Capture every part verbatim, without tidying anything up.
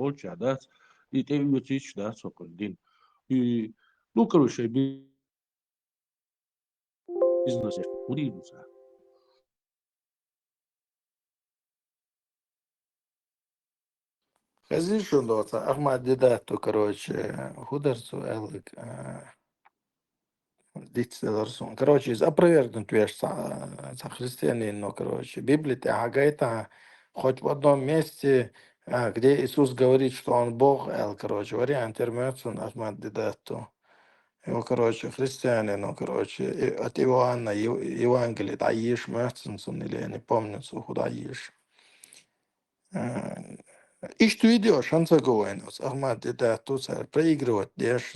Кхочча дац, и тӀеоьцуьйтуш дац хӀокхуьнан дин. И, ну, короче, шайн бизнес хӀун дийр ду цара. Хезий шуна доцца, Ахмат Дидату, короче, хӀун дара цо аьлларг, а, дицделира суна. Короче, иза опровергнуть веш цхьа, цхьа христианин, ну, короче, Библи тӀехьа гайта, хоть в одном месте, а, где Иисус говорит, что Он Бог, аьлла, короче, вариант яр моьтту суна Ахмат Дидату. Йо, короче, христианин, ну, короче, и, от Иоанна Ев-, Евангелие дӀаеша моьтту суна, или я не помню, цо хӀун дӀаеша. А, иштта видео шанца го вайна, оцу Ахмат Дидату цара проигрывать деш,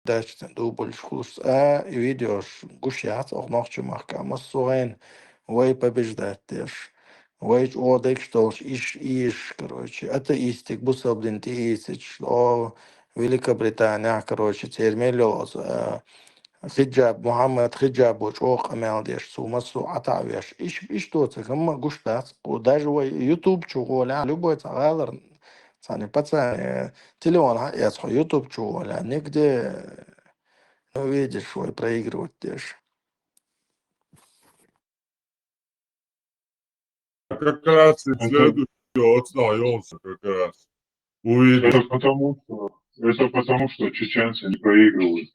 даьча дубльш хуьлуш, а, и видеош гуш яц, оха нохчийн махка массо а вайна, вай побеждать деш, вай чӀогӀа дегаш долуш, иш, иш, короче, атеистик, бусалба дин тӀеийцича, о, Великобританехь, короче, церан мел йолу оцу, а, хиджаб, Мухьаммад хиджабо чӀогӀа къамел деш, цо массо а ӀатаӀа веш. Иш, иш доцург хӀумма гуш дац. Кху даже вай YouTube чу гӀолехь, любой цхьа гӀалара цхьана пацан, э, телефон хьаэца хьо YouTube чу гӀолехь, нигде, ну, видишь, вай проигрывать деш. Как раз и следующий, вот, да, Йонса, как раз. Увидел. Это потому, что, это потому, что чеченцы не проигрывают.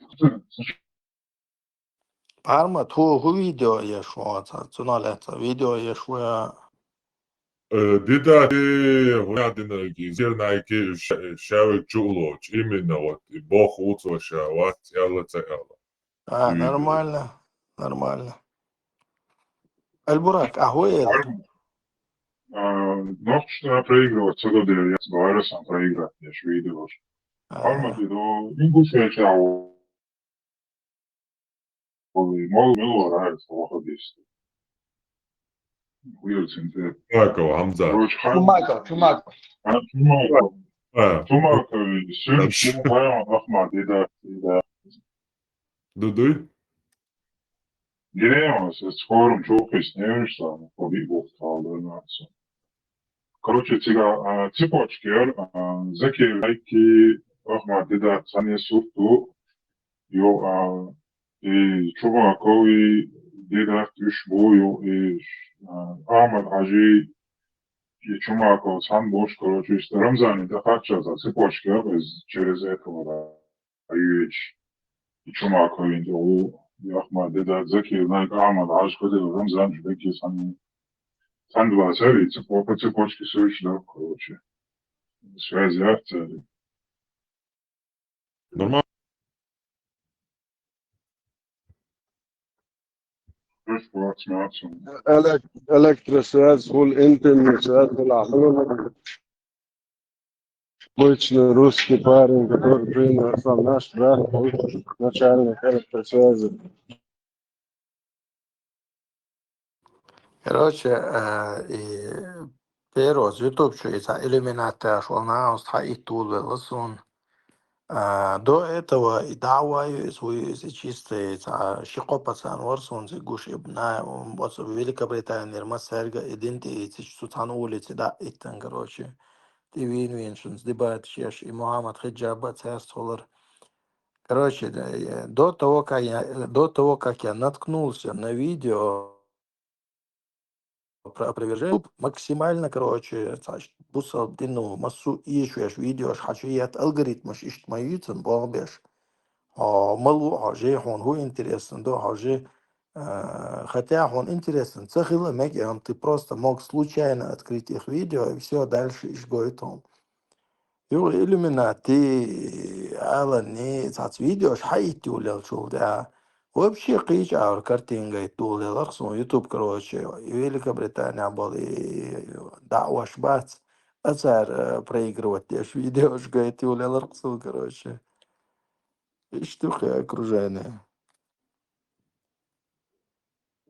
Парма, тхо хӀун видео еш ву, цунах лаьцна видео еш ву я? Э, Дидати, хӀун динарг, зернайки ша-, шаверг чу а лоцуш, именно вот, и боху цо ша, вац аьлла, ца аьлла. А, нормально, нормально. Аль-Бурак, а хӀун эр? А, нохчашна проигрывать ца до дела, я с Баресом проиграть, я ж видел уж. А. Аль-Мадидо, Ингушетия, мол, мило нравится, выходит. Уилл Смит. Чумаков, Хамза. Короче, Хам-, Чумаков, Чумаков. А, Чумаков. А. Чумаков, и всё, Хорошо. Всё, Ахмат, и да, и да. Дуй, дуй. Гиреевас, эс хорум чухис невиш сам, хоби бухтал донацу. Короче, цига, а, цепочки, а, Закир Лайки, Ахмат Дидат, Сани Сурту, ю, а, и Чумакови Дидат, Ишбу, ю, и, а, Ахмад Хажи, и Чумаков, Санбош, короче, из Рамзани, да, хача за цепочки, а, из, через этого, да. Аюевич, и Чумаковин, и у, и Ахмад Дидат, Закир Найк, Ахмад Хаж, Хадир Рамзан, Жбеки, Сан-, Сандва, Сари, цепо-, по цепочке всё ещё, да, короче. Связи, акция. Нормально. Элек-, электросвязь, фул интернет связь была. Обычный русский парень, который принял сам наш брат, начальник электросвязи. Короче, э, и первый YouTube чу и цхьа иллюминаташ волна, оцу хьаиттулвелла суна. А, до этого и дӀа а вай, иза вуй, иза чисто и цхьа ши-кхо пацан вара суна цига гуш, и на-, оцу Великобританера массаьрга и дин тӀеийцича, цу цхьана улице дӀа а иттан, короче. ТӀе вийна-вийна шуна дебаташ еш, и Мухьаммад Хиджаба цаьрца хилар. Короче, да, я, до того, как я, до того, как я наткнулся на видео про опровержение, максимально, короче, цхьа бусалба дин, ну, массо а эшош, видеош хьачуетта, алгоритмаш иштта ма юьйцу, боху беш. Хьо ма луъу, хьо же, хьуна хӀун интересно ду, хьо же, а, хотя хьуна интересно ца хила мега, амма ты просто мог случайно открыть их видео, и всё, дальше иш гойту хьуна. Юха иллюминати, аланни, цхьацца видеош хьаиттайолаелчул тӀаьхьа. Вообще кхечу агӀор картина гайта долаеларх суна YouTube, короче, и Великобританехь болу, и даӀваш бац, а цара, э, проигрывать деш видеош гайтайолаеларх суна, короче. Иштта ю кхин окружение.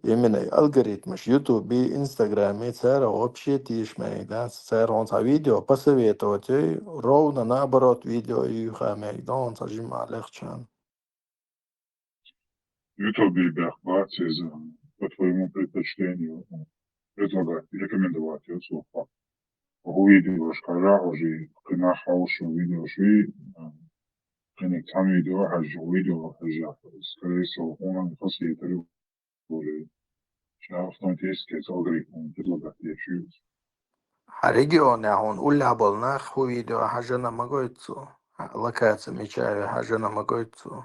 Именно алгоритмаш Ютубе, Инстаграме, цара вообще тийша мега дац. Цара хьуна цхьа видео посоветовать йой, ровно наоборот видео юьйха мега ду хьуна цхьа жимма легӀчарна. Ютубе бехк бац иза, по твоему предпочтению, предлагать, рекомендовать йо цо. ХӀун видеош кхара, хьо же нах хьовшу видео шуй, а, кхиниг цхьан видео хьажа, видео хьажа, скорее всего, хьуна хасийтар боле. Ша автоматически алгоритм предлагать деш ю. Хьа регионе хьуна уллехь болу нах хӀу видео хьажана ма гойту цо. Хьа локаци мича ю хьажана ма гойту цо.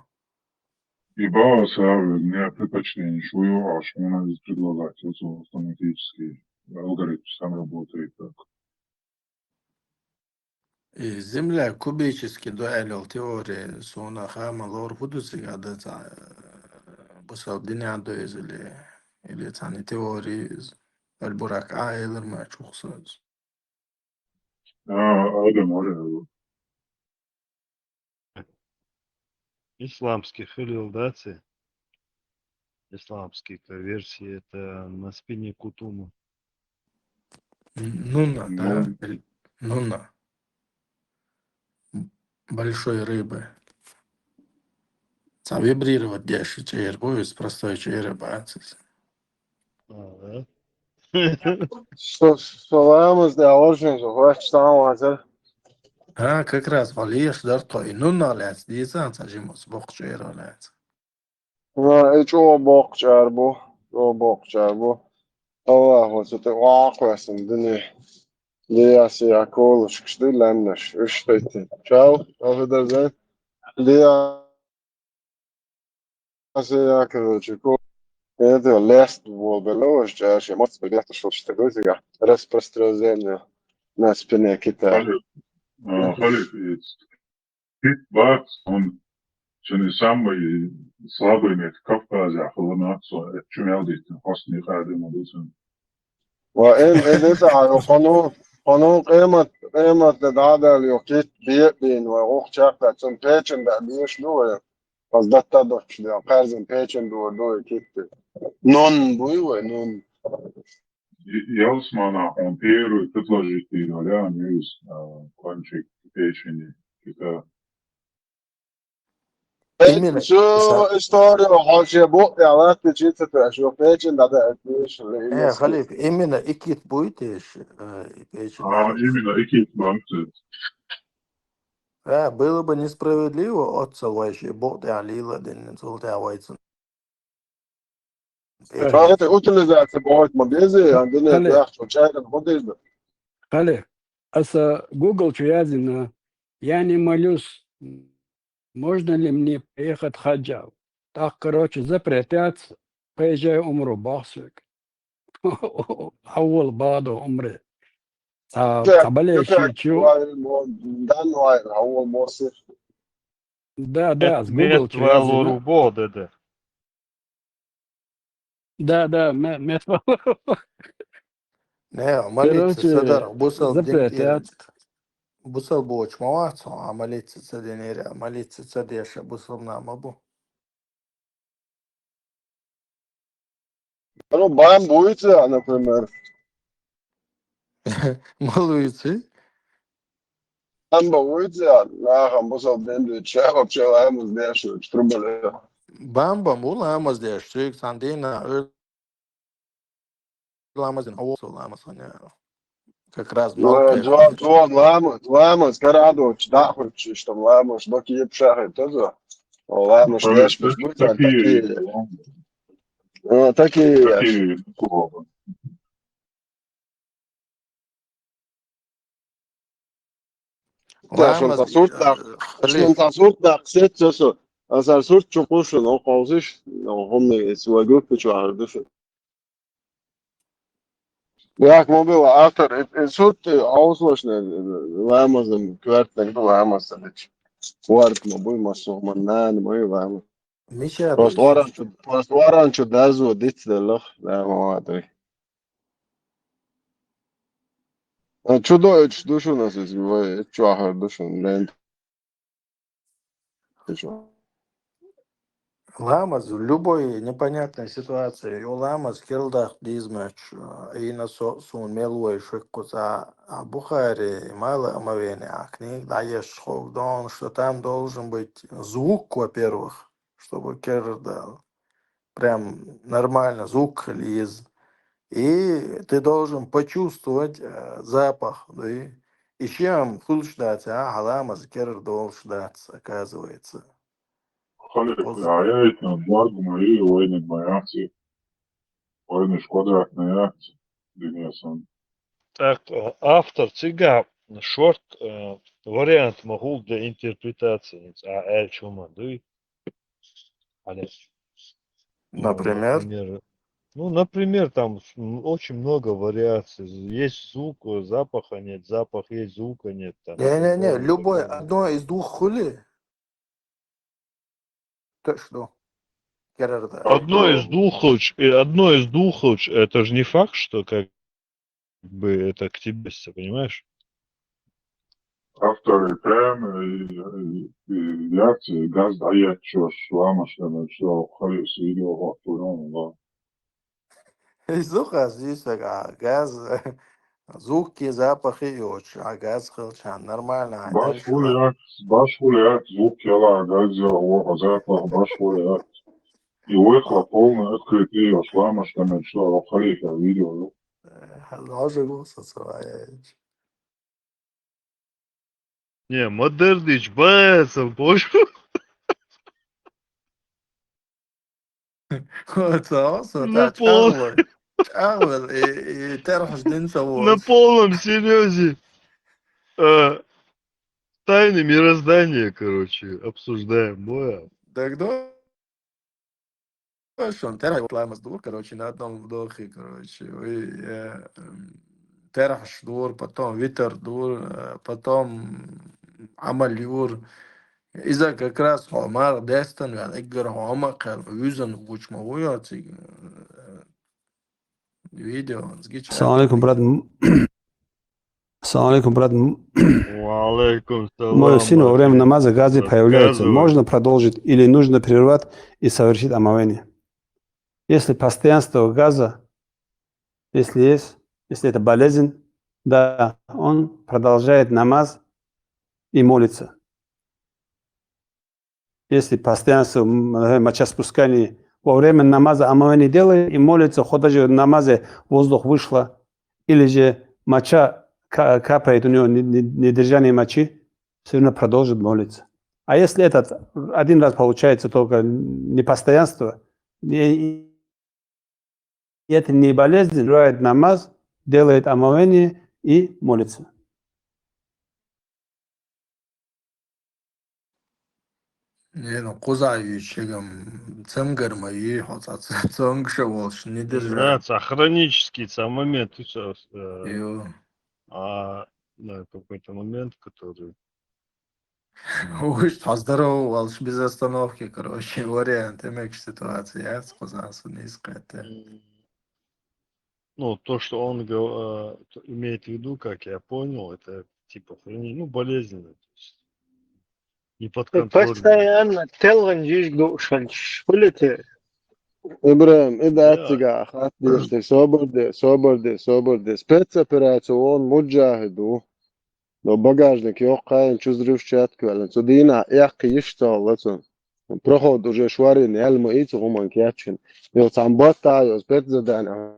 И бала сави, не предпочтение, шу ю, аш хьуна из предлагать, цо автоматически алгоритм сам работает так. И земля кубически ду аьлла йолу теори суна хаа ма лору, хӀу ду цигахь дан цхьа, э, бусалба динехь ду иза или, или цхьана теори иза. Аль-Бурак а элар ма чухсаз. А, Адам, Адам. Исламский хилил, да, ци? Исламский, по версии, это на спине Кутума. Н-, Нуна, да? Ну. Или Нуна. М, большой рыбы. Цхьа вибрировать деш чӀера бу, из простой чӀера бац иза. Ага. Со, со ламаз де аларжин, со врач стан вазар. А, как раз валеш дар тхо. И Нуна лаьц, дийцан ца жимус, боккхачу эро лаьц. Ва, э, чӀогӀа боккхачу ар бу, чӀогӀа боккхачу ар бу. Аллахо цу тӀе ваккхавесна дуьне. Дияс я колушкаш ду лаьмнаш, уьш тайти. Чав, Ахадарзан. Дияс я, короче, ко-, это лест волбелла, уж чаще, может быть, это что-то такое, распространение на спине кита. Халиф, а, халиф, Кит бац, он, цуьнан самый слабый мет Кавказехь хилла нах, со эцчу мел диттина хьостний къаьрдина ма ду цуьнан. Ва эн, эн, эн, ца хьан, хьуна, хьуна къемат, къемат де дӀадаьлла йо кит бе а бийна вай, гӀух чекхдаккха, цунна печен даа дезаш ду вай. Хаза датта а доцуш де, кхаьрзина печен дора ду вай китте. Нун буй вай, нун. Е-, ялсмана хьуна первый предложить дийр валя, а, кончик печени, кита. Именно. Всю историю хьо шен букъ тӀехь латтича ца тоьаш, ю печен дӀадаьлла дезаш, э, халиф, именно и кит буй теша, э, и печен. А, именно и кит бац. А, было бы несправедливо, отца вай шен букъ тӀехь лийла а дина, цул тӀехь вайцун. Э. Ца хӀета утилизация бохуьйту ма безе, а дуьне Хале. Яхчо чайран ма деза. Хале. Аса Google чу яздина, я не молюсь, можно ли мне поехать в Хаджал? Так, короче, запретят, поезжай умру, бах соьга. Хьавола бадо умре. Ца, ца бале ши чу. Дан вай, хьавола мосих. Да, да, с Google чу яздина. Да, да, ме-, мет валур. Не, молиться ца дар, бусал дин тӀера. Бусал бочу ма вац, а молиться ца динера, молиться ца деша, бусал нама бу. Ну, бан буйца, например. Ма луйци? Бамба вуйца, нахам бусал бен дуьйцу, ша вообще ламаз деш вуьйцу, трубале. Бамба му ламаз деш, цуьйга цхьана дийнахь, э, ламаз дина, хьо вуьйцу ламаз хьуна. Как раз балкхе. Зо-, зо-, ламаз, ламаз, кара а доцуш, дӀа а хуьттуш, иштта ламаз, баки епшахе тозо. О, ламаз деш, беш, беш, такие. О, такие. Такие. Ламаз, шун цхьа сурт даккха, э, халиф. Шун цхьа сурт даккха сеццо со. Аса сурт чу кхушун, о, кховсиш, о, хӀумма, эс вай группа чу ахьар ду шу. Як ма била автор, и, и сурт, и, хьовсалаш не, ламазан, коьртаниг ду ламаз ца дича. Вард ма буй, массо, ма нана ма ю ламаз. Мича просто ду варан чу, просто варан чу дазо диц деллах, да, ма ватри. А чу дойтуш ду шуна ас иза вай, чу ахьар ду шуна, лен. Ламаз, любой непонятной ситуации, ю ламаз керла даккха деза моьттуш, а, и на со-, суна мел вай шеккуца, а, Бухари, мала омовение, а, книга дӀаешча ховдон, что там должен быть звук, во-первых, чтобы керла дал. Прям нормально звук хила еза. И ты должен почувствовать, э, запах, да, и, И шиам хуьлуш дац, а, хьаламаз керара долуш дац, оказывается. Хали, ай, ай, ай, баргу ма ю, вайниг ма яхци. Вайниш квадратна яхци, динесан. Так, э, автор цигахь шорт, э, вариант ма хул де интерпретация, а, аьлча хӀума дуй. Хьале. Ну, Например? например, ну, например, там с- м, очень много вариаций. Есть звук, э, запаха нет, запах есть, звука нет. Там, Не-не-не, по-моему, любой по-моему. Одно из двух хуьлий. Точно. Керара да. Одно из двух хилча, э, одно из двух хилча, это же не факт, что как бы это к тебе, понимаешь? Автор прямо и, и, и реакция газ дӀаеттачо ламаш лена, что хали видео хӀоттур, да. Изу хаза, изу сага газ, звуки, запахи йоцуш, а газ хилча, нормально, а Баш дальше хули яц, баш хули яц, звук яла, газ яла, запах, баш хули яц. И вайхла полный открытый, ламаш лена, что хали видео. Э, ложи голоса своя. Не, модернич, бацам, понял? Вот, а, вот, Ну, да, пол- чахлы. Чахлы, и, и терхаш дин ца На вот. Полном серьезе. Э, тайны мироздания, короче, обсуждаем. Боя. Так да. Шон, терхаш ламаз дур, короче, на одном вдохе, короче. Вы, э, м, терхаш дур, потом витр дур, э, потом амал юр. Иза как раз хьо мара дестан вен, эггара хьо ма кхел, визан гуч ма вуй оциг, э, видео, згич. Салам алейкум, брат. М- Салам алейкум, брат. М- Ва алейкум салам. Мой сын во время Матвей. намаза газы появляется. Рассказывай. Можно продолжить или нужно прервать и совершить омовение? Если постоянство газа, если есть, если это болезнь, да, он продолжает намаз и молится. Если постоянство м, э, мочеиспускания во время намаза омовение делает и молится, хоть даже в намазе воздух вышло, или же моча ка- капает у него не- не- недержание мочи, все равно продолжит молиться. А если этот один раз получается только непостоянство, и, и это не болезнь, прерывает намаз, делает омовение и молится. Не, ну, кхуза юй чегам, цамгар ма юй, хьо ца- ца- цамгша волш, не держа. Да, ца хронический ца момент, ты ца, э, Ё. а, да, какой-то момент, который... Уж хьо здорово волш, без остановки, короче, вариант, эмекш ситуация, я кхуза су не ската. М, Ну, то, что он гов- э, то- имеет в виду, как я понял, это типа храни- ну, болезненно, то есть неподконтрольно. Постоянно телган жиж душан шпулите. ИбрагӀим, и дац Да. цигахь хатта деш дерг, собар де, собар де, собар де. Спецоперация вон муджахид ву. Но багажник йоккхайн чу взрывчатка кхоьллина. Цу дийнахь эккха йиш ца хилла цунна. Проход уже шорйина, ял ма ий цу хӀуманна кечйина. Йо, цхьана баттахь йо, спецзадание.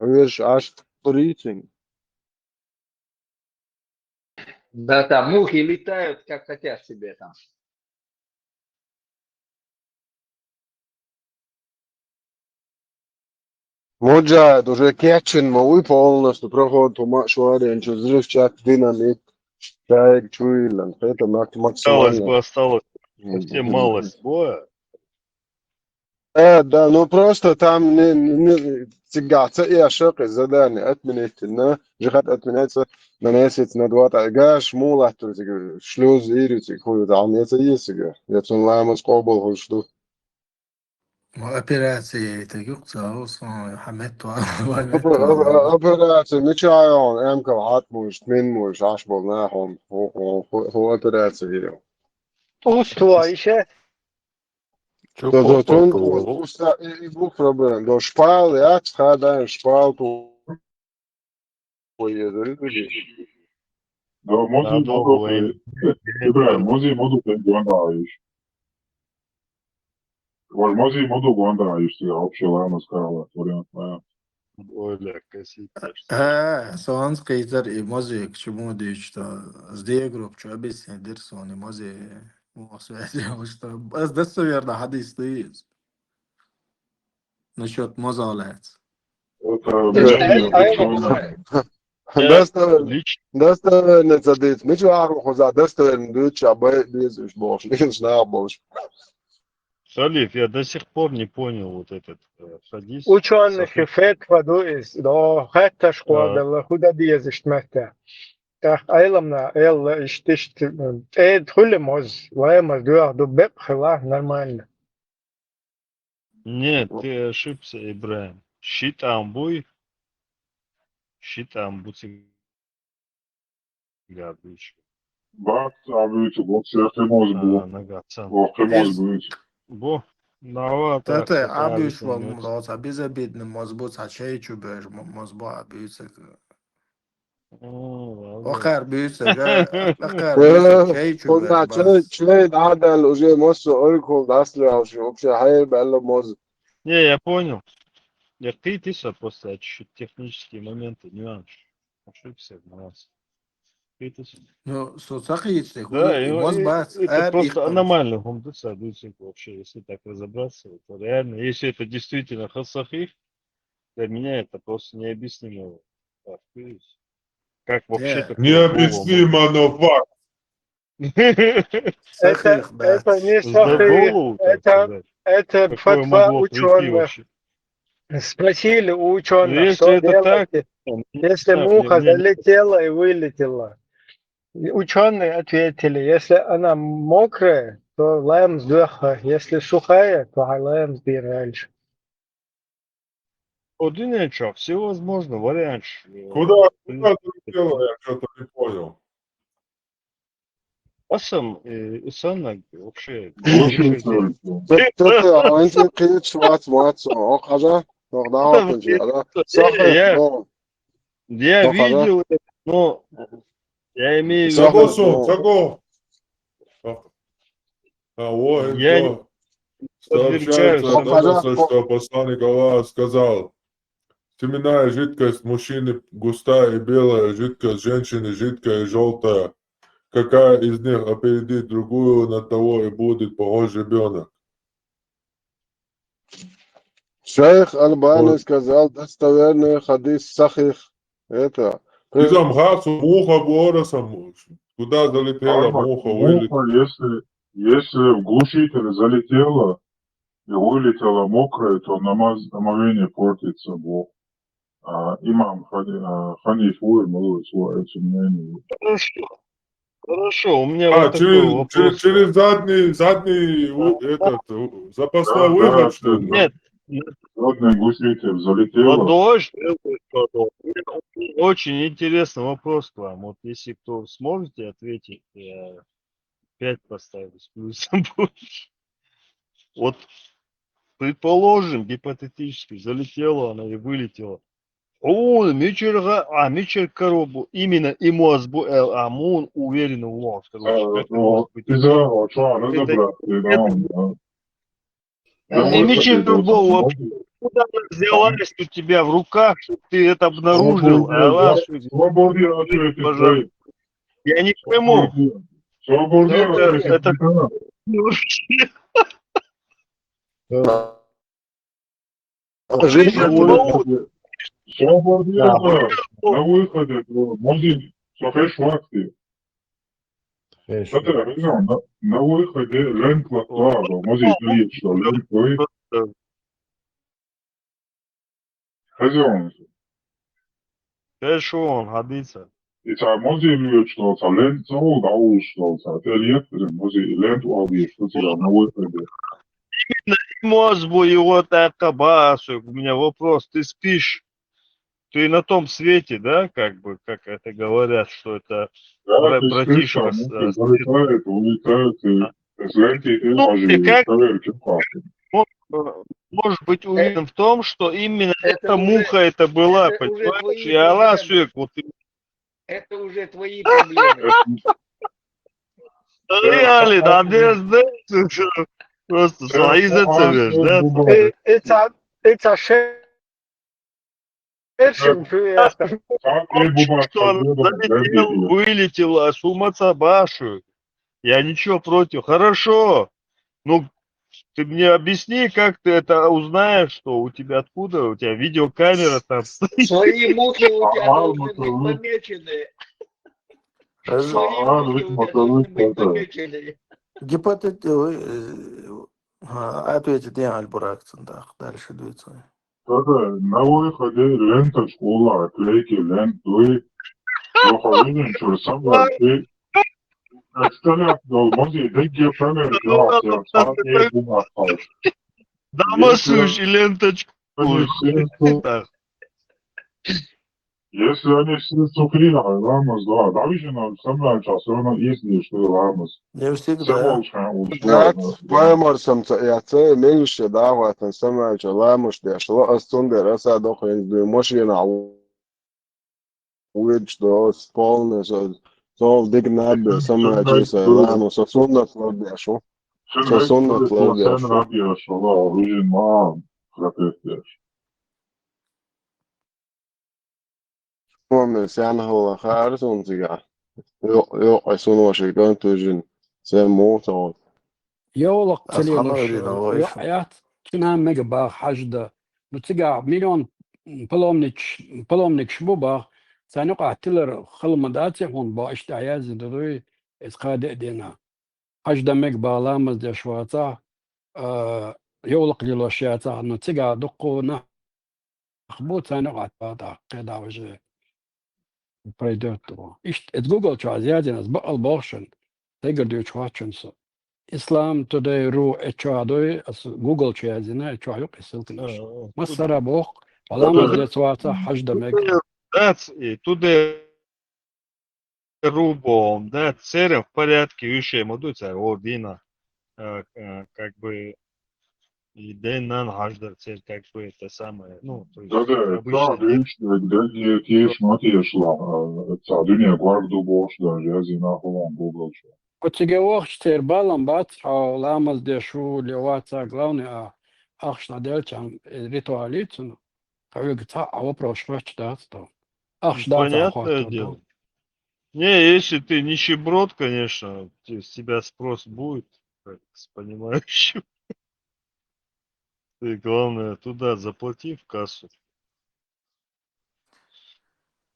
Вешаш Ӏаш лур ю цуьнга. Да, там мухи летают, как хотят себе там. Муджахид уже кечйина ма вуй полностью, проход хӀума а шорйина, чу взрывчатка, динамит, шайга чу йиллина. Хета мак- Осталось бы, максимально. осталось совсем мало боя. Э, да, ну просто там не, не, не, цигахь ца эша кхин задание отменить, но жихат отменяется, нанесется на два, гаш мула тур цига, шлюз ири цига, хуй, там не ца езига. Я цун ламаз къобал хуш ду. Операция это юкъ ца, сон хьамет ва. Операция, мича йон, эмкал хьат муш, тмин муш, аш бол нахом, ху, ху, ху, ху операция йо. Уст ва ише. Да, да, тун, уста, и, и бух проблем. Да, шпал, я, хада, шпал, ту. Ой, я, да, да, да. Да, музи Надо муду, войн- ИбрагӀим, музи муду гондаиш. Вож музи муду гондаиш, ты вообще ламаз кала, вариант, да. Оля косит. ХӀа, со хӀанз кхийдара и мозик чу мо дуьйцу, с Д групп чу объяснить дира суна и мози, муха связь йолуш ду. Ас достоверно хьадис ду иза. Насчет моза лаьцна. Достоверно. Достоверно ца дийца. Мича вахархуза достоверно дуьйцу, а бай беза уьш бохуш, уьш нах болуш. Салиф, я до сих пор не понял вот этот э, хадис. Ученый фетва ду из, до хатташ кхоабелла, худа деза иштта метта. ТӀаккха Ӏеламна элла иштта иштта, тӀеда хуьлу моз, лаймаз доьха ду, бекъ хила, нормально. Нет, ты ошибся, Ибраим. Ши тӀам буй, ши тӀам бу цига буьйцу. Бакъ, а буьйцу, бо, церте моз бу. А, нагахь сан. Охке моз буьйцу. Бу, нава Тата так, абуш так, вал так. Лоца безобидный моз бу, ца чай чу беш моз бу абуьйцаг. О, ладно. Охар буьйцаг, охар буьйцаг, чай чу Куда беш чай, бас. Чай дӀадал уже массо ойкул дастла, вообще хьайр белла моз. Не, я понял. Я кхийти со просто чуть-чуть технические моменты, нюанс. Ошибся в нюанс. Кхийти со. Ну, со ца кхийцте, Да, и и- моз и- бац, это ар просто ихтам. Аномально хумдуса, вообще, если так разобраться, это реально, если это действительно хасахих, для меня это просто необъяснимо. Так, то есть, как вообще Не. такое было Необъяснимо, но факт. можно? Это, Сахих, да. Это не Забыл сахих, его, так это, сказать. Это Такое фатва могло прийти ученых. Вообще. Спросили у Ну, ученых, если что это так, делаете, там, не если знаю, муха мне- мне- залетела и вылетела. Ученые ответили, если она мокрая, то лаймаз доьха, если сухая, то лаймаз дийр раньше. Один что, все возможно, вариант. Э, Куда, блин, куда ты дело? Я что-то не понял. Асам, э, Исанна вообще. Слушай, Слушай, Ты, ты, а он тебе кричит, швац, мац, о, хажа, ну, да, Там вот, где- да. я- Сахар, ну, Я Ну, хажа. видел, это, но я имею в виду, Сахар. Сагосу, Саго. А, о, Я это не подвергаю сообщается, сомнению. Донбассу, что посланник Аллаха сказал: «Семенная жидкость мужчины густая и белая, жидкость женщины жидкая и желтая. Какая из них опередит другую, на того и будет похож ребенок». Шейх Албани Вот. Сказал: «Достоверный хадис, сахих». Это. Изам хасу муха боросом. Куда залетела Ама, муха, муха, вылетела. если, если в глушитель залетела и вылетела мокрая, то намаз, омовение портится, бо. А имам Хани-, а, Ханиф Уэр, молодец, вот это мнение. Хорошо. Хорошо, у меня А, вот такой через, вопрос. через, через задний, задний у- этот, у- запасной Да, выход, да, что ли? Нет, Родный глушитель залетела. Ладно, очень интересный вопрос к вам. Вот если кто сможете ответить, я пять поставлю с плюсом больше. Вот, предположим, гипотетически, залетела она и вылетела. О, мичер га-, а, мичер коробу, именно и моз бу, э, а, мун уверенно в вас, короче, Э, как это ну, может быть? Из-за чего Это- разобраться, да, да. Ну, Да, и вот мичер это вот любого можно. Вообще, куда она взялась у тебя в руках, что ты это обнаружил? Свободно, Аллах, да, свободно ответить, пожалуйста. Я не пойму. Свободно Это- ответить, это- да. Ну, вообще. Жени Ну, Свободно, Да. да. На выходе, да. Мозин, со хеш вакти. Хеш. Хата, резон, на, на выходе лен класса, да, мозин, лен класса. Хазон. Хеш он, хадиса. И ца мозин лен класса, лен класса, да, лен класса. Те лен, мозин, лен класса, что тебя на выходе. Мозбу его так кабасу. У меня вопрос. Ты спишь? Ты на том свете, да, как бы, как это говорят, что это Да, бра- ты братишка слышал, с- ну, с- залетает, улетает, и с ленты ты Ну, можешь ты как- проверить, как. э, можешь быть уверен в том, что именно это эта уже- муха это была, это уже понимаешь? твои И Аллах проблемы. всё, вот ты- Это уже твои проблемы. Реально, да, без, просто свои зацепишь, да? Э, Это, это ше- Эршим фу яхта. Что она залетела, вылетела, с ума сабашу. Я ничего против. Хорошо. Ну, ты мне объясни, как ты это узнаешь, что у тебя откуда, у тебя видеокамера там стоит. Свои мухи у тебя Мало должны мотылы. Быть помечены. Ага, Свои мухи у тебя мотылы должны быть это. Помечены. Гипотет, ой, э, а, ответит Ян Альбуракцин, да, дальше двигается. Тогда на выходе ленточку ла, клейки ленту и выходим, что самое, и представляю, долбази, да где камера, Да, слушай, ленточку. Так. Если они все сухие, ламаз, да, да, вижу, на самое, все равно есть, что ламаз. Не Все всегда. молча, Дац, паймарсамца, я це меньше, да, ватан самое, что ламаз, да, что астун, да, раса, да, хрен, да, машина, а уйдет, что с полной, со, со дигнабе, самое, что с ламаз, со суннат, да, что. Со суннат, да, что. Рабия, что, да, вижу, ма, запретишь. Помню, сян хала харсун цига. Йо, йо, ай сун ваши ган тужин. Сен мута. Йолах Асхана целилуш, Ирина йо, Вайшева. Аят, цина мега бах хажда. Ну, цига миллион паломник, паломник шбу бах. Цани къатилар халма даци хун ба ишта язин дуй, эс къаде дена. Хажда мег ба ламаз деш ваца, а, йолах лилош яца, ну, цига дуккуна. Ахбу цани къат бада, къеда уже пройдет его. Ишт, эт Google чу азиязин, аз баал бохшен. Тегер дю чуачен со. Islam Today ру эт чу адой, аз Google чу язина, эт чу аюк исылкин иш. Масара бох, аламаз деш ваца хажда мег. That's it. Today ру бом, да, церем в порядке, вишем, мадуца, ордина. Э, э, Как бы, и ден нан хаждар цер, как бы это самое, ну, то есть Да, да, обычно да, видишь, да, где тиеш, матиеш ла, э, ца дуния гварду бош, да, я зина, хулон, Google чу. Куциге вахш цер балан бац, а ламаз дешу леваца главный, а ахшна делчан, э, ритуалицун. Кавиг ца, а вопрос швач дац то. Ахш дац, а Понятное хватит, дело. Не, если ты нищеброд, конечно, те- с тебя спрос будет, как с понимающим. Ты, главное, туда заплати в кассу.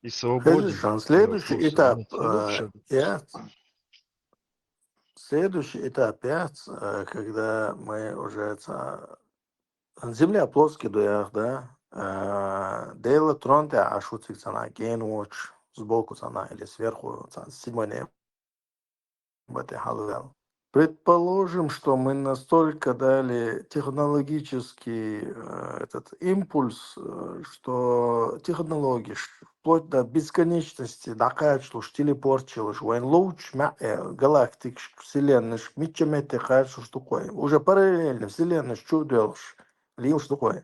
И свободен. Хезишан, следующий Вопросы этап, нет. Ну, вообще, э, я, следующий этап, я, э, когда мы уже ца- земля плоская, дуях, да, э, дела тронте, а шуцик цана, ген watch, сбоку цана или сверху цана, седьмой небо. Бате халвел. Предположим, что мы настолько дали технологический э, этот импульс, э, что технологии ш- вплоть до бесконечности дакачлуш, телепортчилуш, вайн лоуч ма э, галактик, вселенной, митча мете качлуш такой. Уже параллельно вселенной чудолш, лилш такой.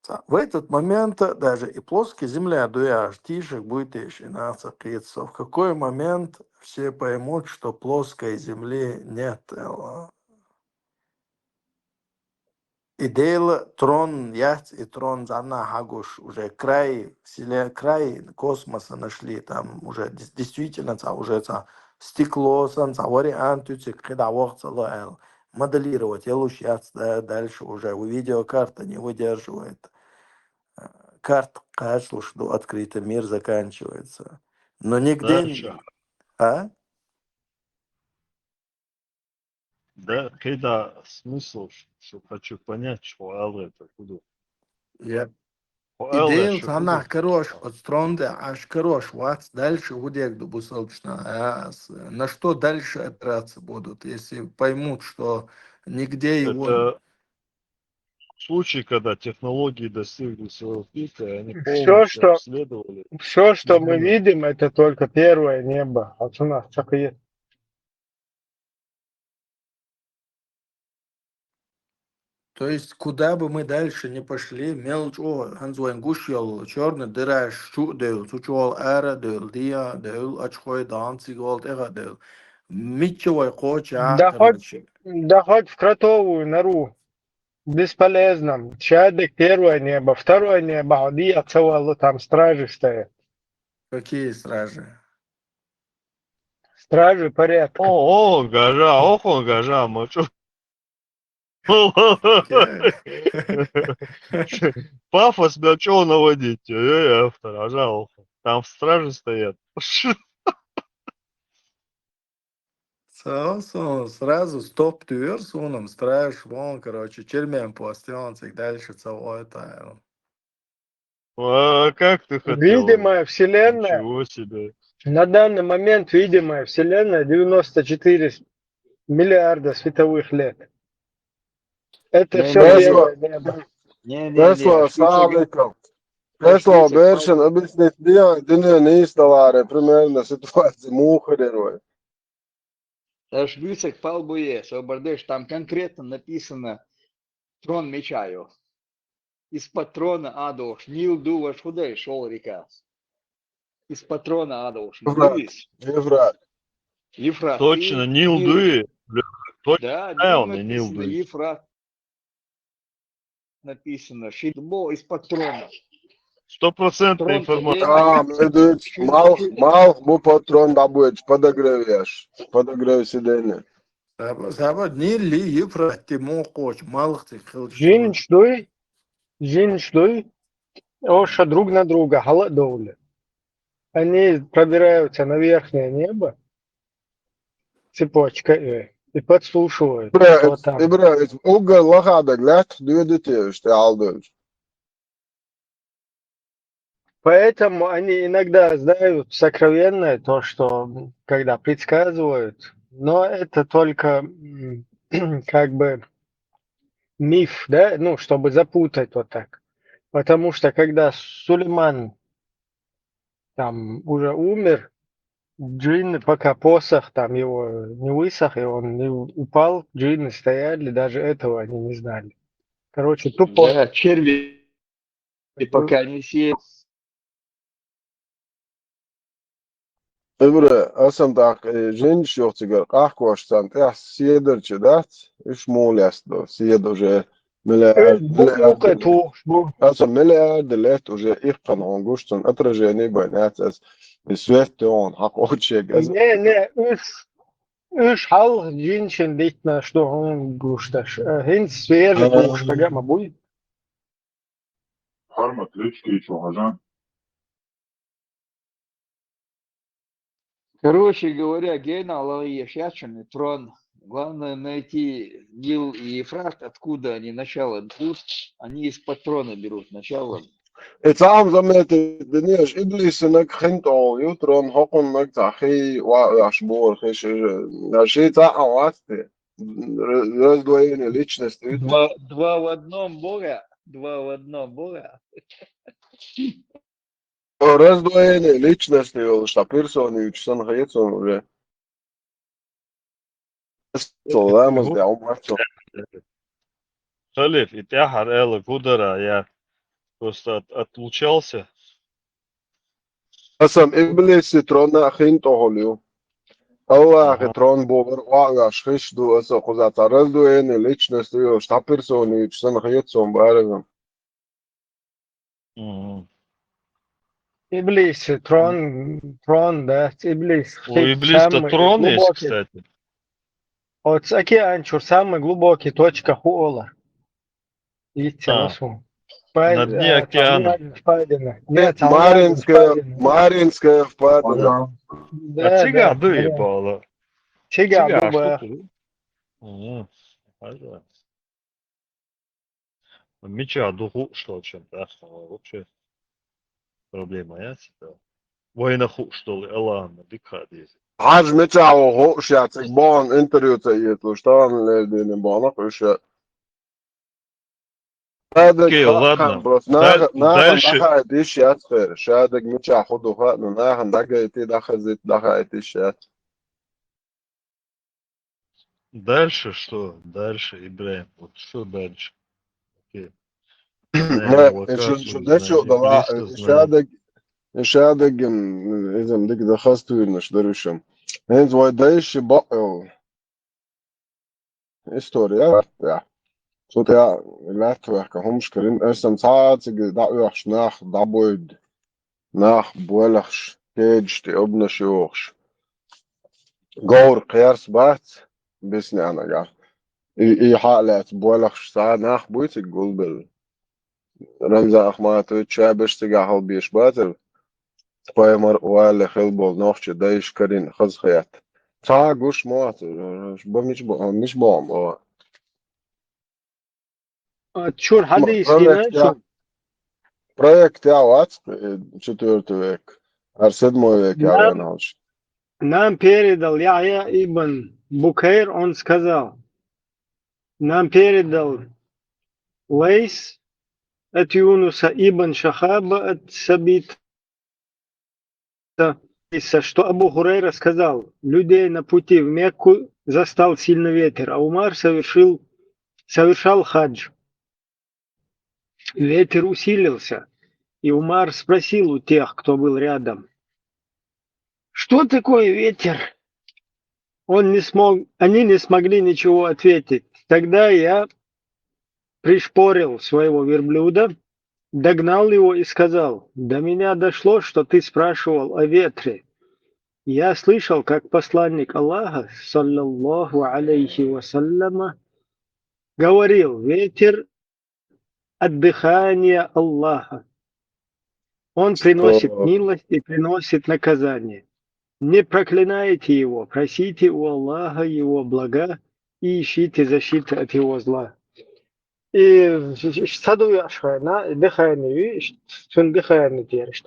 Ца- В этот момент даже и плоская земля дуяш тишек будет ещё нацепиться. В какой момент все поймут, что плоской земли нет? Э, И дела трон, яц и трон зана хагуш, уже край, вселен-, край космоса нашли, там уже дес- действительно ца, уже ца стекло сан, ца вариант уцик, кида вахца лоэл. Моделировать, я лучше яц, да, дальше уже видеокарта не выдерживает. Э, Карт кашлуш до открытый мир заканчивается. Но нигде... Дальше. А? Да, кида смысл, что хочу понять, что алы это буду. Я. Алы Идея что цанах буду. Карош, от стронде аж Карош, вац дальше худег ду бусалчна, а, с- на что дальше опираться будут, если поймут, что нигде его... Это в случае, когда технологии достигли своего пика, и они Всё, полностью что- обследовали. Все, что мы Мгм. видим, это только первое небо. А цена такая. То есть, куда бы мы дальше не пошли, мелочь, о, ханзуэн гушьёл, чёрный дыра, шу дыл, сучуол ара дыл, дия дыл, очхой дан, цигол, теха дыл. Митчевой коча, Да хоть, короче. Да хоть в кротовую нору. Бесполезно. Чадык первое небо, второе небо, а где я целовал, там стражи стоят. Какие стражи? Стражи порядка. О, о, гажа, ох, он гажа, мочу. Пафос на чё наводить? Эй, автор, ажа, ох. Там стражи стоят. Со- со- Сразу стоп дюр, суном страж, вон, короче, чермен постёнцик, дальше целое это. А как ты хотел? Видимая вселенная, Ничего себе. На данный момент видимая вселенная девяносто четыре миллиарда световых лет. Это Не, все не, первое небо. Не, не, Tesla, не, салам алейкум. Tesla, Бершин, объяснить мне, где не исталаре, примерно ситуация мухарерой. Аш бицек палбуе, собардеш, там конкретно написано трон мечаю. Из патрона адош, Нил дуваш худей шол река. Из патрона адош, Ага. Нилис, Евра. Ефрат. Точно, И- Нил и- Дуи. Точно, Да, да, Нил он и Нил написано, Дуи. Ефрат. Написано, Шитбо из патрона. Сто процентов Трон информация. Тадена. А, медуч, мал, мал, бу патрон дабуч, подогреваешь, подогрев сидения. Саба, саба, Нил ли Ефрат, ты мог коч, мал ты хилч. Джинш дуй, Джинш дуй, оша друг на друга, хала доули. Они пробираются на верхнее небо, цепочка, э, и подслушивают, Ибра, что там. Ибра, угар лахадак лет, дуэдите, что алдуч. Поэтому они иногда знают сокровенное, то, что м, когда предсказывают, но это только м, как бы миф, да, ну, чтобы запутать вот так. Потому что когда Сулейман там уже умер, джинны, пока посох там его не высох, и он не у- упал, джинны стояли, даже этого они не знали. Короче, тупо. Да, черви. И пока не съел. Ибра, асам так, э, джинш йохтигар, кахкош сан, тя седер чедат, иш молест до, седер уже миллиард, Э, бу- миллиард бу- бу- Аса миллиард лет уже их канон гуштун отражение байнацас. И свет он хак очег. Не, не, уж, уж хал джиншин дитна, что он гушташ. Э, Хин свежий Ага. гуштага ма буй. Харма ключки чё, ажан. Короче говоря, Гена Аллахия Шачан и трон. Главное найти Нил и Ефрат, откуда они начало берут. Они из патрона берут начало. Ицаам заметит, днеш иблисинак хинтол, ютрон хокуннак тахи, ва аш бор, хиш, аши та аласти. Раздвоение личности. Два, два в одном Бога. Два в одном Бога. Раздвоение личности, ол что персоны учсан хаяцун уже. Саламас да умарцун. Халиф, и тяхар эла гудара, я просто от- отлучался. Асам иблиси трона хинтол ю. Аллах Ага. трон бовар, ва аш хиш ду, аса кузата раздвоение личности, ол что персоны учсан хаяцун барагам. Мгм. Иблис, трон, трон, да, Иблис. У Иблиса Самый трон есть, глубокий. Кстати. Вот с океан чур самая глубокая точка хуола. Идти А, на сум. на дне океана. Впадина. Нет, там Маринская, впадина. Маринская впадина. Да, А цига да, дуи да. бала. Цига Цига, дуба. что ты? Мгм. Ага. Меча духу, что чем, да? Вообще проблема, я, типа. Война ху, что ли, Элана, дикха дези. Хаж меча хо шат, бон интервью ца итлу, что он ледин бонок, уж. Окей, ладно. Просто Даль- нахуй, нахуй, дальше. Нахуй, дышь, я теперь. Шадык меча худу хат, но нахуй, дагай ты, дахай зит, дахай ты щас. Дальше что? Дальше, Ибраим. Вот что дальше? Окей. Не, Знаем, еще, Лукашу еще, знаем, дальше, да, Иблиса знаем. Шадык, Шадык, изем, дик да хастуйнаш, дарышам. Хенз вай дальше, ба, э, история, да. Цу тӀа лаьтта ваьхка хӀумаш карийна, аса цхьа а цига дӀаоьхуш нах дӀабойда, нах болахаш, кедаш тӀе обнаш йохуш. Говр кхерс бац, бисна нагахь. И, и хьа а лаьцна болахаш цхьа нах буй цига гулбелла. Рамзан Ахматович, шабаш цигахь хьалбеш бацара, пайхамар валле хила болу нохча дайша карийна хазахетта. Цхьа гуш ма вац, ба мича бо-, мича боху ма вац. А, чур хьадийс Проект гина, я-, чур. Проект я вац, э, четвёртый век, ар седьмой век я Нам, вен хьалш. Нам передал Яхья ибн Букайр, он сказал, нам передал Лайс от Юнуса ибн Шахаба от Сабита, что Абу Хурайра сказал: «Людей на пути в Мекку застал сильный ветер, а Умар совершил, совершал хадж». Ветер усилился, и Умар спросил у тех, кто был рядом: «Что такое ветер?» Он не смог, они не смогли ничего ответить. Тогда я пришпорил своего верблюда, догнал его и сказал: «До меня дошло, что ты спрашивал о ветре. Я слышал, как посланник Аллаха, саллаллаху алейхи ва саллама, говорил: ветер от дыхания Аллаха. Он приносит Что? милость и приносит наказание. Не проклинайте его, просите у Аллаха его блага и ищите защиты от его зла». И ш-, ш-, ш-, ца ду яш хьайна, и дыхание, и ш-, цун дыхание дераш.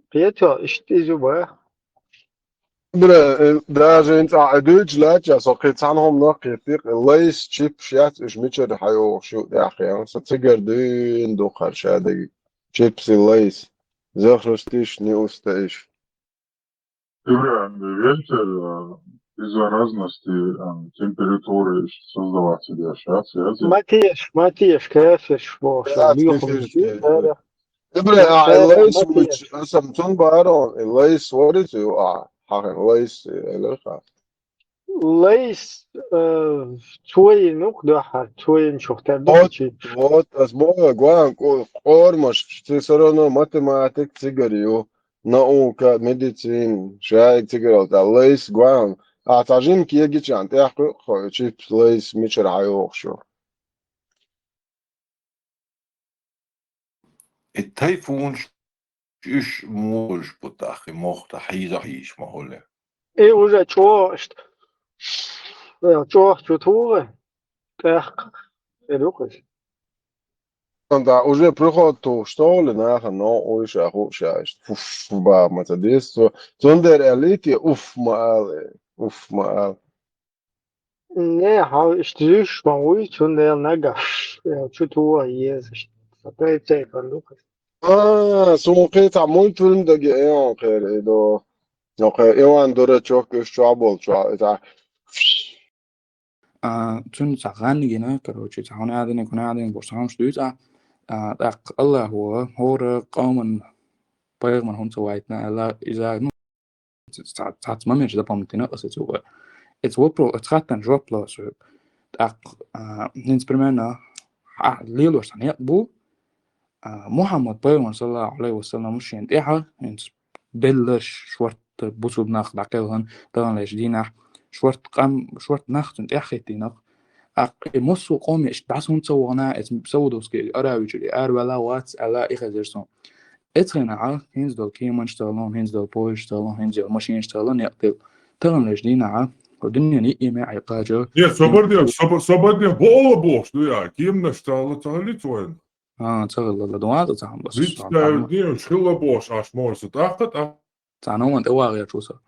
Кхетий, иштта иза ю бан. Бра, э, даже хӀинца ахь дуьйцуш лаьтташ, со кхин цхьана хӀуманах кхетий, Лайс чипсаш яц, уьш мичара хьайогӀуш ю тӀехь хьан? Со цигара дуьйна ду хӀара шадерг. Чипсы Лайс. Захрустиш, не устоишь. Ибра, ветер, э, из-за разности, э, температуры создаваться деш, яц, яц, яц. Матеш, матеш, кафирш бохуш, Яц, буьйху кафирш, мичи, кафирш. Ара. Ибра, а, Ара, Лайс матеш. Вуч, аса цунна бахара, и Лайс варица ю, а, хьахин Лайс, э, элира ха. Лайс, э, цоин ух дуьххьара, цоин чух тера ду Вот, кичи. Вот, ас боху, гуан, къо-, къормаш, ци всё равно математик цигара ю, наука, медицина, шайга цигара, ца Лайс гуан. А, ца жин кегичан, тӀехь кхуьу, хо, чипс, Лайс, мичара хьайогӀуш ю. И тайфунаш, уьш муха бу таххи, мохта хьийза хьийзаш ма хуьлу. И уже чӀогӀа иштта, э, чӀогӀа чу туху, тӀаккха хир ю-кх иза. Да, уже приход тухуш тохули нахана новкъа вуй ша хууш иштта. Фу, фу, ба, ма ца деза цо. Цундела аьллий те, уф, ма ала, уф, ма ала. Не, хьо иштта зуьйш ма вуй, цундела нагахь, э, чу тоха еза иштта. Сан тайп-тайпана ду-кх. А, суна кхин цхьа мультфильм даге, э, он кхера, и до. Окей, Иван Дурачок, уьш чохь болчохь, и цхьа. А, цуьнан цхьа гӀан гина, короче, цхьа хӀун а дина, хӀун а дина, бохуш цхьа хӀумаш дуьйцу, а, а, тӀаккха Аллахо хӀора къоман пайхамар хӀунда ца вайтина аьлла, иза, ну, цхьа-, цхьацца моменташ запомнить дина аса цуьнга. Эца вопро-, эца хаттарна жоп ло аса хьоьга. ТӀаккха, а, хӀинца примерно, а, лелош цхьа некъ бу, а, Мухьаммад пайхамар, саллаллаху Ӏалайхи ва саллам, шена тӀаьхьа, хӀинца белларш, шорта бусулба нах дӀакхелхина, таханлерчу дийнахь, шорта къам, шорта нах цунна тӀаьхьахӀиттийнарг. ТӀаккха и массо а къоме иштта дӀаса хӀунда ца вахана, эца Саудовский Аравия чуьра араваьлла вац аьлла, и хезира суна. Эцхьана а, хӀинца долу кеманаш ца хилла, хӀинца долу поездаш ца хилла, хӀинца йолу машинаш ца хилла, некъ тӀе. Таханлерчу дийнахь а, хӀо дуьненан йиъ маьӀе кхача. Нет, собар де, собар, собар де, бо-, бохуш ду я, кеманаш ца хилла, ца хилла ца вайн. А, ца хилла, ладугӀа, ца хьан бас. Вичча ца де, уьш хилла бохуш, аш морса, тӀаккха, тӀаккха. Цхьана хӀуманна тӀе вагӀерчу со.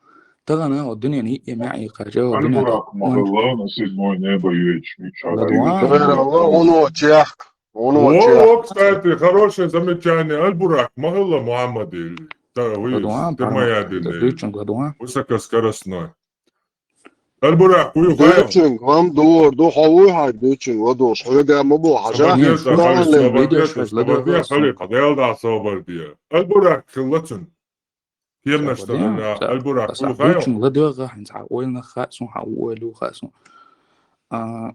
Тахана, хӀо дуьненан йиъ маьӀе кхача, хӀо дуьненан Аль-Буракъ ма хилла, насиз мой небо юьйцу, мичара ладугӀа, юьйцу. Хьуна чехка. Хьуна Во, чехка. Во, кстати, хорошее замечание. Аль-Буракъ ма хилла Мухьаммаде. Та, вы, ладугӀа, ты моя парма-, дина. Дуьйцунга ладугӀа. Высокоскоростной. Аль-Буракъ, вуй, хьо. Дуьйцунга, вам дур, ду, хьо вуй хьайн дуьйцунга, ладугӀуш. Хьоьга ма бу, хьажа. Собар де, Даьла, собар де, собар де, халипа, Даьла, да, собар де. Аль-Буракъ хилла цуьнан. Кеманаш ца хилла, Аль-Буракъ, аса вуй, хьо. Дуьйцунга ладугӀа, хьайн цхьа ойланах хаьа суна, хьан ойла ю хаьа суна. А,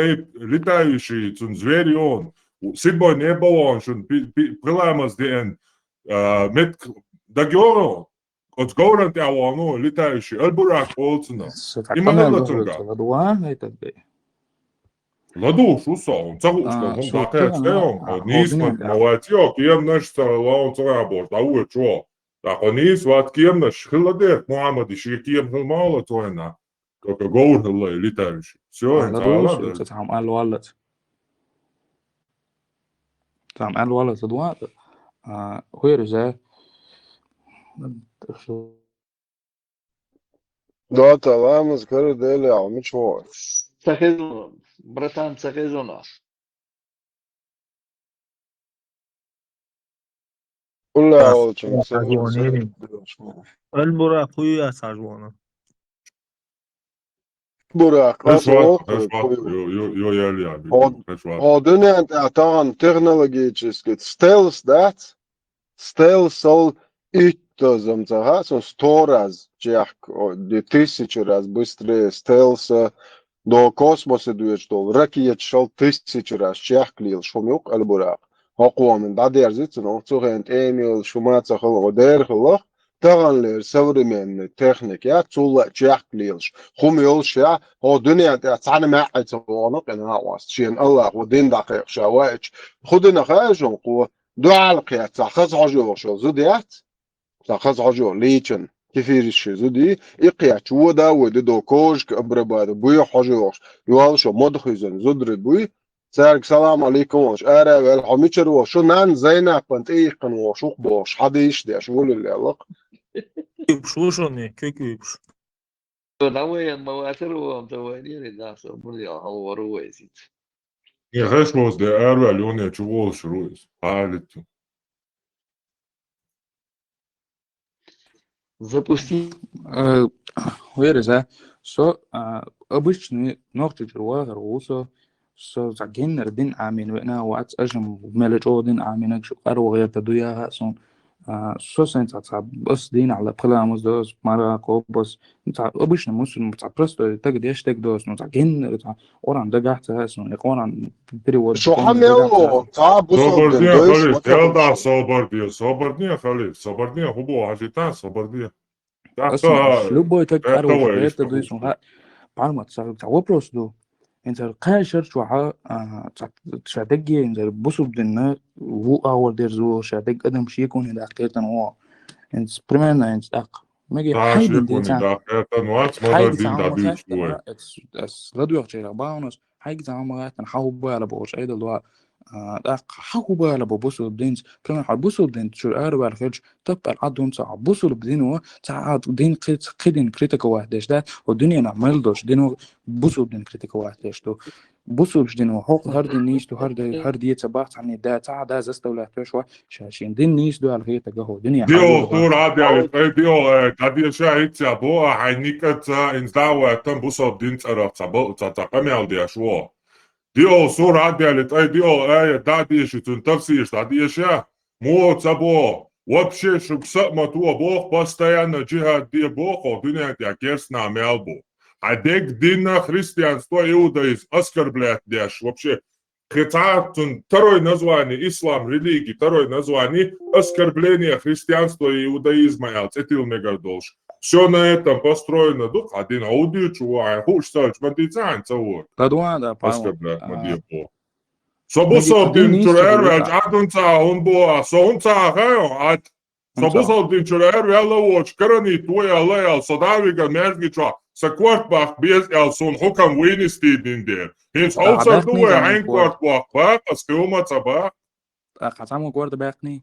тайп летающий цун звери он. Седьмой небо он шун пи-, пи-, пиламаз деен, а, мет дагёро, оц говран тӀа вон, ну, летающий, аль-Буракъ олцуна. Има хӀалла цунга. Ладуган, это бе. Ладугуш ву со, хӀун ца хууш, а, хӀун со дакъа кхераш кхерам, тайом, а, хӀо нийс хӀо мат динан маваци, кемнаш ца лаун ца рабор, да уе чо. Да хӀо нийс ват кемнаш, хилла дерт, Мухаммади ши кем хилла мала цойна. Как говр хилла летающий. Всё, а, ин ца ладугуш, ладугуш. Ца хам ал валлац. Ца хам ал валлац, ладуган, а, хуер узе. Да, та ламаз кара дели, а мичо. Ца хезуна, братан, ца хезуна. Улла волчун, сажвони. Аль-Буракъ хуя сажвона. Буракъ, хеш ват, хеш ват, йо, йо, йо, ял я, хеш ват. О, дунен, а, таган технологический стелс, да? Стелсал итт зам ца хасун сто раз чехк, о, де тысячу раз быстрее стелса, до космоса дуьйцу долу ракеташал тысячу раз чехк лелаш хӀума юкъа аль-Буракъ. ХӀокхо мин дӀадерзица, но цу хен тӀемелаш хӀума ца хала, о, дера хилах, таханлера современный техника, я, цул а чехк лелаш хӀума йолуш, я, хӀо дуьнен тӀехь цхьана маьӀӀе ца вогӀу къина а васт, шена Аллахо дин дӀакхайкхаша ваьча, хӀу дина хаьжун кхо, дуьхьал кхетта, цхьа хаза хьожа йогӀуш йолу зуда яц? Цхьа хаза хьожа йогӀу лийчан, кефириш ши зуди, и кхетча, вода а вой, дидо кожка обрабатывать, буьйха хьожа йогӀуш, йолуш а мода хуьйзина зударий буй, цаьрга салам алейкум волуш, ара а ваьлла, хьо мичара волуш, шу нанна Зайнапан тӀе иккхина волуш, вукху бохуш, хьадийш а деш, вуллил леллакх. Уьйпуш ву шуна, куьг уьйпуш. Со дӀавайна ма вацара вон, ца вайнера, да, со мурдел хьалвара вайсица. Не хеш воз де арваьлла юне чу волуш ву иза. Хьалитту. Запусти. Э, вер иза. Со, а, обычный нохчичуьра вахар ву со. Со цхьа геннара дин Ӏамийна веана вац, ажам мел чӀогӀа дин Ӏамийнарг шу къарва гӀерта ду яха а сун. А, со сайн цхьа, цхьа ас дийнахь ла пхи ламаз доз, мара кхобас, цхьа обычно мусульман, цхьа простой таг деш таг доз, ну, цхьа геннара, цхьа Къуръан дагахь ца хасун, и Къуръан перевод. Шо хьан мел ло, цхьа бусалба дин дойш, собар де, халиф, собар де, хӀу бо хьажи та, собар де. Ас любой таг къарва гӀерта дуй сун ха, пармат, цхьа, цхьа вопрос ду. ХӀинца кхаьшар чохьа, а, ца, ша дагге, хӀинца бусурба динна ву агӀор дерзо, ша даг адам шеконе даккхертан во. ХӀинца примерно хӀинца тӀаккха. Меге хьайдин дин ца. Даккхертан вац, мадар дин дӀадуьйцу вай. Ас ладоьгӀчерах бахьанас, хьайга ца ма гӀаттан, хьа хӀу бала бохуш, айдал дуа. А, тӀаккха хьа хӀу бала бо бусурба динца. Пример, хьа бусурба дин чуьра араваьлла хилча, таппар Ӏадун ца, бусурба дино, ца а дин кхи-, кхидин критиковать деш дац, хӀу дуьненахь мел долуш дино бусурба дин критиковать деш ду. Бусурбаш дино, хӀокху хӀара дин нийса ду, хӀара де-, хӀара де ца бах, цхьанне да, ца а да заставлять веш ва, ша шен дин нийса ду аьлла хетарг хӀу дуьненахь. Дио тур а дели, тӀе дио, э, дадеша хӀитца бо, а хьайн никъаца, инза да вай, там бусурба дин цӀарах ца бо, ца, ца къамел деш во. Дио сур а дели, тӀе дио аят дӀадеша, цуьнан тафсираш дӀадеша, муха ца боху, вообще шуьга са а ма то боху, постоянно джихад де боху, дуьнен тӀехь керстанах мел бу. Хьайн дегга динна христианство, иудаизм оскорблять деш, вообще, кхин цхьа а цуьнан второй название, ислам религии второй название, оскорбление христианства и иудаизма аьлла, цӀе тилла мегар долуш. Всё на этом построено ду, хьан дин хьо ву дуьйцу, ву хьайн хууш цаьрчу ма дийца хьайн ца вора. Да, да, да, правильно. Оскорблять ма де бо. Со бусалба дин чуьра араваьлча, Ӏадун ца а хӀун бо, а со хӀун ца а хьайо, а со бусалба дин чуьра араваьлла воцуш, каранит ву аьлла, аьлла, со да виган маьждиге чохь, сан корта баккха беза аьлла, суна хӀукам вуйнис дийдина дера. ХӀинца хьовсар ду вай, хьайн корта баккха баккха, ас кхин хӀума ца баккха. ТӀаккха цхьаммо корта баьккхиний?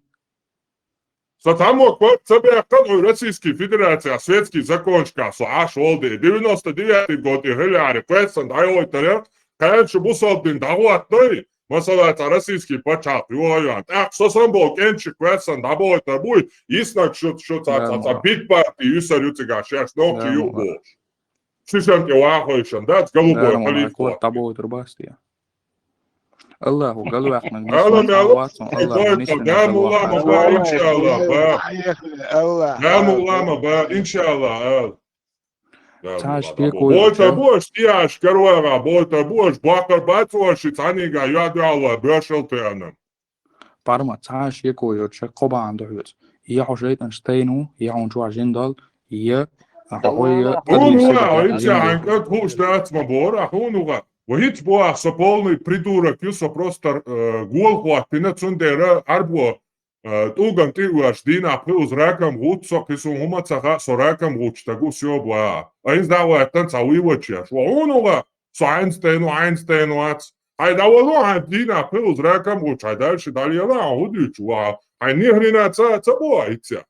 Сан цхьаммо корта ца баьккхина, хьуьн Российский Федерацехь светский законашкахь со Ӏаш волу де, девяносто девятый год и хӀуьллаьхьаре кхоьссина дӀайойтарел, кхаьна шу бусалба дин дӀахӀоттадой, Масала, цхьа российский пачхьалкх йогӀу йоӀ. ТӀаккха со санна болу кӀентий кхоьссина дӀабойтур буй, йиснарг шу, шу цхьа, цхьа, цхьа биг парти юьсур ю цигахь шаьш нохчий ю бохуш. Шишан тӀе вахойшан, дац, голубой халиф. ДӀабойтур бац те. Аллаху галваьккхинарг нисван Аллаху нисван Аллаху нисван. Да, мулла ма ба, иншаллах, ба. Аллах. Да, мулла ма ба, иншаллах, ал. Цхьа шеко йоцу. Бойта бош, тӀеш карвара, бойта бош, бакъар бац ош, цхьанига йоӀ дуьхьал вай, бешал тӀе анам. Парма, цхьа шеко йоцу, шек кхо бахьана ду хьоьца. Я хьо шайтӀанаш тайна ву, я хьуна чохь жин дол, я хьо хӀой, я Хьуна вуха, хӀинца хьайн кӀант хууш дац ма бора, хьуна вуха. Ва хӀинца боху со полный придурок ю, со просто, э, гол хӀоттина, цундела Ӏарбо, э, тӀулган тӀе а оьшу, дийнахь пхи уза ракам гӀутту со, кхин суна хӀума ца хаьа, со ракам гӀуттуш стаг ву, всё, боху. Ткъа хӀинца дӀа а ваьттина цхьа вуй вачеш. Ва хьуна вуха, со хьаьнца тайна ву, хьаьнца тайна вац. Хьайн дӀавало, хьайн дийнахь пхи уза ракам гӀуттуш, хьайн дальше дӀалела, хьан хӀун дуьйцу ваха? Хьайн ни хрена ца, ца боху хӀинца.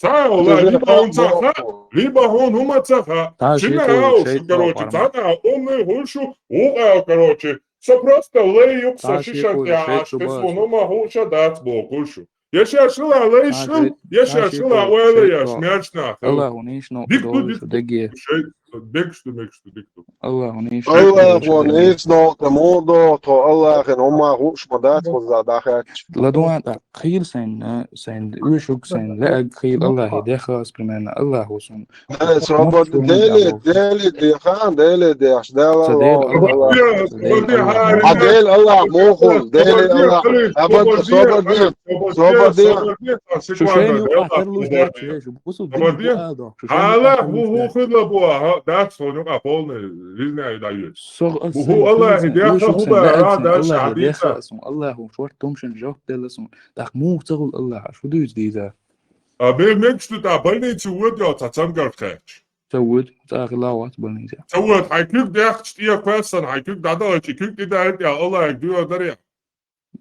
Ца а вала, либо хьуна ца хаьа, либо хьуна хӀума ца хаьа. Шина а шу, короче, цхьана а умный хуьлу шу, вукху а, короче, со просто лай юкъа со шишан тӀехь Ӏаш, кхин суна хӀума хууш а дац боху шу. Я шаьш хила лайш хила, я шаьш хила ойла еш, мерча нах хила. Аллаху нийсо дика ду, дика ду. Шей, дегаш ду, мегаш ду, дика ду. Аллаху нийсо. Аллаху нийсо, тӀе муха догӀу тхо, Аллахина хӀумма хууш ма дац, кхуза дӀахаьтташ. ЛадугӀан тӀаккха хийла сайна, сайна оьшург, сайна лаьаг хийла Аллахе дехха ас, примерно, Аллаху сун. Э, собар де, Дели, Дели деха, Дели дехаш, Дела ло, Аллах. А Дели Аллах мухул, Дели Аллах. Абад, собар де, собар де. Шу шайна юкъахь тарлуш дац, шу бусул дин бу а дохку. Аллах, бу хӀу хилла бу, дац, хьуна юкъа полный, ризна и даьюьйту. Бу хӀу Аллахи дехха хӀу бара, дац, Аллахи дехха сун, Аллаху шорт тумшин жоп делла сун. ТӀаккха муха ца хуьлу Аллаха, шу дуьйцу дийза? А бер мегаш ду тӀа больнице воьду йо, цхьа цамгарш кхаьчча. Ца воьду, цӀа хила вац больнице. Ца воьду, хьайн куьг дехча тӀе кхоьссана, хьайн куьг дӀадахча, куьг тӀе даьлла тӀе Аллахьиг дуьйгӀар дарий?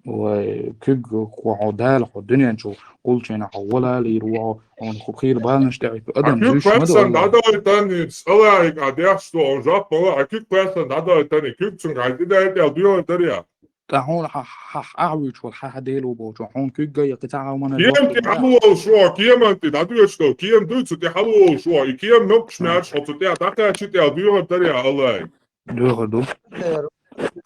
Вай, куьг хьо Дала хьо дуьнен чу гӀулчина хьо валалийр ву хьо, хьуна хӀу хийла баланаш тӀе Ӏуьтту адам зуьйш ма ду Аллахьа. Аллахьиг а дехча со хьуна жоп ма ло, хьайн куьг кхоьссана дӀадахийтана, куьг цуьнга хьайн тӀе даьлла тӀе дуьйгӀар дарий? ТӀа хьуна хьа, хьа, хьа, ахь вуьйчу вала хьан хьадела ву бохучу, хьуна куьгга я кхин цхьа хьалмана. Кема тӀе хьалаволуш ву, кеман тӀе дӀадоьдуш долу, кема дуй цу тӀе хьалаволуш ву, и кема ноккуш маьрша хьо цу тӀе дӀакхаьчча тӀе дуьйгӀар дарий Аллахьиг? ДуьйгӀар ду.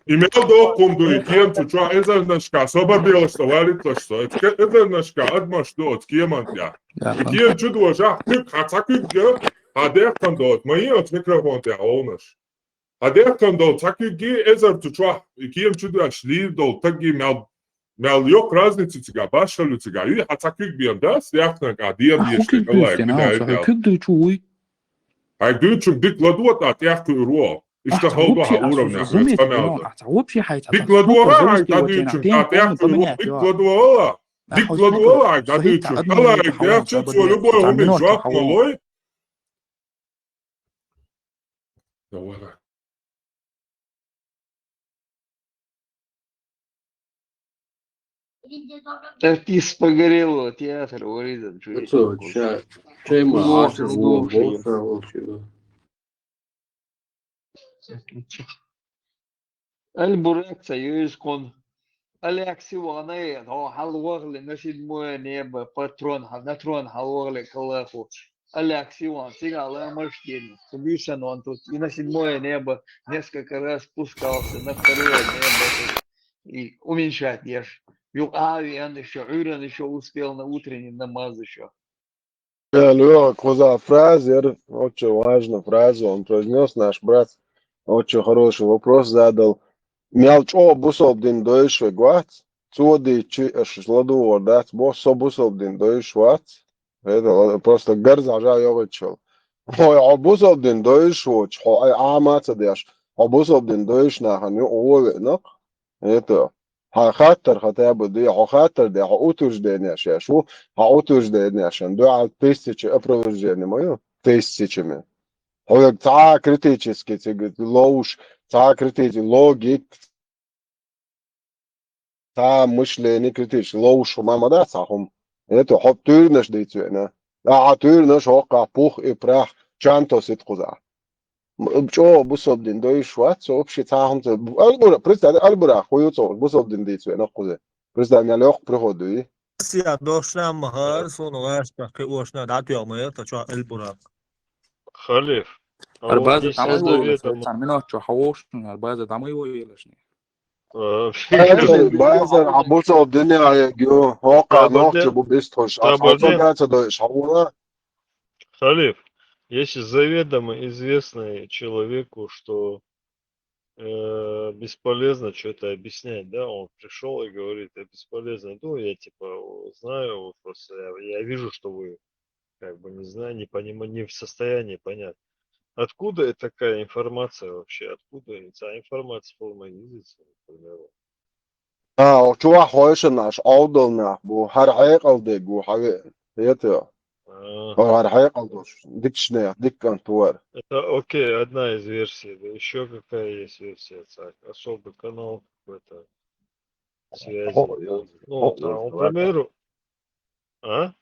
И мел доккхун ду, и кема цу чохь эзарнашка собар белаш со, валитлаш со. Эзарнашка адамаш ду оцу кеман тӀе. И кема чу дожахь, куьг, хьан цхьа куьгга, хьан дехкан доцу, ма йин оцу микрофон тӀе гӀовнаш. Хьан дехкан долу цхьа куьгги эзар цу чохь, и кема чу деш лийр долу тагги мел, мел йоккха разница цига, башхалла цига. Юй хьан цхьа куьг бен дац, дехканга а дем деш дерг Аллахьиг. Куьг дуьйцу вуй? Хьайн дуьйцунг дика ладогӀа тӀа тӀех кхуьур ву. Иштта хала ду хьан уровня хьоьца, ца мел ду. Дика ладогӀа хьайн дӀадуьйцунг тӀа тӀех кхуьур ву, дика ладогӀа ала. Дика ладогӀа ала хьайн дӀадуьйцунг. Аллахьиг дехча, цо любой хӀуманиг жоп ма лой. Давай. Артист Погорелого театра вырезан, чё. Чай ма Аль-Бурак ца юьйсу кхунна. Алекси вахана, хьо хьалавахале на седьмое небо, по трон, на трон хьалавахале Калаху. Алекси вахана, цигахь ламаш дина. Кху буьйсан ван тут. И на седьмое небо несколько раз спускался, на второе небо тут. И уменьшать еш. Юкъа а веана ещё, Ӏуьйрана ещё успел на утренний намаз ещё. Э, Лёха, кхуза фраза яра, очень важная фраза, он произнёс, наш брат очень хороший вопрос задал. Мел чӀогӀа бусалба дин дойуш верг вац, цо дийцчи аша ладугӀур дац, бо со бусалба дин дойуш вац. Это просто гарза хьажа йогӀуччул. Хьо, хьо бусалба дин дойуш воцуш, хьо Ӏама а ца деш, хьо бусалба дин дойуш нахана юкъа вон веана-кх. Это, хьан хаттар хотя бы де, хьо хаттар де, хьо утверждение шаьш ву, хьан утверждение шан дуьхьал тысячи опровержений ма ю, тысячами. Хьоьга цхьа а критически цига ловш, цхьа а критически логик, цхьа а мышление критически ловш хӀума ма дац хьан хӀума. Это хьо туьйранаш дийца веана. Ахьа туьйранаш хӀокхахь пух и прах чан тосуьйту кхузахь. ЧӀогӀа бусалба дин дойш вац, со вообще цхьа хӀама ца-, Албура, представь, Албура, хӀу ю цо, бусалба дин дийца вена кхузе. Представь, мел йоккха приход ю. Сия дошна махар, суну гаш, та кхи ошна, да, тёгъ ма яр, та чо Албура. Халиф, а Ар вот база если там его заведомо цан минут чё, хавошна, ар база там его елашни. Э, Базар, а бусалба дин я, гё, хӀокха Табарде-, нохча бу бистхуш, а табарде-, хӀокха ца дойш, хьавула. Халиф, если заведомо известно человеку, что, э, бесполезно чё-то объяснять, да, он пришёл и говорит: «Это бесполезно». Ну, я, типа, знаю, вот просто я, я вижу, что вы, как бы, не знаю, не понима-, не в состоянии понять. Откуда такая информация вообще? Откуда эта информация по моей языке, например? А, чувак, хойшанаш, Ӏовдалнах бу, хӀара хьекъал дег ву, хьаве, хетайо. А. Хо хӀара хьекъал дош, дикшнех, диккан туар. Это окей, одна из версий, да, ещё какая есть версия, так, особый канал какой-то связи. Хо, ё-, Ну, хо, там, ё-, к примеру, а?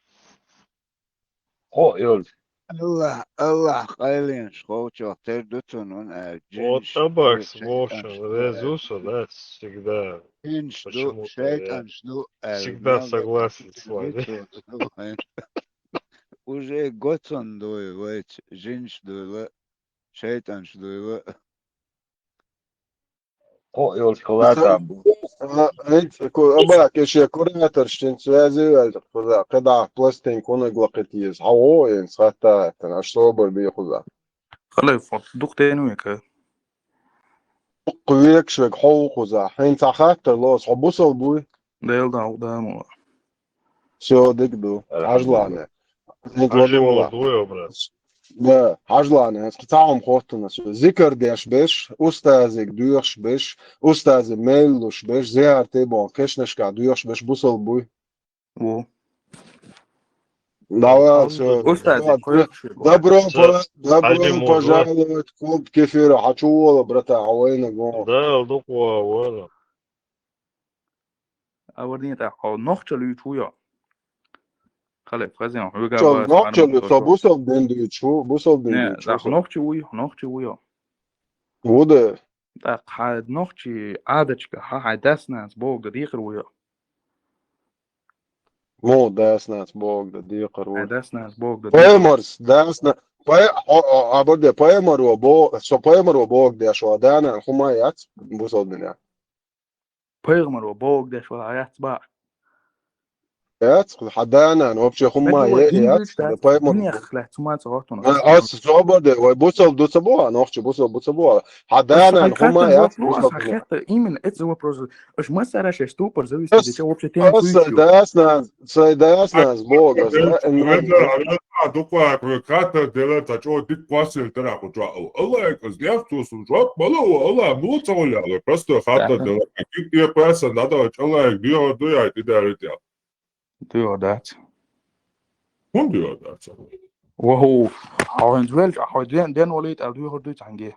Хо, йолча. Аллах, Аллах къайлинаш ховчох тер ду цунун, э, Вот жинш табакс ду, шайтӀанш Вошин ду, э, резусу, да, всегда. Жинш ду, почему-то я шайтӀанш ду, э, всегда мел согласен с вами. Уже гоцан дуй, вайч, жинш дуйла, шайтӀанш дуйла. Хо, йолча хала там бу. А, эт, ку-, аба, кеше кураторш чин связи валь, куда, куда пластинку на глакетиез. Хьаво, эн схата, тан, аш собар би хуза. Халай фон, дук тен века. Дук век швек хо хуза. Хин ца хаттар лос, хо бусал буй. Дел да, да, му. Всё, дик ду. Алхамдулиллах. Хьажлане. Хьажи вала дуй, брат. Да, хьажлане, хьаж цаам хоттана всё. Зикар деш беш, устазик дуьхш беш, устази меллуш беш, зиярте бон, кешнашка дуьхш беш, бусал буй. Во. Давай, всё. Устази, добро, добро пожаловать в клуб кефира. Хьачу вола, брата, хьавайна го. Да, алдуква, вала. Аварни та, хо, нохча луьйчу вуйо. Хале, фазен, хьуга Чо, ба, нохча луьйчу, со бусал бен луьйчу, бусал бен луьйчу, со. Нохча вуй, нохча вуйо. Вуда. Так, хьа нохчи Ӏадаташка, хьа, хьа дас-нанас бохург да декхар вуйо. Мо дас-нанас бохург да декхар вуй. Хьа дас-нанас бохург да декхар. Пайхамарс дас-на-, пай-, о, о, абарде, пайхамаро бо-, со пайхамаро бохург деш ва, да-нана хӀума яц, бусал бен я. Пайхамаро бохург деш вала яц ба. Яц, хьа да-нана вообще хӀума яц, пайхамар. Дунех лаьц хӀума ца хӀоттуна. А, ас собар де, вай бусал ду ца бо, нохча бусал бу ца бо. Хьа да-нана хӀума яц, бусал бу. Именно это вопрос. Аш масара шеш тупор зависит, дича вообще тем. Ас дас-нанас, сай дас-нанас бохург, ас да, эн вай. Дуква, кхатар дела, та чо дик квасил тара ку чо. Аллах, аз лев ту су жоп, мало, Аллах, мулу ца валяла. Просто хаттар дела, какие пьеса надо, Аллах, где он дуя, ты дарит я. Дуя дац. Он дуя дац. Ваху, а он дуэль, а он ден, ден валит, а дуя дуй цанге.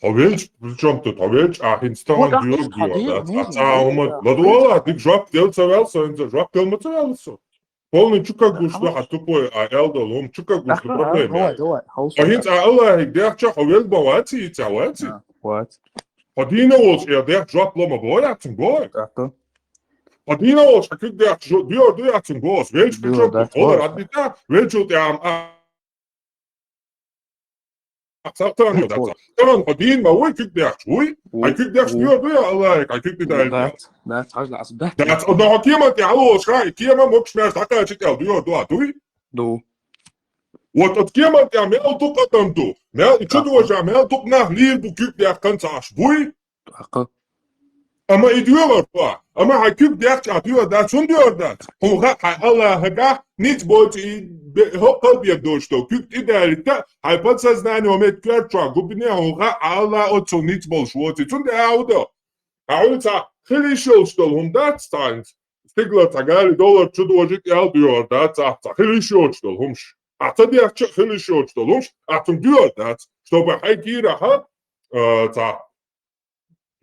Хьо велча, причём тут хьо велча, а хӀинца тахана дуьйр дуьйр дац. А ца хӀума ладувгӀа, дика жоп дел ца ваьлла со, хӀинца жоп дел ма ца ваьлла со. Полный чукагуш ду хьа тупой, а эл дол хӀума чукагуш ду проблема. А хӀинца а Аллахьига дехча хьо вел бан ваци, и ца ваци? Вац. Хьо дийна волча я дехча жоп ла ма бой, яцун бой. Хьо дийна волча хьа куьг дехча жо-, дуьйр ду, яцун бой. Велча причём тут холар аддита, велчул тӀе ам а Ахсахтан ю дац. Таган хьо дийна ма вуй, куьг дехча вуй. Хьай куьг дехча дуьйр ду я Аллахьига, хьай куьг ди даьлла. Дац, дац, хьажа, ас дац. Дац, одна хьо кема тӀе хьалволаш хьай, кема мокш меш дӀакхача тӀел дуьйр ду, а дуй? Ду. Вот от кема тӀе мел ду къадам ду. Мел, и чу дожа, мел дукха нах лийр бу куьг дехкан ца аш буй? Акъа. Амма и дуьйр ду, амма хьай куьг дехча а дуьйр дац, хӀун дуьйр дац? Хьуна хаьа хьай Аллахьагахь ниц боцу и бе-, хӀокхал бен доцуш долу куьг тӀе далийтта, хьай подсознание метта коьрта чохь губине хьуна хаьа хьан Аллахь оццул ниц болуш воций. Цундела а хӀун до? Хьан хьуьлла цхьа хила йиш йолуш долу хӀума дац цхьаьнца? Стигла цхьа гали доллар чу дожи тӀел дуьйр дац, цхьа, цхьа хила йиш йоцуш долу хӀумаш. Ахь ца дехча а хила йиш йоцуш долу хӀумаш, ахь цунна дуьйр дац, чтобы хьай кийрахь, а, цхьа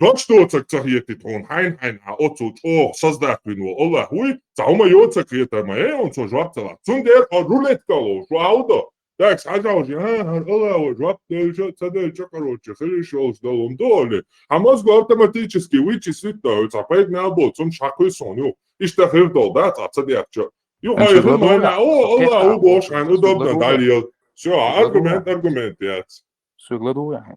Дош доцург ца хетийта хьуна, хьайна-хьайна хьан оццул чӀогӀа создать вина волу Аллахь вуй, цхьа хӀума йоцург хетар ма яй хьуна цо жоп ца латта. Цундела хьо рулетка ловш ву, а хӀун до? Так, схьажалжи, а, хӀара Аллахо жоп делча, ца делча, короче, хилиш йолуш долу хӀума ду олий. Хьан мозго автоматически вычислить до, цхьа пайда мел боцу, хӀума шаккхуьйсу хьуна ю. Иштта хир долу, да, цхьа ца дехча. Ю, хьо хӀума, о, Аллахо бохуш, хьайн удобно далийла. Всё, аргумент, аргумент яц. Соьга ладугӀу ахьа.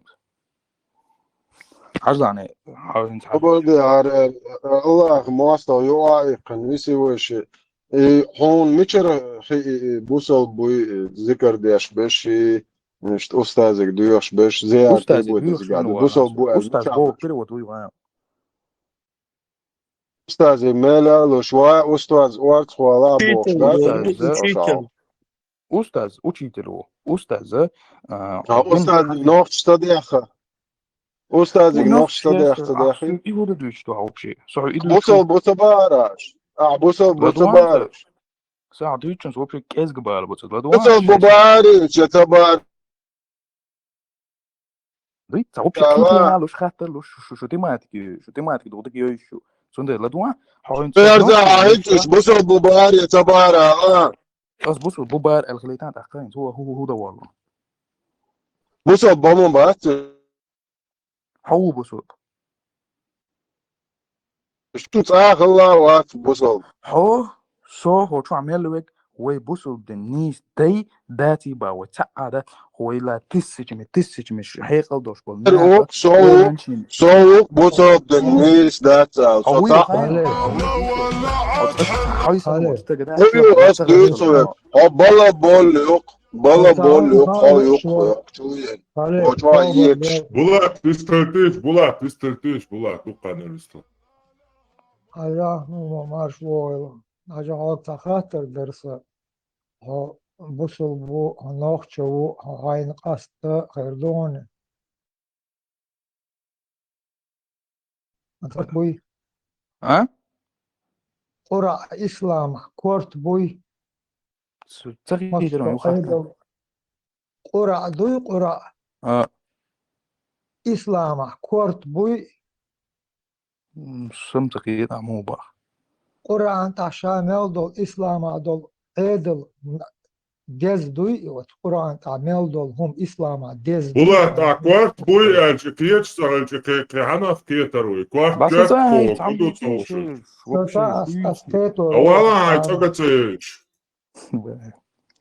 Хьажлани, хьо хӀинца хьажа. Хабар де, хӀара, Аллах мостагӀа юкъа а иккхина, виси вайши. И хьуна мичара хи-, и, и, бусалба буй, и, зикар деш беш, и, иштта устазиг доьхуш беш, зиярат буй дизга. Бусалба бу аьлла, устаз мичара боху беш? Перевод вуй ван. Устазиг мел а луш, вай устаз орцахвала а бохуш, да? Учитель. Устаз, учитель ву. Устаз, а, устазиг нохча ца дехха. Устазиг нохча ца дехха, ца дехха. И хӀун дуьйцуш ду хьо вообще? Со хьо и дуьйцуш. Бусалба бу ца баараш. А, бусалба бу ца баараш. Са хьо дуьйцучунца вообще кӀезга бала бу ца. ЛадугӀу. Бусалба бу баараш, я ца баар. Дуй, ца вообще кхин тема луш, хаттар луш, шу, шу, шу тематики, шу тематики духу дика йойуш шу. Цундела ладугӀу, хьо хӀинца. Берза, хьо хӀинца бусалба бу баар, я ца баар, а? Ас бусалба бу баар аьлла хилийтан тӀаккха хӀинца, хӀу, хӀу, хӀу, хӀу да воллу. Бусалба бу ма бац. Хьо ву бусалба? Шу цӀа хилла вац бусалба. Хьо, со, хьо чохь мел вег, вай бусалба дин нийса дай, даций ба вай цхьа а дац, хьо вай ла тысячами, тысячами ш-, хьекъал долуш болу. Со ву, со ву бусалба дин нийса дац ала. Со цхьа а. Хьо ю ас дуьйцу вег. Хьо бала болу юкъ. Бала болу юкъ, хьо юкъ, чу вен. Хьо чохь ехаш. Булат, вистхилтиш, Булат, вистхилтиш, Булат, дуккха а вистхил. Хьажа, ну, марш вогӀийла. Хьажа, хьо ца хаттар дара сан. Хьо бусалба ву, хьо нохча ву, хьо хьайна къаста хир ду хьуна. Корта буй? А? Къураъ исламах корта буй? Ц-, ца хийтира вай хаттар. Къураъ дуй, Къураъ? А. Исламах корта буй? М, сам ца кхета, муха баха. Къуръан тӀехь ша мел долу исламах долу Ӏедал деза дуй, и вот Къуръан тӀехь мел долу хӀума исламах деза дуй. Булат, а корта буй аьлча, кхеташ ца хилча, кхе-, кхе хьанах кхетар вуй? Корта, корта боху, хӀун ду ца хууш? Аса, аса кхетор. Давала, хьайн цӀа ца еш.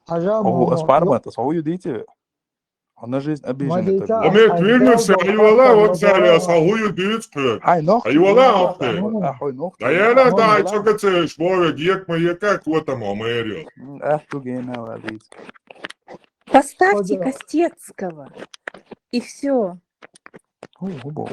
Хьажа, ас пармат, ас хьо ю дийци? Хьо на жизнь обиженный. Амет вирнуса, хьайвала, вот царя, ас хьо ю дийци кхуьр. Хьайвала, хьо кхуьр. А, хьой нох. Да я на дай, цо кацеш, бове, гек ма ека, котам, а, мэрил. Ах, ту гена, ладиц. Поставьте Костецкого, и всё. Ой, бо.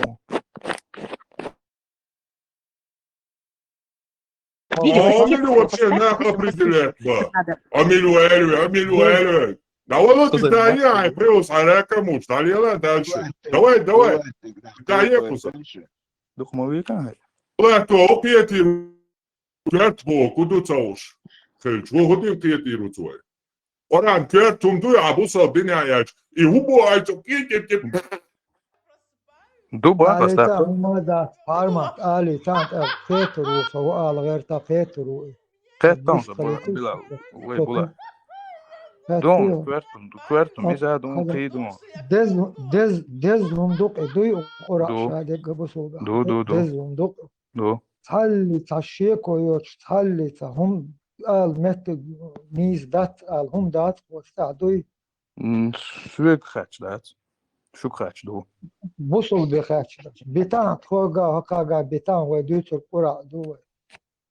Амиль вообще нах определять, ба. Амиль вэлю, амиль вэлю. Да вон Китае, ай, плюс, а ракамуш, да, ела дальше. Давай, давай. Китае куса. Духмовика. Ла то опети кверт бо, куду цауш. Хелч, во хотим кети руцвай. Къуръан коьртум дуй, а бусал динехь яьлча, и хӀун бу айцу кӀи-кӀи-кӀи? Ду бан, али, поставь. Та хӀума дац, пармат, али, тан тӀе кхетар ву, со ву ала гӀерта кхетар ву и. Кхеттам со, Билал, вай, Булат. Дун, коьртум, ду, коьртум, иза дун, кхий дун. Дез, дез, дез хӀума ду кхи дуй, Къуръан ша дегга бусулба. Ду, ду, ду. Дез хӀума ду кхи. Ду. Цхьалли цхьа шеко йоцуш, цхьалли цхьа хӀума ала меттиг нийса дац ала, хӀума дац кхочу тӀехь дуй? М, соьга хаьча дац. Шуьга хаьча ду. Бусулбе хаьча дац. Битан, тхога, хӀокхага битан вай дуьйцург Къуръан ду вай.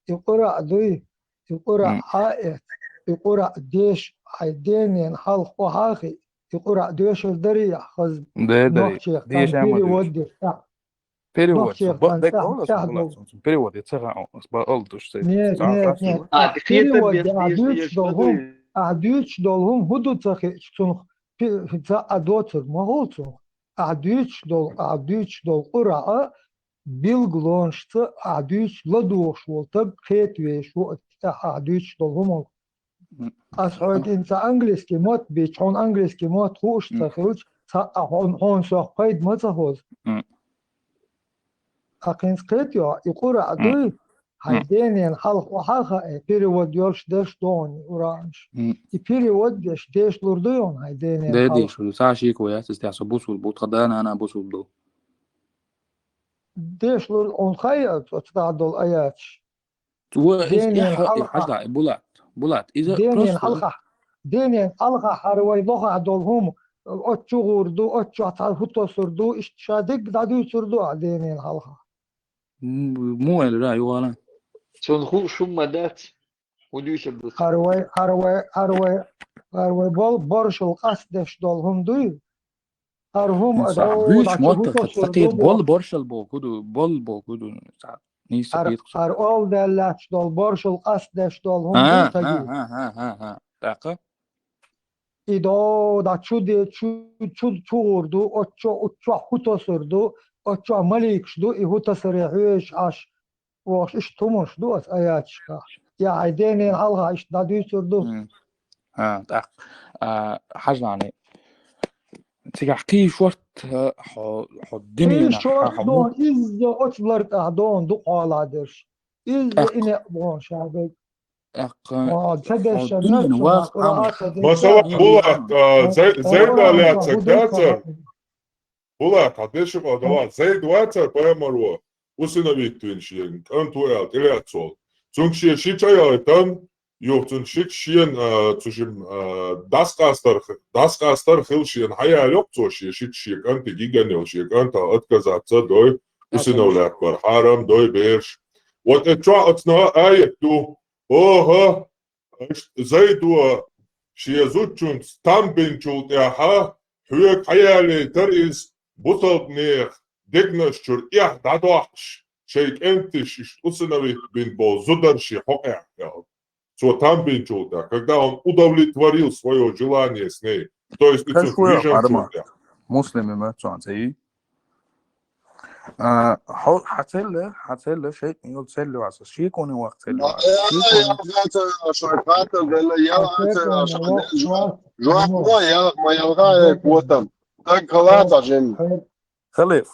И Къуръан дуй, и Къуръан М. Ӏа эц, и Къуръан деш, хьайн денен хьалха охьа а хи, и Къуръан доьшур дарий ахь хаза? Де, дарий. Нохчех цхьана перевод деш, а. Перевод. Нохчех цхьана тӀехь, тӀехь ду. Перевод, я ца хаьа, ас ба-, алла душ цай. Нет, нет, нет. Ахь перевод, ахь дуьйцуш долу хӀума, ахь дуьйцуш долу хӀума хӀун ду ца хиъча, цунах пи-, ца а доцург ма хуьлу цунах. Ахь дуьйцуш долу, ахь дуьйцуш долу Къуръан а билгалонашца ахь дуьйцуш ладугӀуш волу таг кхетавеш ву оцу тӀехь ахь дуьйцуш долу хӀуманах. М. Ас хьоьга хӀинца английский мотт бича, хьуна английский мотт хууш ца хилча, ца, а, хьуна, хьуна сох пайда ма ца хоза. М. Ахь хӀинца кхетайо, и Къуръан дуй, Хьайн денен хьалха хьаха, э, перевод йолуш деш догӀу уранаш. И перевод деш, дешлур ду йону хьайн денен хьалха? Деш, ду, ца шеко яц, тӀехь со бусул бу, тха да-нана бусул ду. Дешлур, он хай, оцу тӀехь долу аяташ. Цо иза денен хьалха, хьажа, Булат, Булат, иза денен просто хьалха, денен хьалха хьара вай лохахь долу хӀума, оцу чу гӀур ду, оцу чохь цхьа хӀу тосур ду, иштта ша дерг дӀадуьйцур ду ахь денен хьалха. М-, муха аьлла, юхана? Цунна хууш хӀумма дац, хӀун дуьйцур ду? Хьара вай, хьара вай, хьара вай, хьара вай бол-, боршал къастдеш долу хӀума дуй? ХӀара хӀума, ну, ца дов, вуьйцу дачу моттар, хӀу тосур ду бо? Бол боршал бо, куду, бол бо, куду, ца, нийса хӀара, хӀара олу даьллаьцча долу боршал къастдеш долу хӀума ду таги? ХӀа, хӀа, хӀа, хӀа, хӀа. ТӀаккха? И дов, дачу де, чу, чу, чу гӀур ду, оцу чо-, оцу чохь хӀу тосур ду, оцу чохь маликаш ду, и хӀу тасаре хьоьжуш Ӏаш. Вохуш иштта хӀуманаш ду аса аяташкахь. Я хьайн денен хьалха иштта дӀадуьйцур ду. М. А, тӀаккха, а, хьажа, цигахь кхин шорт, а, хьо, хьо дуьненахь, кхин шорт хьо ду, изза оцу лартӀахь ду, ду кхоалахь дерш. Изза и некъ боху ша берг. ТӀаккха, а, ца дешшан хьо дуьненахь вац, масала, Булат, а, Зай-, Зайда лаьцна, дац? Булат, хьан деши къа дала, Зайд вацара пайхамаро, усыновить вина шен кӀант ву аьлла, тӀелаьцна цо. Цуьнга шен ши чӀа яйтина, юха цуьнан ши чӀа шена, а, цу шимма, а, дӀасакъастар, дӀасакъастар хилла шена хьаяьлла йоккху цо шен ши чӀа шен кӀанте гиганел, шен кӀантах отказаться дой, усыновлять бар хьарам дой бераш. Вот это чохь оцунах аят ду. Оха! Зайдо шен зудчуьнца там бинчул тӀаьхьа хьоьга хьаяьллийтара иза бусалбанех дегнаш чуьра эхь дӀадоккхуш, шайн кӀенташ иштта усыновить бина болу зударши хьокъехь аьлла. Цо там бинчул тӀаьхьа, когда он удовлетворил своё желание с ней, то есть и цу вижен чул тӀаьхьа. Муслим ма цо ца йий? А, хьо-, хьан цӀе ле, хьан цӀе ле, шайтӀан йолу цӀе ле вац, шеконе ваха цӀе ле вац. Шеконе. ЯлгӀа ца, шайн хаттар делла, ялгӀа ца, шайн жоп, жоп ма, ялгӀа ма, ялгӀа, э, котам. Так, халаца жин. Халиф.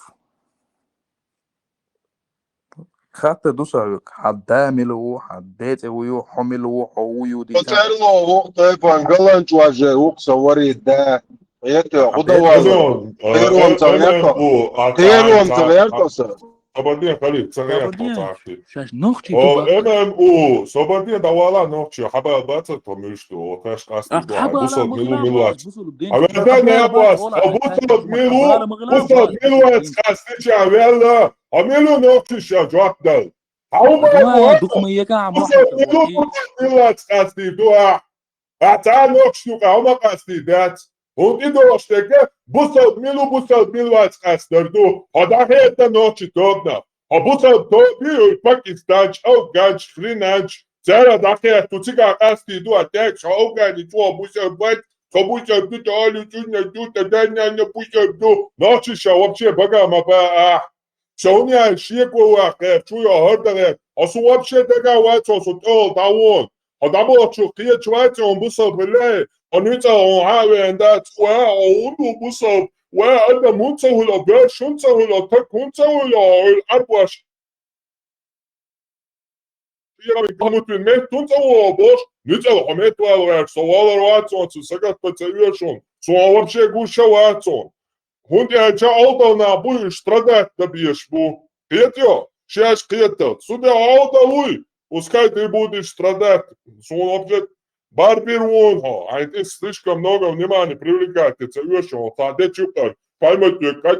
Хаттар ду сан хьоьга, хьан да мила ву, хьан ден цӀе хӀун ю, хьо мила ву, хьо хӀун ю дийцан. Церло ву, тайпан галанчу важе ву, сан вари да. Хетта, хӀу дан ваза? Тхерон ца гӀерта? Тхерон ца гӀерта сан? Сабаден халиф, ца гӀерта цархи. Шаьш нохчий ду баккха. М М У, Сабаден дӀавала нохчий, хьабал баца тхо муьш ду, о, тхаьш къасти ду, хьан бусалб милу милвац. Хьан ваьлла не бац, хьан бусалб милу, бусалб милвац къастича ваьлла, хьан милу нохчий ша жоп дал. Хьан у ма бу, дукха ма яка, бусалб милу, бусалб милвац къасти ду, а? Ахьа цхьа а нохчо юкъа хӀума къастий дац. ХӀунда и долуш дерг, бусалб мила ву, бусалб мила вац къастор ду. Хьо дӀахӀетта нохчийн тобанах. Хьо бусалб тоба ю, пакистанчу, афганчу, хренанчу, цара дӀахӀетта, цигахь къастий ду, а тӀекӀаш хьо афгани чӀогӀа бусалб вац, тхо бусалб ду, тӀе али чӀунна ду, тӀе даннанна бусалб ду. Нохчий ша вообще бага ма ба ахь. Ша хӀунда аьлла шеко ваха гӀерташ ву, я хӀара дан гӀерташ? Хьо суна вообще дагахь вац, хьо суна тӀехула дӀавон. Хьо дӀаболчух кхеташ вац, хьо бусалба хилла, хьо нуьцкъала хьо хьа а веана дац, ва, хьо хӀунда ву бусалба, ва, адам хӀунда ца хуьлу, боьрша хӀунда ца хуьлу, таг хӀунда ца хуьлу, хьо Ӏарбош. Меттан цӀа вогӀу бохуш, нуьцкъала хьо меттавала гӀерташ, со валар вац хьуна, цу сагатта ца оьшу хьуна, суна вообще гуш а вац хьуна. ХӀунда аьлча Ӏовдал нах бу, уьш страдать дан безаш бу. Кхетайо? Шаьш кхеталц. Цу тӀе Ӏовдал вуй, пускай ты будешь страдать. Суна вообще барбир вон хьо, хьайн тӀе слишком много внимания привлекать ца оьшу хьуна, цхьа дечу юкъара, поймать, кхетта,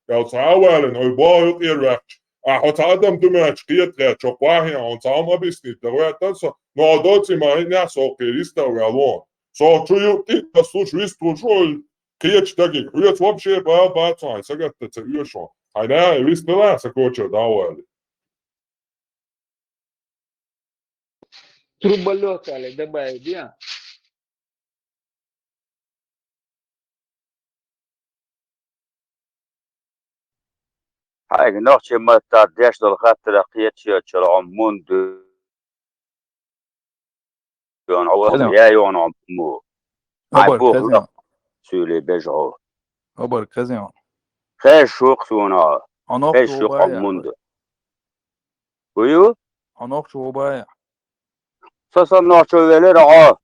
аьлла, цхьа а валина, ой, боху юкъера ваьхча. Ахьа хьо цхьа адам ду моьттуш кхета гӀерташ, хьо кхоахье, хьуна цхьа хӀума объяснить дан гӀоьттина со, но хьо доций ма хӀиннехь со кхеран йистехь ваьлла вон. Со чу ю-, тӀе а слуш, вистхуш, ой, кхечу дагиг, хьоьца вообще бала бац хьуна, хьайн сагатта ца оьшу хьуна. Хьайн наха вистхила, сан кочара дӀа а валий. Труболёт али добавить, я? Хьайга нохчийн маттахь деш долу хаттарах кхеташ йоцчул хьо мунда дуьйна, хьо вахана я йоьхна хьо му. Хьайн бух лакха суьйлий бежа хьо. Хабар казин. Хезаш шу-кх суна хьо. Хезаш шу-кх хьо мунда. ХӀу ю? Хьо нохчо ву бай? Со сан нохчо велира хьо.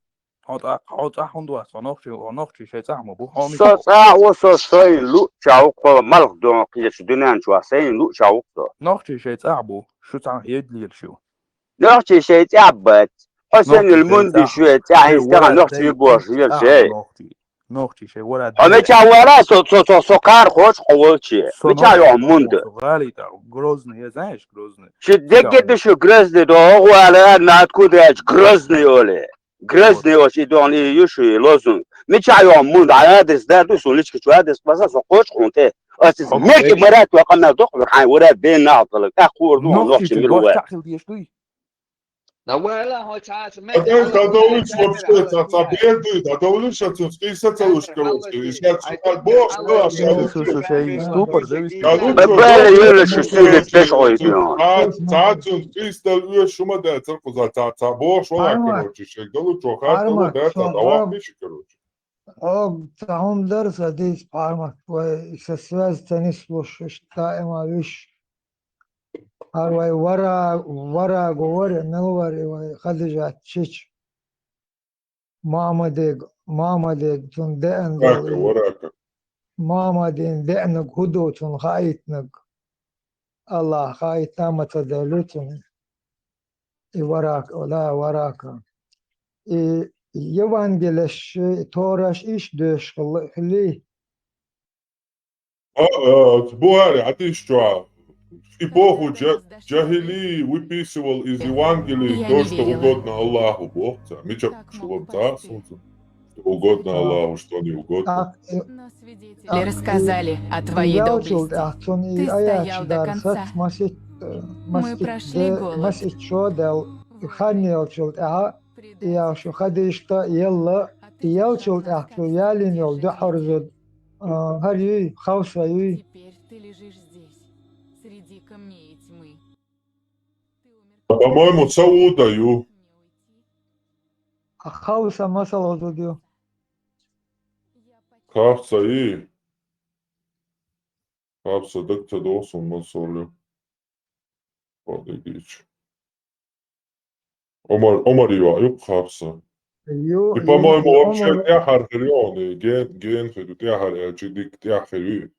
Хьо цӀа-, хьо цӀахь хӀунда вац? Хьо нохчи, хьо нохчи шайн цӀахь ма бу. Хьо мича Со цӀахь ву, со сайна луъча ву, кхо малх дон кхечу дуьнен чохь сайна луъча ву со. Нохчи шайн цӀахь бу, шу цхьаьна хьедалийла шу. Нохчи шайн цӀахь бац. Хьо санна Нохчи шайн мунди цӀахь. Шуьца цӀахь Шайн хӀинца тӀехь вара нохчи дерг бу бохуш вара цӀахь шай. Нохчи. Нохчи шайн вара Хьо дерг. Мича вара со, со, со, со кхара кхочу хьо волчи. Со Мича нохчи йо бу, мунда? Со гӀалий тӀехь, Грозный, я знаешь, Грозный? Шу дегге ду шу Грозный до, хӀо вала, над кудач Грозный оли. Грозный Вот. Ош и дон и ю шу и лозунг. Мича йо мунда, а адрес да ду, сун личка чу адрес баса, со кхочу хьун те. Ас из Хьо меки ма- марат ва къамна дохлур, хьайн вара бен нахталак, а кхур ду, Нохчи нохчи шайн мир гош вай. Цхьаъ хила деш дуй? Да вала хьо цхьацца АтӀа, тӀадовлуш вообще, ца, ца бер дуй, тӀадовлуш, а цунца къийса ца луш, короче, и сейчас цунца бохуш, ма лаш, Слушай, слушай, слушай, ступор, да, виски? Бабаля, Юля, что ты здесь пешком идёшь? Ца, ца цунца къийса уьш шума да, царкъуза, ца, ца бохуш, вала, Арма. Короче, шек далу, чё, хар далу, Арма, да, ца, шо, давай, Арма. Пиши, короче. Хьо ца хӀума дара сан дийца, Пхьармат, вай, сан связь ца нислуш, иштта даима виш. ХӀара вай вара, вара, говори, мел вари вай, Хадижат чич. Мамадег, Мамадег, цун деана Варака, долу. Варака. Мамадин деанаг хӀу ду, цун хаийтнаг. Аллах хаийтна ма ца делу цунна. И варака, ла варака. И Евангелеш, и Тораш иш доьшуш хилла, хилли? А, а, Бухари, хьадис чохь. И боху, джа-, джахили выписывал из Евангелий то, что угодно Аллаху, боху цара. Мича шугам ца, что угодно Аллаху, что не угодно. Так, э, Или рассказали о твоей доблести. Ялчул тӀаьхьа цунна и Ты стоял аячу до дар конца. Сац масит, э, Мы масит прошли де-, голод. Масит шо дал, и хан ялчул тӀаьхьа, и ялшу хадишта елла, и ялчул тӀаьхьа цу ялин йол дуьхьарзуд, а, хӀар юй, хавса юй. Теперь ты лежишь здесь, среди камней и тьмы. По-моему, Сауда ю. А хавса масала зуд ю. Хавса и. Хавса даг ца доху, сумма солю. Подойдите. Омар, Омар ю, а ю хавса. Ю, И, по-моему, ю, вообще Омар. ТӀаьхьар хир ю, он, и ген, ген хир ю, тӀаьхьар, э, чи дик тӀаьхьа хир ю.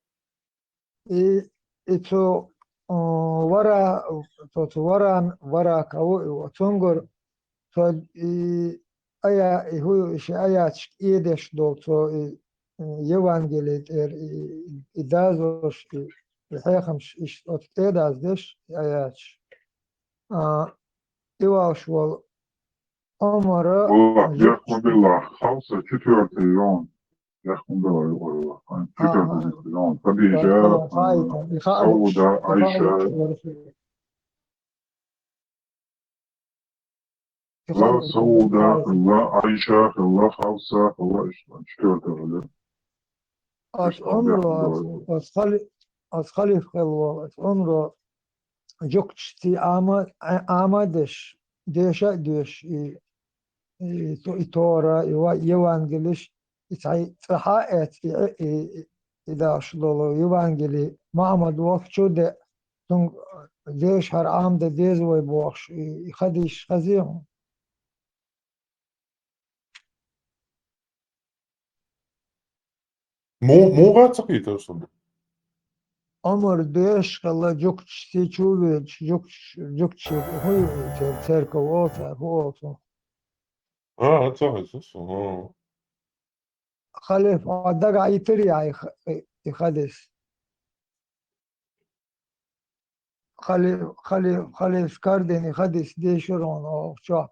И, и цу, м, вара, цу, цу варан, вара кого, и цунгар, цу, и, ая, и хӀу, и ши аячка эдеш долу, цу, и, м, Евангелие тӀера, и, и, и дазош, и, и хьехамш, и ш-, оцу тӀедаздеш, и аячаш. А, и валш волу Омара Валлах, жуьгташ яхун билла, хавса четвёртый раунд. Яхун билла, юкъара ваха. А, четвёртый а. Четвёртый раунд. Хадижа, Хадижа, а, Сауда, Айша. Ла Сауда, ла Айша, ла Хавса, ла Иш-, четвёртый раунд. Ас Иш-, Омара, яхун билла. Ас хали-, ас халиф хилла, ас Омара жугташций Ӏама-, Ӏа-, Ӏамадеш, деша а доьшуш, и, и, то-, и Тора, и ва-, Евангелиш, и цхьа-, цӀахьа а эцна, и, и, и, и далш долу Евангели Мухьаммад воккхачу де, цунга деша хӀара Ӏамадан деза вай бохуш, и, и хадийсаш хазий хьуна? Му-, муха ца кхетар сан? Омар деш хилла жугташций чу веъча, жугташ-, жугташ хӀун ю цер-, церков олу цара, хӀун олу цунах? А, ца хеза сан, а. Халиф, хьо дагахь йитирий хьайх и, и хадис? Хали-, хали-, халиф Скардини хадис дешира хьуна оха чохь.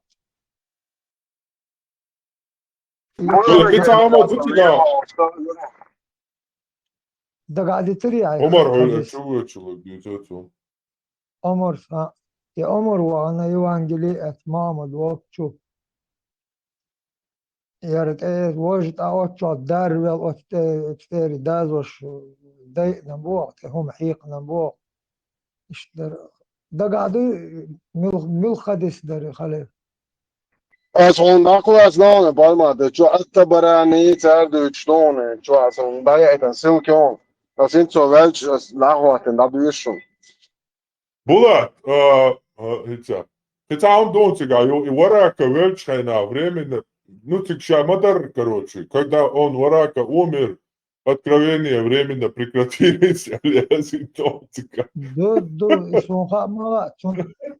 Ой, кхин цхьа хӀума ду цигахь? Дагахь дитирий хьайх Омар хьуна хадис? Чу вуьйцула дуьйцу цо. Омар, а, и Омар вахана Евангелие эцна Мухьаммад волчу. Яра тӀе, важа тӀа оццул дарвел оцу тӀе, оцу тӀери дазош дайъина боху, тӀе хӀума хьийкхина боху. Иштта дара. Дагахь дуй, мил-, мил хадис дара хали? Ас хьуна дӀакхалаца нахана, Пальма, де чу Ат-Табарани, цара дуьйцуш ду хьуна, чу аса хьуна дӀаяйтан ссылки хьуна. Ас хӀинца цо ваьлча, ас дӀахӀоттина дӀадуьйшу шуна. Булат, а, А, хӀинца. ХӀинца хӀума ду цигахь, ю, и Варака велчхьайна временно, ну, цига ша ма дарра, короче, когда он, Варака, умер, откровение временно прекратились, аьлла, яздина ду цигахь. Ду, ду, и суна хаа ма хаьа, цун,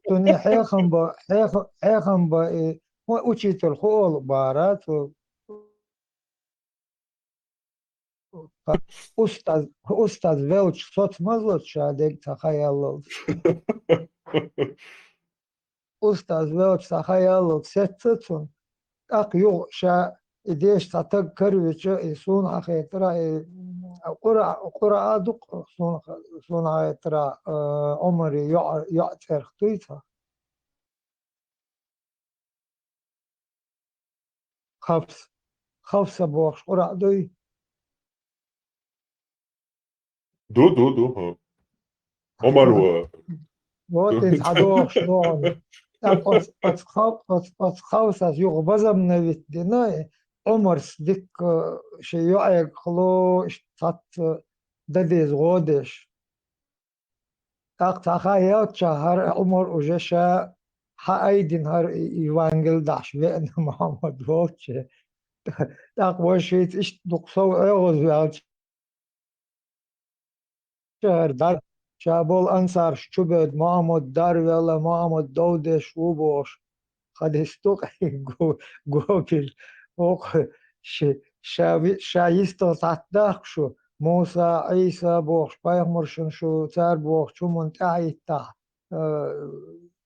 цуьнан хьехам бан, хьеха-, хьехам бан, и, хӀун учитель хӀу олу бара, цо. Устаз, устаз велча соц ма зоц ша дерг цхьа хан яллалц. Устаз велча цхьа хан яллалц сецна цунна. ТӀаккха юха ша и деша цхьа таг каравича, и суна хетара, и Къура-, Къураъ а ду-кх суна, суна хетара, а, Ӏумари йоӀ, йоӀ цӀерах дуй цхьа. Хафс. Хафса бохуш Къураъ дуй? Ду, ду, ду, хӀу. Ӏумар ву. Вот и цхьа дохуш догӀу. ТӀаккха оцу, оцу хав-, оцу, оцу Хафсас юха базам навитта дина, и Ӏумарс дикка шен йоӀега хало, иштта цхьацца дан деза гӀо деш. ТӀаккха цхьа хан яьлча, хӀара Ӏумар уже ша хьаайдина хӀара Евангел дахьаш веана Мухьаммад волчу. ТӀаккха вай шийца иштта дукха сов ӀоьгӀаз ваьлча, хӀара дар, ша болу ансарш чубевдда, Мухьаммад дарвелла, Мухьаммад дов деш ву бохуш. Хадис ду-кх, го-, гобир. Оха ши-, ша ви-, ша йистах схьатдахка шу, Муса, Ӏийса бохуш пайхамаршна шу цара бохучу хӀуманна тӀаьхьахӀиттахь, а,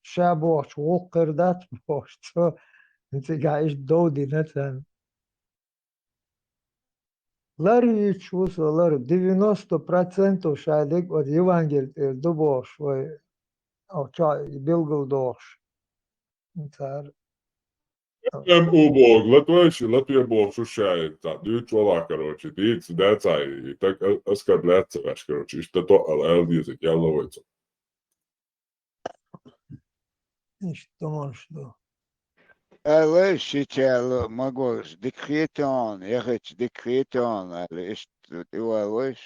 ша бохучу гӀуллакх хир дац бохуш, цо цигахь иштта дов дина царна. Лар юьйцуш ву со, лар, девяносто процентов ша дерг оцу Евангел тӀера ду бохуш вай, оха чохь билгалдохуш. Цара. М у боху, латвеш, латве бохуш шу ша, цхьа дуьйцуш валахь, короче, дийца, дац, и так а-, аскар лаьцна ца веш, короче, иштта тоъал аьлла деза, ялла вай цо. Иштта туманаш ду. Аьлла, шича аьлла, ма гуш, дика хетий хьуна, яхача дика хетий хьуна, аьлла, иштта тӀе валавеш.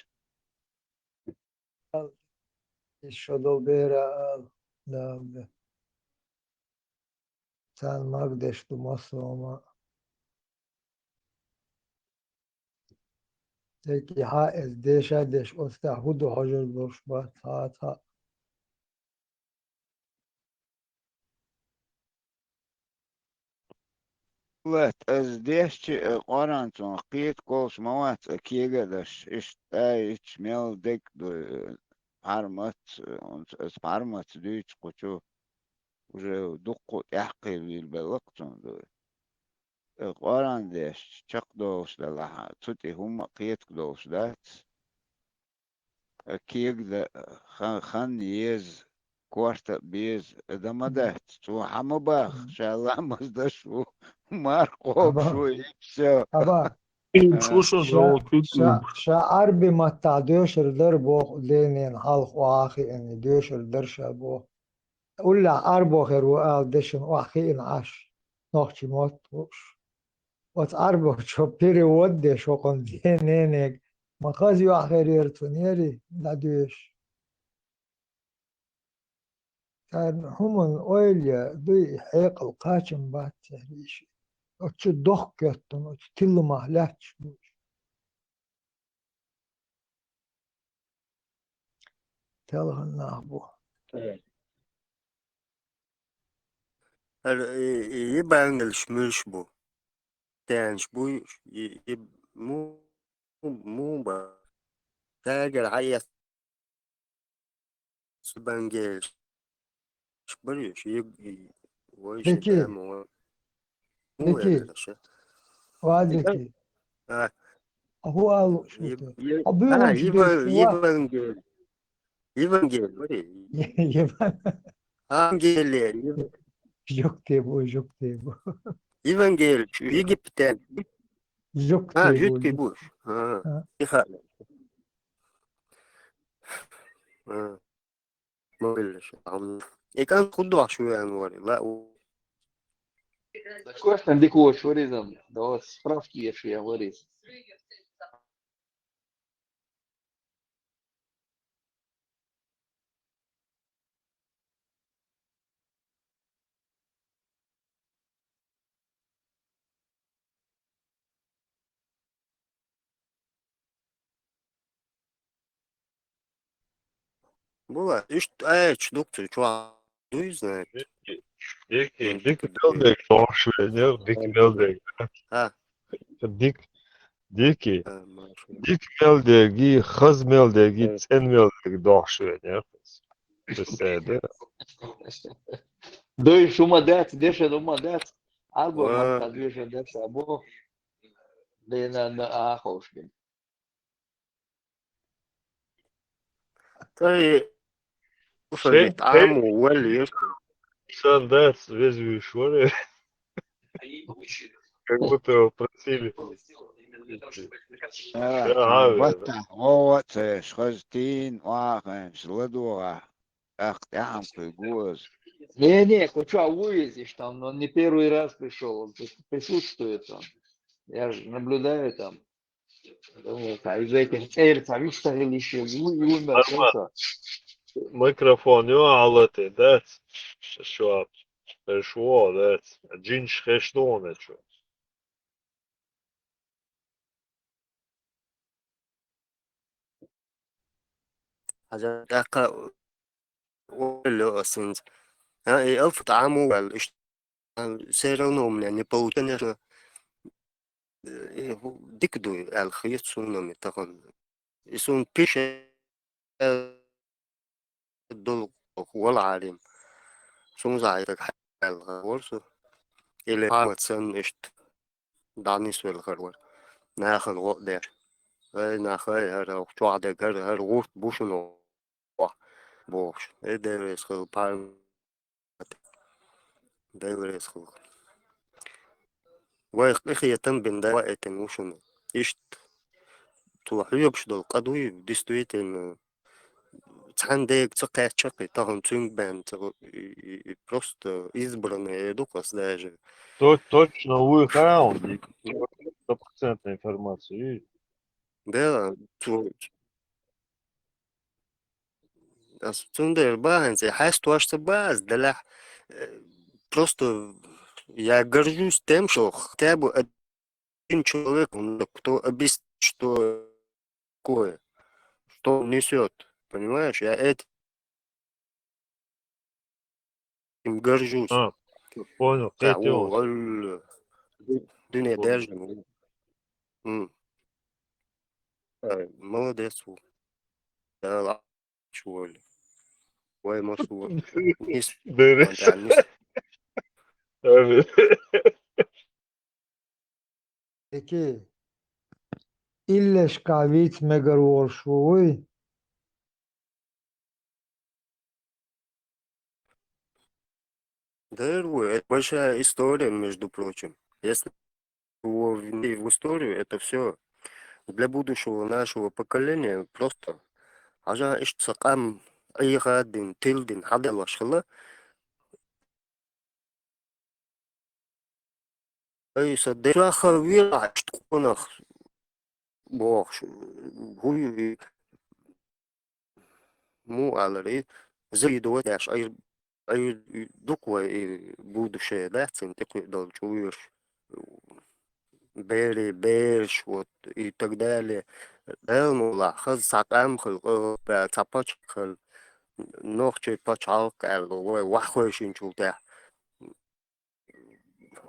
Иза шо долу бера ала, Дала. Царна магадеш ду массо а хӀума. Дерриг и хьан эза деша деш, оцу тӀехь хӀун ду хьожур долуш бац, хьан а цхьаъ. Лат, ас дешча, э, Къуръан цунах кхеташ ма вац, э, кега а даш, иштта а йича, мел дерг а ду, э, пхьармац, э, оцу, ас пхьармац дуьйцу кху чу, уже дуккха а тӀаьххьара вийла белла-кх цунна ду. Э, Къуръан дешча, чекхдолуш делахь, цу тӀе хӀумма а кхеташ долуш дац. Кега дан хан, хан еза, корта а беза, дан ма дац. Цо хьан ма баха, ша ламаз даш ву, марха кхобуш ву, и всё. Аба, ша, ша, ша Ӏарби маттахь доьшур дара боху, денен хьалха охьа а хиъна, доьшур дара ша боху. Уллехь Ӏарбо хир ву ала дешна охьа хиъна Ӏаш, нохчийн мотт хууш. Оцу Ӏарбочо перевод деш хӀокхунна дененега, ма хаза юьхь хир яра цунна яри, дӀадоьшу. Царна хӀуманна ойла е дуй, и хьекъал кхачам бац церан иша. Оцу чу дохка йоьттина, оцу тилламах лаьтташ бу уьш. Телхана нах бу. Э. ХӀара и, и Евангелиш муьлш бу? Тенаш бу и, и му, му ба? Тагара хьаэц Евангелиш. Бариш, и, и, вай ши Дики. Тема, вай. Му Дики. Яра ша. Ва Дики. А. А хӀу алу шу Ев-, те? Ев-, А буьйханчу а, Еван-, деш ва? Евангел-, Евангел, бари. Еван-, Евангелие, Ев-, Жук те бу, жук те бу. Евангелие, чу Египтен. Жук А, те жук бу, те жук. Бу. А, А. Иха. А. Ма виллаш. Ам, и кӀант хӀун дохуш ву аьлла вара, ла у. Да кхоьссина дика воцуш вара иза, да вот справки еш вара иза. Була, иштта аьлча дукха цу чохь дуй, знаете. Дика, дика, дика мел дерг дохуш веанера, дика мел дерг. А. Дика, дика, дика мел дерг, хаза мел дерг, цӀена мел дерг дохуш веанера. Представь, да? Дуй, шу ма дац, дешан ма дац. Або ма дац, дешан дац, або. Дена на ахошкин. Тай, слушай, Тай, Тай. Аму валли. Сан дац, везвуьйш вара. Как будто его просили. А, да, баттахь, гӀо, цаьш, хаза тийна, ваханаш, ладогӀа, тӀаккха тӀаьхьа кхуьйгу аса. Не, не, кху чохь ву иза, иштта, он не первый раз пришёл, он тут присутствует, он. Я же наблюдаю там. Думаю, цхьа из этих цӀера цхьа вист хила йиш йолу, вуй, вуй, Арма, микрофон ю хьалати, дац? Ш-, ш-, шо, ш-, шо, дац? Джинаш хеш ду хьуна чу. Хьажа, тӀаккха Олло ас хӀинца. А, и алфа тӀаму ваьлла, иштта, а, всё равно у меня не получается. Э, дика ду аьлла хета суна ам и тахана. И суна пише долу вала Ӏалим. Суна захьа аьлла хар вара со. Или Ахьмад санна иштта дӀанисвелла хар вара. Нахана гӀо а деш. Ай, нах, ай, хӀара чохь дерг, хӀара, хӀара гӀурт бу шуна. Бохуш. Э, Дела реза хила, паргӀат. Дела реза хила. Вайх къинхетам бина дала а этина ву шуна. Иштта цо хьоьгуш долу къа дуй, действительно, цхьана дега ца кхаьчча, кхин тахана цуьнга бен ца, и, и, и просто избранный эр ду-кх ас даже. То-, точно вуй хаьа хьуна, стопроцентная информация, видишь? Да, цо Ас цундела бахьанца хьаьсташ ца бац, делахь, э, просто я горжусь тем, что хотя бы один человек, ну, кто объяснит, что такое, что он несёт, понимаешь? Я этим горжусь. А, понял. Да, кхетий о, ас. Алло. Ду-, дуьне Понял. Даьржина. М. Э, молодец ву. Да, ла-, чу волу. Вай, ма шу. Нис. Деррис. Ван тӀаьхьа нис. Амин. Эки, иллешкахь вийца мегар волуш ву вуй? Да, это большая история, между прочим. Если его ввели в историю, это всё для будущего нашего поколения просто. Хьажа иштта сан къам Ӏехадина, тилдина, хьаделлаш хила. Ай, сан дешаха вирахь иштта къонах бохуш, хӀуй, муха алара, и завидовать деш, ай, ай, дукха вай и будущее дац, цуьнан тӀекхуьу долу чӀуьйраш, берийн бераш, вот, и так далее. Дала мукъалахь, хаза цхьа къам хила, къа-, цхьа пачхьалкх хила, нохчийн пачхьалкх аьлла, вай ваххойшинчул тӀаьхьа.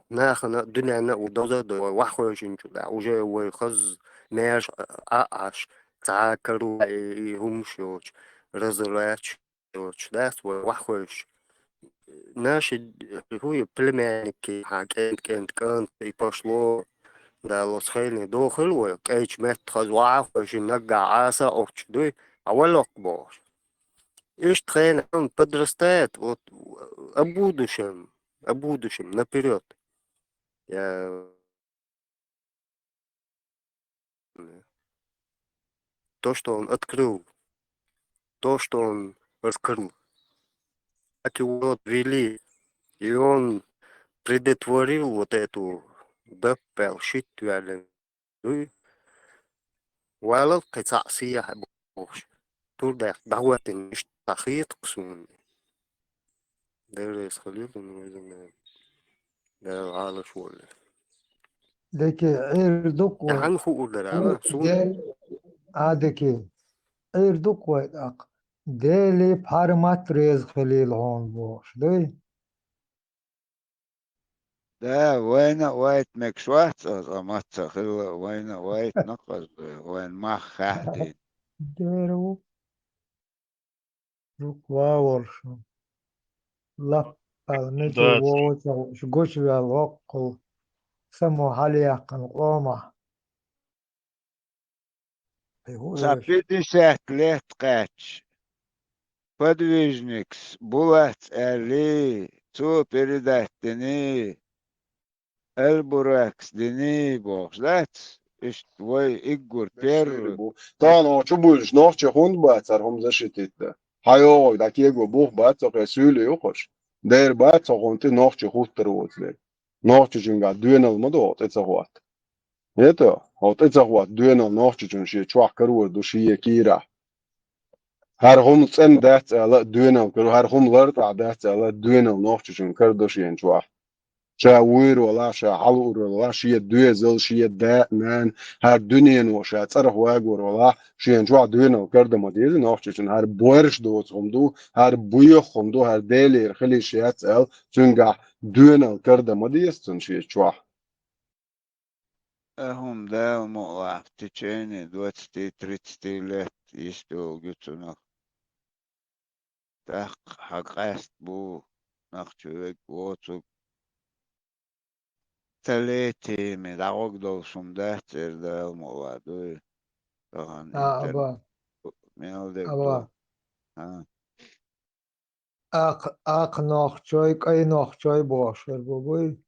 Нахана а, дуьненна а ву доза а дой, вай ваххойшинчул тӀаьхьа. Уже вай хаза маьрша а, а, Ӏаш, цхьа а каро и, и хӀумаш йоцуш, разорвать йоцуш дац вай ваххойш. Наши, хӀуй, племянники, хьан кӀент, кӀент, кӀант, и пошло, Дала оцу хенахь дохийла вай, кӀайчу метта хаза ваххойшинчу наггахь Ӏаса а оццуш дуй, а валоккху бохуш. Иштта хенахь подрастает, вот, о будущем, о будущем, наперёд. Я То, что он открыл, то, что он раскрыл. Так его вот вели, и он предотвратил вот эту, да, пел щит вяли. Ну и валал кхин цхьаъ сехьа бохуш. Турдаьхна дӀахӀоьттина иштта хетакх суна. Деррес хилийла, ну, иза, наверное, Дала гӀалаш воллу. Деке, Ӏер дукха вай. Тахана хуур дара, ала, суна. Дер-, а, деке. Ӏер дукха вай тӀаккха. Дели пхьармат реза хилийла хьуна бохуш, дуй? Да, вайна а вайта мегаш вац, аса маца хилла а вайна а вайта накъазбе, вайн мах хаьхьдина. Дера ву. Жук вавалш. Лаппал мече вовча гучвел воккхул. Само хьалъяьккхина къомах. Ца пятьдесят лет кхаьчча, подвижникс Булатс аьлли, цо передать дини, Эльбуракс дини бохуш дац, иштта вай иггур перра. Тахана чу буьйлуш нохчи хӀунда бац хӀара хӀума защитить дан? Хьан йогӀуй дӀа кего бух бац, цо кхе суьйли юкхуш. Дера бац, цо хӀунда тӀе нохчи хуттар воцу дерг. Нохчичуьнгахь доьнал ма ду хьо тӀе ца хӀотта. ХӀета, хьо тӀе ца хӀотта доьнал нохчичун шен чохь карор ду шен кийрахь. ХӀара хӀума цӀена дац аьлла а доьнал кара, хӀара хӀума лартӀахь дац аьлла а доьнал нохчичун кара ду шен чохь. Ша вуьйр валахь, ша хьалуур валахь, шен доьзал, шен да а, нана, хӀара дуьнено ша цӀарах вагор валахь, шен чохь доьнал карда ма деза нохчичун, хӀара боьрша доцу хӀума ду, хӀара боьха хӀума ду, хӀара Делера хила йиш яц аьлла, цуьнгахь доьнал карда ма деза цунна шен чохь. Э, хӀума Дала мукъалахь, в течение двадцати-тридцати лет йистехула ю цунах. ТӀаккха хьан къаьста бу нах чу вег воцург. Столетиями дӀагӀорг долуш хӀума дац церан Дала мукъалахь дуй. Тахана А, интернет аба. Мел дерг Аба. Ду. А. Акх-, акха нохчой, кӀай нохчой бохуш верг ву буй?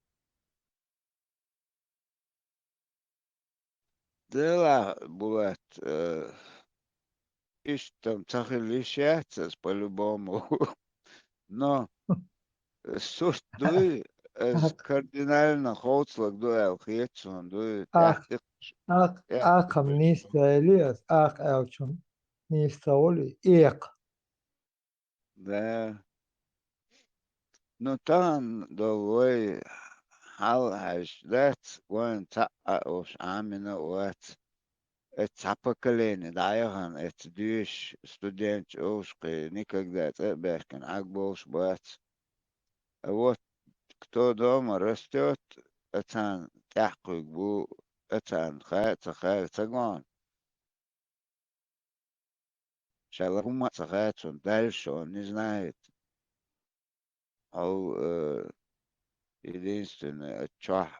Делахь, Булат, э, иштта-м ца хила йиш яц аса по-любому. Но, э, сурт дуй, аса Ах. Кардинально ховцалург ду аьлла хета суна дуй. Ах. ТӀаьхьа тӀекхуш-, Ах, тӀаьхьа акхам тӀекхуш. Нийса ца хили аса, ах аьллачун нийса ца хуьлу, экха. Да. Ну, тахана долу вай хьал хьаьжча дац, вайна цхьаъ а уьш Ӏамина а вац. Эцца цхьа поколение дӀаяхана, эцца доьшуш студенташ олуш кхин никогда цӀа а баьхкина Ӏаг болуш бац. А вот кто дома растёт, а царна тӀаьхьакхуьг бу, а царна ха а ца хаьа, ца гон. Ша ла хӀумма а ца хаьа цунна, дальше он не знает. Хьо, э, единственное, оцу чохь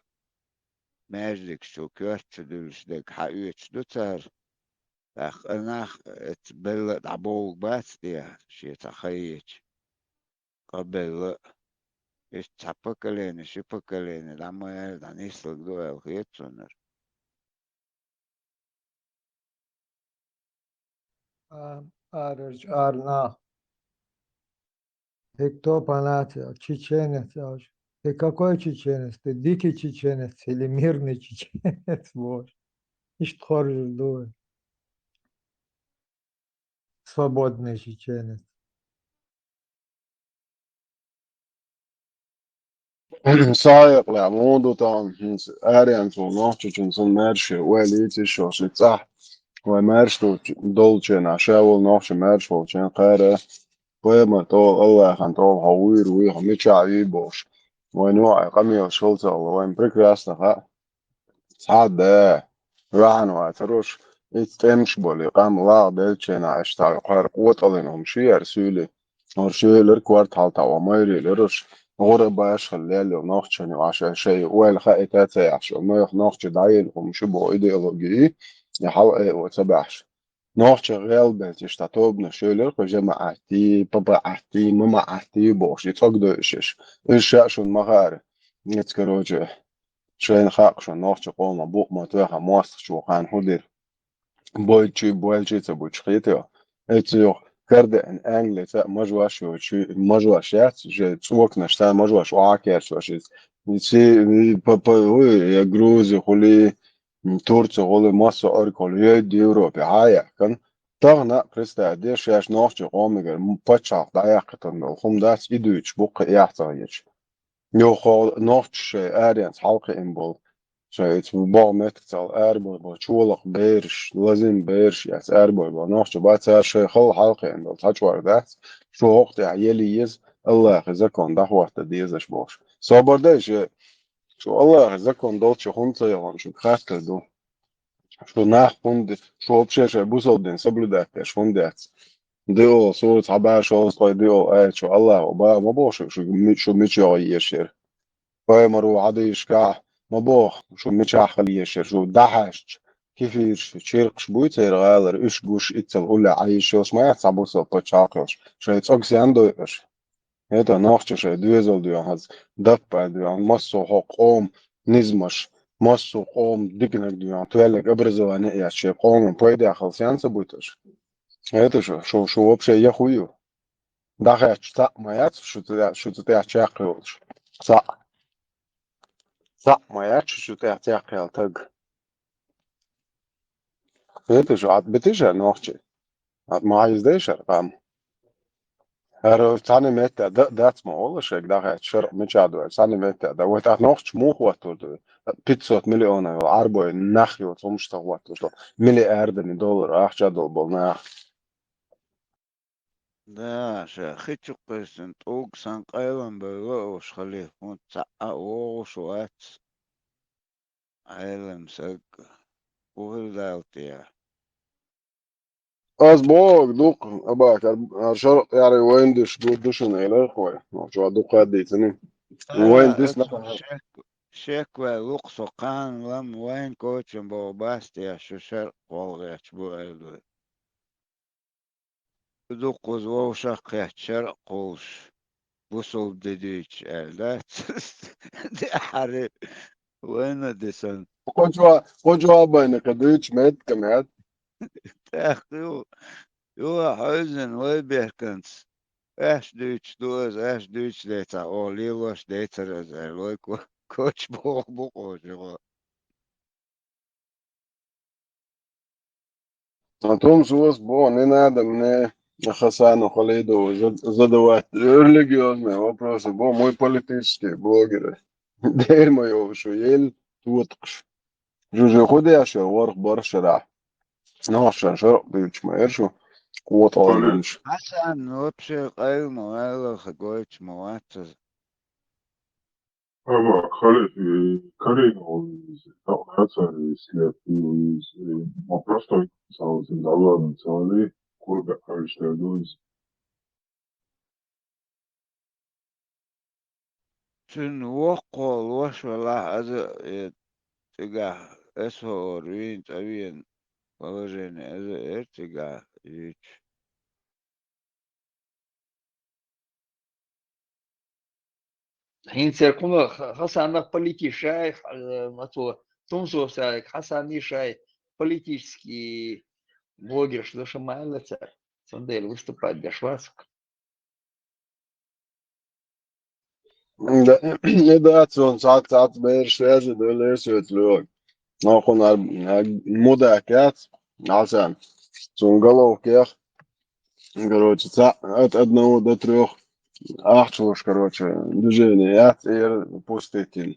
маьждигаш чу коьрта чу дуьллуш дерг хьаоьцуш ду цара. ТӀаккха а нах эцца белла а дӀабовлу бац те, шен цхьа ха еча. Къа белла а. Иштта цхьа поколение, ши поколение дӀа ма яьлла, дӀа нислаг ду аьлла хета цуннара. А, арарчу ара нах. Ты кто по нации? Чеченец, а, ты какой чеченец? Ты дикий чеченец или мирный чеченец? Боже. Иштта хоржур ду вай. Свободный чеченец. Схьаэкъалехь муха ду тахана хӀинца аренца волу нохчичун сан маьрша ойла йийцира шуна ши цӀахь. Вай маьрша долчу, долчу хенахь, ша волу нохча маьрша волчу хенахь кхара пайхамар тӀехула, Аллахьан тӀехула хьо вуьйр вуй, хьо мичахь вий бохуш. Вайн юкъахь къамелаш хила ца хилла, вайн прекрасно хаьа. Цхьа а да, ваьхьана вацаруш, иза тӀемаш болу, и къам лагӀа делчу хенахь, аша цхьа кхара къотӀаллина хӀума ши яра суьйлий. ХӀора шелара корта хьалта ван майрий леруш, гӀура башхалла лелло нохчашна ваша шайн ойла хаита а ца яхьаш, нах нохча дӀаелла хӀума шу боху идеологии, и хьал айо ца баьхьаш. Нохча гӀелбелчаш цхьа тобанаш шелара кху жамаӀаттий, папаӀаттий, мамаӀаттий бохуш, и цӀогдойшаш. Иза ша шуна ма хаьара. Эца, короче, шайна хаьа шуна нохча къоман букъ ма тоьхна мостагӀчо кхана хӀун дира. Бойчий, бойчий ца буьтуш хетайо. Эццайо кардеана Англица а мажош йоцуш, мажош яц, же цӀоканаш цхьа мажош охьа а керчош иза. Ци, па, па, уй, я грузи хуьлий, турци хуьлий, массо а орга хуьлий, йойда Европе хьа а яьккхина. Тахана а представь де, шаьш нохчий къомигара пачхьалкх дӀаяьккхина долу хӀума дац, и дуьйцуш бу кхин а яхь ца хеташ. Юха нохчаша шайн аренца хьалакхиъна болу. Шайн цу богӀу меттигацал арабой бо, чолакх бераш, лазийна бераш яц арабой бо. Нохчий бац, цара шайн хала хьалхийна долу цхьа чкъор дац, шу хӀокху тӀехь елла еза, Аллахьан закон дӀахӀотта дезаш бохуш. Собар дай ше, шу Аллахьан закон долчу хӀунда ца яхана, шуьга хаттар ду. Шу нах хӀунда, шу вообще шайн бусалба дин соблюдать деш хӀунда яц? Диъол, сура цхьа бӀе шовзткъе диъол аят шу Аллахьо бан ма боху шу, шу ми-, шу мича йогӀу ешира. Пайхамаро хьадийшкахь ма боху, шу мичахь хила ешира, шу дӀахьаьжча, кефираш, чиркхаш буй церан гӀалара, уьш гуш, иццал уллехь Ӏан йиш йолуш ма яц цхьа бусалба пачхьалкх йолуш, шайн цӀогах сен дойуш. ХӀета нохчо шайн доьзал доьхьа, хаза даппа доьхьа, массо а хӀокху къоман низамаш, массо а къоман диканиг доьхьа, тоьллиг образование а эцна, шайн къоман пайдехь хила сен ца буйтуш. ХӀета шу, шу, шу вообще яхуй ю? ДӀахаьттича цхьаъ ма яц шу цу, шу цу тӀехь чекх йолуш. Цхьаъ. Цхьаъ ма яц шу цу тӀехь чекх яьлла таг. ХӀета шу, Ӏад битий ша нохчий? Ӏад ма хьийзадай шара къам? ХӀара цхьана метта да, дац ма олу шайга дӀахаьттича, шарӀ мичахь ду аьлла, цхьана метта да. Вай тӀаккха нохчий муха хӀоттур ду? Пятьсот миллионов йолу Ӏарбой нах йоцу хӀумаш ца хӀоттуш долу. Миллиардами доллар ахча долу болу нах. Да, ша хи чу кхуьссина тӀулг сан къайлан бевлла уьш хали, хӀунда цхьаъ а вогӀуш вац. Ӏелам саг, бухир Дала тӀехь. Ас боху дукха, Абакар, ар шарӀ яри вайн диш гур ду шуна элира вай. Нохчо дукха а дийцина. Вайн дисна. Шек, шек вай лукха со кхана лам вайн кочам боху баста я шу шарӀ гӀолгӀечу бу аьлла. Дуккхуза вовшах а кхетта шарӀ кхуллуш, бусалба де дуьйцуш аьлла дац. Де хьаре вайна де сан. Кхо чо-, кхо чо а байна, кхин дуьйцуш меттиг а меат. ТӀаккха ю, юха хьевзина вай бехканца. Аьш дуьйцуш ду аза, аьш дуьйцуш децахь, оха лелош децара аза аьлла, вай ко-, коча боху бу кхочугӀо. А Томсос бо, не надо мне, Хасану Халидову, зад-, задавать религиозные вопросы, бо, мы политические блогеры. Дерьмо йолуш ю, ел тотакхаш. Жужи худеш ю, ворх боршара. Нохчан шарӀ дуьйцуш ма эр шу, кхотӀо Халид. Хасан вообще къайла ма ваьлла, ха гойтуш ма вац аса. Ама, Халид, э, Карина, он, там, нация, если, э, э, вопрос только, сразу, да ладно, целый, курга, а что, ну, из- Цуьнан воккхо лош велахь, аза, э, цигахь, эс хӀо ор вийна цӀа веана, положение аза эр цигахь, юьйцуш. ХӀинца кхуна Ха-, Хасанах политик шай, ха-, э, ма цо, Тумсо сай, Хасани шай, политический блогерш ду ша ма аьлла цара. Цундела выступать деш вац. Да, и да, цунна цхьацца, цхьацца бераш связи делира соьца лоьга. Но кхунна ар-, ар-, мудак яц, Хьасан. Цунна головкех, короче, цхьаъ от одного до трёх ахчалуш, короче, движение яц, эр пустить йина.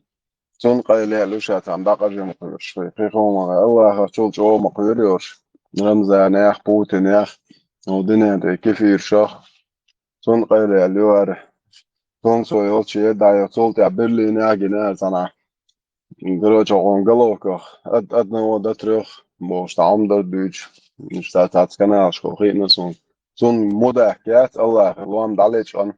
Цунна къайле луьша цхьаьна дӀакъажина кхуьруш. Кхин хӀума Аллахах чул чӀогӀа ма кхоьру йош. Рамзанех, Путинех, ну, дуьнен тӀе кефиршах. Цунна къайле луьара. Цунна со йолчу дӀайо, цул тӀаьхьа Берлинехь гина ара цхьанхьа. Короче, хьуна головках от одного до трёх бохуш, тӀе хӀума дар дуьйцуш. Иштта цхьацца каналашкахула хиъна суна. Цунна мудак яц, Аллахе лом дӀалечкъана.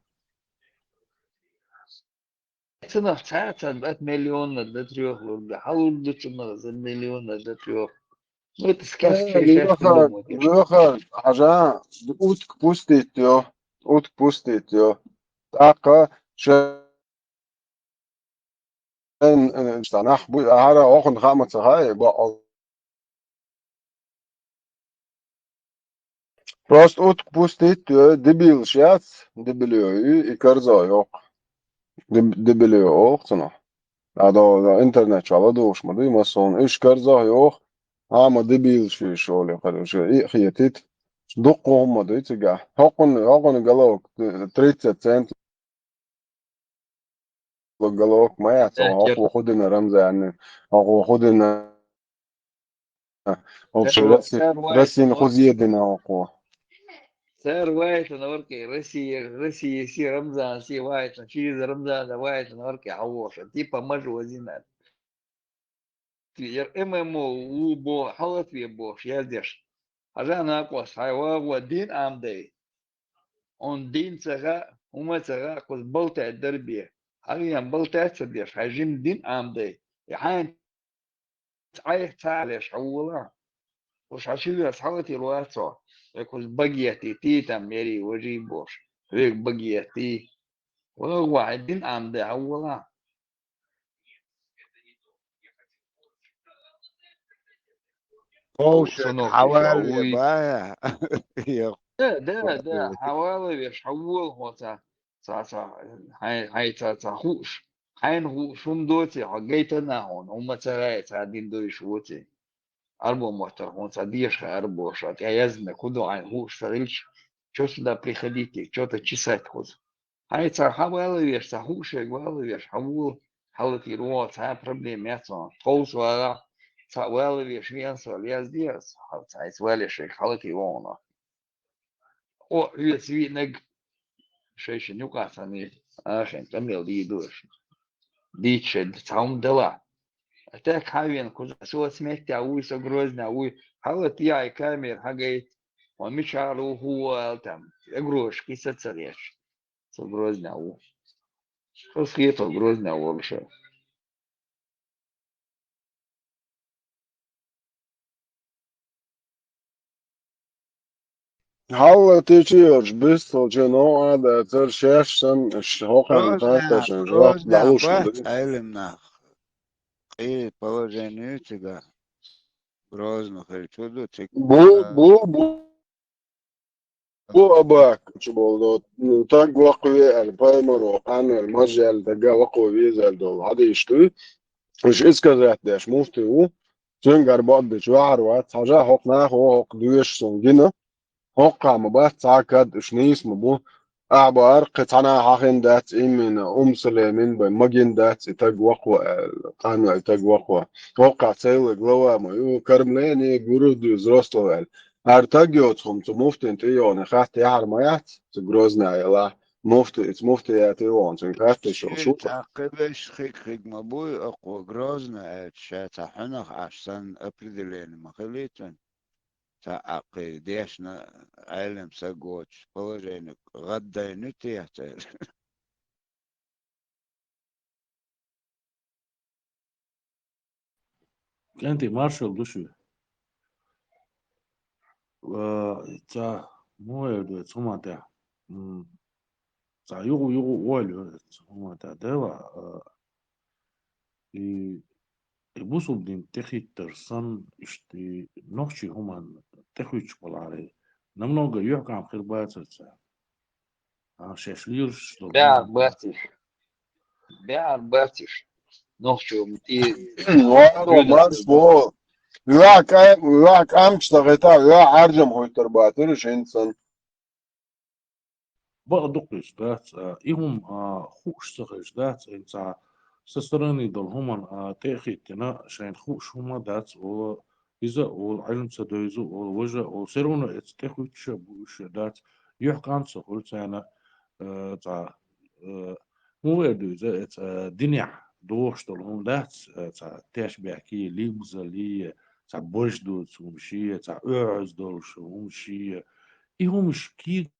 Цунах цхьацца от миллиона до трёх лург, хьалург ду цунах за миллиона до трёх. Ну, это сказки, э, сейчас ты думаешь. Лёха, хьажа, утка пустить йо, утка пустить йо. ТӀаккха шен, э, ста нах бу, хьара охуна хаа ма ца хаьа, бакъал. Просто утка пустить йо, дебилаш яц, дебилё ю, и карзо йоккху. Деб-, дебилё олу цунах. Ада интернет чохь ладугӀуш ма дуй, массо а уьш карзо йоху, а ма дебилаш ю шоле, короче, и хетит. Дуккха хӀума дуй цигахь. ХӀокхуна, хӀокхуна головка тридцать центов. Логалок ма яц, хӀокхо хӀу дина Рамзанна, хӀокхо хӀу дина. Хьо цар, Росси-, цар вай-, Россина хӀу зе дина хӀокхо. Цар вайтана варкъе, Россия, Россия си Рамзан си вайтана, чиз Рамзана вайтана варкъе хьавоша. Типа мажа вазина. Яр ММО ву бо, хьалатве бохуш, яздеш. Хьажа накъос, хьай вагӀо дин Ӏамдай. Он дин ца гӀа, хӀума ца гӀа, кхуз балтаь дарбе. Хьавен балтаь ца деш, хьай жин дин Ӏамдай. И хьайн цӀай ца леш хьавола. Уж хьачувес хьалатир вацо. Векуз багетти, ти там мери, вожи бош. Век багетти. Вала вахьи дин Ӏамдай хьавола. Ховшек хьавалле вуй. Бая. Да, да, да, хьавалла веш, хьавола хьо ца, ца, ца, хьай, хьай ца, ца хууш. Хьайна хууш хӀума доций, хьо гайтана хьуна, хӀума ца гӀай, ца дин дойш воций. Арбо моттар хьуна ца деша арбоша, тӀе язна, куду хьайна хууш ца хилча, чё сюда приходите, чё-то чесать хоза. Хьай ца хьавалла веш, ца хууш валла веш, хьавола, хьалатир вогӀа, ца проблема яц хьуна. Тховса вагӀа, ца валла веш вен со лезде, ца, ца айс валла шайга хьалатир вогӀа. О, хьоьца виънаг шайшин юкъа цхьаьна ахин къамел дийдош. Дийча шайга цхьа хӀума дала. А так хьавен кхуза соцмеття вуй, со Грозна вуй, хьалатир хьай камера хьагай, ва мичара ву хӀу вал там, эгрош кхиса ца гӀеш. Со Грозна ву. Со схето Грозна волуша. Хьалла течи йолчу бисталчу новкъа а дацара, шаьш санна, ш-, хӀокхарна Грозна, хаттаршна жоп Грозна далуш бац ду. Айлим нах. Кхин положение ю цига. Грозна хир чу ду цига. Бу, бу, бу. Бу Абаккачу болу, ну, таг ваккхаве аьлла, паймаро, къанвелла, мажа яьлла, дага ваккхаве везар долу хьадийш дуй. Уьш и сказать деш муфти ву, цуьнгара бакъдечу ваьхьар вац, хьажа хӀокху нахо хӀокху доьшуш суна гина, хӀокху ма бац цхьа кад, уьш нийса ма бу. Ахьа бахьара кхин цхьана хьахина дац, иммина, Умсалемин бай, магина дац и таг ваккхо аьлла, къанвелла таг ваккхо. ХӀокху цайлаг лава ма ю, кормление гуру дуьйцу взрослого аьлла. ХӀара таг йоцу хӀума цу муфтин тӀе йогӀу хатта яхьар ма яц, цу Грозна ялахь. Муфти, иза муфтият йогӀу, цуьнан хатта йиш йолуш ву. Цхьа кхиберш хиг-хиг ма буй, акхо Грозна аьлча, ша цхьа хьуьнах Ӏаш санна определение ма хилийта цуьнан. Цхьа а кхин дешна Ӏелам саг воцуш положение гӀаддайна ю техьа церан. КӀентий, маршалла ду шуьга. Ва, ца, муха эр ду, цхьа хӀума тӀехь. М, ца, югу, югу ойла ю, цхьа хӀума тӀехь. Дела, а, и, и бусулба дин тӀехӀиттар санна, иштта и нохчий хӀуманна тӀехӀуьттуш балахьара, намного юьхькӀам хир бацара цара. А, шаьш лелаш долу. БӀаьрг бациш. БӀаьрг бациш. Нохчо м-, и варо марш бо. Ва кӀа-, ва кӀамч дахита, ва хьаржам хойтар батыр шинсан. Бакъ дукхуьйсу дац, а, и хӀума, а, хууш ца хилча дац, и цхьа со стороны долу хӀуманна, а, тӀе а хӀиттина, шайна хууш хӀума дац, ола, иза а ола, Ӏилма ца девза а ола, важа а ола, все равно эца тӀехӀуьттуш а бу уьш а дац, юьхькӀам ца хуьлу царна, а, цхьа, а, хӀун вер ду иза, эца, а, динехь дохуш долу хӀума дац, а, цхьа тешбехкий, лигзалий, цхьа божа доцу хӀума ший, цхьа оьгӀаз долуш хӀума ший. И хӀумаш кий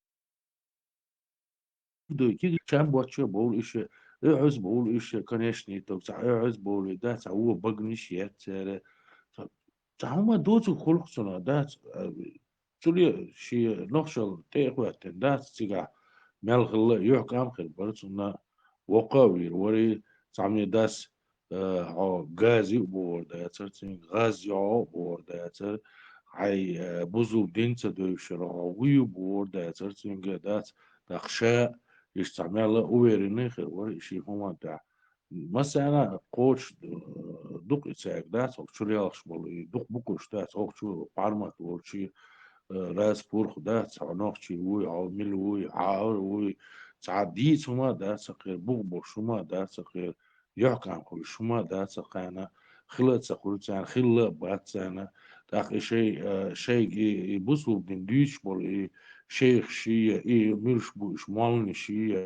дуй, кхин чам боцчу а бовлу иша, оьгӀаз бовлу иша, конечно, итог, цхьа оьгӀаз бовлий, да, цхьа вон багниш еццара. Цхьа, цхьа хӀума доцург хуьлу-кх цунах, да, ц-, а, цуьле шен нохчалла тӀе а хӀоьттина, да, цигахь мел хилла а юьхькӀам хир бара цунна, воккха а вийр варий, цхьаммо дас, э, хьо гази а бохур дацара цуьнга, гӀаз йогӀу а бохур дацара, хьайн, э, бузу дин ца девзаш хьо вуй а бохур дацара цуьнга, дац, тӀаккха ша иштта цхьа мелла а уверенный хир вара и шен хӀуманна тӀехь. Массарна а кхочуш, э, дукха и цаьрга дац, хӀокху чулелхаш болу и дукха букуш дац, хӀокху чу пхьармат волчий, э, раз пурх дац, хьо нохчий вуй, хьо мила вуй, хьо хьавар вуй, Цхьа дийца хӀума а дац цхьа кхера, бух болуш хӀума а дац цхьа кхера, юьхькӀам хуьлуш хӀума а дац цхьа кхаьна, хила а ца хуьлу царна, хилла а бац царна. ТӀаккха и шай, а, шайга и, и бусулба дин дуьйцуш болу и шайхаш ший а, и муьлш бу уьш молланаш ший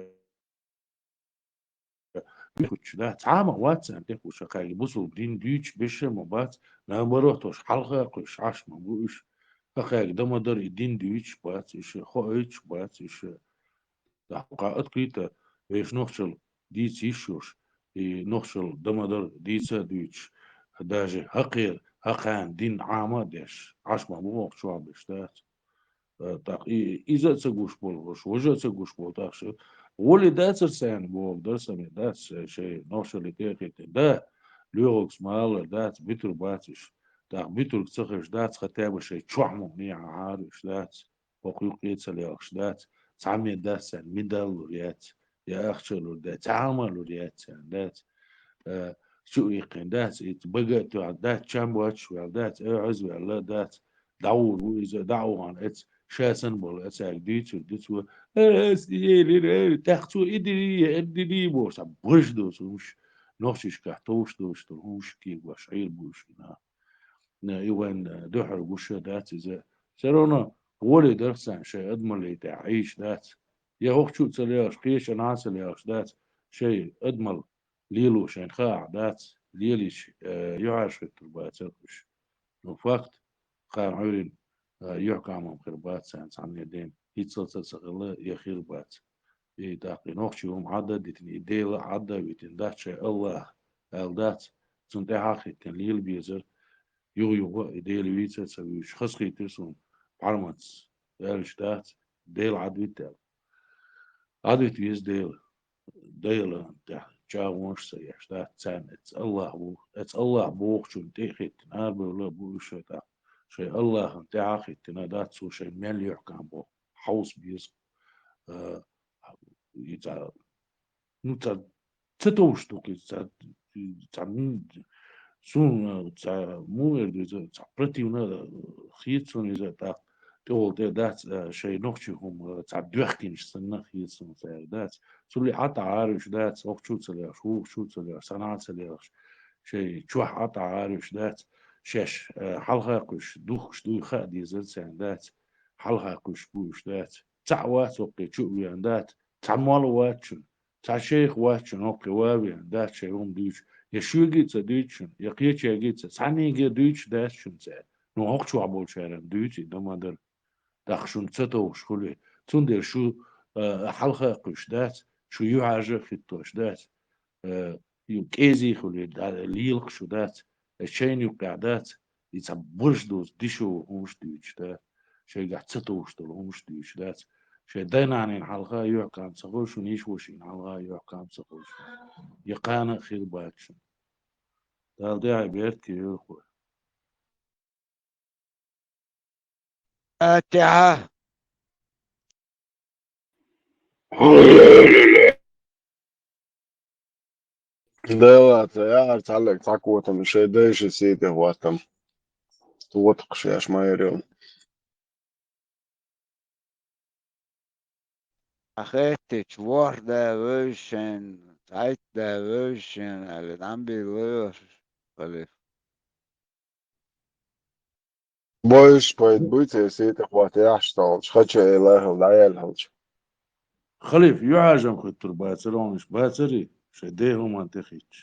а, дуьхучу, да, цхьа а ма вац царна тӀекхуьуш, хӀокхаьрга бусулба дин дуьйцуш беш а ма бац, наоборот, уьш хьалха а кхуьуш Ӏаш ма бу уьш, хӀокхаьрга дан ма дара и дин дуьйцуш бац уьш, хоуьйтуш бац уьш. ТӀаккха открыто вешан нохчалла дийца йиш йолуш, и нохчалла дан ма дара дийца а дуьйцуш, даже хӀокхера, хӀокхарна дин Ӏама а деш, Ӏаш ма бу хӀокху чохь беш дац. Э, тӀаккха и, иза а ца гуш болу хӀорш, важа а ца гуш болу тӀаккха шу. ГӀоле дацара царна боху дара сан, дац шайн нохчалле тӀе а хӀиттина. Да, лоьхалгас ма-аллара дац, буьтур бац уьш. ТӀаккха буьтург ца хезаш дац, хӀатта а бу шайн чохь мукъане а хьаьжуш дац, хӀокху юккъе а ца лелхаш дац, цхьаммо дац царна медаль лур яц, я ахча лур дац, цхьа хӀума лур яц царна, дац. Э, чу а иккхина дац, и бага а тоьхна дац, чам боцуш ваьлла дац, оьгӀаз ваьлла дац, дӀагӀур ву иза, дӀа а вахана, эца ша санна болу, эцаьрга дуьйцур ду цо, э, ас и элира, э, тӀаккха цо и дирий, э, дирий бохуш, цхьа божа доцу хӀумаш, нохчашкахь товш доцуш долу хӀумаш кегош Ӏийр бу уьш и нах. Э, и вайн, э, дуьхьал гуш а дац иза. Всё равно гӀоле дарх царна шайн адамалле тӀехь Ӏийш дац. Я хӀокхучу а ца лелаш, кхечанхьа а ца лелаш дац, шайн адамалла лело шайна хаахь дац, лелийча, э, юьхьӀаьржа хӀуьттур бацара уьш. Ну, факт, кхана Ӏуьйрина, э, юьхькӀам хир бац царна цхьанне ден, хӀинццалц а ца хилла, я хир бац. И тӀаккха и нохчий хӀума Ӏадда а дитина, и Дела Ӏадда а витина дац шайн АллахӀ, аьлла дац, цунна тӀаьхьа а хӀиттина лела безара, юха-юха и Дела вийца а ца вуьйцуш, хазахийтира суна, бӀаьрмаца аьлча дац, Дела Ӏадвитта аьлла. Ӏадвита веза Дела, Делан тӀехь чӀагӀонаш а ца еш дац царна, эцца АллахӀ ву, эцца АллахӀ бохучунна тӀе а хӀиттина, арабевлла а бу уьш шайн тӀаккха, шайн АллахӀана тӀаьхьа а хӀиттина дац цо шайн мел юьхькӀам бо, хьовса беза, а, и цхьа, ну, цхьа ца товш ду-кх иза, цхьа, цхьа м-, суна цхьа муха эр ду иза, цхьа противно хета суна иза тӀаккха, тӀехула тӀе дац, а, шайн нохчий хӀума, а, цхьа доьхкинчу санна хета суна цаьрга дац. Цуьллий Ӏа тӀе гӀарвеш дац, хӀокху чу а ца лелхаш, вукху чу а ца лелхаш, санна а ца лелхаш, шайн чохь Ӏа тӀе гӀарвеш дац, шаьш, а, хьалха а кхуьуш, духкуш дуй хаа дезара царна дац, хьалха а кхуьуш бу уьш дац. Цхьаъ вац хӀокху чу а веана дац, цхьа молла вац шуна. Цхьа шайх вац шуна хӀокху ван а веана дац шайн хӀума дуьйцуш, я шуьга а ца дуьйцу шуна, я кхечаьрга а ца, цхьаннега а дуьйцуш дац шуна цара. Ну, хӀокху чохь болчарна дуьйцу и дан ма дара. ТӀаккха шуна ца товш хуьлий. Цундела шу, а, хьалха а кхуьуш дац, шу юьхьӀаьржа а хӀиттош дац, а, ю-, кӀезий хуьлий, да-, лелакх шу дац, а, шайна юккъехь дац, и цхьа божа доцу дешевый хӀумаш дуьйцуш дац, шайгахь ца товш долу хӀумаш дуьйцуш дац. Шайн дай-нанна хьалха а юьхькӀам ца хуьлу шуна, йиша-вешина хьалха а юьхькӀам ца хуьлу шуна. Я кхана а хир бац шуна. Дала тӀаьхье беркате йойла вай. Фатихьа. Дела, ца яхьар цхьаллиг цхьа котам, шайн дайша сий тӀе хӀоттам. Вотакх шаьш ма яр йолу. Ахеттич, ворхӀ да вевза шен, цхьайтта да вевза шен, аьлла, дӀамбийла вевзаш, халиф. Бойуш пайда буй церан сий тӀе хӀотта яхьаш столчу, хача элахьал дӀаяьлла хьалча. Халиф, юьхьӀаьржам хӀуьттур бацара хьуна уьш, бацарий, шайн ден хӀуманна тӀе хӀитташ?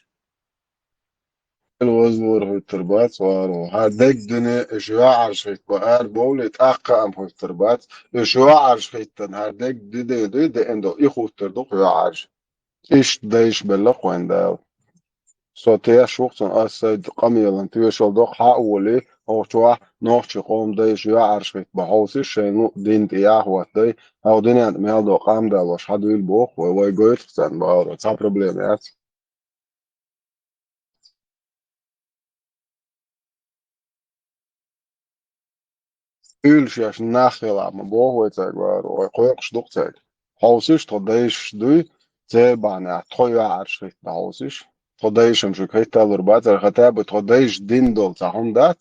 Ил вазвора хӀуьттур бац, варо. ХӀара дегдина, уьш юьхьӀаьржа хӀитта бан ара бовлий, тӀаккха а ма хӀуьттур бац. Уьш юьхьӀаьржа хӀиттина, хӀара дегди де дуй, деана долу, и хӀуттур ду-кх юьхьӀаьржа. Иштта дайша белла-кх вайн Дала. Со тешаш ву-кх цунна, ас сайн къамелан тоьшалла до-кх, хьан а волий, хӀокху чохь нохчийн къоман дайша юьхьӀаьржа хӀитта бан хьовсийша шайн луъу дин тӀе яхьа хӀоттадай, хьо дуьненна мел долу къам далош хьан дуьйла боху вай, вай гойту-кх царна, бахара, цхьа проблема яц. Уьйлуш еш нах хилахь ма боху вай цаьрга, варо, вай кхойкхуш ду-кх цаьрга. Хьовсийша тхо дайшаш дуй, церан бахьанехь тхо юьхьӀаьржа хӀитта бан хьовсийша. Тхо дайшана шуьга хӀитталур бацара, хӀатта а бу тхо дайша дин долу цхьа хӀума дац,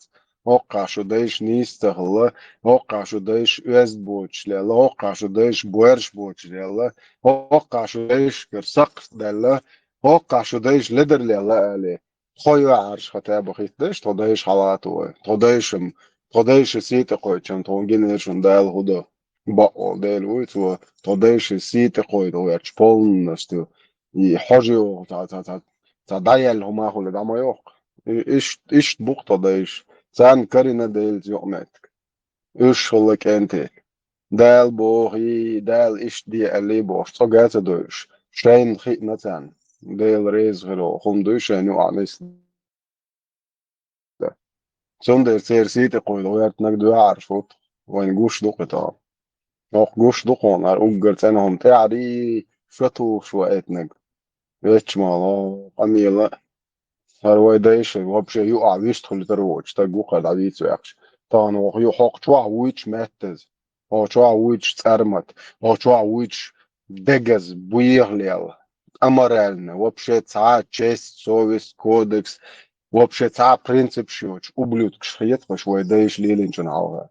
хӀоккхахь шун дайша нийса ца хилла, хӀоккхахь шун дайша оьзда боцуш лелла, хӀоккхахь шун дайша боьрша боцуш лелла, хӀоккхахь шун дайшкара сакхт даьлла, хӀоккхахь шун дайша ледар лелла, аьлла. Тхо юьхьӀаьржа хатаба хӀиттадеш, тхо дайша хьалату вай. Тхо дайшам, тхо дайша сий тӀе кхойчам, тхо гинера шун Дала хӀу до. Бакъо Дела вуй цо, тхо дайша сий тӀе кхойда гӀерташ полностью. И хьожа йогӀу ца, ца, ца, ца дӀаяьлла хӀума хуьлу дӀа ма йохку. И, ишт-, иштта бу-кх тхо дайша. Царна карина Делаца юкъаметтиг. Уьш хилла кӀентий. Дала бохий, Дала иштта де аьллий бохуш, цӀога а ца дойуш, шайна хиъна царна. Дела реза хир волу хӀума дуй шайна юкъахь нисдан. Цундела церан сий тӀе кхойда гӀертанарг дуьхьа Ӏаш ву-кх, вайна гуш ду-кх и тахана. ХӀокху гуш ду кхунара уггар цӀена хӀума тӀаьхьарий, шо тухуш ваийтинарг. Вечча мало, къамела а. ХӀара вай дайша вообще юкъахь вистхуьлуьйтур воцу стаг ву-кх хӀара дӀавийца ваьккхича. Тахана ваха ю хӀокху чохь вуьйцуш меттаза, хӀокху чохь вуьйцуш цӀармата, хӀокху чохь вуьйцуш дегаза, бехалел, аморально, вообще цхьа а честь, совесть, кодекс, вообще цхьа а принципаш йоцуш, ублюдкаш хета-кх аша вай дайша лелийначунна хьалха.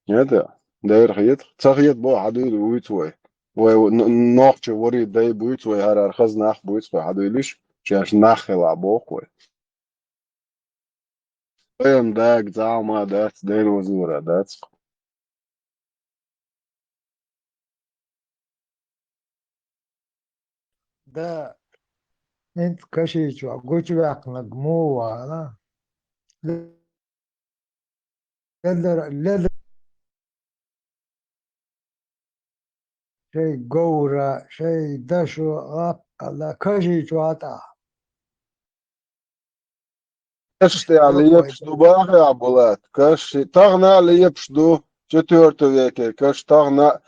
ХӀета, дера хета. Ца хета боху, хьан дуьйла вуьйцу вай? Вай н-, нохча вари дай буьйцу вай, хӀара хаза нах буьйцу вай, хьан дуьйлиш? Шаьш нах хила боху вай. Вайна дага зама дац, дерозора дац. Да, хӀинца кашийчохь гучуваьккхинарг муха вала? Ледар, ледар. Шайн говра, шайн дашо, гӀап а ла, кашийчохь тӀаккха. Каш тӀехь лепаш ду бахьа, Булат? Каш тахана а лепаш ду, четвёртый веке каш тахана а,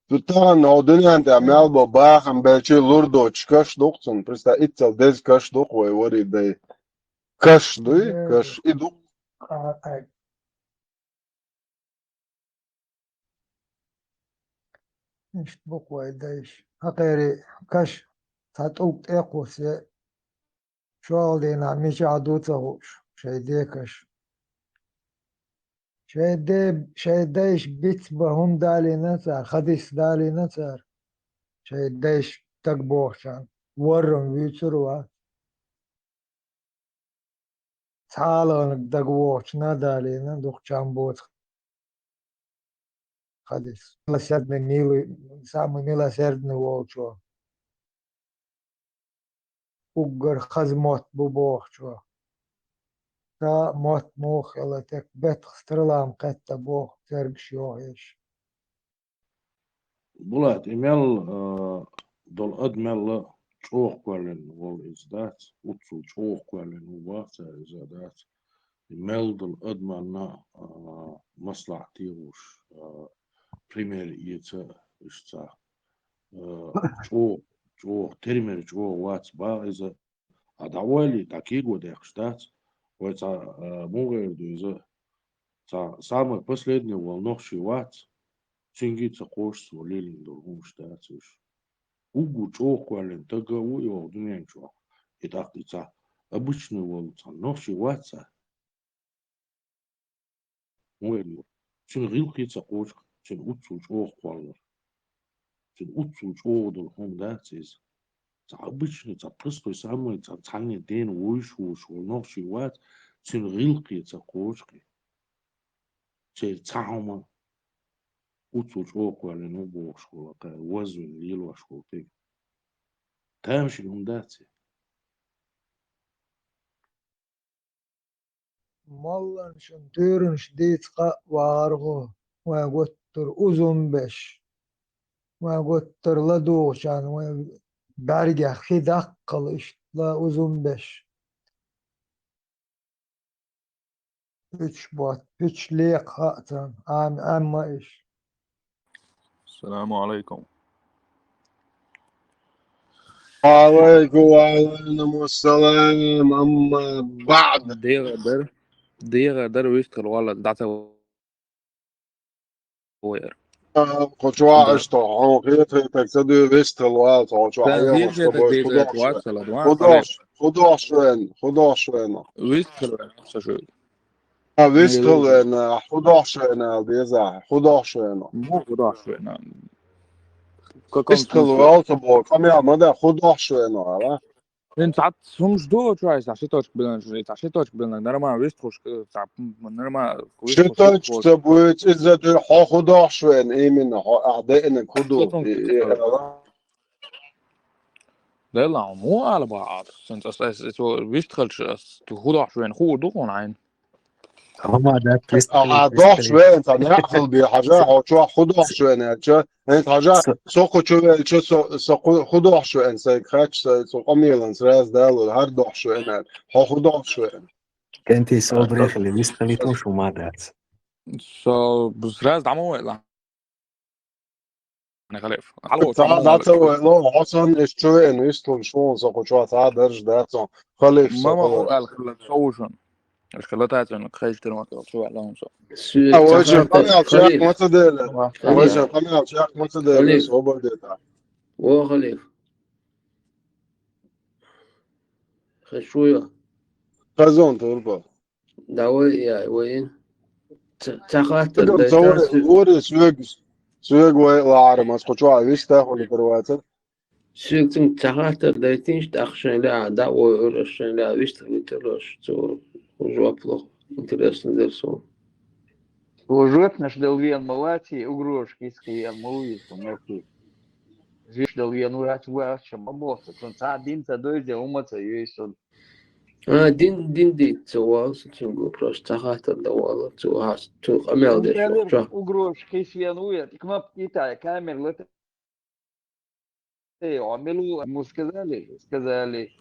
ду тахана хьо дуьнен тӀехь мел бо бахам белчий лур доцуш каш ду-кх цунна. Представь, иццал деза каш ду-кх вай вари дай. Каш дуй? Каш и ду-кх. Иштта бу-кх вай дайша. Хьакхери каш цхьа тӀулг тӀе а кхуссий, шолгӀа дийнахь мичахь ду ца хууш, шайн декаш. Шайн де-, шайн дайша биц бан хӀума далийна цара, хадис далийна цара. Шайн дайша дагабохучарна воррам вуьйцур вац. Цхьа а лаханарг дагавохучунна а далийна, дукха чам боцу хадис. Милосердный, милуй-, самый милосердный волчо. Уггар хаза мотт бу бохучо. Ца мотт муха хила, тек бетах стрелам кхетта боху цергаш йохуьйтуш. Булат, и мел, а, долу адам мел чӀогӀа кхоьллина волу иза дац, уццул чӀогӀа кхоьллина ву баха цара иза дац. И мел долу адаманна, а, маслахьат тӀе гӀуш, а, пример эца иштта цхьа, а, чӀогӀа, чӀогӀа, тера мера чӀогӀа вац баха иза. А дӀавойлий, дӀа кего дехаш дац. Вай цхьа, а, муха эр ду иза? Цхьа самый последний волу нохчий вац. Цуьнга а ца кхочуш, цо лелийна долу хӀумаш дац уьш. Уггар чӀогӀа кхоьллина таг а ву и оха дуьнен чохь. И тӀаккха и цхьа обычный волу цхьа нохчий вац цхьа. ХӀун эр ю? Цуьнан гӀиллакхе ца кхочу-кх, цуьнан уццул чӀогӀа кхоллар. Цуьнан уццул чӀогӀа долу хӀума дац иза. Цхьа обычный, цхьа простой, самый, цхьа цхьанне дена вуьйш волуш волу нохчий вац, цуьнан гӀиллакхе ца кхочу-кх и. Церан цхьа хӀума уццул чӀогӀа кхоьллина ву бохуш волу, кхара вазвина лелош волу тига. Тамашийна хӀума дац и? Молланашна туьйранаш дийца кхаъ вахара гӀо, вайн гуттар а узун беш, вайн гуттар а ладугӀучарна вайн бӀаьргех хи даккхал иштта ла узун беш. Пуьчаш бот, пуьчаш лекха хаьа царна, Ӏама, Ӏамма иш. Саламу алайкум. Алайкум ва алайкум ассалам, амма баъд. ДегӀа дар, дегӀа дар вистхила валла дӀа ца вайар. Кху чохь Да. Иштта хьуна хетахетарг ца дуьйла вистхила вала, кху чохь Сан хьехаш хетахетарг хӀу деза бохуш вац хала, ма хӀу дохуш, хӀу дохуш вен, хӀу дохуш вен. Вистхила вен, аса шуьга. А вистхилвена, хӀу дохьуш вена аьлла деза, хӀу дохьуш вена. Му хӀу дохьуш вена. Вистхилвел ца боху, къамел ма да, хӀу дохьуш вена аьлла. Ин цхьацца хӀумаш ду, чу айса, ши точка билан, ши точка билан, нормально, вистхуш, цхьа, нормально, ши точка ца буьйцу, иза ду, хьо хӀу дохьуш вена, именно, хьо, ахь деана, хӀу ду, и, и, аьлла. Делла, хьо муха ала баха Ӏа? Сенца ас, ас, ас вистхилча, ас хӀу дохьуш вена, хуур ду хьуна хьайна? Хьо ма дац, вистхилча, ахьа дохьуш вена, ца некъ хила бе, хьажа, хьо чохь хӀу дохьуш вена аьлча, хӀинца хьажа, со кху чу велча, со, со хӀу, хӀу дохьуш вена, сайга хаьттича, со, со къамелан сразу далур, хӀара дохьуш вена аьлла, хьо хӀу дохьуш вена. КӀентий, собаре хила, вистхилийта шу ма дац. Со сразу дӀа ма вайла. Халиф. Хьало, цхьа ца вайла, хьо санна, иш чу веана, вистхилча, шуна со кху чохь цхьа а дарж дац, халиф со. Ма ма хала. Хьо аьлла хила, со ву шуна. Иш хила тацана, кхайча тера ма хила, чу ваьлла хьуна со. А, вайша къамел чекх ма ца дели. Вайша къамел чекх ма ца дели, собар де тӀаккха. Во халиф. Хезаш вуй хьо? Хезна, турпал. Давай, я, вай. Ца, ца хаттар дайта, ца вай, вори соьга, соьга вай лаьара, ма ас кху чохь вист а хуьлуьйтур вацара. Соьга цуьнга ца хаттар дайтинчу, тӀаккха шайн лаьа, да, ой, ой, шайн лаьа вист хуьлуьйтур, аш цо жоп ло, интересно дара суна. Цо жоьпнаш дала веана ма вац и, угрозашка йиса кхин веана ма ву иза, цу мелхо. Жоьпаш дала веана вац, вац, ша ма боху, цунна цхьа а дин ца дойза, хӀума ца йойза цунна. А, дин, дин дийца ца вала со цуьнга, просто цхьа хаттар дан вала, цо хьа-, цо къамел деш вахча. Угрозашка йиса веана ву, я, кнопка йитай, камера лата. Эй, а мила ву, ему сказали, сказали.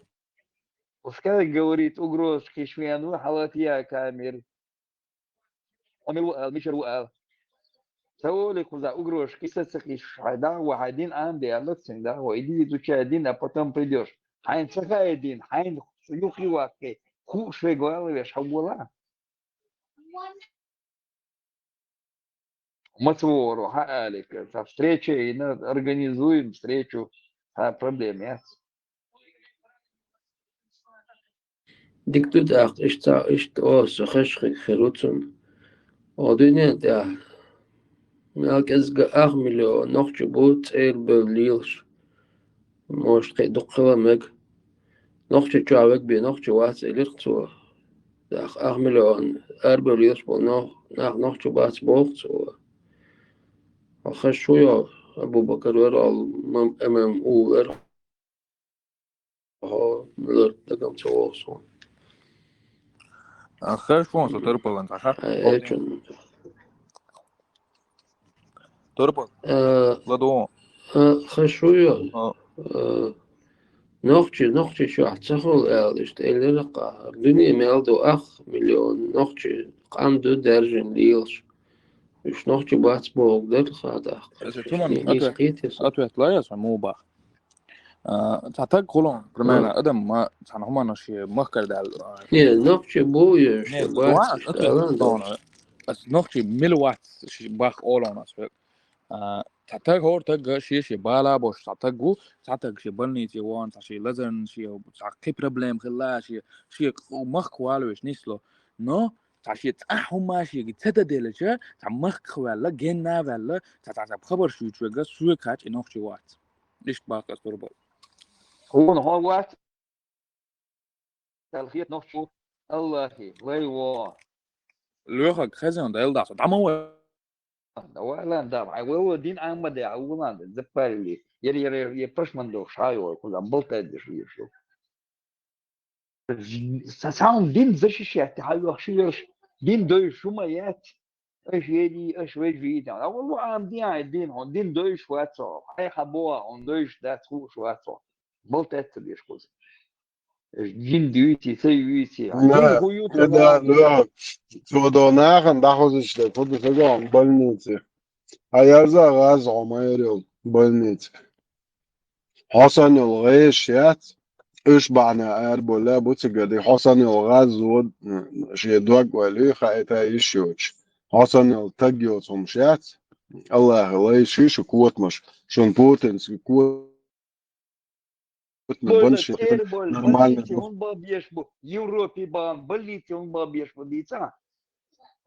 Пускай говорит, угрозашка йиса веана ву, хьалатаяй камера. Амир ву ала, мичара ву ала. Ца олий кхуза угрозашка йиса ца кхийсаш, хьайн дагӀа ву, хьайн дин Ӏамаде аьлла цуьнга, дагӀа ву, иди изучай дин, а потом придёшь. Хьайна ца хаьа дин, хьайна юххе ваккхий, хууш вега вала веш, хьо вола. Ма ца вогӀур ву, хьан алий, цхьа встреча йина, организуем встречу, цхьа проблема яц. Дика ду тӀаккха, иштта, иштта оха со хезаш хир ву цунна. Оха дуьнен тӀехь мел кӀезга ах миллион нохчи бу цӀера бевлла лелаш. Может, кхин дукха хила мега. Нохчи чохь вега бен нохчи вац, элира цо. ТӀаккха ах миллион арабевлла лелаш болу нох-, нах нохчи бац боху цо. Хьо хезаш ву йо, Абу-Бакар вара, м-, ММУ вара. Хьо муьлар дагам ца вогӀу суна. А, хезаш ву со турпалан цхьа ха? Э, эчун. Турпал. Э, ладо. Э, хезаш ву йо? А. Э, нохчи, нохчи чохь ца хуьлу аьлла, иштта элира кхахьар. Дуьне мел ду ах миллион нохчи къам ду даьржина лелаш. Уьш нохчи бац боху дара хадахь. Аса цунан ответ, ответ лаяс, ма бах. А, цхьа таг хуьлу, примерно, адам ма цхьана хӀуманаш шен махкара даьлла. Не, нохчи бу еш, не, бац, аса нохчи мила вац, ши бах олонас век. А, цхьа таг, хӀора таг, шен-шен бала бош, цхьа таг ву, цхьа таг шен больнице вон, цхьа шен лазарна, шен цхьа кхин проблема хилла, шен, шен махка валавеш нисло. Но цхьа шен цхьа хӀума шега ца дан делча, цхьа махках ваьлла, генна а ваьлла, цхьа, цхьа, цхьа хабарш юьйцуш вега, соьга кхача и нохчи вац. Иштта баккха ас турба. Хьуна хьо вац, аьлла хета нохчо, Аллахи, лай во. Лоьхаг хезна, да, эл дацо, дӀа ма вай. Давай, ладно, давай. Вай, вай, дин Ӏамма де, а вулан де, запарили. Ер, ер, ер, ер, пашман дохуш, хьайо, куда, болтать деш, виршу. Са-, сам дин защищать, хьайо, ши верш, дин дой шума яц. Аш ели, аш вежи, да. А валу Ӏам дин, ай дин, хьон дин дойш вацо. Хьай хабо, хьон дойш дац, хуш вацо. Болтать ца деш кхуза. Жин дуьйци, ца юьйци. Да, да, да. Цо до нахана дӀахозуш дара, фу ду сагон больнице. Хьан ярза гӀаза хьо ма ярел больнице. Хьо санна йолу гӀешаш яц, уьш бахьана араболла бу цига, де хьо санна йолу гӀаза зод, шен дог ойла хаита йиш йоцуш. Хьо санна йолу таг йоцу хӀумаш яц, Аллахьа лай ши шу котамаш, шун Путинский кот Больнице хӀун бан беш бу? Европе бан больнице хӀун бан беш бу дийца?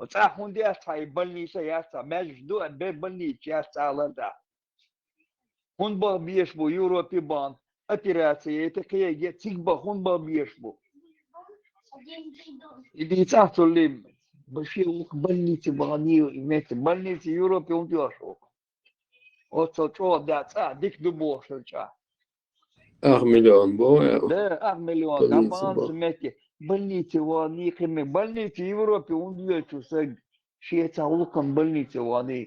ЦӀа хӀунда яц хьа и больница яц цӀа? Маьждиг ду, а бе больница яц цӀа лан цӀа. ХӀунда баха безаш бу Европе бахана операци яйта, кхеге, цига баха хӀунда баха безаш бу? И дийцахь цул лим, баши ух больнице бахана, и метте больнице Европе хӀунда йош ву? Оццал чӀогӀа дац, цӀа дика ду бохуш хилча. Ах миллион бу, я? Да, ах миллион, больнице бахана бу. Цу метте. Больнице вахана, кхин ме-, больнице Европе хӀунда йоьчу саг? Шеца гӀуллакхана больнице вахана.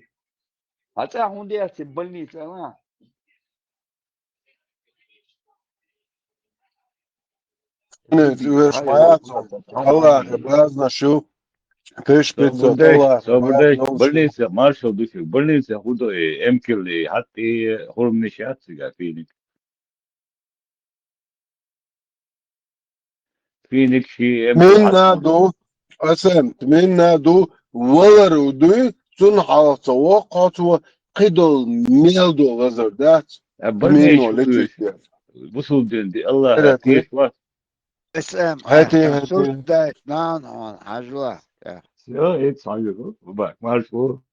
А цӀа хӀунда яц и больница, а? Нет, веш паяцо. Аллахе базна шу. Тыш пятьсот. Аллахе базна шу. Больница, маршал души. Больница худой, эмкили, хатти, хурмни шатсига, финик. Финик ши эм. Мин наду, Асем, мин наду, валар удуй, цун хьалха ца воккхоцо, кхидол мел до лазар дац. А больница мин лечить. Бусул дин ди, Аллах, тиеш ва. Эс эм. Хати, хати. Сус дай, нан, он, хажла. Всё, это сам. Бак, марш ву.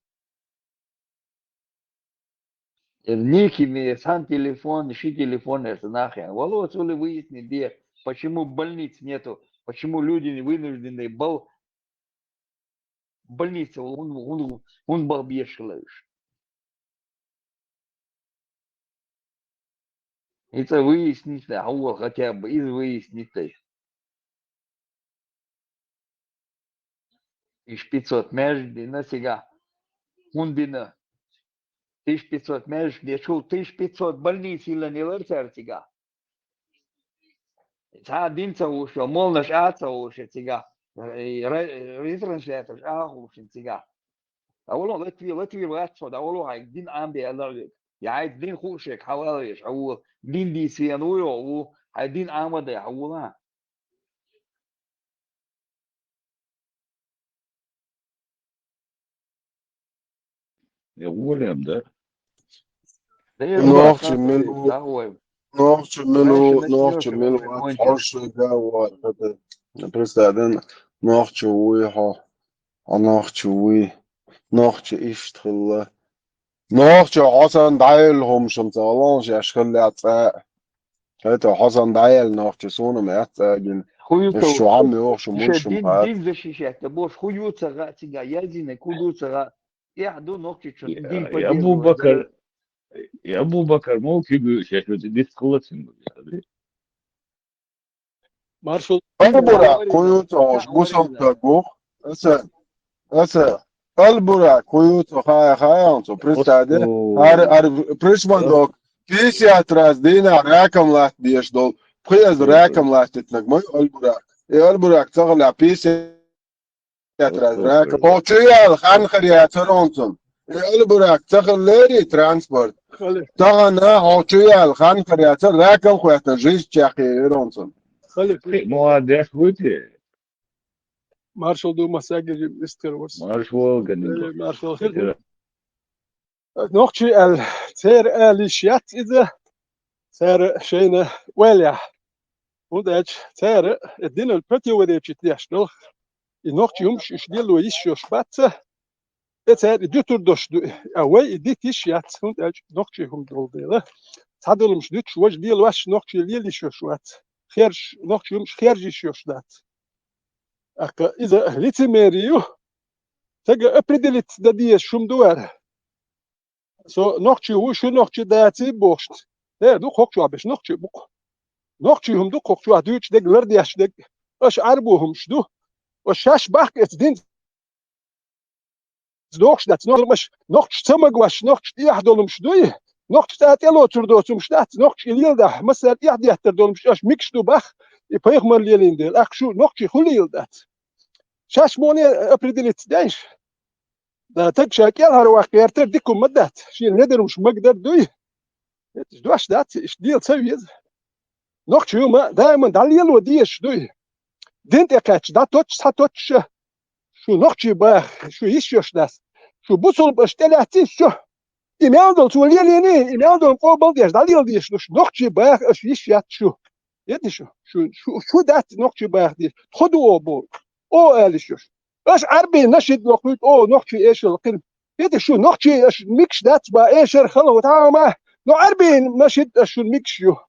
Э, ники ме сан телефон, ши телефон, это нахер. Вало, цули выяснить, где, почему больниц нету, почему люди не вынуждены бал-, больница, он, он, он бал бешкалаешь. Это выяснить, да, а вот хотя бы из выяснить, то есть. Тыш пятьсот маьждиг дина цига. ХӀунда дина? Тыш пятьсот маьждиг дечул, тыш пятьсот больница йиллина елар цара цига. Цхьа а дин ца хууш, молнаш а ца хууш цига. Ре-, ре-, ретрансляторш а хууш цига. Давало Латви, Латви вац со, давало хьайга дин Ӏамбе аьлла вега. Я хьайца дин хууш хьавала веш, хьавола. Дин дийца вена ву йо ву, хьай дин Ӏамаде хьавола. Я волем, да? Нохчи мел ву, нохчи мел ву, нохчи мел ву, хьо шуьга ву, хӀета, представь, нохчи вуй хьо, хьо нохчи вуй, нохчи иштта хилла. Нохчи хьо санна дӀаелла хӀума шуна ца хилла, шаьш хилла цӀа. ХӀета хьо санна дӀаелла нохчи суна ма яц цӀа гина. Ху ю ца шу хьам йоху шу муш шуна дин, дин защищать, да бош ху ю ца гӀа цига, язина ку ду ца гӀа. Эхь ду нохчичун дин. Я поддерживать Абу-Бакар, я Абу-Бакар, мол кигу шаьш веза дис кулацин. Маршал. Албура, кхуюцахьаш, бусалба стаг ву. Аса, аса, Албура, кхуюцахьа, хая, хая, цо, представь, ара, ара, пришмандок, пятьдесят раз дийнахь раком латта деш долу, пхи эзар раком латтитнаг ма ю Албурак. И Албурак ца хилла пятьдесят раз раком. Хо чу яьлла хан хир яцара онцун. И Албурак ца хиллери транспорт. Тахана хо чу яьлла хан хир яцара раком хветтан жизнь чекхъе вира онцун. Молодец, вуйти. Маршал ду, массаьрга исткар варс. Маршал, гани. Э, маршал хир. Нохчий аьлла, церан аьлла йиш яц иза, цара шайна ойла яхь. ХӀунда аьлча цара э динал противоречит деш долу, и нохчий хӀумаш уьш лело йиш йолуш бац, э цара и дуьтур долуш ду, а вай и дита йиш яц, хӀунда аьлча нохчий хӀума долу дела. Цхьадолу хӀумаш дуьтуш важа лелош нохчий лела йиш йолуш вац. Херш, нохчий хӀумаш хержа йиш йолуш дац. ТӀаккха иза лицемерие ю. Стага определиться дан дезаш хӀума ду вара. Со нохчи ву, шу нохчи даций бохуш. Э, ду кхокхучохь беш нохчи бу-кх. Нохчи хӀума ду кхокхучохь дуьйцуш дерг, лардеш дерг. Аша Ӏарбо хӀумаш ду. Аша шаьш бахка эца динца дохуш дац. Нохчаш, нохчаш ца магош, нохчаш тӀехь долу хӀумаш дуй. Нохчаш цӀа тӀелоцур доцу хӀумаш дац. Нохчаш и леладахь, массара тӀехь деттар долу хӀумаш аша микаш ду бах, и пайхамар лелийна дела. Ахь шу нохчи хуьлийла дац. Шаьш муне определиться дайша? Да, таг ша кӀелхьарваккха гӀертар дика хӀума ма дац, шен недармаш магадар дуй. Иштта дош дац, иштта дела ца веза. Нохчий хӀума даиман дӀалело дезаш дуй. Дин тӀе кхаьчча, дӀатоттуш, схьатоттуш, шу нохчий баха, шу йиш йолуш дац. Шу бусулба аша тӀелаьцций шу? И мел долу цо лелийний, и мел долу къобал деш, дӀалела дезаш ду шу. Нохчий баха аша йиш яц шу. Эди шу, шу, шу, шу дац нохчий баха дезаш. Тхо ду оха боху. Оха ала йиш йолуш. Аша Ӏарбий нашид лохуьйту, о, нохчий эшал кхин. Хета шу нохчий аша микаш дац ба эшар хала ву тхьама, но Ӏарбий нашид аша шун микаш ю.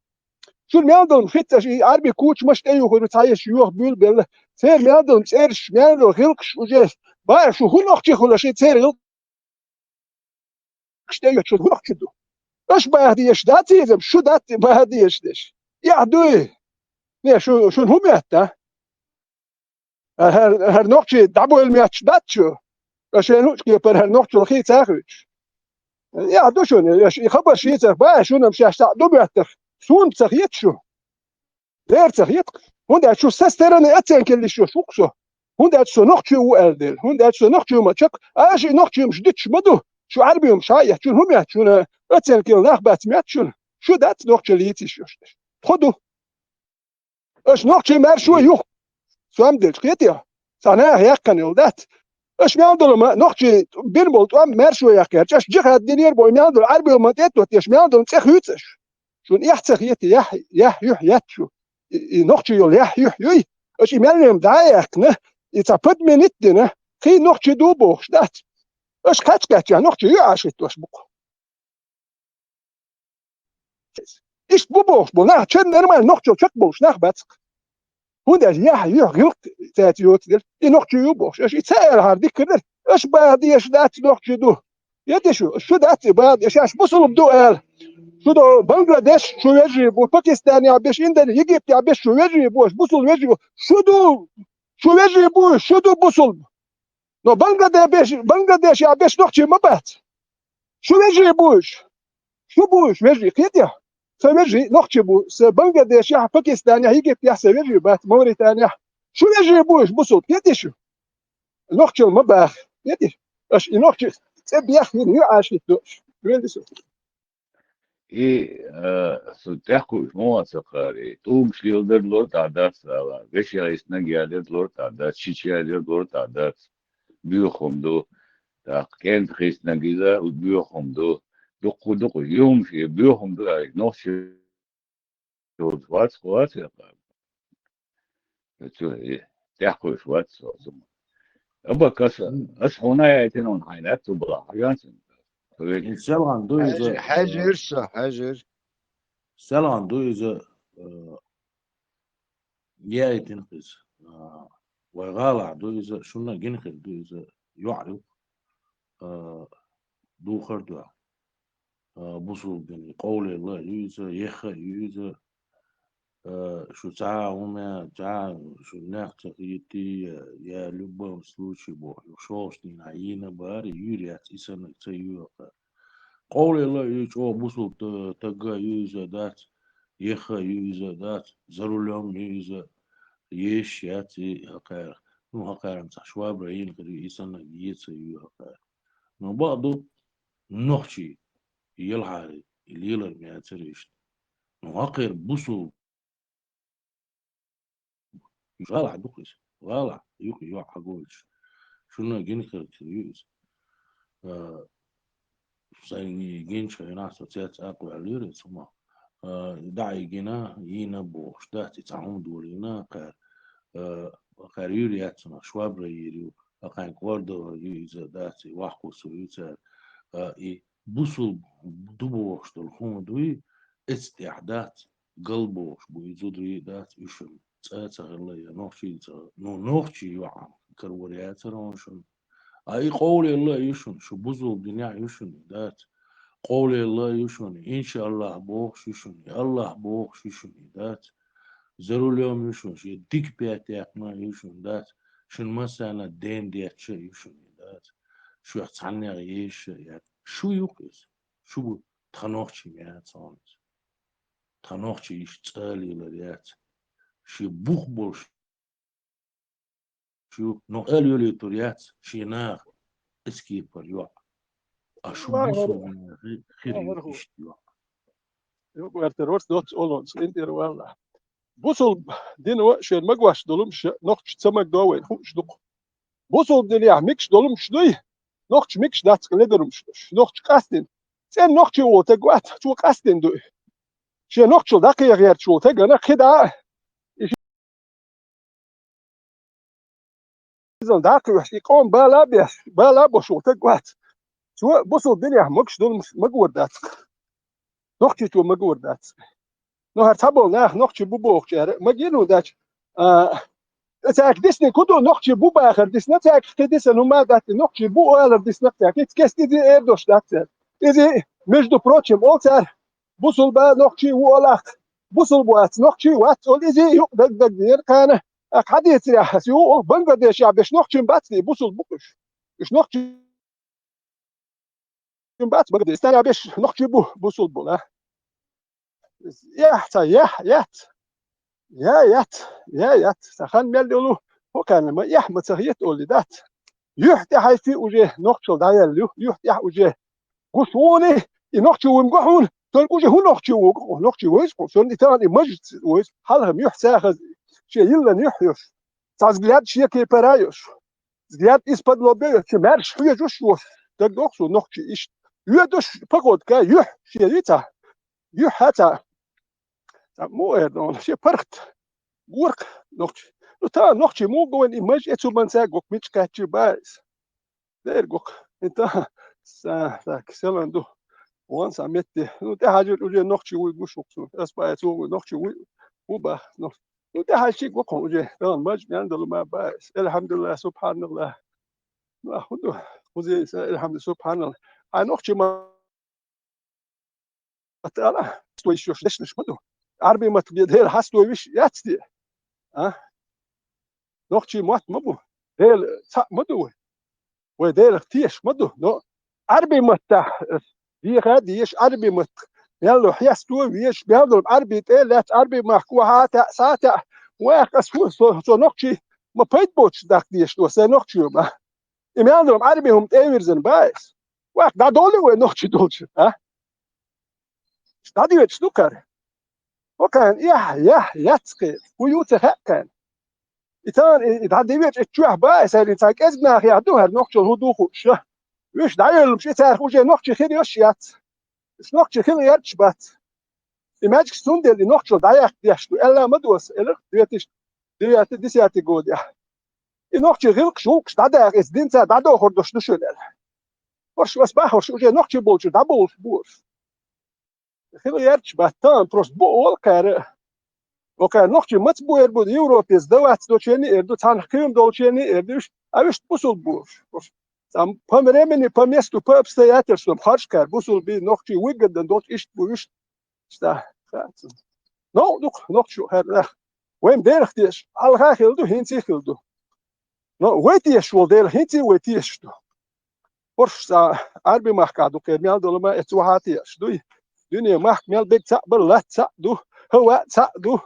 Шун мел долу хитта аша и Ӏарбий куча маша тӀеюхур цхьа еш юха буьйлабелла. Церан мел долу цӀераш, мел долу гӀилкхаш уже. Ба шу хӀун нохчий хуьлу аша и церан гӀилкх Аш тӀе йоьттуш хӀун нохчий ду? Аш баха дезаш дац иза, шу дац баха дезаш деш. Яхь дуй? Не, шу, шуна хӀун моьтту? ХӀара, хӀара нохчий дӀабойла моьттуш дац шу? Аш шайн луъучу кепара хӀара нохчалла хийца а хуьйцуш. Яхь ду шуна, аш и хабар шийцарх баха, шуна-м шаьш цхьаъ ду моьттарх, суна ца хета шу? Дера ца хеташ. ХӀунда аьлча шу со стороны оценка йиллиш йолуш ву-кх со. ХӀунда аьлча со нохчо ву аьлла дела. ХӀунда аьлча со нохчо ма чекх, аша и нохчо-м шу дуьтуш ма ду. Шу Ӏарбий-м ша а етташ, шуна хӀун моьтту шуна, оценка йилла нах бац моьтту шуна. Шу дац нохчалла йийца йиш йолуш деш. Тхо ду. Аша нохчий маьршо ю-кх. Сом делча, кхетий? Цхьа наха яьккхина йолу дац. Аша мел долу ма нохчий бина болу тӀом маьршо яккха гӀерташ, аша джихад динера бой мел долу Ӏарбий ма тӀе а тоттуш, мел долу цӀе хуьйцу аша. Шуна эхь ца хета, яхь, яхь юьхь яц шу. И, и нохчий йолу яхь юьхь юй, аша и мел-м дӀа а яьккхина, и цхьа подменить дина, кхин нохчий ду бохуш дац. Аша кхаьчкхаьчча нохчий ю Ӏаш хӀиттош бу-кх. Иштта бу бохуш бу нах, чан нормально нохчалла чекх болуш нах бац-кх. ХӀунда аьлча яхь юьхь гӀилкх цаьрца йоцу дела, и нохчий ю бохуш. Аша и ца аьллахьара дика хир дара. Аша баха дезаш дац нохчий ду. Хетий шу, шу дац и баха дезаш, аш бусулба ду ала. Шу ду Бангладеш, шу вежарий бу, Пакистанехь берш, Индонез-, Египтехь берш, шу вежарий бу, аша бусулба вежарий бу. Шу ду, шу вежарий бу, шу ду бусулба. Но Бангладеш, Бангладешехь берш нохчий ма бац. Шу вежарий бу уьш. Шу бу уьш вежарий, кхетий? Сан вежарий нохчий бу. Сан Бангладешехь, Пакистанехь, Египтехь сан вежарий бац, Мавританехь. Шу вежарий бу уьш, бусулба, кхетий шу? Нохчалла ма баха, кхетий? Аша и нохчий цӀе бехна ю Ӏаш хӀиттош. Велди со. И, а, со тӀехкхуьуш ма вац сан кхара, и тӀулгаш леладар лур тӀехь дац ала, вешех йиснарг ялар лур тӀехь дац, чича ялар лур тӀехь дац. Боьха хӀума ду. ТӀаккха кӀентах йиснарг иза боьха хӀума ду. Дуккха, дуккха, юхамаш, и боьха хӀума ду аьлла, нохчий йолуш вац, вац, я кхара. Цу, и, тӀехкхуьуш вац со, со. Абакас, ас хьуна яйтина хьуна хьайна, цу бала, хьайган цуьнга. Селган ду иза, хьажир, хьажир со, хьажир. Селган ду иза, э, яйтина иза. Э, вай гӀалахь ду иза, шуна гина хир ду иза, йоӀ ю. Э, духар ду. А, бусулба дин, къовлалла а ю иза, еха а ю иза, а, шу цхьа а хӀума, цхьа а шу нех ца хетий, я, я в любом случае боху, шолгӀачу дийнахь йийна бара, юьйр яц, и саннарг ца ю хӀокхара. Къовлалла а ю, чӀогӀа бусулба т-, таг а ю иза дац, еха а ю иза дац, за рулём ю иза, еш яц и хӀокхара. Ну, хӀокхарна цхьа швабра йийна хир ю, и саннарг еца ю хӀокхара. Но бакъ ду, нохчий, и елхьара, и лелар меца иштта. Но хӀокхеран бусулба, гӀалахь ду-кх иза, гӀалахь ю-кх и йоӀ хьагулча. Шуна гина хир ю иза. А, сайн гинчу хенахь со цец а кхоьллира иза хӀума. А, дӀа и гина, йийна бохуш дац, и цхьа хӀума долийна кхара. А, кхара юьйр яц цунах, швабра йийр ю, а кхайн кӀордо ю иза дац, и вахкуссу ю цара. А, и бусулба ду бохуш долу хӀума дуй, эцу тӀехь дац, гал бохуш бу, и зударий дац, уьш цӀа а ца хилла, я нохчий а ца хилла. Ну, нохчий йоӀ каравар яцара хьуна шуна. А и къовлалла а ю шуна, шу бусулба динехь а ю шуна, дац. Къовлалла а ю шуна, иншааллахӀ бохуш ю шуна, и АллахӀ бохуш ю шуна, дац. За рулём ю шуна, шен дика пятаяккхина а ю шуна, дац. Шуна массарна ден детташ а ю шуна, дац. Шух цхьаннех езаш а яц. Шу ю-кх иза. Шу бу тхан нохчий ма яц хьуна иза. Тхан нохчий иштта цӀа а лелар яц. Шен бух болуш шу нохчий цӀа лелийтур яц шен наха, эцу кепара йоӀ. А шу бусулба нахе хир ю иштта йоӀ. Юкъ вертар вац доцца олонца, къинтӀера валлахь. Бусулба дино шен магош долу хӀумаш нохча ца магадо вайна хууш ду-кх. Бусулба динехь микаш долу хӀумаш дуй, нохча микаш дац-кх ледар хӀумаш долуш. Нохча къастина. ЦӀена нохчи волу таг вац, цо къастина дуй. Шен нохчалла дӀакхехьа гӀерташ волу тагана кхидӀа а, и ши изан даккха веш, и къом бала беш, бала бош вол таг вац. Цо бусул динех могаш долмаш магор дац. Нохчийчо магор дац. Ну, хӀара цхьаболу нах нохчий бу бохучара, магийна дач, а, цаьрга дисни куду нохчий бу бахар дисна, цаьрга кхин дисан хӀума дац, нохчий бу алар дисна цаьрга. Ицкест иза эр дош дац цаьрга. Иза, между прочим, ол цара бусул ба нохчий ву алахь, бусул бу ац, нохчий вац, ол иза юкъ даг-даг дера кхана. А хьадийцарехь, ас ю, ол Бангладешехь беш нохчий бац, бусул бу уьш. Уьш нохчий бац, Бангладеш. Стара беш нохчий бу, бусул бу, а? Яхь ца, яхь, яц. Я, яц, я, яц. Сан хан мел йолу, хӀокхарна ма яхь ма ца хета олли дац. Юьхь тӀехьайфи уже нохчал дӀаяьлла ю, юьхь тӀехь уже гуш вуни, и нохчий вуйм го хьуна, только уже хӀун нохчий ву, нохчий войс хьуна, сон и тагӀан и мажиц войс, хьалха юьхь ца хаза, шен йиллан юьхь йош. Цхьа взгляд шен кепара йош. Взгляд из-под лобья йош, шен маьрша хьоьжуш йош. Дагадоху со нохчий иштта. Йоьдуш походка, юьхь шен йица. Юьхь хьаца. Цхьа мо эр дона, шен паргӀат. Горх нохчий. Ну, та нохчий муха вайн и маж эцу манца гок мича кхаьччи баьс. Дер гок. И та, са, так, селан ду. Вон са метте. Ну, тӀе хьажир уже нохчий вуй гуш ву цу. Ас баьс ву нохчий вуй. Ву бах. Ну, ну, тӀе хьажчи гок уже. Тан маж мян долу ма баьс. Эльхамдулилла, субханалла. Ну, а хӀун ду? Хузей са, эльхамдулилла, субханалла. А нохчий ма Ат ала, хастой йиш йош дешнаш ма ду. Ӏарбий мотт бен Дела хастой виш яц те? А? Нохчий мотт ма бу. Дела цхьаъ ма ду вай. Вай Делах теш ма ду. Но Ӏарбий маттахь деха деш Ӏарбий мотт. Мел хьесто веш, мел долу Ӏарбий тӀе лаьцна Ӏарбий махка вахьа а таьӀ, схьа а таьӀ. Ваьхка ас хӀун, со, со нохчий ма пайда боцуш даккха деш до, сайн нохчий ма. И мел долу Ӏарбий хӀума тӀе а вирзина баьс. Ваьхка дӀадолу вай нохчий долчу, а? ДӀадоьдуш ду кхара. Окхана, яхь, яхь, яц кхин. ХӀун ю ца хаьа кхана. И царна и, и дӀадивечу и чоьхь баьс, хӀара цхьа кӀезиг нахехь ду, хӀара нохчалла хӀун ду хууш. Уьш дӀайоьллуш, и царах уже нохчий хир йош яц. Уьш нохчий хила гӀерташ бац. И маьжгаш цундела и нохчалла дӀаяккха деш ду, аьлла ма доса, элира две тысячи девятый, десятый годехь. И нохчий гӀиллакхаш, гӀуллакхаш дӀадаха, иза динца дӀадохур долуш ду шуна аьлла. ХӀорш ас бахьа, хӀорш уже нохчий болчуьра дӀаболуш бу хӀорш. Хила гӀерташ бац, тахана просто бу олу кхара. Окхара нохчий маца бу эр бу, Европе сдаваться долчерний эр ду, цхьанхьа кхин долчерний эр ду, уьш, а вуьшта бусул бу уьш. Цхьа по времени, по месту, по обстоятельствам харш кхара, бусул бий, нохчий выгодно долчу иштта бу уьш. Ста, хац. Новкъа ду-кх нохчо хӀара нах. Вайн Делах тешаш, хьалха а хилла ду, хӀинца а хилла ду. Но вай тешаш волу Дела хӀинца а вай тешаш ду. ХӀорш цхьа Ӏарби махкахь ду кхера мел долу ма эцу вахьа тешаш дуй. Дуьне махка мел бег цхьаъ бара, латта цхьаъ ду, хӀаваъ цхьаъ ду.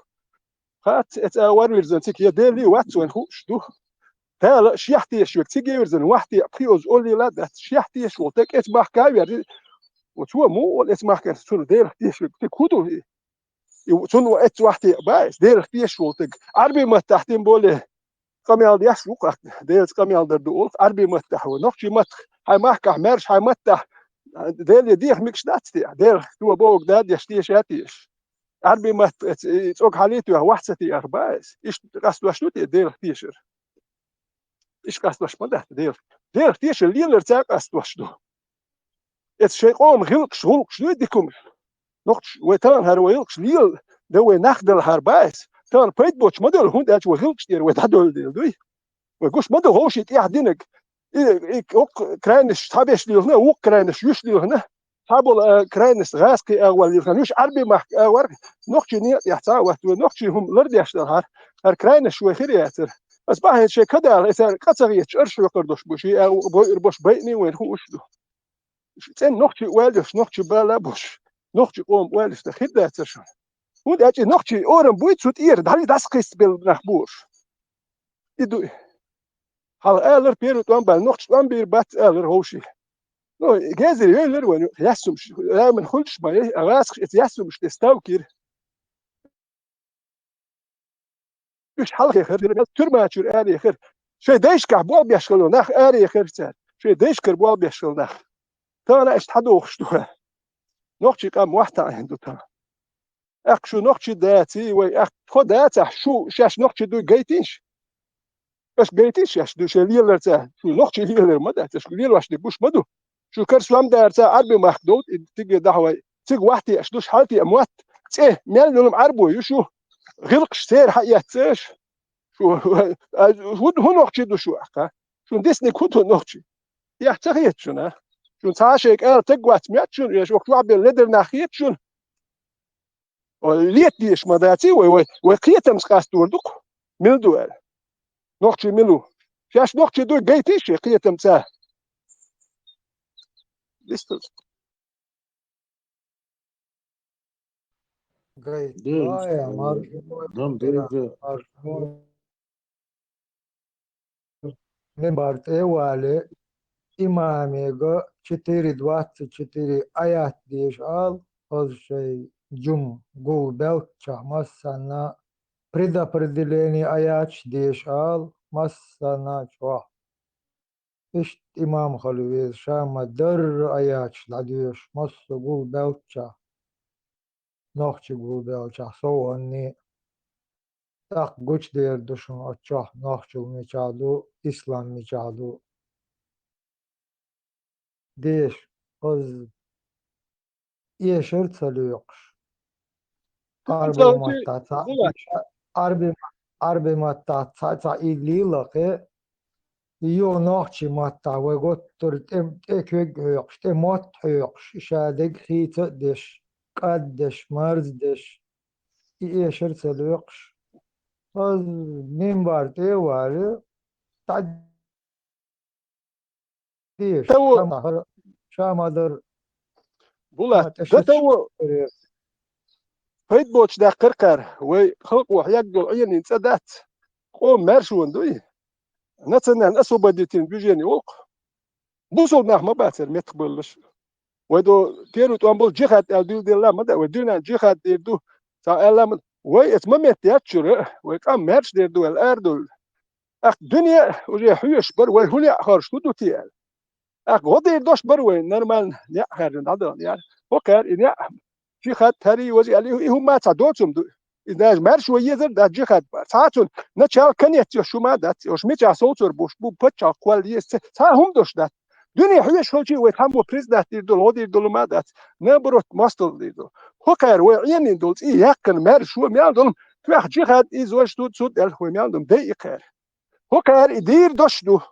Хац, эца а вар вирзина цига, я Дела вац вайн хууш ду. Дала шех тешаш верг цига вирзина, вахь те, пхиоза оллийла а дац, шех тешаш волу таг эцу махка а верзина. Цо муха олу эцу махка, цунна Делах тешаш верг цига хӀун ду? И цунна эцу вахь те баьс, Делах тешаш волу таг. Ӏарби маттахь тем более къамел деш ву-кх, Делаца къамел дар ду олу-кх, Ӏарби маттахь ву. Нохчий маттах, хьайн махкахь маьрша хьайн маттахь, Деле деха мегаш дац те? Делах цо бохург да деш, теша а теша. Ӏарби матта эца, и цӀога хьалийта веха вахь ца теах баьс. Иштта къастош ду те Делах тешар? Иштта къастош ма дац Делах. Делах тешар леларца а къастош ду. Эца шайн къоман гӀиллакхаш, гӀуллакхаш дуй дика хӀумаш. Нохчий, вай тахана хӀара вай гӀиллакхаш лела, дан вай нах дала хӀара баьс. Тахана пайда боцуш ма дала, хӀунда аьлча вай гӀиллакхаш тӀера вай дӀадоьлла дела дуй. Вай гуш ма ду вовшийн тӀехь динарг. И, и, окху крайность цхьаберш лилхина, вукху крайность вуьш лилхина. Цхьаболу, а, крайность гӀазкхий агӀор лилхина, вуьш Ӏарби махка агӀор, нохчий некъа тӀехь цхьа а ватта, вай нохчий хӀума лардеш дала хӀара, хӀара крайность вай хир яцара. Ас бахьана шайн кадала, аса къа ца хеташ, арш векхар долуш бу, ши а бойур бош байъний вайна хууш ду. ЦӀена нохчий ойла йолуш, нохчий бала а болуш, нохчий къоман ойла йолуш дан хир дацара шуна. ХӀунда аьлча и нохчий орам буй цу тӀера, дӀа-, дӀасакхистабелла нах бу уьш. И ду. Хьалха алара первый тӀом бан, нохчий тӀом бийр бац алара вовший. Ну, гезар йойлар вайн яссумаш, ламан хуьлуш ма яй, а гӀазкхаш эца яссумаш тӀе став кира. Уьш хьалхехара, туьрма чуьра арехара. Шайн дайшкахь болх беш хилла нах арехара цара. Шайн дайшкара болх беш хилла нах. Тахана иштта хьадохуш ду. Нохчий къам мохь таӀийна ду тахана. ТӀаккха шу нохчий даций вай, тӀаккха тхо дацахь, шу шаьш нохчий дуй гайтийша? Аша гайтий шаьш ду шайн леларца, шу нохчий лелар ма дац, аша лелош дерг гуш ма ду. Шу кара сом дарца Ӏарбий махка довт, и тиге дахьа вай, цига вахтеаш душ хьалтеа мотт, цӀе мел йолум Ӏарбой ю шу, гӀиллакхаш церан хьаэццаш. Шу, а, хӀу, хӀу нохчий ду шу ахкха? Шун дисниг хӀу ду нохчий? Яхь ца хета шуна? Шун цхьа шайга ала таг вац моьтту шуна, я шух чохь бен ледар нах хета шуна? О, лета дезаш ма даций вай, вай, вай кхетамца къастор ду-кх. Мила ду аьлла? Нохчий мила ву? Шаьш нохчий дуй гайтий шен кхетамца? Вистхуьлуш. Гайтий, Дей, ай, э, марш, дам, дей, дей. Марш. Минбар тӀе а вале, имамега четыре двадцать четыре аят деша ала, оз шайн жума гулбеллачохь массанна предопределение аяташ деша ала, массанна чохь. Иштта имам хила веза, ша ма-дарра аяташ дӀадоьшу, массо а гулбеллачохь, нохчий гулбеллачохь, совгӀанний. ТӀаккха гучудер ду шуна оцу чохь нохчалла мичахь ду, ислам мичахь ду. Деша, оз эшар ца лоькхуш. Ӏарбий маттахь цхьа, Ӏарбий, Ӏарбий маттахь цхьа, цхьа и лела кхе, и юха нохчий маттахь вай готтур тӀе, тӀе куьг хьоькхуш, тӀе мотт хьоькхуш, ша дерг хийца а деш, кӀад деш, марз деш, и эшар ца лоькхуш. Оз минбар тӀе а вале, дӀа деша, Таво. Ша ма-, ша ма-дарра. Булат, ма тӀе да ши таво. Пайда боцуш даьккхира кхара, вай халкъо хьегна йолу Ӏенийн цӀа дац. Къоман маьршонан дуй? Национально освободительный движение олу-кх. Бусулба нах ма бацара меттахбевллаш. Вай до первый тӀом болу джихад аьлла дуьйладелла ма дац, вай дуьненна джихад дийр ду, цхьа аьлла ма дац. Вай эца ма меттаецчура, вай къам маьрша дийр ду аьлла арадевлла. ТӀаккха дуьне а уже хьоьжуш бара, вай хӀун неӀ хоржуш хӀун ду те аьлла. ТӀаккха гӀо дийр дош бара вай нормально неӀ хаьржина дӀадала яра. ХӀокхара и неӀ джихад, тари, важа аьлла, и, и хӀума цхьа доцург ду. И даже маьрша вай езар дац джихад бара. Цхьа а цунна начало конец йолуш хӀума дац. Уьш мичахь совцур бу, уьш бу паччахьалкх кхолла еза ца, цхьа а хӀума дош дац. Дуьне хьоьжуш хилча а вай цхьаммо признать дийр долу, гӀо дийр долу ма дац. Наоборот, мостагӀалла дийр долу. ХӀокхара вай Ӏенийна долу цӀий яьккхина маьрша вай мел долу, тоьхна джихад иза важа суд, суд аьлла вай мел долу, дай и кхара. ХӀокхара и дийр дош ду.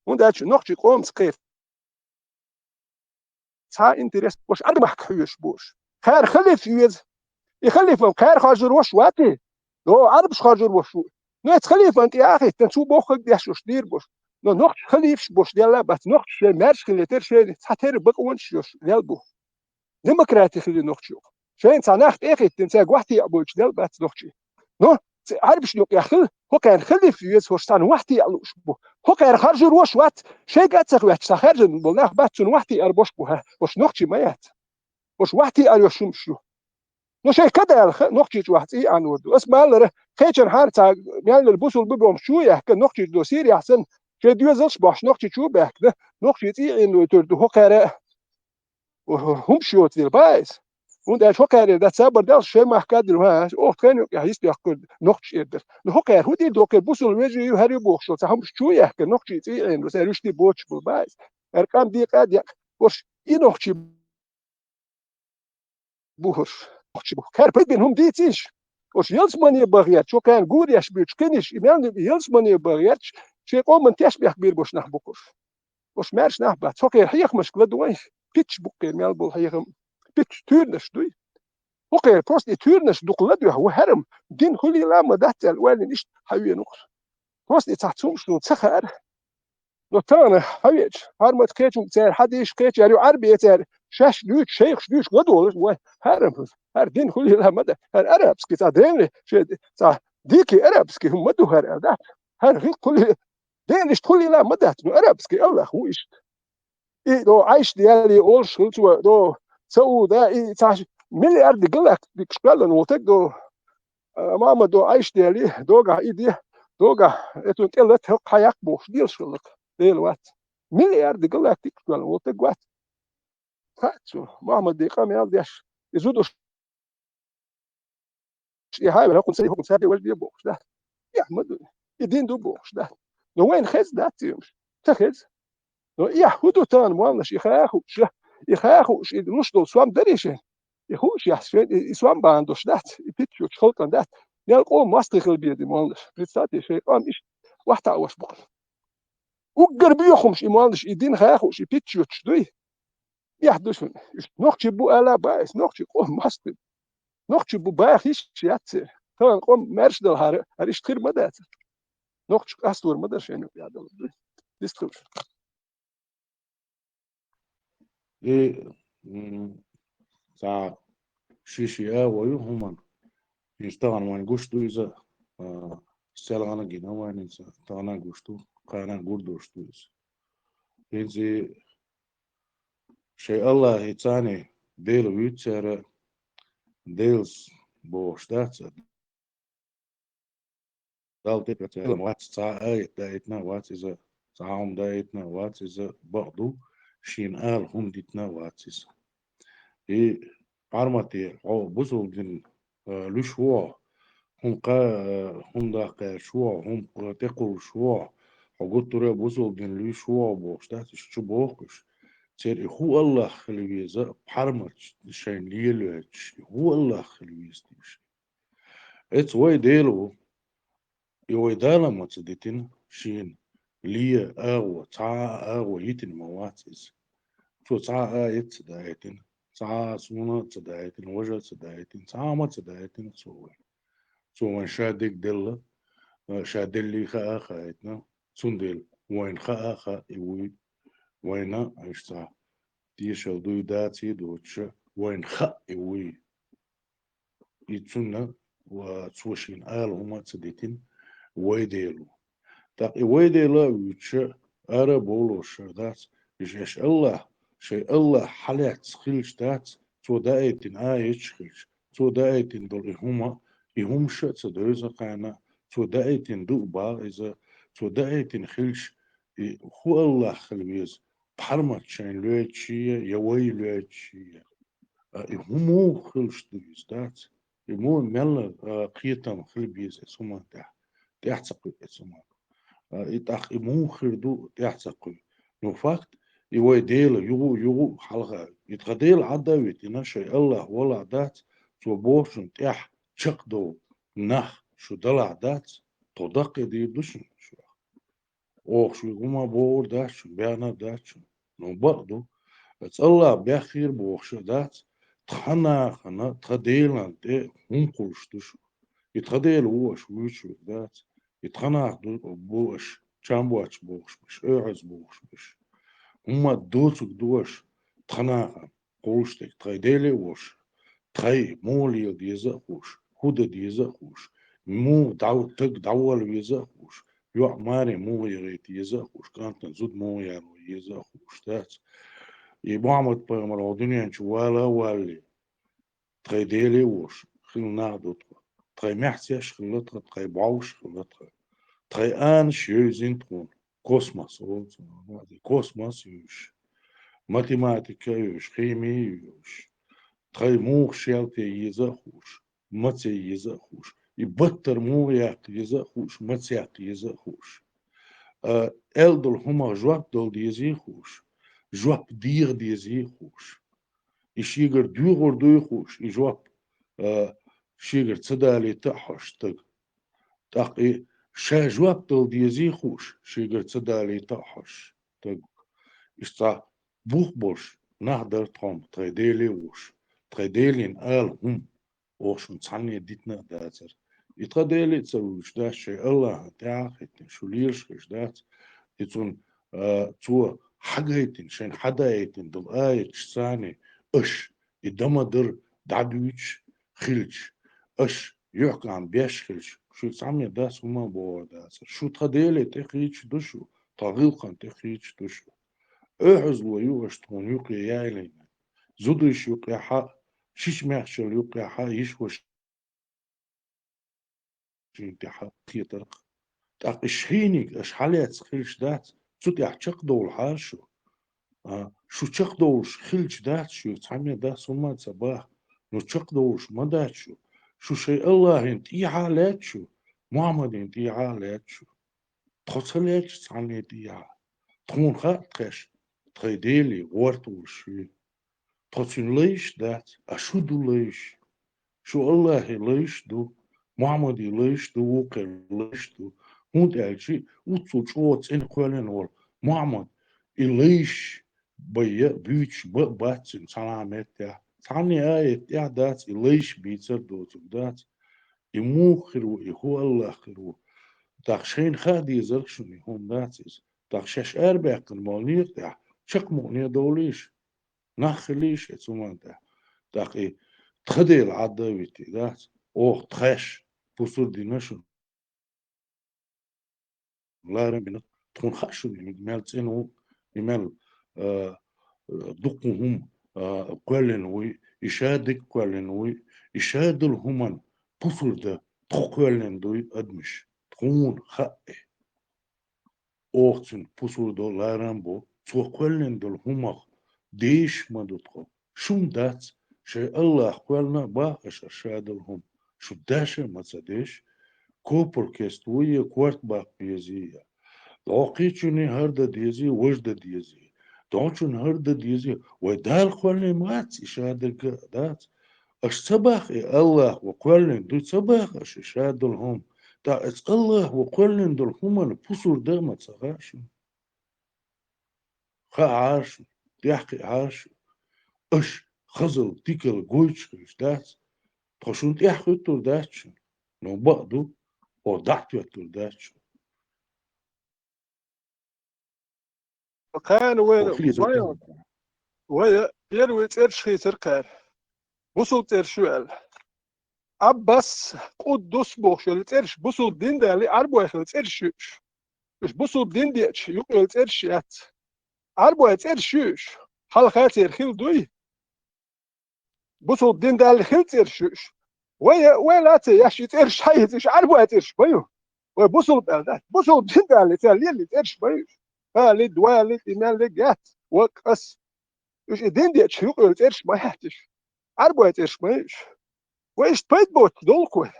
ХӀунда аьлча нохчий къомаца кхера цхьа а интерес, уьш Ӏарбий махка хьоьжуш бу уьш. Кхара халиф веза. И халиф-м кхара хоржур ву уьш, вац и? Йо, Ӏарбаш хоржур ву уьш. Ну, эцу халифан тӀе а хӀиттина, цу бохург деш уьш дийр бу уьш. Но нохчий халифаш бу уьш делла бац, нохчий шайн маьрша хилийтар, шайна цхьатерра бакъонаш йолуш лел бу. Демократи хили нохчий юкъа. Шайна цхьа нах тӀе а хӀиттина, цаьрга вахтиъа бойтуш делла бац нохчий. Но ц-, Ӏарбашна юкъа яххила, хӀокхарна халиф веза, хӀорш царна вахтиъа лууш бу. ХӀокхара харжур ву уьш, вац, шайга а ца хӀоьттуш, цхьа хаьржина болу нах бац, цунна вахтиъар бош бу, хӀа, хӀорш нохчий ма яц. ХӀорш вахтиъар йолуш хӀумаш ю. Но шайн кадалха нохчий чохь цӀий Ӏанор ду. Ас ма-аллара, кхечанхьара цхьа мел йолу бусулба бу бохуш чу яхка, нохчий до Сирияхь санна, шайн доьзалш бохьуш нохчий чу баьхкина, нохчий цӀий Ӏенойуьйтур ду хӀокхара. ХӀу-, хӀу-, хӀумаш йоцу дела бац. ХӀунда аьлча хӀокхаре дац цабар даллаш шайн махка а дина, хӀа, оха тхайна юкъехь йистехкур нохчаш эр дара. Ну хӀокхара хӀун дийр ду, кхин бусул вежарий ю, хӀара ю бохуш, цхьа хӀумаш чу яхка, нохчий цӀий Ӏенор, цара уьш ди боцуш бу бац. ХӀара къам декъа а декъа, уьш и нохчий бу хӀорш, нохчий бу. Кхара пайда бина хӀума дийцийша. Уьш ялсамане бан гӀерташ, хӀокхарна гуреш буьйцуш кхиниш, и мел ялсамане бан гӀерташ, шайн къоман тешнабехк бийр бош нах бу хӀорш. Уьш маьрша нах бац. ХӀокхеран хьехамашка ладогӀий, пичча бу кхеран мел болу хьехам, пичча туьйранаш дуй. ХӀокхеран просто и туьйранаш дукха ладоьгӀна ву хӀара-м, дин хуьлийла а ма дац аьлла, ойла йина иштта хьан веана ву-кх. Просто и цхьа цумаш ду ца хаьара. Но тахана хьан веача, хьармат кхечунга цара хьан дийша кхечара ю Ӏарбе цара, шаьш дуьйцуш, шайхаш дуьйцуш ладогӀалаш, вай, хӀара-м, хӀара дин хуьлийла а ма дац, хӀара арабский цхьа древний, шен цхьа дикий арабский хӀума ма ду хӀара аьлла дац. ХӀара хӀинкха хуьлий-, Ден иштта хуьлийла а ма дац, ну, арабский Аллах ву иштта. И до Ӏайш дели олуш хилчо, до Сауда, и цхьа миллиард галактикаш кхоьллина волу таг до, а, Мухьаммад до Ӏайш дели, догахь и де, догахь, эцун тӀе лата хӀокху хьан яккха бохуш, делаш хилла-кх, Дела вац. Миллиард галактикаш кхоьллина волу таг вац. Хаьа цо, Мухьаммаде къамел деш, и зудуш и хьайвара хӀокхунца, хӀокхунца важа бе бохуш, да? Эхь ма ду. и дин ду бохуш дац. Но вайна хеза дац и хӀумаш? Ца хеза. Но и хӀун ду тахана, молланаш, и ха а хууш, и ха а хууш, и луш долу сом дарий шайна? И хууш яхь шайна, и, и сом бахьана долуш дац, и питчочу халкъана дац. Мел къоман мостагӀий хила беза и молланаш. Представьте, шайн къам иштта вахтаӀош бу-кх. Уггар боьха хӀумаш и молланаш, и дин ха а хууш, и питчочуш дуй? Эхь ду шуна. Уьш нохчий бу ала баьхьа, нохчий къоман мостагӀий. Нохчий бу баха йиш яц церан. Тахана къам маьрша далахьара, хӀара иштта хир ма дац. Нохчий къастор ма дара шайна юкъа яхь далар дуй. Дистхуьлуш. И, м, цхьа ши-ши агӀо ю хӀуманна. ХӀинца тахана вайна гуш ду иза, а, селхана гина вайна иза, тахана гуш ду, кхана гур долуш ду иза. ХӀинца и шайн АллахӀаца Дела вуьйцу цара, Делаца бохуш дац, Далла тӀе а вац, цхьа а аят даийтина а вац иза, цхьа а хӀума даийтина а вац иза, бакъ ду, шена ала хӀума дитина а вац иза. И Пхьармате, хьо бусалба дин, а, луьйш ву хьо, хӀума кха-, а, хӀума даккха гӀерташ ву хьо, хӀума, а, тӀекхуллуш ву хьо, хьо гуттара а бусалба дин луьйш ву хьо бохуш дац, уьш чу боху уьш. Церан и хӀун АллахӀ хила веза, Пхьармат шайна лелоьцуш, и хӀун АллахӀ хила веза тешна. Эцца вай Дела ву. И вай Дала ма ца дитина шена ле агӀо, цхьа а агӀо йитина ма вац иза. Цо цхьа а аят ца даийтина, цхьа а суна а ца даийтина, важа а ца даийтина, цхьа а ма ца даийтина цо вайна. Цо вайна ша дерг делла, ша деллий хаа а хаийтина, цундела вайна хаа а хаьа и вуй, вайна иштта цхьа тешалла дуй, даций доцуша, вайна хаьа и вуй. И цунна, ва, цо шена ала хӀума а ца дитина, вай Дела ву. ТӀаккха и вай Дела а вуьйцуша, ара а бовлуш шар дац, и шаьш АллахӀ, шайн АллахӀ хьалаьцна хилча дац, цо даийтина аяташ хилча, цо даийтина долу и хӀума, и хӀумаш а ца девза кхана, цо даийтина ду а бахьа иза, цо даийтина хилча, и хӀун АллахӀ хила веза, Пхьармат шайна лоьцуш я, я вай лоьцуш я. А, и хӀун муха хилаш ду иза дац? И муха мелла, а, кхетам хила беза эцу хӀуманна тӀехь? ТӀехь ца кхуьу эцу хӀуманна. А, и тӀаккха и муха хир ду, тӀехь ца кхуьу. Ну, факт, и вай Дела юха а, юха а хьалха. И тхан Дела Ӏадда а витина, шайн АллахӀ валахь дац, цо бохучунна тӀехь чекхдовла нах шу далахь дац, тхо даккхийдийр ду шуна шу. Оха шуьга хӀума бохур дац шуна, баьхнар дац шуна. Ну, бакъ ду, эцу АллахӀ баьхкира бохуш а дац, тхан нахана, тхан Делан тӀе хӀума кхуллуш ду шу. И тхан Дела ву аша вуьйцуш верг дац. И тхан нах ду, бу аша чам боцуш бохуш берш, оьгӀаз бохуш берш. ХӀумма доцург ду аша тхан нахана кхуллуш дерг, тхайн Деле а волуш, тхайн муха лела деза а хууш, хӀун дан деза а хууш, муха дӀа-, таг дӀавала веза а хууш, йоӀ маре муха яхийта еза а хууш, кӀантана зуда муха яро еза а хууш дац. И Мухьаммад-пайхамар хӀокху дуьнен чу вала а валале, тхайн Деле а волуш хилла нах ду тхо. Тхайн маьхцеш хилла тхо, тхайн бӀовш хилла тхо. Тхайн анаш евзина тхуна. Космос олу цунах, космос а евзаш, математика а евзаш, хими а евзаш. Тхайн муха шел те еза а хууш, маца еза а хууш. И баттара муха яккха еза а хууш, маца яккха еза а хууш. А, аьлла долу хӀумах жоп дала дезий а хууш, жоп деха дезий а хууш. И шегара доьхур дуй а хууш, и жоп, а, шегара ца далийта а хьожуш стаг. ТӀаккха и ша жоп дала дезий а хууш, шегара ца далийта а хьожуш стаг. Иштта цхьа бух болуш нах дара тхо, тхайн Деле а волуш, тхайн Делан ала хӀума оха шуна цхьанне дитина а дацара. И тхан Деле а ца вуьйцуш дац, шайн АллахӀана тӀаьхьа а хӀиттина, шу лелаш хилча дац. И цунна, а, цо хьагайтина, шайна хьадаийтина долу аяташ царна аша и дан ма-дарра дӀадуьйцуш хилча, аша юьхькӀам беш хилча, шуьга цхьамма дац хӀума а бохур дацара. Шу тхан Деле тӀекхийча ду шу, тхан гӀиллакхана тӀекхийча ду шу. Оьгьазло ю аша тхуна юккъе яьллина. Зудийша юккъехь а, шича-маьхчалла юккъехь а, йиша-ваша шина тӀехь кхетарх. ТӀаккха и шайниг аша хьалаьцна хилча дац, цу тӀехь чекхдовлахьара шу. А, шу чекхдовлуш хилча дац, шуьга цхьамма дац хӀума а ца боху. Ну, чекхдовлуш ма дац шу. Шу шайн АллахӀана тӀехьа а лаьтта шу, Мухьаммадин тӀехьа а лаьтташ шу. Тхо ца лаьтташ цхьанне тӀехьа. Тхона хаьа тхаьш, тхай Деле гӀорта волаш шу. Тхо цуьнан лайш дац, а шу ду лайш. Шу Аллахьи лайш ду, Мухьаммади лайш ду, вукхеран лайш ду. ХӀунда аьлча уццул чӀогӀа цӀена кхоьллина волу Мухьаммад, и лайш байя а, буьйцуш ба а бац цуьнан цхьана а меттехь. Цхьанне а аят тӀехь дац, и лайш бийцар доцург дац. И муха хир ву, и хӀун Аллах хир ву? ТӀаккха шайна хаа дезарх шуна, и хӀума дац иза. ТӀаккха шаьш арабаьккхина болу некъа тӀехь чекхмукъане довлийша, нах хилийша оцу хӀуманна тӀехь. ТӀаккха и тхан Дела Ӏадда а витий дац, оха тхаьш пусар дина шуна. Ларам бина, тхуна хаьа шуна и мел цӀена ву, и мел, а, а, дуккха хӀума, а, кхоьллина вуй, и ша дика кхоьллина вуй, и ша долу хӀуманна пусар дан тхо кхоьллина дуй адамаш. Тхуна хаьа и. Оха цуьнан пусар до, ларам бо, цо кхоьллина долу хӀумах дезаш ма ду тхо. Шун дац, шайн Аллах кхоьллина а бах аша ша долу хӀума, шу даша а ма ца деш, копар кест вуй я, корта баккха безий я. ДӀоккхийчунний хӀара дан дезий, важа дан дезий. ДӀочунна хӀара дан дезий, вай Дала кхоьллина ма вац, и ша дерг а дац. Аша ца баха и Аллах ва кхоьллина дуй, ца баха аша и ша долу хӀума. ТӀаккха оцу Аллах ва кхоьллина долу хӀуманна пусар дан а ма ца хаьа шуна. Хаьа хьара шуна, тӀехь кхиа хьара шуна. Аша хазал, дикал гойтуш хилча дац. Тхо шуна тӀехь хӀуьттур дац шуна. Но бакъ ду, хьо дӀа а тоьттур дац шуна. Кхана вай, хӀо хилийца вай, вай, первый цӀераш хийцар кхара. Бусул цӀераш ю аьлла. Аббас, Къуддус бохуш йолу цӀераш бусул дин дале, Ӏарбой хила цӀераш ю уьш. Уьш бусул дин деача юкъа йолу цӀераш яц. Ӏарбой цӀераш ю уьш. Хьалха церан хила дуй? Бусул дин дале хила цӀераш ю уьш. Вай, вай лаца яш и цӀераш хьаийца, уьш Ӏарбой цӀераш ма ю. Вай бусул баьлла дац. Бусул дин дале, цара лелли цӀераш ма ю уьш. Халид, Валид, и мел лег яц. Ваккъас. Уьш и дин деача юкъа йолу цӀераш ма яц уьш. Ӏарбой цӀераш ма ю уьш. Вай иштта пайда боцуш долу-кх вай.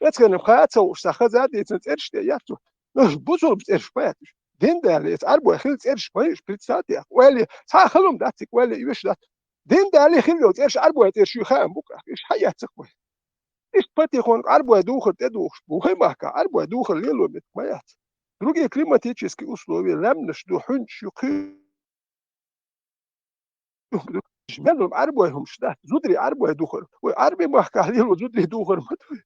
Эцхенна хаа ца хууш, сан хаза а дийцина цӀераш тӀе яц ву. Но уьш бусулба цӀераш ма яц уьш. Дин дале, эца Ӏарбой хила цӀераш ма ю уьш, представьте. Ойла, цхьа а хала хӀума дац цига, ойла, и веш дац. Дин дале хила йолу цӀераш Ӏарбой цӀераш ю хаам бу-кх, уьш хьаэцна-кх вай. Иштта патихонга Ӏарбой духар тӀедухуш бу. Вай махкахь Ӏарбой духар лело меттиг ма яц. Другие климатические условия, лаьмнаш ду, хьуьнчаш ю, кхуьнчаш. Мел долу Ӏарбой хӀумаш дац, зударий Ӏарбой духар. Вай Ӏарбийн махкахь лело зударий духар ма ду.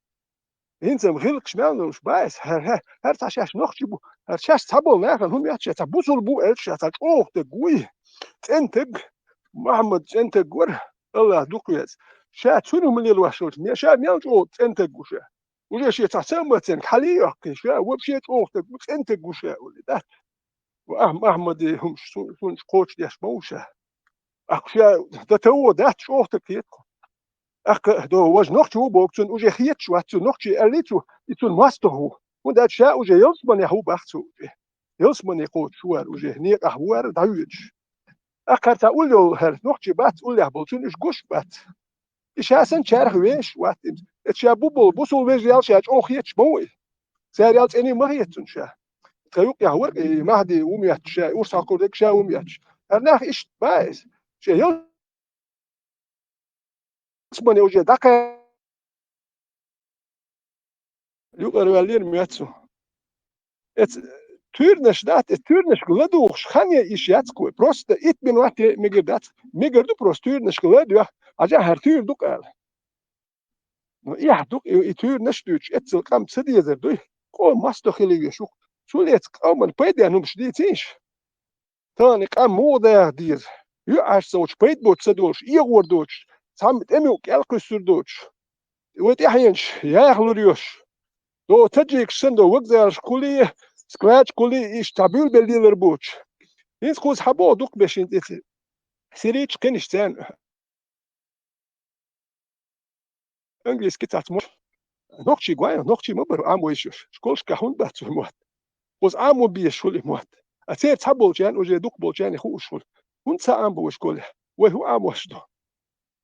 ХӀинца-м гӀиллакхаш мел долуш бац, хӀара, хӀара, хӀара цхьа шаьш нохчий бу, хӀара шаьш цхьаболу нахана хӀума яц, ша цхьа бусулба ву аьлча, ша цхьа чӀогӀа стаг вуй. ЦӀена стаг, Мухьаммад цӀена стаг вара, Аллах дукха веза. Ша цуьнан хӀума лелош волчу, ша мел чӀогӀа цӀена стаг ву ша. Уже шен цхьа самоценка хьалийоккхий ша, вообще чӀогӀа стаг ву, цӀена стаг ву ша, олий дац. Ва Ахь-, Ахьмаде хӀумаш цу-, цунца кхочушдеш ма ву ша. Ахь ша дан таво дац, чӀогӀа стаг хета-кх. Ахь до важа нохчи ву боху цунна, уже хеташ вац цунна, нохчи аьллий цо, и цунна мостагӀ ву. ХӀунда аьлча ша уже ялсаманехь ву бах цо уже. Ялсамане кхочуш ву хӀара уже, некъахь ву хӀара дӀавоьдуш. Ахь хӀара цхьа уллехь йолу хӀара нохчи бац, уллехь болу цунна уьш гуш бац. И ша санна чарах вешаш вац иза. Эцу ша бу болу бусул вежарий ша чӀогӀа хеташ ма ву и. Цара ял цӀений ма хета цунна ша. Тхан юккъехь вара и Махьди ву моьттуш ша, урс хьокхур дерг ша ву моьттуш. ХӀара нах иштта бац иза. Шен ялсамане уже дӀакха юкъара ваьллера моьтту. Эц туьйранаш дац, эц туьйранашка ладугӀуш хан ян йиш яц-кх вай. Просто итт минот ян мегар дац. Мегар ду просто туьйранашка ладоьгӀна. Хьажахь, хӀара туьйра ду-кх ала. Ну, эхь ду-кх и, и туьйранаш а дуьйцуш, эццал къам ца дезар дуй. Къоман мостагӀ хила везаш ву-кх. Цул эцу къоман пайденна хӀумаш дийцийша. Тахана и къам муха даха деза? ЙоӀаш ца волуш, пайда боцуш ца долуш, эгӀор доцуш, цхьамма тӀеман юкъа кӀел кхуьссур доцуш, вай тӀаьхьенаш яхалур йолуш, до таджикаш санна до вокзалашкахули, складашкахули иштта цхьа буьйлабелла лелар боцуш. ХӀинца кхуза хьан боху дукха бешин тӀе ца? Сирийчу кхинаш царна. Английский цац мо. Нохчий гой, нохчий ма бара Ӏамо йиш йолуш. Школашкахь хӀунда бац вай мотт? Кхуза Ӏамо безаш хуьлу и мотт. А церан цхьаболчарна, уже дукхахболчарна хууш хуьлу. ХӀунда ца Ӏамабо вай школехь? Вай хӀун Ӏамош ду?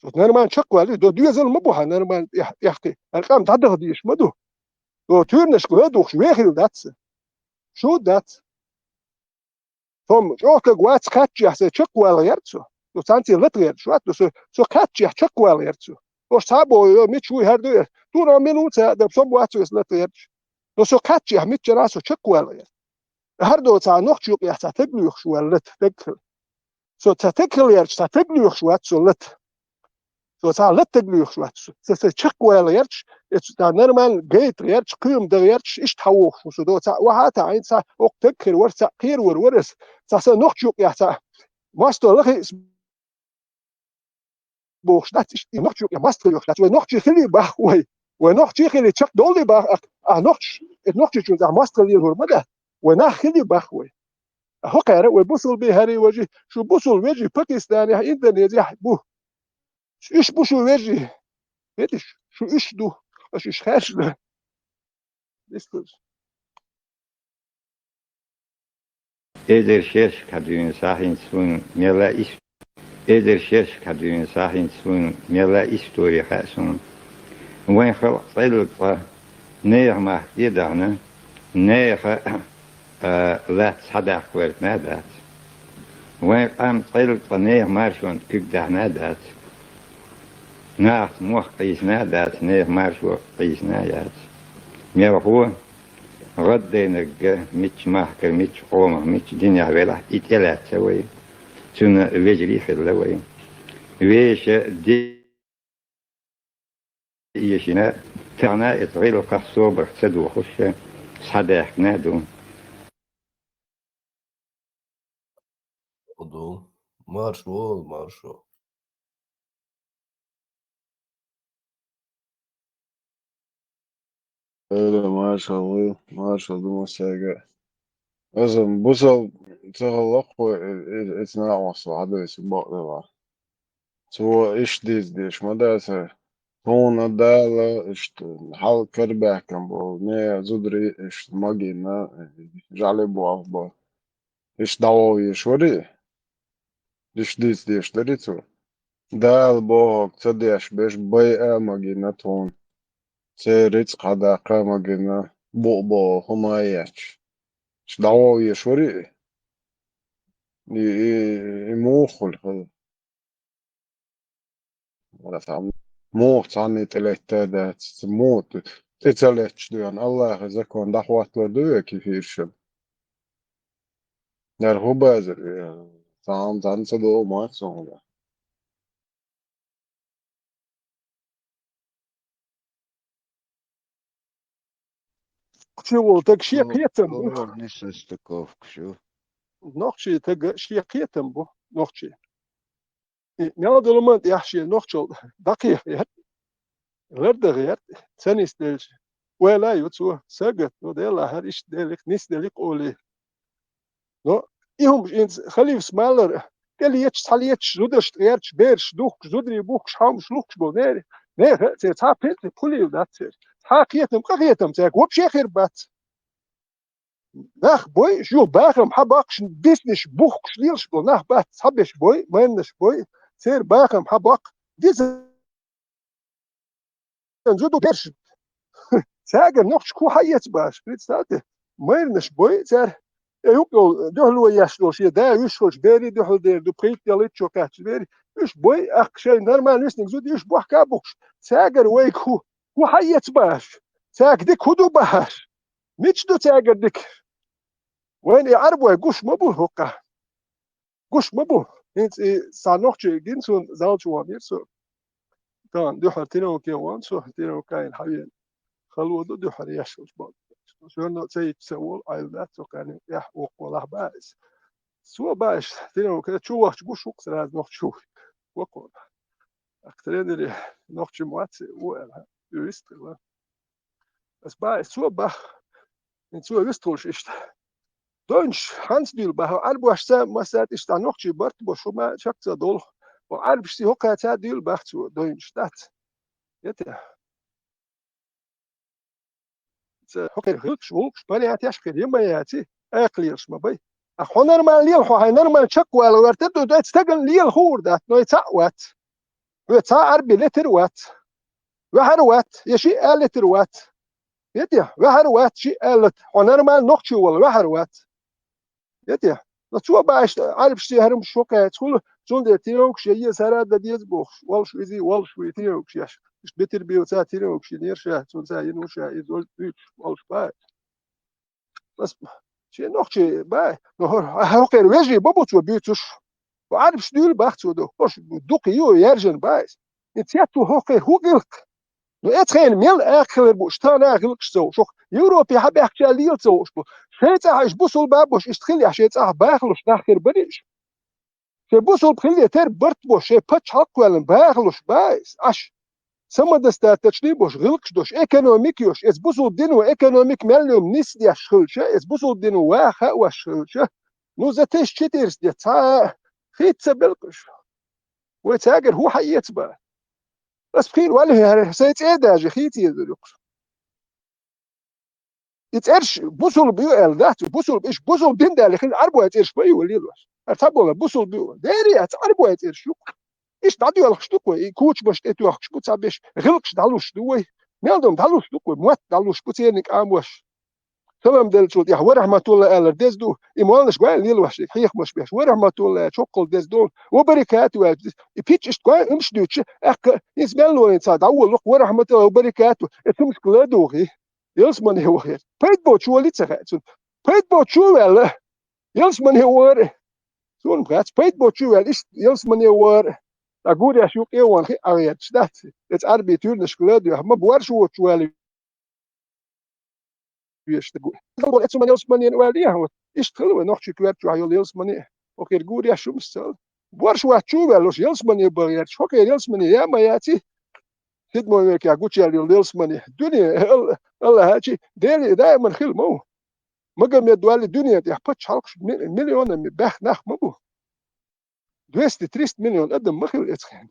Со нормально чакхвалли, до доьзал ма бу хьан нормально тӀех-, тӀехкхи. ХӀара къам дӀадаха дезаш ма ду. До туьрнашка вай духуш вехил дац. Шу дац. Со-м чӀоагӀа стаг вац кхаччехь, со чакхвала гӀерта со. Со цхьанций лата гӀерташ вац, со, со кхаччехь чакхвала гӀерта со. Ош цхьа а боху, йо, мича вуй хӀара ду? Тура мила ву ца а да, со-м вац вес лата гӀерташ. Но со кхаччехь миччара со чакхвала гӀерта. ХӀара до цхьа нохча юкъехь цхьа таг лоьхуш ваьлла лата, таг хила. Со цхьа таг хила гӀерташ, цхьа таг лоьхуш вац со лата. Со цхьа лата таг лоьхуш вац со. Со, со чакхвала гӀерташ, эцу цхьа нормально гайта гӀерташ, кхоьма дан гӀерташ, иштта хьавогӀуш ву со. До цхьа ваха а таӀийна, цхьа окху таг хир вара, цхьа кхеравар вара ас. Цхьа сан нохча юкъехь цхьа мостагӀа лахиъ бохуш дац, иштта и нохчо я мостагӀа йохуш дац. Вай нохчий хили бах вай. Вай нохчий хили чекхдолли бах, а, а нохчий, э, нохчийчун цӀахь мостагӀа лелахур ма дац. Вай нах хили бах вай. А хӀокхара вай бусулба хӀари важи, шу бусул вежи Пакистанехь, Индонезехь бу. Уьш бу шу вежи. Видиш, шу уьш ду. Аша уьш хаьршина. Дистуш. Эзар шершка хьан дуьйна сахьинца вуйна мелла ис-, эзар шершка хьан дуьйна сахьинца вуйна мелла истори хаьа суна. Вайн халкъ цӀелла цкъа нехан махка тӀе а дахана, нехан, а, лаьцна схьадаккха гӀертина а дац. Вайн къам цӀелла цкъа нехан маршонна куьг дахьана а дац. Нахаца мохк къийсина а дац, нехан маршо къийсина а яц. Мелхо, гӀаддайнарг мичча махкара, мичча къомах, мичча динехь велахь, и тӀелаьцна вай. Цуьнан вежарий а хилла вай. Вешан де эшина, тахана эцу гӀиллакхах собарх ца дохуш, схьадаьхкина а ду. Ду. Маршо, маршо. Эла, маршалла, маршалла ду массаьрга. Аса бусал ца хала кхо, э, э, эцна а ван со хьадайса бакъдала. Цо иштта дийца деш ма дац хӀара. Тхуна Дала иштта хьал карабаьхкина болу, не зударий иштта магийна, жӀали боху бо. Иштта дӀавовъеш вари? Иштта дийца деш дари цо? Дала бохург ца деш берш байа а магийна тхуна. Церан рицкъ хьадаккха а магийна, букъ боху хӀума а етташ. Иштта дӀавовъеш вари? И, и, и муха хуьлу хила? Аса муха цхьанна тӀе летта а дац, муха тӀе ца летташ ду аьлла, Аллахьан закон дӀахӀотталур ду век и хӀиршана? Яра хӀун базар ве? Цхьа хӀума цхьанна ца догӀу ма ца хӀума. Кху чу волу таг шен кхетам бу. Нисостыковка шу. Нохчий тага шен кхетам бу, нохчий. И мел долу ма тӀехь шен нохчалла дӀакхехьа гӀерта, лардан гӀерта, ца нисделча, ойла а ю цо, сагатно, Делахьара иштта делих, нисделих олий. Но и хӀумаш инца халифас малар, тӀелеташ, цхьалеташ, зударшна гӀерташ, бераш духкуш, зударий бухкуш, хьаумаш лухкуш болу нери, неха а церан цхьа а принцип хуьлийла дац церан. Цхьа а кхетам, къа кхетам цаьрга вообще хир бац. Нах бой, шу бахам хьан баккхуш, бисниш бухкуш лелаш болу нах бац, цхьаберш бой, майранаш бой, церан бахам хьан баккха, диза зуду берш. Цаьргара нохчашка хӀун хьаэца баш, представьте, майранаш бой цара, э, юкъа йолу дуьхьало еш долу шен да вуьш хилча, берий дуьхьал дер ду, пхийтта яллитта чу кхаьчча берий, уьш бой, ахка шайн нормально висниг зуду, уьш бохка а бухкуш, цаьргара вайга хӀун, хӀун хьаэца баш, цаьрга дика хӀун ду баш, мича ду цаьргара дика? Вайна и Ӏарбой гуш ма бу хӀокхахь. Гуш ма бу. ХӀинца и сан нохчий гина суна, зал чу вахнера со. Тахана дуьхьара тиновке вахна со, тиновкайна хьавеана. Хало ду дуьхьара ешалчу бакъ. Всё равно ца йитча ца волу, Ӏайла дац со кхаьрниг тӀехь, воккхо лахь баа иза. Цо баа иштта, тиновка чу вахча гуш ву-кх сразу нохчо. Воккхо. Ах, тренере, нохчи ма вац, ву аьлла, юрист хилла. Ас баа, ас цо бах. Ин цо вистхуьлуш иштта. Дойнаш хьанца дуьйла бах, Ӏарбошца массаьрца иштта нохчий барт бо, шу ма чакца долу. О Ӏарбашций хӀокхаьца дуьйла бах цо, дойнаш дац. Яте. Ца хӀокхера хилкаш, вулкаш, понятеш хир, я ма яци, айкха лелаш ма бай. А хьо нормально лела, хьо хьайн нормально чакхвала варта, ду, ду, стагана лела хуур дац, но и цхьаъ вац. Вай цхьа Ӏарбий летар вац. Ваьхьар вац, я шиъ а летар вац. Етехь, ваьхьар вац, шиъ а лет. Хьо нормально нохчий вала, ваьхьар вац. Етехь. Но цо бааш Ӏарбаш хӀара шо кхаьчхула, цундела тирамакаш я, я сара дан деза бохуш, волуш изий, волуш вуй тирамакаш еш. Иштта бетар бевца тирамакаш йинера ша, цунца йина ша, иза уьйцуш, волуш бааш. Ас шен нохчий баь, но хӀокхеран вежарий бан бу цо буьйцуш. Ӏарбаш дуьйла бах цо ду. Хьош дукха ю, яьржина баь иза. И цец ву хӀокхеран хӀун гӀиллакх? Ну, эцхена мел акха хилар бу, иштта нах гӀиллакхаш ца ву. Шух Европе хьабаьхкача лела ца ву уьш бу. Шайн цӀахь иштта бусул бан бош, иштта хила яхь шайн цӀахь бахалуш нах хир бара уьш. Шайн бусулба хилла тера барт бош, шайн пачхьалкх кхоьллина бахалуш баь иза, Ӏаш. Самодостаточный бош, гӀиллакхаш дош, экономика йош, эца бусулба дино экономика мел йома нисдеш хилча, эца бусулба дино ваха хаа ваш хилча, ну, за тысяча четыреста де цхьа а хица ца белкъаш. Вай цаьгара хӀун хьаэца бан? Ас пхийна валли хӀара, сайн цӀе а даьжа хийца езар юкъаш. И цӀераш бусулба ю аьлла дац, бусулба, иш бусулба дин даьлла хилла Ӏарбой цӀераш ма ю вай лелош. ХӀара цхьаболу бусулба ю. Дера яц Ӏарбой цӀераш ю. Иштта дӀадоьлхуш ду-кх вай, и кучамаш тӀетоьхкуш бу, цхьа беш гӀиллакхаш дӀалуш ду вай. Мел дом дӀалуш ду-кх вай, мотт дӀалуш бу, церниг амош. Салам деллачул тӀехьа ва рахьматулла алар деза ду, и моллаш гой лелош, хьехамаш беш, ва рахьматулла чоккхал деза ду, ва баракату аьлча деза. И пичча иштта гой уьмаш дуьйцуш, аьхка, иза мел лойна цхьа дӀаволлу-кх, ва рахьматулла, ва баракату, и цумашка ладугӀий. Ялсамане вахара. Пайда боцуш валий ца хаьа цунна. Пайда боцуш ву ваьлла. Ялсамане вара. Суна хац, пайда боцуш ву ваьлла. Иштта ялсамане вара. Ткъа гуреш юкъе ван хи а гӀерташ дац. Эца Ӏарбий туьрнашка ладоьхьа. Ма борш воцуш ваьлла. Вешта гу. Эцу ма ялсамане ваьлла. Вот. Иштта хила вай нохчий коьрта чохь йолу ялсамане. Окхир гуреш шу мисал. Борш вац чу ваьлла, уьш ялсамане бан гӀерташ. Хокхир ялсамане я ма яций. Седьмой векехь гучуяьлла йолу ялсамане. Дуьне, Алла-, Аллахьачи, Дели даиман хила ма ву. Магомед валли дуьнен тӀехь пачхьалкхаш ми-, миллионами баьхна нах ма бу. Двести-триста миллион адам ма хила эцхьана.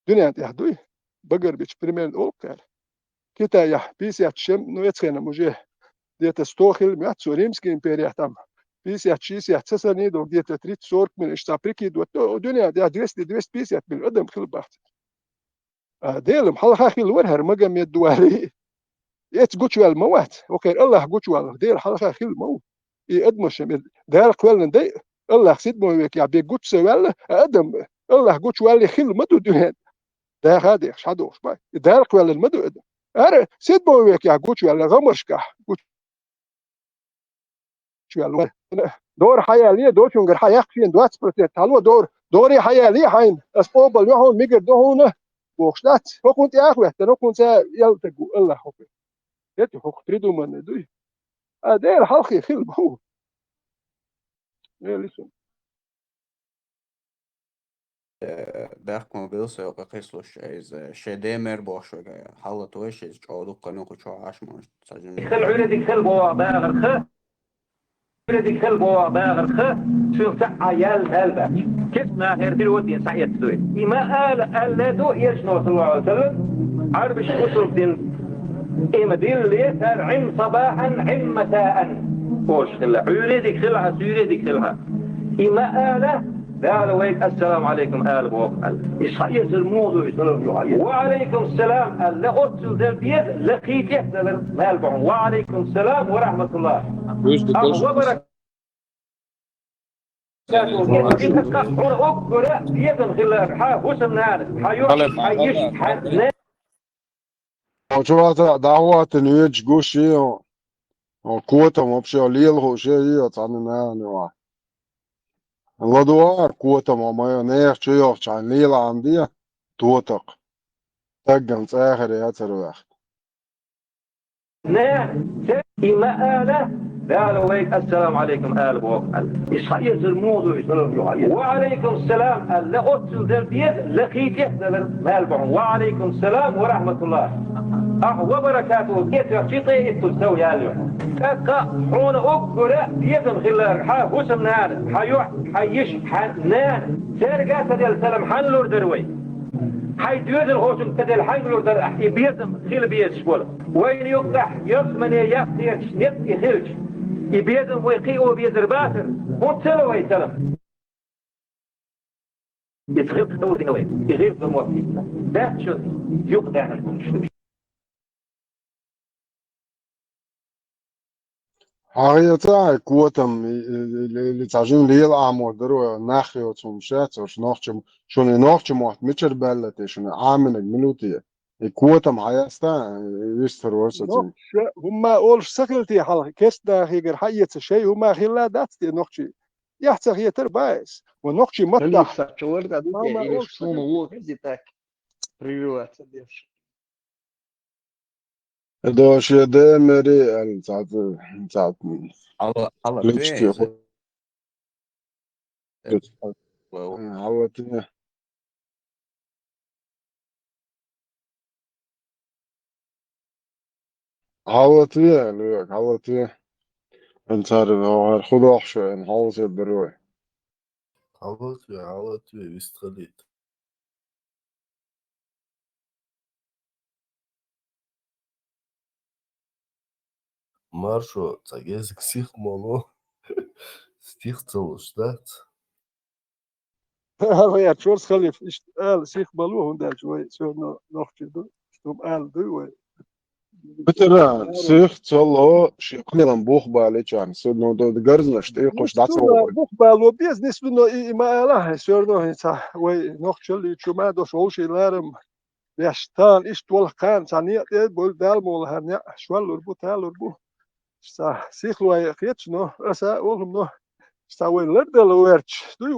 Дуьнен тӀехь дуй? Багарбича примерно олу кхара. Китайхь пятьдесят чем, ну, эцхьана уже где-то сто хила моьтту, цо Римская империя там пятьдесят-шестьдесят ца санний ду, где-то тридцать-сорок миллион, иштта прикидывать, ну, дуьнен тӀехь двести-двести пятьдесят миллион адам хила бац. А Делам хьалха хилла вара хӀара Магомед валли. Эца гучуваьлла ма вац. Окхера Аллахь гучуваьлла. Дела хьалха хилла ма ву. И адамаш шен Дала кхоьллина дай, Аллахь седьмой векехь бен гучу ца ваьлла, а адам Аллахь гучуваьлли хилла ма ду дуьнен. Даха а дехаш, хьадохуш бай. И Дала кхоьллина ма ду адам. Ара седьмой векехь гучуваьлла, гӀамашкахь гучу чуьвел вара. Дора хьаяле, дочунгара хьаяккха шена двадцать процент хьало, дора, доре хьаяле хьайна. Ас къобал йохьун, мигар дохьуна, бохуш дац. ХӀокхунна тӀе ах веттана, хӀокхунца ялтаг ву, Аллах хӀокху. ХӀетта хӀокху придуманный дуй. А дера хьалхе хила бу. Эли сун. Э, бехк ма била со йоккха кхислуш, иза шен ден мер бохуш вега хьалла тойш, иза чӀогӀа дуккха нуха чохь Ӏаш ма ца жимма. Хел Ӏуьйре дика хел боху бахарха, Ӏуьйре дика хел боху бахарха, цуьнан цхьа а ял, ял бац. Кест нахера хир ву ден схьаэцна дуй. И ма ала, аьлла ду Элчано, саллаллаху алейхи ва саллям, Ӏарбаш бусулба дин. И ма дилле, цара Ӏим сабахьан, Ӏим масаан. Ош хилла. Ӏуьйре дика хила хьан, суьйре дика хила хьан. И ма ала, Дала вайга «Ассаламу алейкум» ала боху аьлла. Иза хьаэцар муха ду, иза салам ду хьаэцар? «Ва алейкум салам» аьлла, оццул дер деза, лакхий тӀе далар мел бахьана. «Ва алейкум салам ва рахматуллах». Вуьшта Ахь ва барак-, иза хьуна уггара безам хилар, хьан хӀусамнана, хьан йоӀ, хьан йиш, хьан не. Оцу вацахь дӀахӀоттина ведаш гуш йий, оцу котам вообще лела хууш йий, оцу цхьана нахана юкъахь. ЛадогӀа котам, ма йо, нехан чу йохчахьана лела Ӏамде, тотакх. Стагана цӀа хир яцара ваьхна. Не, и ма ала, Дала вайга «Ассаламу алейкум» ала боху аьлла. Иза хьаэцар муха ду, иза салам ду хьаэцар? «Ва алейкум салам» аьлла, оццул дер деза, лакхий тӀе далар мел бахьана. «Ва алейкум салам ва рахматуллах». Ахь ва баракату, тӀетоьхчи тӀе иттур сов ял ю. ТӀаккха хьуна уггара безам хилар, хьан хӀусамнана, хьан йоӀ, хьан йиш, хьан нана. Цаьрга а ца делла салам хьанна лур дара вай? Хьайн доьзалхочуьнга ца делла хьаьнга лур дара ахь и безам хила безаш волу? Вайна юккъехь ялсамане яккхийрачу некъ и хилча, и безам вай кхио везар бацара, хӀунда ца ло вай салам? Без гӀирс хӀаллакдина вай, и гӀирс дан вац. Дац шо юкъ даьхьаш болуш. ХьагӀеца, котам, и, и, или, или цхьа жин лела Ӏамор дара вай, нах йоцу хӀума шац, ош нохча, шуна и нохча мотт мичара баьлла те, шуна Ӏаминарг мила ву те? И котам хьаяста, и вистхир вара со цуьнга. Нохча, хӀумма олуш ца хилла те хьалха, керста нахегара хьаэца шай, хӀумма хилла дац те нохчий? Эхь ца хетар баьс. Ва нохчий маттахь. Хилийта чу вара, да, Мама, или олуш ца шуна хилла. Во хези так. Прививаться деш. Доше де мери, аьлла, цхьацца, цхьацца. Алла, Алла, лички те, ху-, э, Алла, те. Хьалатве, Луьйк, хьалатве. Эн цара хӀара худохь шу, эн хьалатве берой. Хьалатве, хьалатве, вистхалийта. Маршо, ца гезиг сих молу. Стих ца луш, дац? Вай чорс халиф, иштта ала сих ма ло, хӀунда аьлча вай всё равно нохчий ду, иштта хӀума ала дуй вай. Бетара, сих ца ло, ши кхелам бух баличан, со, ну, до, до гарзнаш, тӀе кхуш, дац вогӀу. Бух бало беза, нис ду, но и, и ма ала, всё равно хӀинца вай нохчалли чу ма дош вовший ларам, веш тан иштта волу кхана, цхьа некъ тӀе болу Дала мула хӀара некъ, шваллур бу, талур бу. Цхьа сихлой кхеташ, но аса а олу, но цхьа вай лардала верч, дуй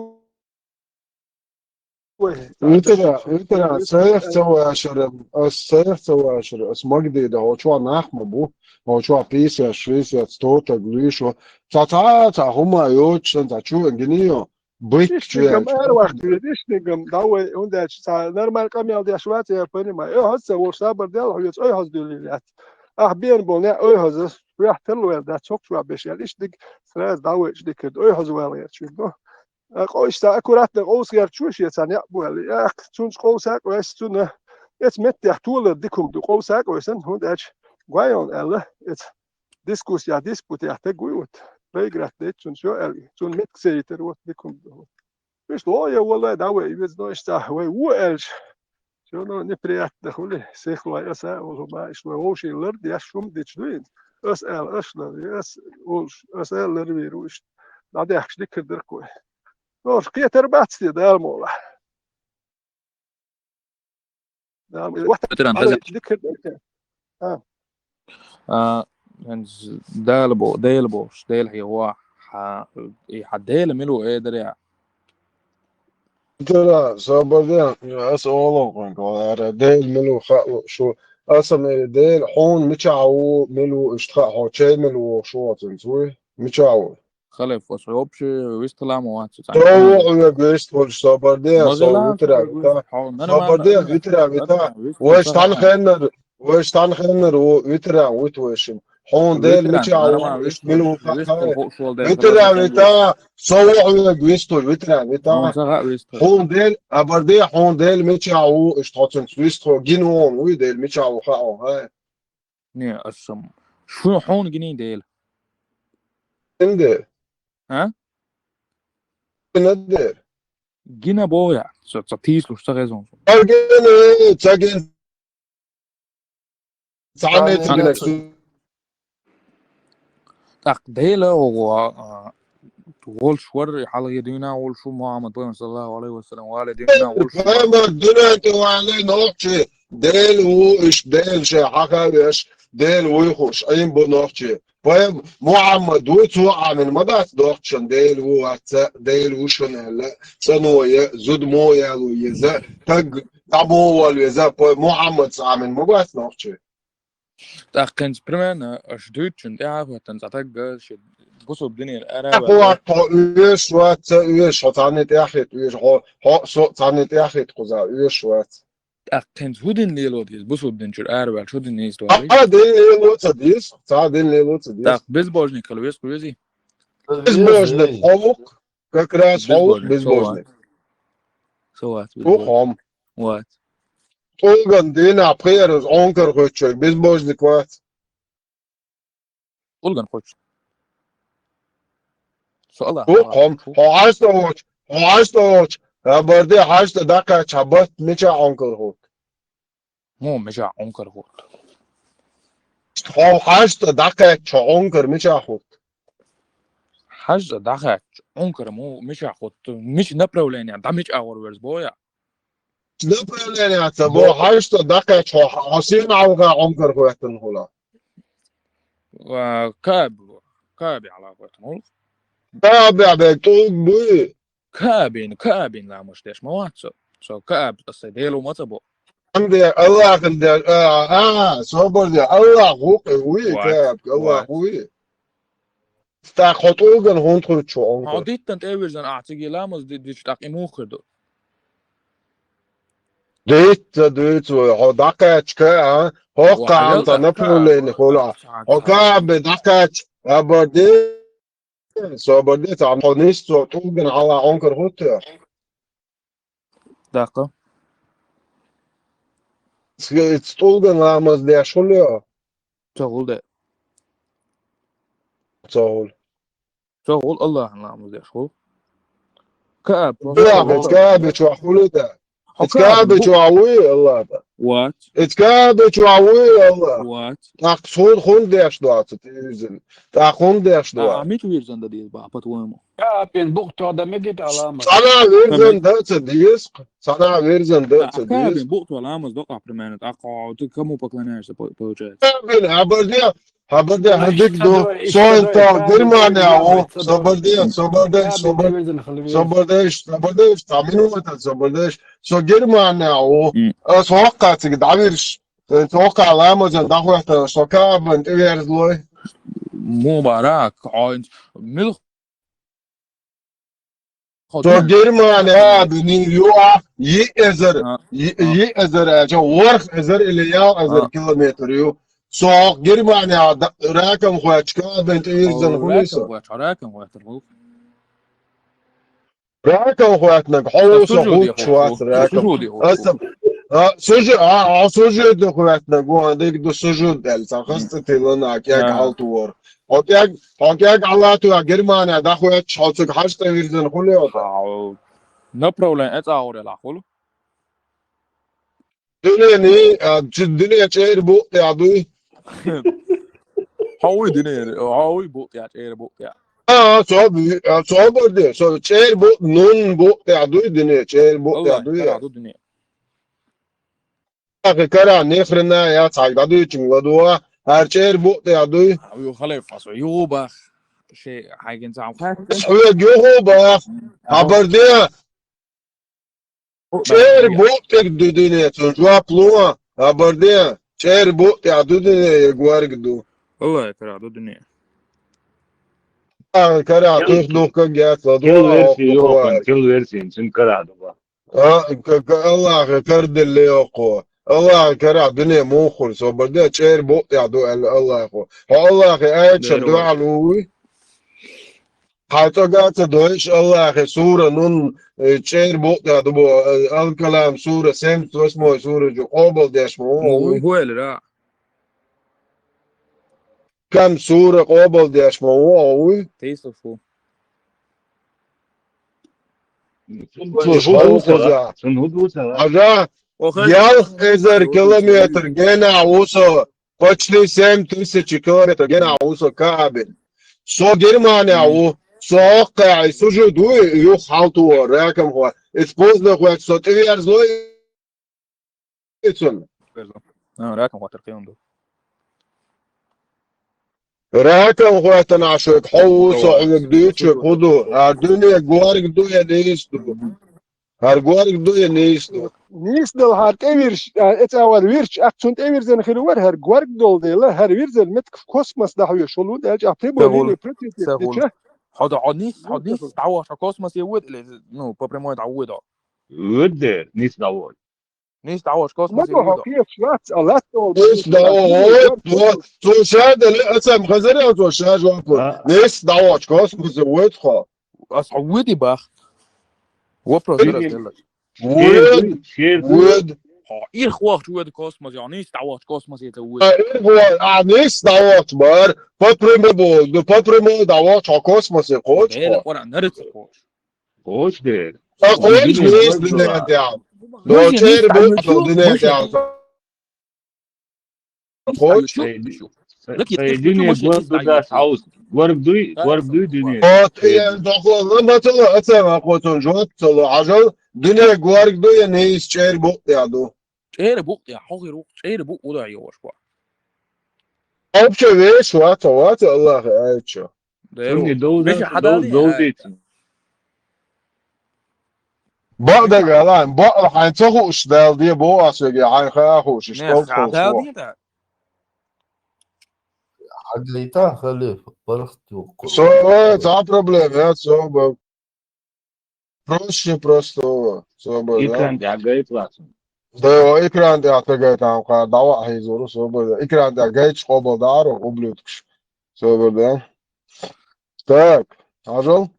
вай. Витара, витара, сайх ца вашара, ас сайх ца вашара, ас магде да, хьо чохь нах ма бу, хьо чохь пийсаш, шийсаш, стотаг, луьйшо. Цхьа, цхьа, цхьа хӀума йоцуш сан, цхьа чу гинио, быт чу. Иштнигам яьлча, ара вахт веза, иштнигам, давай, хӀунда аьлча, цхьа нормально къамел деш вац, я понимаю. Ой, хьо ца волуш, сабар дел, хьо веза, ой, хьо дуьллий лаьц. Ах, бен болу неа, ой, хьо за, вех тел вер дац, цхьа чохь беш яьлла, иштниг сразу давай, иштниг кирда, ой, хьо за ваьлла герчуьнга. А, къо-, иштта аккуратно къовса герчу шен цхьа некъ бу аьлла. Ах, цунца къовса а къовса, цунна эца меттехь толар дика хӀума ду, къовса а къовса, хӀунда аьлча гой хьуна аьлла, эца дискуссия, диспутехь таг вуй вот, проиграть дайта цунна всё аьлла, цунна меттиг ца йитар вот дика хӀума ду. Иштта ло я валлай, давай, и веза, но иштта вай ву аьлча, всё равно неприятно хуьлу, сихлой аса а волу хӀума, иштта вай вовшийн лар деш хӀума дича дуй. Ас аьлла, аш лар, ас волуш, ас аьлла лар вийр ву иштта. ДӀадаьхкаш дикар дара-кх вай. Ноша кхетар бац те, Дала мула. Дала мула. Ветеран, хаза. Дикар дара те. А. А, хӀинца Дала бо-, Дела бохуш, Дела хьехо, хьан, и хьан Дела мила ву, э, даре? Дела, собар де, ас олу хьуна, ара, Дела мила ву хаьа шу. Аса ме Дела, хьуна мичахь ву, мила ву, иштта хаьа, хьо чей мила ву, шу оцунца вуй, мичахь ву. Халиф, ас вообще вистхила ма вац цхьаьна. Со ву хьоьга вист волуш, собар де, со витира вита. Собар де, витира вита. Вайш тхан хеннар, вайш тхан хеннар ву, витира вит вайшим. Хьуна Дела мичахь ву, иштта мила ву хаьа. Витира вита, со ву хьоьга вист волуш, витира вита. Хьуна Дела, абар де, хьуна Дела мичахь ву, иштта хьо цунца вист хьо, гин вон вуй Дела мичахь ву хаьа, хьай. Не, ас сам. Шу хьуна гиний Дела? Инде. А? Инде. Гина боху я, со ца тийслуш ца хезон. Ца гина, ца гина. Ца гина. ТӀаккха Дела оха, а, волуш вара, хьалхе дуьйна волуш ву Мухьаммад пайхамар, саллаллаху алейхи ва саллям, вале дуьйна волуш ву. Пайхамар дуьнен тӀе вале нохчи, Дела ву, иштта Дела шайн хьаха а веш, Дела вуй хууш, Ӏийна бу нохчи. Пайхам-, Мухьаммад вуй, цо Ӏамин ма дац нохчашна Дела ву вац, Дела ву шуна аьлла, цӀано я, зуда мо яло еза, таг дӀабо вал веза, пай-, Мухьаммад ца Ӏамин ма бац нохчи. ТӀаккха хӀинца примерно аша дуьйцучун тӀаьхьа а хӀоьттина цхьа тагга шен бусалба динера ара а ваьлла. Хьо, хьо оьшуш вац, ца оьшуш, хьо цхьанне тӀаьхьахӀитта оьшу, хьо, хьо со цхьанне тӀаьхьахӀитта кхузахь оьшуш вац. ТӀаккха хӀинца хӀун дин лело деза, бусалба дин чуьра араваьлча хӀун дин нийса вац? Цхьа дин лело ца деза, цхьа дин лело ца деза. ТӀаккха безбожник хила веза, кху везий? Безбожник хьо ву-кх, как раз хьо ву-кх безбожник. Со вац, со вац безбожник. Ву-кх хьо. Вац. ТӀулган дийнахь пхераза Ӏункар хоьттучерг безбожник вац. ТӀулган хоьттуш. Со Аллах. Ву-кх хьо. Хьо Ӏаш тӀе воцуш, хьо Ӏаш тӀе воцуш, Хабар де, хьажа тӀа дӀакхаьчча, хьан барт мичахь Ӏункар хӀутту? Муха мичахь Ӏункар хӀутту? Хьо хьажа тӀа дӀакхаьчча, хьо Ӏункар мичахь хӀутту? Хьажа тӀа дӀакхаьчча, Ӏункар муха мичахь хӀутту? Мича направление, дӀа мича агӀор верз боху я? Направление ца бо, хьажа тӀа дӀакхаьчча, хьо, хьо сен хьалха Ӏункар хӀоьттина хуьлу? Ва, Кааб, Кааби хьалха хӀоьттина хуьлу. Каабехь бен тӀулг буй? Каабин, Каабин ламаз деш ма вац со. Со Кааб, аса Дело ма ца бо. Амде Аллахьан де, а, а, собар де, Аллахь вукъе вуй, Кааб, Аллахь вуй. ТӀаккха хьо тӀулган хӀунда хуьтту хьо Ӏункар? Хьо диттан тӀевирзина ахь циге ламаз ди-, дича тӀаккха и муха хир ду? Дитта дуьйцу вай, хьо дӀакхаьчча, а? ХӀокху хьан ца направление хуьлу. Хьо Каабе дӀакхаьчча, хабар де, собар де, цхьа хьо нисса тӀулган хьалха Ӏункар хӀутту? ДӀаккха. Ц-, ц-, тӀулган ламаз деш хуьлу? Ца хуьлу де. Ца хуьлу. Ца хуьлу, Аллахьан ламаз деш хуьлу. Кааб, Аллахь, просто Каабе чохь хуьлу де. Хьо Каабе чохь вуй, Аллахь? Вац. Эца Каабе чохь вуй, Аллахь? Вац. ТӀаккха хӀун-, хӀунда деш ду ахь цу тӀе вирзина? ТӀаккха хӀунда деш ду? А, а мича вирзина дан деза боху, по-твоему? Каабин букъ тоьхна дан мегий тӀаккха ламаз? Схьана вирзина дан ца деза, схьана вирзина дан ца деза. Каабин букъ тоьхна ламаз до ахь примерно, тӀаккха хьо, ты кому поклоняешься, по-, получается? Каабин, хьабар де, хьабар де, хьан дика ду, со хӀинца Германия ву, собар де, собар де, собар де, собар де, собар де, цхьа минута, собар де, со Германия ву, аса хӀокху цига дӀавирш, ХӀокху ламазан дӀахӀоьттина со Каабан тӀеверзалой. Мубарак, хьо хӀинца мила хьо Со ду? Германия а дуьнен ю а, йиъ эзар, А, йиъ, а. йиъ эзар аьлча, ворхӀ эзар или ялх эзар А. километр ю. Со хӀокху Германия да-, ракам хӀоьттича Каабан тӀеверзина О, хуьлий со? ракам хӀоьттича, ракам хӀоьттина хуьлу. Ракам хӀоьттинарг хьо ву со хӀуттуш вац ракам. Аса, а, сужу-, а, а, сужуде хӀоьттинарг ву, хьан дерг ду сужуд аьлла, цхьа хаза цӀе тиллина, а, кӀег хьалатор. Хьо кӀег, хьо кӀег хьалатор, Германия дӀахӀоьттича, хьо цига хьажа тӀевирзина хуьлу хьо? Хьо направление эцӀагӀор елахь хуьлу. Дуьненан, а, чу-, дуьне чӀеран букъ тӀехь дуй? Хьо вуй дуьне, хьо вуй букъ тӀехь, чӀеран букъ тӀехь? А, со, а, собар де, со чӀеран букъ, нун букъ тӀехь дуй дуьне, чӀеран букъ тӀехь дуй? Карахь ду дуьне. Ахи карахь ни хрена яц, хьайга дӀадуьйчунга ладогӀа, хӀара чӀеран букъ тӀехь дуй? Ю халайф аса, ю бах. Ши хьайгина цхьа хьаькхна. Хьоьга юху бах. Хьабар де. ЧӀеран букъ тӀехь ду дуьне, цунна жоп ло, хабар де, чӀеран букъ тӀехь ду дуьне, я горга ду. Валлахи, карахь ду дуьне. А, карахь тух духкаг яц, ладо, кел версия, йоху, кел версия, цуьнан карахь ду. А, к-, к-, Аллахе карделла йоккхо. Аллахе карахь дуьне муха хуьлу, собар де, чӀеран букъ тӀехь ду аьлла Аллахо. Хьо Аллахе аяташна дуьхьал вуй? Хьайн цӀога а ца дойуш, Аллахе сура нун, э, чӀеран букъ тӀехь ду бо, э, Ал-Калам сура, семьдесят восьмой сура чу къобалдеш ма ву хьо вуй? ХӀун элира? Кам сура къобалдеш ма ву хьо вуй? Тийсалуш ву. Цунна хӀун ду ца ваьхьа? Хьажа, ялх эзар километр генахь ву со. Почти семь тысяч километр генахь ву со Каабин. Со Германия ву. Со хӀокхаьхьа сужуд ву, юха хьалтуо, ракам хьо. Иза поздно хӀоьттича, со тӀеверзло и цунна. А, ракам хӀоттар кхин ду. Ракам хӀоьттина шуьга, хьо ву со хьоьга дуьйцу, хӀун ду? А дуьне горга ду я нийса ду? ХӀара горга ду я нийса ду? Нийса дала хӀара тӀевирш, а, эцӀагӀор вирч, акцун тӀевирзина хир вара, хӀара горга долу дела, хӀара вирзина меттиг космос дӀахьоьшу хӀума ду, аьлча, а прямой линия противоположная. Хьо да, хьо нийса, хьо нийса дӀавахча, хьо космосе воьду или, ну, по прямой дӀавоьду? Воьду, нийса дӀавахча. Нийса дӀавахча, космосе воьду. Ма ду, хьо кхеташ вац, а латта олу. Нийса дӀавахча, вот, вот. Цо ша делла, аса-м хазар а цо ша жоп ло. А. Нийса дӀавахча, космосе воьду хьо. Ас хьо воьду бах. Вопрос ара делла. Воьду, воьду. Хьо ирх вахча воьду космосе, хьо нийса дӀавахча космосе ца воьду. А, ирх вахча, а, нийса дӀавахча бара, по прямой болу, ну, по прямой дӀавахча, хьо космосе кхочу хьо. Дела къора нара ца кхочу. Кхочу дела. Ткъа кхочуш веза дуьнен тӀехь. До чӀера бу дуьнен тӀехь. Кхочуш? Эй, дуьне гор ду даш хьовса. Горга дуй, горга дуй дуьне. От, э, дохло, ма ца ло, а ца ма кхо цунна жоп ца ло. Хьажал, дуьне горга ду, я нийса чӀера букъ тӀехь ду. ЧӀера букъ тӀехь, хьо хир ву, чӀера букъ ву да йогӀуш бу. Вообще веш вац, вац, Аллахе аьлча. Цунна довза, довзийта. Бакъ дагахь, бакъ хьайна ца хууш Дала де боху ас веге, хьайна хаа хууш, иштта Дала де да. Хьагайта, халифа, бархат юккъу. Со, э, цхьа проблема яц, собар. Проще простого, собар, да? Экран тӀехь гайта лацун. Да, экран тӀехь ца гайтам кхара, дӀаваъ хьийзору, собар, да. Экран тӀехь гайташ къобал дӀаро, ублюдкаш. Собар, да? Так, хьажал.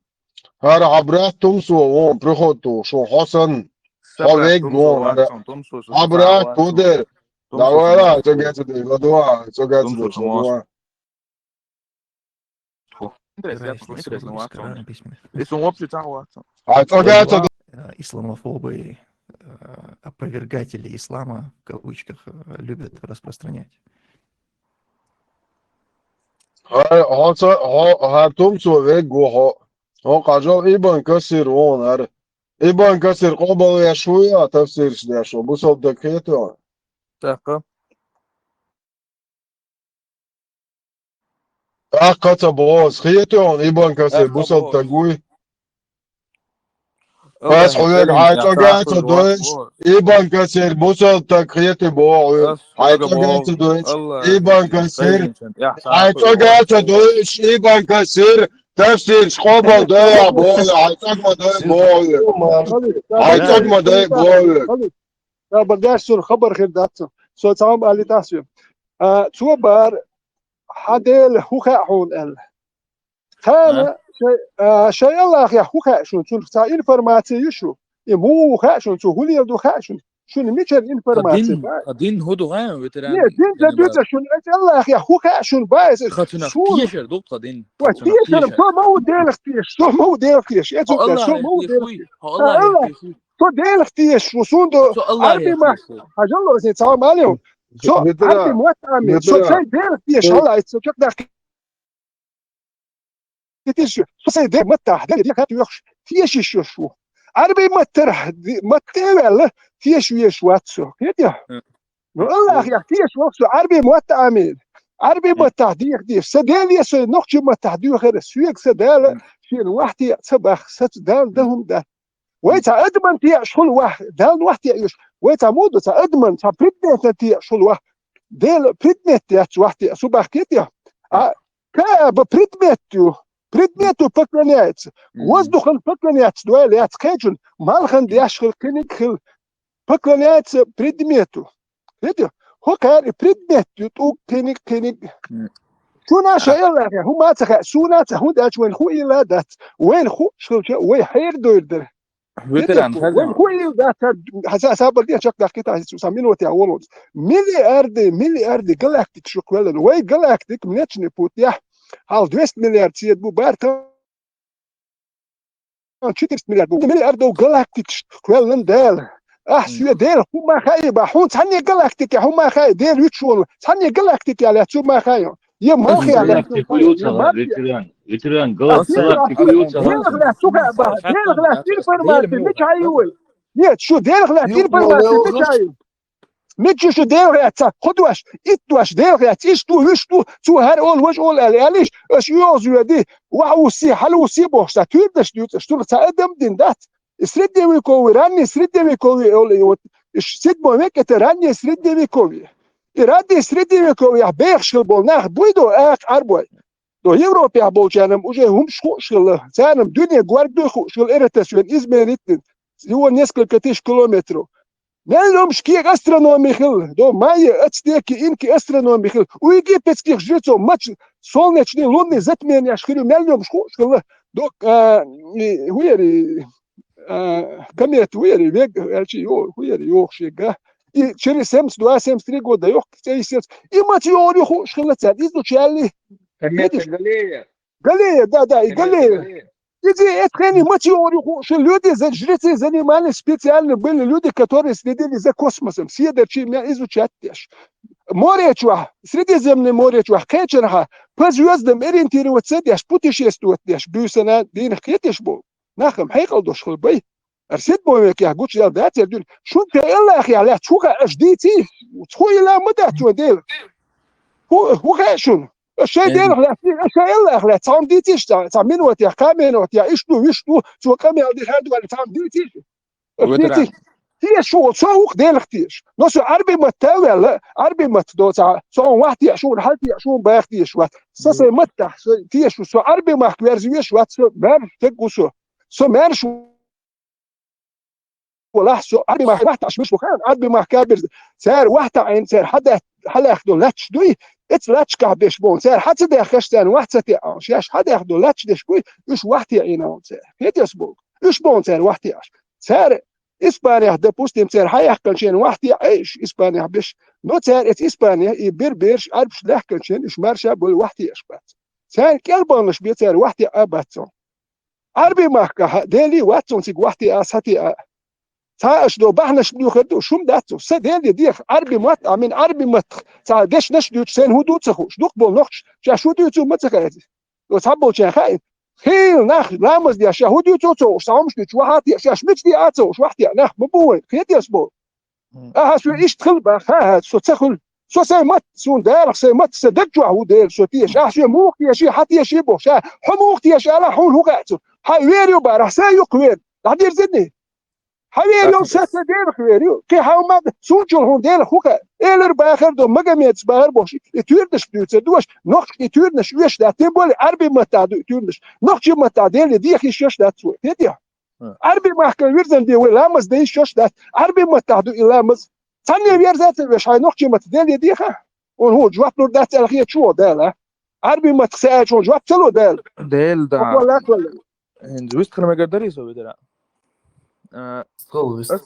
ХӀара хьан брат Тумсо вон, приход ту, шун хьо санна. Хьо вег вон, хӀара. Хьан брат Пудер. Давай, ла, цо гецаде, ладуа, цо гецаде, ладуа. Интересно, интересно, интересно, интересно. Если он вообще там, вот. А цо гецаде. Э, исламофобы, э, опровергатели ислама, в кавычках, э, любят распространять. Хьо, хьо ца, хьо, хӀара Тумсо вег ву хьо. Хьо кхажал Ибн Касир вон, хӀара. Ибн Касир къобал веш ву я, тафсирш деш ву, бусалба даг хетий хьуна? ТӀаккха. ТӀаккха ца боху, хетий хьуна, Ибн Касир бусалба таг вуй? Ас хьоьга хьайн цӀогӀа ца дойуш, Ибн Касир бусалба таг хетий боху хьоьга. Хьайн цӀогӀа ца дойуш, Ибн Касир. Хьайн цӀогӀа ца дойуш, Ибн Касир. Тафсирш къобал дой боху, хьайн цӀогӀа ма дой боху хьоьга. Хьайн цӀогӀа ма дой боху хьоьга. Хабар деш, цунна хабар хир дац. Со цхьа хӀума алийтахь соьга. А, цо бара, хьан Дела хӀун хаьа хьуна аьлла. Тхьана шай, а, шай Аллахех хӀун хаьа шуна, цунах цхьа информаци ю шун? И муха ву хаьа шуна, цо хӀун леладу хаьа шуна? Шуна мичара информаци бу? Ткъа дин хӀун ду хьан, ветеран? Не, дин ца дуьйцу шуна, эцу Аллахех хӀун хаьа шуна, баьс? Тхо цунах тешар ду, тхо дин. Ой, тешар, со ма ву Делах тешаш, со ма ву Делах тешаш, эцу со ма ву Делах тешаш. Со Делах тешаш ву, суна до Ӏарби ма, хьажал ло, сан цхьа ма ле хьуна. Со Ӏарби мотт Ӏамийна, со сайн Делах тешаш, хьала, эцу со чекхдаккха. Со сайн Делан маттахь, Деле дехьа тоьхуш, тешаш йолуш ву. Ӏарби маттара, ди-, матте а ваьлла, теша везаш вац со. Хетий? Ну, Аллахех теша воху со, Ӏарби мотт Ӏамийна. Ӏарби маттахь деха дезаш. Сан Дела, со нохчийн маттахь доьхура, соьга сан Дала шена вахьте а ца баха, саца Дала дан хӀума дац. Вай цхьа адаман теӀаш хуьлу вахь, Далла вахь теӀаш. Вай цхьа муха ду, цхьа адаман, цхьа предметан теӀаш хуьлу вахь. Дела предмет яц вахь теӀа, су бахкийта. А каба предмет ю. Предмету поклоняется. Воздухан поклоняться дуьйла яц кхечун. Малхан деш хила, кхиниг хила. Поклоняется предмету. Види? ХӀокхара и предмет ю, тӀуг, кхиниг, кхиниг. Шуна шайла, хӀума ца хаьа, суна ца хӀунда аьлча вайн хӀу илла дац. Вайн хӀу шилча, вай хьер дойр дара. Ветеран, вай хӀу илла дац, хьан са сабар де чекхдаккхийта, сан минуте а волуц. Миллиарды, миллиарды галактика шу кхоьллина. Вай галактика Млечный путьехь, хьал двести миллиард седа бу, бар тан четыреста миллиард бу. Миллиардов галактикаш кхоьллина Дала. Ахь соьга Дела хӀума хаий бах, хьуна цхьанне галактике хӀума хаий, Дела вуьтуш волу, цхьанне галактике лаьцна хӀума хаий. Я малхе лаьцна. Ветеран, ветеран, галактика ю ца. Делах лаьцна хӀу хаьа бах, Делах лаьцна информация мича ю вай? Нет, шу Делах лаьцна информация мича ю? Мича шу Делах лаьцна, хӀу дош, итт дош Делах лаьцна, иштта ду, вуьш ду, цо хӀара олу, важа олу аьлла, аьллиш, аша оьгӀаз йоьди, вахьа вусси, хьала вусси бохуш, сан туьйранаш дуьйцу, аша туьра цхьа адам дина дац. И средневековье, ранний средневековье олу, и вот, и ш-, седьмой век, это раннее средневековье. И раннее средневековье бехаш хила болу нах буй до, акха Ӏарбой. До Европехь болчарна уже хӀумаш хууш хилла, царна дуьне горга дуй хууш хилла, Эратосфера измерить дина. Всего несколько тысяч километров. Мел йомаш кега астрономи хилла, до майя, ацтеки, инки астрономи хилла. У египетских жрецов мач-, солнечный, лунный затменияш хилла, мел йомаш хууш хилла. До, а, и, хӀу яри, а, комета, хӀу яри, вег, аьлчи, йо-, хӀу яри, йохуш вега. И через семьдесят два, семьдесят три года йоху цӀе йисселц. И маца йогӀур ю хууш хилла царна, излучали. Комета Галлея. Галлея, да, да, и Галлея. Изи эт хени мати ори ху, что люди, за-, жрецы занимались специально, были люди, которые следили за космосом, седерчи меня изучать теш. Море чуа, Средиземное море чуа, кечерха, по звездам ориентироваться деш, путешествовать деш, бюсана, дин хетеш бо. Нахам хайкал дош хыл бай. Арсет бо век я гуч ял да цер дюн. Шун те Аллах я ла чуха аж дити. Цху ила мада чуа дел. Ху, ху хешун. Шей дел ла, шей Аллах ла, цам дити ша, цам минут я, ка минут я, ишту, ишту, цу ка мел ди хадвал цам дити. Ветеран. Тиеш шу, со ух делах тиеш. Но со арби мат тавела, арби мат до ца, со он вахт я шу, хал тиеш шу, бах тиеш ват. Со се мат та, со тиеш шу, со арби мах верзиеш ват, со мер тек гусо. Со мер шу, вала со арби мах вахт аш миш бухан, арби мах кабир. Цер вахт айн цер хада, халах до лач дуй, эц лач кабеш бон. Цер хацда хаш цен вахт цати, шаш хада до лач деш буй, уш вахт я ина цер. Хетес бог. Уш бон цер вахт я. Цер Испания, допустим, цер хаяхкан чен вахт я, ай, Испания биш. Но цер эц Испания, и бир бирш, арбш лахкан чен, уш марша бол вахт я шпац. Цер келбанш би цер вахт я абацо. Арби махка, ха, дели ватсон циг вахт я, сати а. Ца аш до бахнаш блюхар ду, шум дацо. Са дели дих, арби мат, амин арби мат. Ца деш наш дюч, сен худу цахуш. Дук бол нохч, ча шуду цу мацахайзи. О, ца бол чен хай. Хил нах, ламаз деш, я худу цу цу, самш дюч, вахат я, шаш мич ди ацо, вахт я, нах, мабуй, хетес бол. Аха, су ишт хыл ба, ха, ха, со цахул. Со сай мат, сун дайрах сай мат, са даг чуа ху дер, со тиеш. Аха, су мух тиеш, ха тиеш бо, ша, ху мух тиеш, ала ху ху гацу. Ха верю бара, са юк вер. Дадир зидни. Ха верю, са са дер верю. Ке ха мад, сун чул ху дер ху ха. Элер бахар до, Магомед бахар бош. И тюрдеш птюца душ, нохч и тюрдеш уеш да, тем более арби мат да ду тюрдеш. Нохч мат да дер, дих иш еш да цу. Хетя. Арби махкан вирзан де вай ламаз да иш еш да. Арби мат да ду и ламаз. Цанне верзаци веш хай нохчи мат дели диха. Он ху жвап нур дац алхия чуо дела. Арби мат се ач он жвап цало дел. Дел да. Вала цало. Эн звист храме гардари со ведера. Э, Скол вист. Ас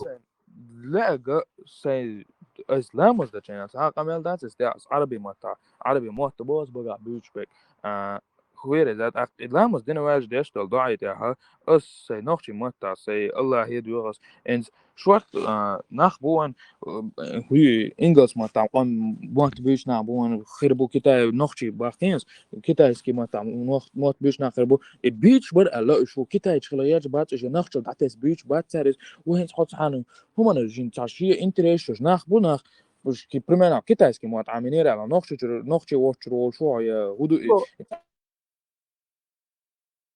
лега сай ас ламаз да чена. Са камел дац эс да арби мата. Арби мат бос бага бюч бек. Э, хуере зат ак ламаз дина важ деш дол доай тя ха. Ас сай нохчи мата сай Аллах ед югас. Эн шварт, а, нах буан, а, хуй инглс мат там, къам мат бийш на буан, хир бу Китай нохчи бахтинс, китайский мат там, нох-, мат бийш на хир бу. И бийш бар алла, шу Китай чхла яж бат, шу нахча датес бийш бат царис, уен цхоц хану, хумана жин цар ши интерес, шу нах бу нах, уж ки примерно китайский мат аминера, нохчи чур, нохчи вочур, шо я, худу и.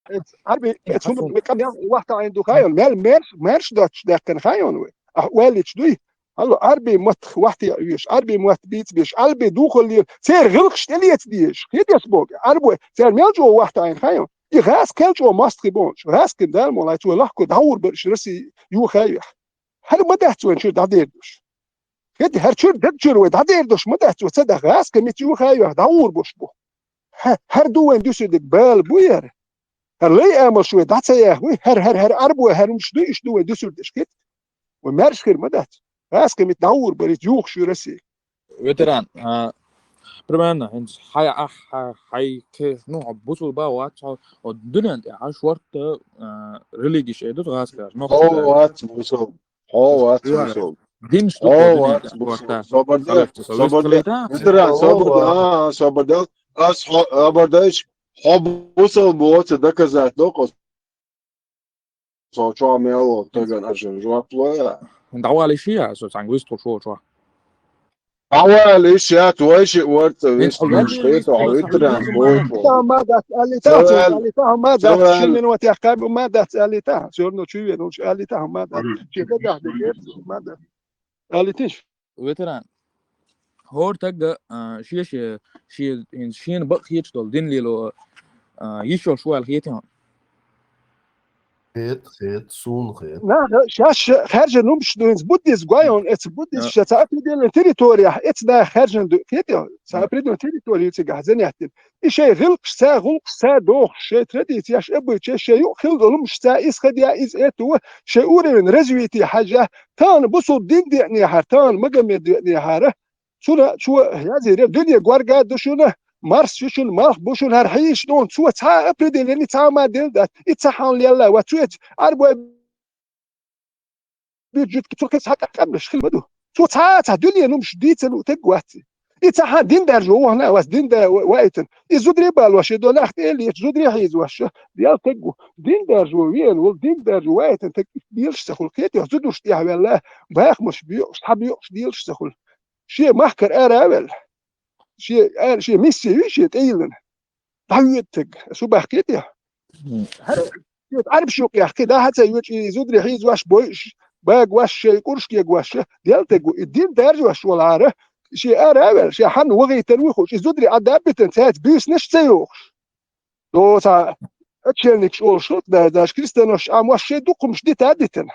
Эцарби, эцумут мекъамян вахта айн ду хайон. Мел мерш, мерш доч деккен хайон ве. А уэлич дуй. Алло, арби мат вахти уиш, арби мат биц биш, арби духал лир. Цер гылх штелец диш. Хедес бог. Арбу, цер мел жо вахта айн хайон. И газ кел жо маст хибонч. Газ кин дал молай цу лахку даур бир шраси ю хайвях. Хар мадац вен чур дадердуш. Хеди хар чур даг чур ве дадердуш мадац ве цада газ кин мит ю хайвях даур буш бу. Хар дуэн дусидик бал буяр. Хар лей амал шуе дацаях ве, хар, хар, хар арбу, хар умш ду, иш дуэн дусидиш хет. Ве мерш хир мадац. Газ кин мит даур барит юх шураси. Ветеран, а, примерно, хин хай, ах, хай, хай, ке, ну, бусул ба вац, о, дунен, а, шварт, а, религиш эдут газ кар, но. О, вац, бусул. О, вац, бусул. Дин что? О, вац, бусул. Собарда, собарда. Ветеран, собарда, а, собарда. Ас, хо-, собарда, иш, хо, бусул, бу, оце доказать, но, кос. Со чуа мело таган ажин жуаплоя. Давали шия, со сангвисту шо чуа. Давали шия, твой ши уорца вис, ши то, а витран, бой. Та мадат, алита, алита, мадат, ши минут я кабу мадат, алита. Сёрно чуе, ну, алита, мадат. Чи да, да, да, мадат. Алитиш. Ветеран. Хор тагга, а, ши, ши, ши, ин, шин бак хич дол, дин лило, а, ишо шуал хитин. Хет, хет, сун хет. На, ша, ша, харжа нумш дуинс, буддис гуайон, эц буддис, ша, ца определенная территория, эц на харжа ду, хет, ца определенная территория, цига занятие. И шей гилк, ша, гулк, ша, дох, шей традиция, ша, обычай, шей ю, хил, гулм, ша, исходя из этого, шей уровень развития, хажа, тан, бусул дин де не хар, тан, Магомед де не хара. Цуна, цу, язире, дуне, гуарга, душуна, Марс ю шуна, малх бу шуна, хӀара хьийша дуна, цо цхьа а определение цхьа а ма делла дац. И ца хьан лелла, ва цо Ӏарбой бюджет, цу кхин цхьа къамлаш хила ма ду. Цо цхьа а цхьа дуьнен хӀумаш дийца лу таг вац. И ца хьан дин даржо вахна, вас дин да ваитан. И зудре балош, и до нах тӀе лечу, зудре хьийзош, дел таг ву. Дин даржо вен, вол дин даржо ваитан, таг белаш ца хула. Кхетех зудуш тӀехвелла, бахмаш биёш, цхьа биёш делаш ца хула. Шен махкара ара а велла. Шен ара, шен миссия ю шен тӀейиллина. ДӀахьоьду таг, су бахкхетех. ХӀара, шен Ӏарбаш юкъ яхкхи, да хьаца йочу и зудре хьийзош бойуш, багош, шей курш кегош, дел таг ву. И дин даржош волахьара, шен ара а велла, шен хьанна вахийтар ву хуш, и зудре Ӏадда а битан, цаьрца буьйсанаш а ца йохуш. Доца отшельникаш олуш хилла, да, даже кристианош Ӏамош шайн дукхумаш дита а дитина.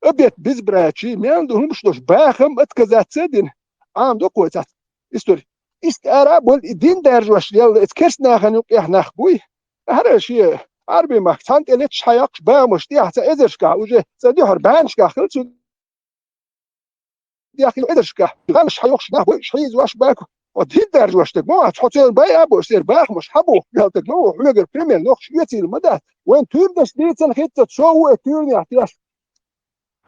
Обет безбрачия, мел ду хӀумаш долуш, бахам отказаться а дина. Ӏам ду кхо цац. Истори. Ист ара а болу и дин даржош лелла, эца керст нахана юкъехь нах буй. ХӀара шен Ӏарби махка цхьана тӀе леташ хьан йоккхуш бамаш тӀехь ца эзаршкахь, уже ца дуьхьара баьннашкахь хила цу дехкина эзаршкахь, ханаш хьан йоккхуш нах буй, хьийзош баьку. О, дин даржош таг ма вац, хьо церан бай а бош, церан бахамаш хьан боху, мел таг ма ву, хьоьгара пример нохуш оьцийла ма дац. Вайн туьрдаш дийцан хӀитта, цо ву и туьрнех теш.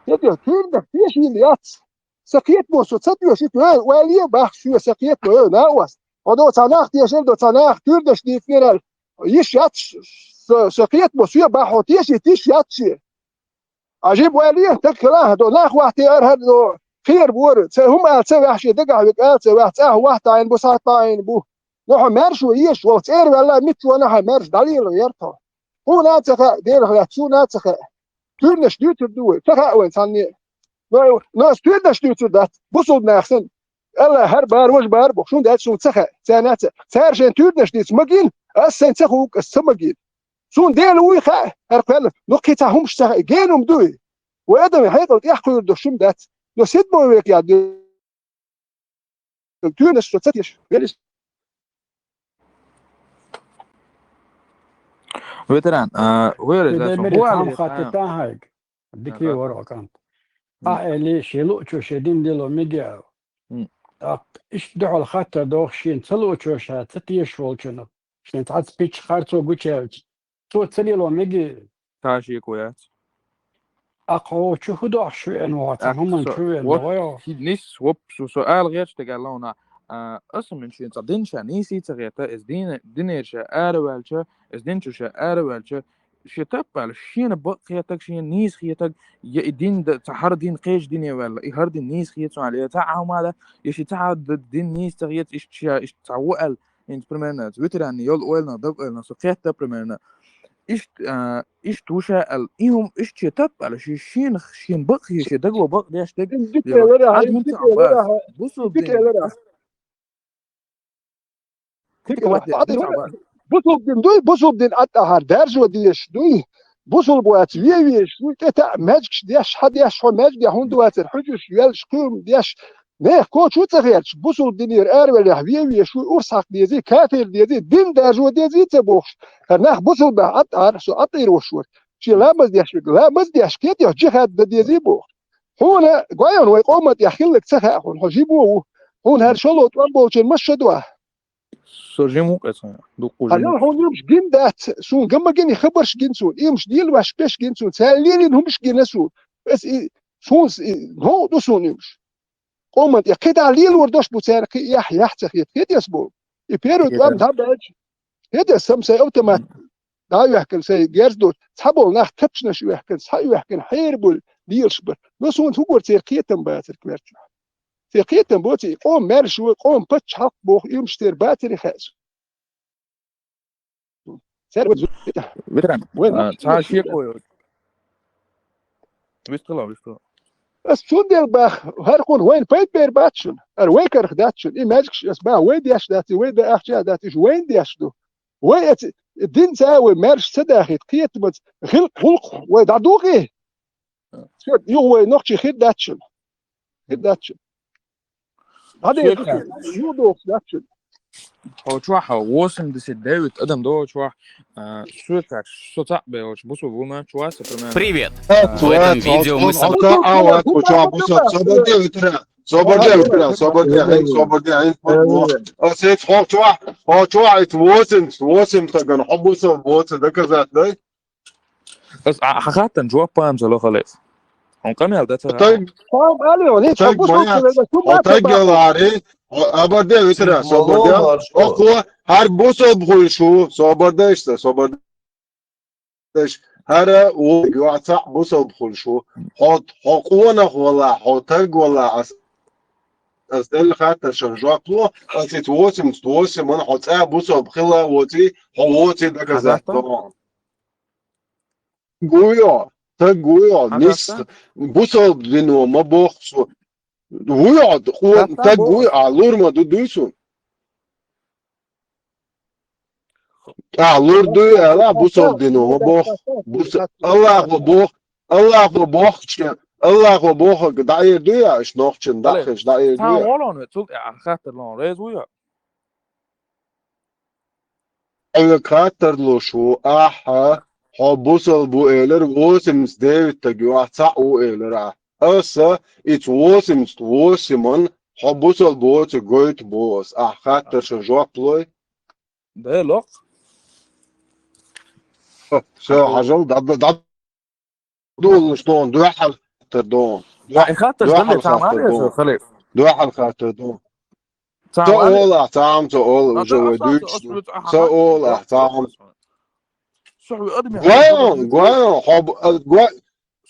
Кхетий, туьрнах тешийла яц. Сан кхетамо со ца тоьшуьйту, ой, вале а бахча соьга сан кхетамо, ой, накъост. Хьо до цхьа нах тешар, до цхьа нах туьрдаш дийцинера, йиш яц, сан кхетамо соьга бахьа хьо тешийта йиш яц шен. Ӏажиб вале а, так хила, до нах вахте архӀар до, кхера бора, ца хӀума ала ца ваьхьа шен дагахь вика ала ца ваьхьа, цӀахь вахта Ӏийна бу, сахьта Ӏийна бу. Но хьо маьрша ву еш, вол цӀера ваьлла, митта вона хьан маьрша дӀалийла гӀерта хьо. Хьуна а ца хаьа, дерах лаьцна, суна а ца хаьа. Туьрнаш дуьйцур ду вай, ца хаьа вайн цхьанне. Но, но аса туьрнаш дуьйцур дац, бусулба нах санна. Алла хӀара бара, важа бара бохуш, хӀунда аьлча суна ца хаьа, царна а ца. Цара шайн туьрнаш дийца магийна, аса сайн ца хуург аса ца магийна. Суна Дела вуй хаьа, хӀара кхоьллина, но кхин цхьа хӀумаш ца хаьа, генум дуй. Вай адамийн хьекъал тӀехкхуьйр долуш хӀума дац. Но седьмой векехь ду. Туьрнаш со ца теша, велис. Ветеран, а, вера Ши зас демири бу али, цхьамма хатта а. Тан хьайга. Дикри Ага. вара кӀант. М. Ахь эли, ши луучо ши дин дело мегиа. М. ТӀаккха иштта дуьхьал хаттар доху шена ца луучо ша ца теша волчунах. Шен цхьацца пичча харцо гучаьлча. Цо ца лело меги. Ца шеко яц. Акхо чу хӀу дохуш веана вац, Акхо хӀуман чу веана вот вайо. Нис, воп, со, со ала гӀерташ тегал лауна. А, аса мин шен цӀа дин ша нийсий ца гӀерта, эс дин, динер ша ара ваьлча, эс дин чу ша ара ваьлча, шен таппал, шена бакъ хетаг, шена нийса хетаг, я и дин да, ца хӀара дин кхечу дине ваьлла, и хӀара дин нийса хета цунна, я ца Ӏамада, я ши ца хӀара д-, дин нийса ца хета, иштта ша, иштта ца ву аьлла, инца примерно, ветеран йолу ойланах, даг ойланах, со кхетта примерно. Иштта, а, иштта ву ша аьлла, и хӀума иштта шен таппал, ши шена, шена бакъ хета, шен даго бакъ деш, даг, Дика я, вара, Ӏад хӀинца дика а бац. Вара, Бусул дика дин. Вара. Бусулба дин дуй, бусулба дин атта хьар даржо дезаш дуй. Бусулба вац ве везаш вуй, тӀе таӀа маьжгаш деш, хьан деш, хьо маьжгехь хӀунда вацара, хьуьжуш, йоьллуш, кхуьйрам деш. Нехан кочо а ца хеташ, бусулба динера аравеллехь ве везаш вуй, урс хьакха дезий, кафир дезий, дин даржо дезий ца бохуш. ХӀара нах бусулба атта хьар, со атта ир ваш вара. Шен ламаз деш верг, ламаз деш, кхетех, джихад дан дезий бохуш. Хьуна, гойон вай къоман тӀехь хилларг ца хаьа хьуна, хьо жибо ву. Хьуна хӀара шолгӀа тӀом болчун мас ша дуа? Со жим ву кхецхьа, дуккху жим. Хьажал хьуна юмаш гин дац, суна ган ма гина, хабарш гин суна, юмаш лелош беш гин суна, цара лелийна хӀумаш гина суна. Ас и, суна с-, и, новкъа ду суна юмаш. Къоман тӀе кхидӀа лелор дош бу цара кхин яхь, яхь ца хета, хета ас бу. И первый тӀом дӀабаьлча, хета ас сам сайн автомат дӀа а вехкина, сайн герз доцу, цхьаболу нах тапчанаш а вехкина, схьа а вехкина, хьерабуьллу лелаш бара. Но суна хӀугур церан кхетам бацара кхерчахь. Церан кхетам боций, къоман маьрша ву, къоман паччахьалкх боху, уьмаш церан бацаре хаьа суна. Церан вай зу-, Ветеран, вай а, нах цхьа шеко йоцу. Вистхила, вистхила. Ас цундела бах, хӀара кхунна вайна пайда бер бац шуна, хӀара вай карах дац шуна, и маьжгаш ас бах, вай деш дац, и вай дан ахча а дац, уьш вайна деш ду. Вай эца динца а вай маьрша ца дахийта, кхетамаца, гӀил-, гӀуллакх вай дӀадохий? Цо юха вай нохчий хир дац шуна. Хир дац шуна. ДӀадехар ю дохуш дац шуна. Хьо чохь восемьдесят девять адам до чохь, а, суьрташ, со цхьаъ бевлаш, бусул ву ма чохь, со примерно. Привет. А, В этом видео мы с тобой Ага, ага, чохь бусул, со бан девять ра. Собар де, Виктор, собар де, хӀинца собар де, хӀинца собар де. Ас хӀинца хьо чохь, хьо чохь хӀинца восемьдесят, восемь стагана, хьо бусалба воцург доказать дай? Ас а, хьан хаттарна жоп паам ца ло халес. Хьуна къамел дан ца хаьа. Таг, Хьо али, хьо ниц, хьо таг бусалба моя, хьо таг ялари, хьо абар де, Виктор, собар де. Око, хӀара бусалба хуьлуш ву, собар де иштта, собар де. Даш, хӀара ву, юьхь цхьаъ бусалба хуьлуш ву. Хьо, хьо къонах валахь, хьо таг валахь, ас, ас делла хаттаршна жоп ло, ас хӀинца восемьдесят восемь хьо цӀа бусалба хила воций, хьо воций доказать до. Гуйо, таг гуйо, нис, бусалба дино ма боху со. Вуй хьо, къо-, таг вуй, а лур ма ду, дуй суна. А лур дуй, ала, бусалба дино ма боху. Бус-, Аллахо боху, Аллахо боху, че, Аллахо боху, дӀаэр дуй, а, аш нохчан, дӀахеш, дӀаэр дуй. Цхьа волон ве, цул тӀе а хаттар лон, реза вуй хьо? Хьоьга хаттар луш ву, ахьа, хьо бусалба ву элира, восемьдесят девять таг ю, ахь цхьаъ ву элира. Аса, ица восемьдесят восемь хьо бусалба воцург гойту боху ас. Ахь хаттаршна жоп лой? Де, ло. Всё, хьажал, дӀа-, дӀа-, дӀадолалаш дон, дуьххьал хаттар дон. Ай, хаттарш дале, цхьа хаттар дон. Дуьххьал хаттар дон. Ца олахь, цхьа хӀума ца ола, уже вай дуьйцуш ду. Ца олахь, цхьа хӀума. Со хьоьга адамех. Гой, гой, хьо бу-, а, гой,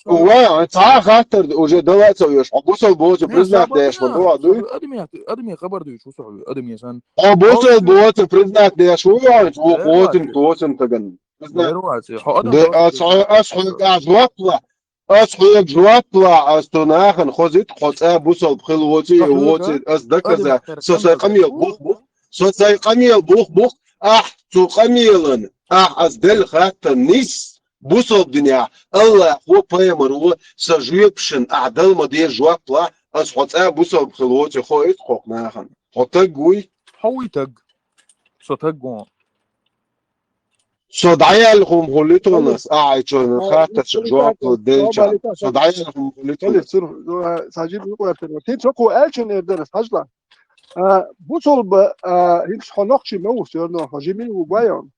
гой, цхьа хаттар уже дала ца веш, хьо бусалба воцург признать деш ма ду, а дуй? Адамех, адамех хабар дуьйцуш ву со хьоьга, адамех санна. Хьо бусалба воцург признать деш ву, ву, восемь, восемь таган. Признать. Ас хьо-, ас хьоьга жоп лахь. Ас хьоьга жоп лахь, ас цу нахана хоза ит, хьо цӀа бусалба хила воций, воций, ас доказать. Со сайн къамел бух-бух, со сайн къамел бух-бух, ахь цу къамелан, ахь ас делла хаттар нис, бусалба динехь, Аллахо, пайхамаро, сан жоьпашна ахь дала ма деза жоп лахь, ас хьо цӀа бусалба хила воций, хо ит кхокх нахана. Хьо таг вуй? Хьо вуй таг? Со таг ву. Со дӀаяьлла хӀума хуьлу тхуна, ахьа чуьра хаттаршна жоп луш делча. Со дӀаяьлла хӀума хуьлу тхуна. Цхьа жима юкъа ваьттина. Тин цо кхо аьллачун эр дара, хьажла. А, бусалба, а, хӀинца хьо нохчий ма ву, всё равно, хьо жима ву гойон.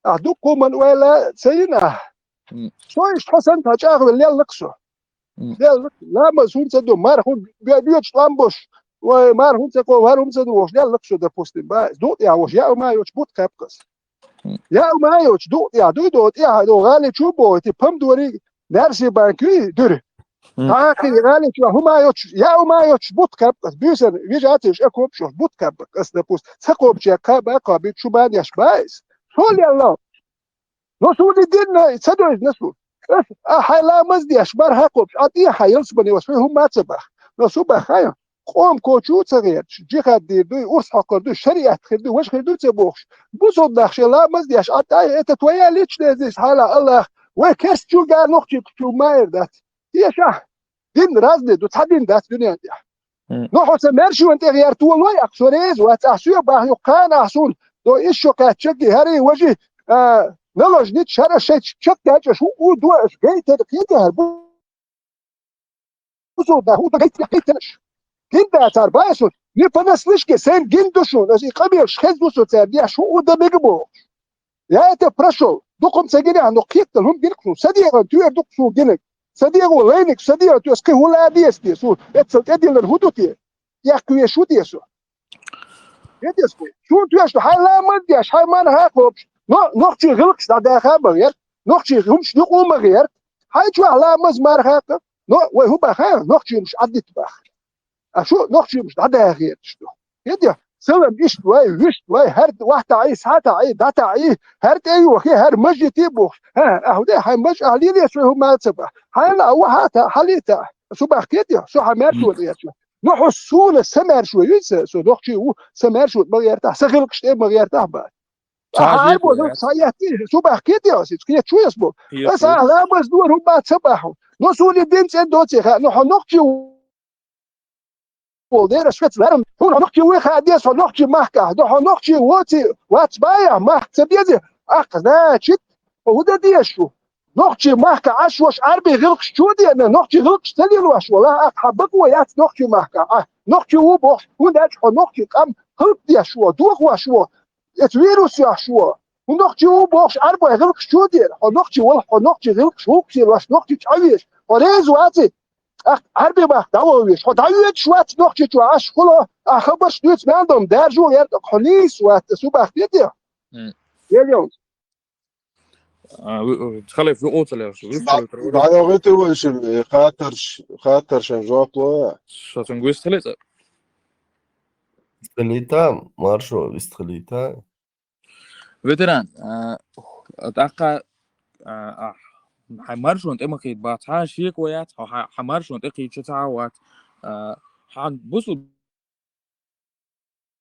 А, дуккха хӀуман ойла ца йина. Со иштта хьо санна, хьан чӀагӀвелла леллакх со. Леллакх, ламаз хӀунда ца до, мар хӀунда бе-, боьдуш тӀом беш, вай, мар хӀунда ца кхо, вар хӀунда ца до, ваш леллакх со, допустим, ба, дукъ тӀехь ваш яа ма йоцуш бутт кхаьпкъас. Яа ма йоцуш, дукъ тӀехь дуй до, тӀехь до, гӀали чу боху, ти помидори, нерси банки дуьр. Хьакхи гӀали чу, хӀума йоцуш, яа ма йоцуш бутт кхаьпкъас. Буьйсан, вижатеш, а кхобуш, бутт кхаьпкъас, допустим. Ца кхобучехь, кхаба, кхаби, шу бан еш ба иза. Со лелла. Но суна и дин ца дойзна суна. Ас, а хьайн ламаз деш, мар хьакхобуш, а тӀе хьан ялсмане вас, хӀума ца бах. Но су бах хьайн, къоман кочу ца гӀерташ, джихад дийр дуй, урс хьокхур дуй, шариат хир дуй, важа хир дуй ца бохуш. Бусалба нах шен ламаз деш, а тӀе, это твоя личная здесь, хьала Аллах, вай керстачу гар нохчи чу ма эр дац. Теша, дин разный ду, цхьа дин дац дуьнен тӀехь. Но хьо сан маьршонан тӀе гӀерта волой, ахь со реза вац, ахь соьга бах юккъана ахь суна, до ишшо кхаьчча, хӀара и важи, а, наложнит шара шайчу чекхдаьчӀаш хӀу у до аш гайтар кхетар бу. Усул да хӀу до гайтар гайтараш. Гин да цар бай со, не понаслышке, сайн гин ду шуна, ас и къамелаш хеза ду со цар деш, хӀу у да мега бохуш. Я это прошёл. Дукхум ца гинехь, но кхеттал хӀума гинкъ суна. Са дегӀан туьйр дукха суна гинарг. Са дегӀо лайниг, са дегӀан туьйр, кхин хӀун ладийс те суна? Эццал тӀедиллар хӀун ду те? Эккхавеш хӀун те со? Эццал те. Суна тоьшна хьайн ламаз деш, хьайн ман хьакхобуш. Но нохчий гӀилкхаш дӀадаха ма гӀерта. Нохчий хӀумаш юкъу ма гӀерта. Хьайн чохь ламаз мар хьакха. Но вай хӀун баха? Нохчий хӀумаш Ӏаддита баха. А шу нохчий хӀумаш дӀадахеташ ду. ХӀетте, салам иштта вай, вуьшта вай, хӀара вахта Ӏий, схьата Ӏий, дӀата Ӏий, хӀара тӀе йохе, хӀара мажите бохуш. ХӀа, ахьа де, хьайн маж ахьа леле, со хӀума ца бах. Хьайна а вахьа та, хьале та. Су бах кхетте, со хьан маьршо лаьрча. Ну хьо суна са маьршо юй ца, со нохчий ву, са маьршо ма гӀертахь, са гӀилкхаш тӀе ма гӀертахь бах. Ахьа бо, су бах кхетте, ас кхеташ ву ас бо. Ас ахьа ламаз дора хӀума ца бахьу. Ну суна дин цӀен доций ха, ну хьо нохчий ву. Вол дера швец ларам. Хьуна нохчий вуй хаа деза, хьо нохчий махкахь. До хьо нохчий воци, вац бая, мах ца беза. Ах, значит, хӀу дан деза шу? Нохчий махкахь Ӏаш ваша Ӏарбий гӀилкхаш чу деана, нохчий гӀилкхаш ца лелош вала, ах, хьан бакъо яц нохчий махкахь, а? Нохчи ву бохуш, хӀунда аьлча хьо нохчи къам хӀаллакдеш ву, дохош ву, эца вирус йохьуш ву. ХӀун нохчи ву бохуш, Ӏарбой гӀиллакхаш чу дера, хьо нохчи валахь, хьо нохчи гӀиллакхаш хӀух сийлаш, нохчи чӀавеш, хьо реза ваци, тӀаккха Ӏарби бахка дӀавахавеш, хьо дӀавоьдуш вац нохчи чу, Ӏаш хула, а хабарш дуьйцу мел дом, даьржо яр тӀаккха хьо нийса вац, су бахка де. М. Ел йовз. А, ви-, ви-, халиф, ви оцале, ви халиф, ви- ДӀайогӀийта вайшин, э, хаттарш-, хаттаршан жоп ло. Ша цунга вист хилица. Хилита, маршо, вист хилита. Ветеран, а, тӀаккха, а, а, хьайн маршон тӀе ма кхийта бац, хьан шеко яц, хьо-, хьан, хьан маршон тӀе кхийча ца вац, а, хьан бусул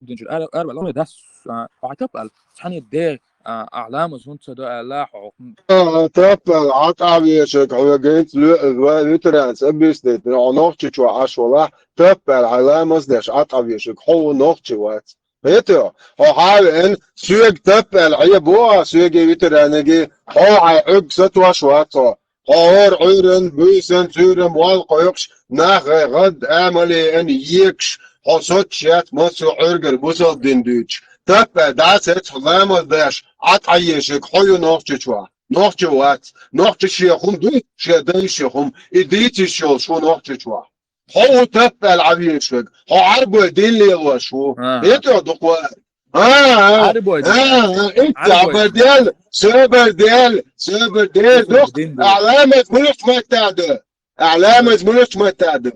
динчуьра ара-, арабаьлла, ламай дас, а, хьо хьай тап аьлла, цхьаьна де, а, ахь ламаз хӀунда ца до аьлла, хьо. А, тап аьлла, Ӏа тӀавешаг, хьо вегайнца лоь-, ва-, ветеранца объяснить, хьо нохчи чу Ӏаш валахь, тап аьлла, хьай ламаз деш, Ӏа тӀавешаг, хьо ву нохчи вац. Хетио, хьо хьавеана, соьга тап аьлла, Ӏе бо а, соьга ветеранаги, хьо хьай Ӏуьрг сатош вац хьо. Хьо хӀора Ӏуьйран, буьйсан, цуьйран, молла кхойкхуш, нах гӀай гӀадда, амал еана, екаш, хьо соцуш яц массо а Ӏуьргара бусалба дин дуьйцуш. Таппа дӀа а сецна, хьо ламаз деш, Ӏа тӀаешиг, хьо ю нохчи чохь. Нохчи вац. Нохчи шен хӀума ду, шен дайша хӀума. И дийца йиш йолуш ву нохчи чохь. Хьо ву таппа аьлла Ӏа везаш верг. Хьо Ӏарбой дин лелош ву. ХӀетахь дукха вара. А, а, Ӏарбой дин а, лелош. А, итт Ӏарбой дин. Собар дел, собар дел, собар дел, дукха. Ахьламаз муьлхачу маттахь ду? Ахьламаз муьлхачу маттахь ду?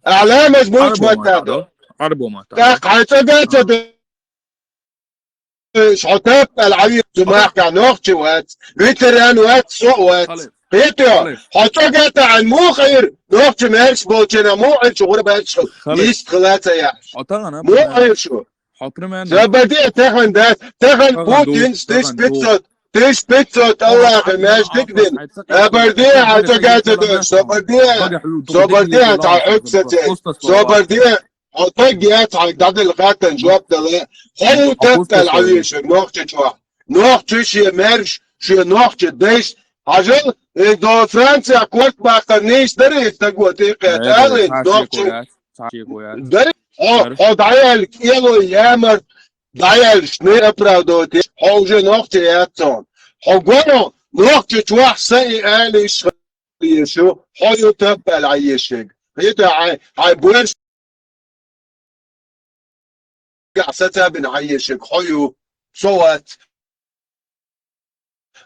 Ахьламаз муьлхачу маттахь ду? Ӏарбо маттахь ду. ТӀаккха хьайн цӀа гаца ду. Хьо таппа аьлла Ӏа веза цу махкахь нохчи вац, ветеран вац, со а вац. Кхетий хьо? Хьо цӀа гаца хьайн муха Ӏийра? Нохчи маьрша болчарна муха Ӏийра шу гӀурба аьлла? Йист хила ца яхьаш. Муха Ӏийра шу? Собар де, тахана дац, тахана Путинс тысяча пятьсот, тысяча пятьсот Аллахьан маьждиг дина. Собар де, хьайн цӀа гаца дойш, собар де, собар де, хьайн цхьа Ӏуьрг сацай, собар де. Хьо таг яц хьайга дӀадала хаттарна жоп дала. Хьо ву таппа аьлла Ӏа везаш верг нохчи чохь. Нохчи шен маьрша, шен нохчи дайша. Хьажал, э, до Франция корта баккхар нийса дара иза стаго тӀекхетта. Э, ала иза нохчи. Дара, хьо, хьо дӀаяьлла кӀело ямарт, дӀаяьллаш не оправдывать. Хьо уже нохчи яц хьуна. Хьо горо нохчи чохь са и ала йиш ю, хьо ю таппа аьлла Ӏа везаш верг. Хьета хьай, хьай боьрша Ахь сацабина хьан ешиг хьо ю, со вац.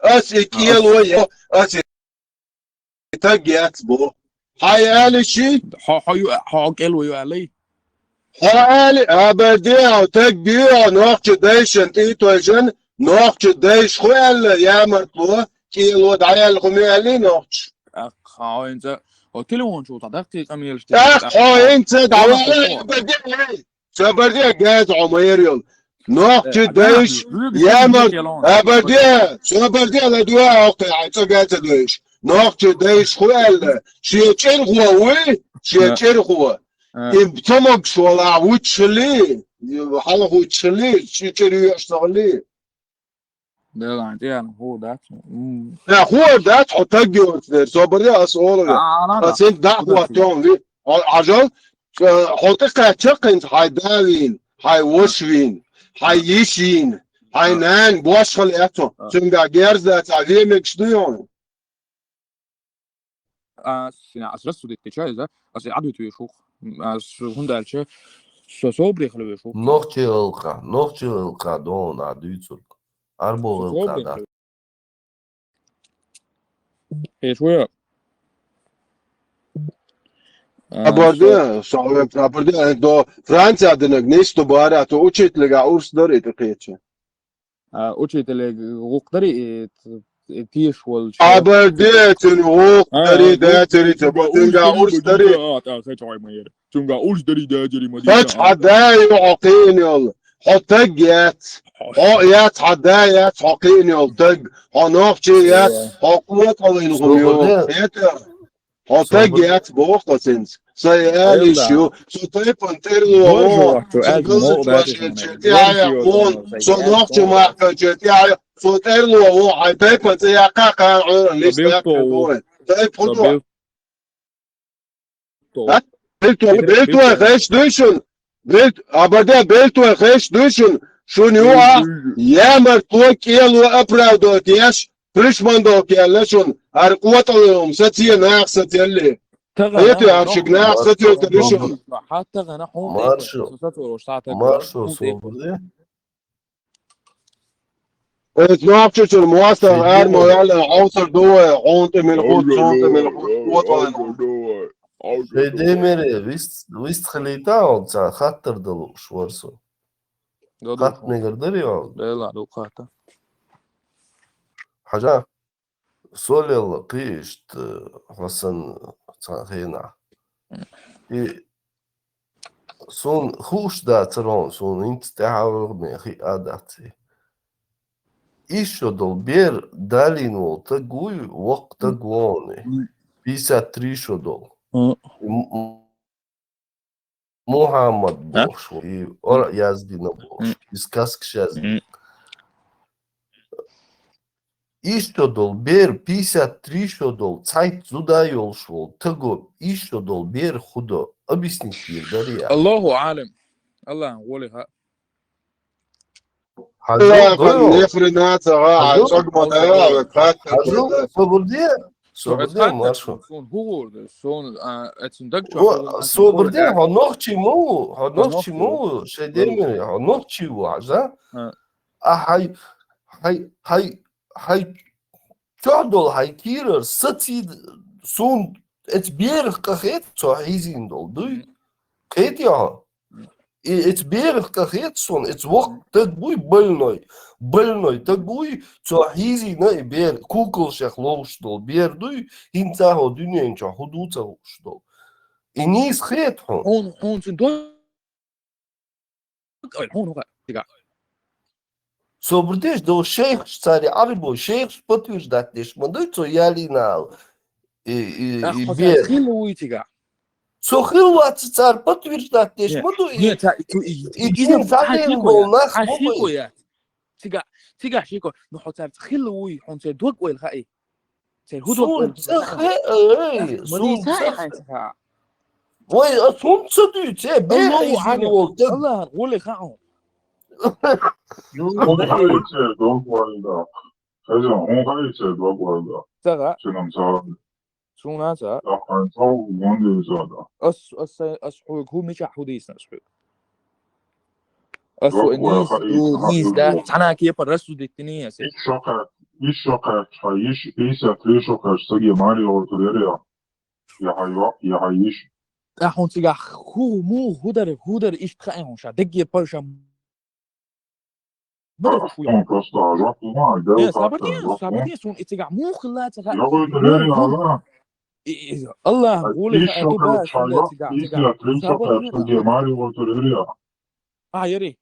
Ас и кӀело я, ас и таг яц бо. Хьай али ши? Хьо, хьо ю, хьо кӀело ю алай? Хьо али, абарди, хьо таг био, нохчи дайшан, тӀитойшан, нохчи дайш ху аьлла, ямартло, кӀело дӀаяьлла ху ме али нохчи. Ах, хьо инца, хьо телефон чу та даккхи къамелаш те. Ах, хьо инца, дӀавала, абарди, ай. Собарди а газа хьо ма яр йолу. Нохчи дайш, ямарт, абарди а, собарди а ладуа а хьо кхе, хьайн цӀа газа дайш. Нохчи дайш ху аьлла, шен чӀирхо вуй, шен чӀирхо. И ца могуш вала вуччали, хьала вуччали, чи чӀир юьш сагали. Делан, тӀе хӀу дац? М. Э, хӀу дац, хьо таг йоцу дера, собаре ас олура. А, ана да. Ас хӀинца дӀа а хӀоттон ви. Хьо, хьажал, э, хьо тӀе кхаьчча кхинца хьайн да вийна, хьайн ваша вийна, хьайн йиша йийна, хьайн нана бошхала эцо. Цуьнга герз дац, а вемегаш ду йону. А, сина, ас рассудить кхеча иза, ас и Ӏадуьту вешух. Ас хӀунда аьлча, со собаре хила вешух. Нохчи гӀалкха, нохчи гӀалкха дона а дуьйцург. Арбо гӀалкха да. Эш вуя. А, абарди, со, со, абарди, до Франция динаг нисто бара, то учителга урс дар и тӀекхеча. А, учителе гӀукху дари и, и теш волчу? Абарде, цуьнан гӀукху дари, дацари, цуьнга урс дари. Цуьнга урс дари, дацари ма дийца. Хьо хьан да ю хьо кхиъна йолу. Хьо таг яц. Хьо яц, хьан да яц, хьо кхиъна йолу таг. Хьо нохчи яц, хьо кхокъаллин хӀума ю. Хьо таг яц боху тхо цуьнца. Сайн алиш ю, со тайпан тӀерло ву, со галзачу вашинчу тӀехьа ву, со нохчу махкачу тӀехьа, со тӀерло ву, хьайн тайпан цӀе яккха кхана Ӏуьйранна листа бу. Тайпа хӀун ду? А? Бельтой, бельтой хеш дуй шун. Бельт, абарда бельтой хеш дуй шун. Шун юа, ямартло кӀело оправдывать еш, пришмандо кӀелла шун. Ар къотӀалум, сацена, сацелли. Хету, ар шигна, сацел тӀа шун. Хьатта гана хьун. Маршо. Сацел, сацел, сацел. Маршо, собуде. Эс нохчочур моастагӀа ар мо яла, хьовсар дуй, хьун тӀа мел хут, хьун тӀа мел хут, вот вайн. Шей демере, вист, вист хилита он ца хаттар далуш варсо. Хат мегар дари он. Бела, ду хата. Хьажа, солел кхишт, хасан ца хена. И Сун хууш дацар он, сун инц тӀехьаваргӀ мехи а дац. Иш шо дол бер далин вол таг вуй, вокх таг вони. Пятьдесят три шо дол. М. М-, м-, Мухаммад А? Бохш, и ора яздина бохш, М. и сказкаш яздина. М. Иш шо дол бер, пятьдесят три шо дол, цхьайтта зуда йолуш вол, таго, иш шо дол бер худо, объяснить дир дари я. Аллаху алим. Аллахьан гӀоли ха. Хьажу, Аллахьан дойо. Нефрина цагӀа, Хьажу, хьажу, хьажу, хьажу, собур де, собур де, Маршо. Сон хӀугӀур ду, сон, а, эцун даг чу О, хӀугӀур ду, собур де, хӀугӀур хӀо нохчи му, хӀо хӀо нохчи нохчи му, му. Шей демир, хӀо нохчи ву, хьажа? А. А хьай, хьай, хьай, хьай чохь долу хьай кийрара сацийда суна эца берах къахета цо хьийзийна долу дуй? Кхетий хьо? И эца берах къахета суна, эца воккха таг буй больной, больной таг буй, цо хьийзийна и бер, кукалшех ловш долу бер дуй, хӀинца хьо дуьнен чохь хӀун ду ца хууш долу. И нийса хета хьуна. Хьуна, хьуна цуьнан дог Ой, хьуна хӀуха, цигахь. Собар деш, до шейхаш цари Ӏарбо, шейхаш подтверждать деш ма дуй, цо ялийна ала. И, и, Ах, и хьо бер. Цаьрца хилла вуй цигахь? Цо хилла вац цара подтверждать деш Нет, ма дуй, и, нет, ца-, и, и, и, и иза дин цхьа цаден шико бо яц, нах цхьа ма шико буй. Яц. Цигахь, цигахь шико, ну хьо цаьрца хилла вуй, хьуна церан дог ойла хаий. Церан хӀу дог Суна ойла ца хаий. Хе-, эй, Ах, ма суна дийца ца хьайн хе-, ца хаьа. Вай, а хӀунда ца дуьйцу, э, бехьа Аллаху иза алим. Волу таг? Аллахьан гӀоли хаьа хьуна. Ну, хӀун хаьий церан дог ойла? Хеза, хӀун хаьий церан дог ойла? Ца хаьа. Цуьнан ца хаьа. Суна ца хаьа. Таххайн цхьа вон дийца да. Ас, ас, ас хьоьга хӀу мичахь хӀу дийцина ас хьоьга? Ас Дог хьоьга ойла нийса, хаьий, у, нийса хаьий. Дац, цхьана кепара рассудить дини ас. Иш шо кхаьчча, иш шо кхаьчча, хьан йиш, пятьдесят три шо кхаьчча, саге маре йогӀуьйтур яра я? Я хьан йо-, я хьан йиш? ТӀаккха хьуна цигахь хӀу, муха, хӀу дара, хӀу дара иштта хаьа хьуна ша, дагге пара ша. Ма дара хӀу Хьуна йо. Просто жоп ма, Э, дел сабар фактор де, жоп сабар ма. Де, суна и цигахь муха хилла ца хаьа. ЙогӀуьйтур яра я, Муха, муха. Алла? И, и, Аллахьан гӀоли Иш хаьа, шо ду кхаьчча, бац хьан хилла йо, цигахь. Пятьдесят три шо Сабар де, кхаьчча, сабар де. Саге маре йогӀуьйтур яра я? А, яри.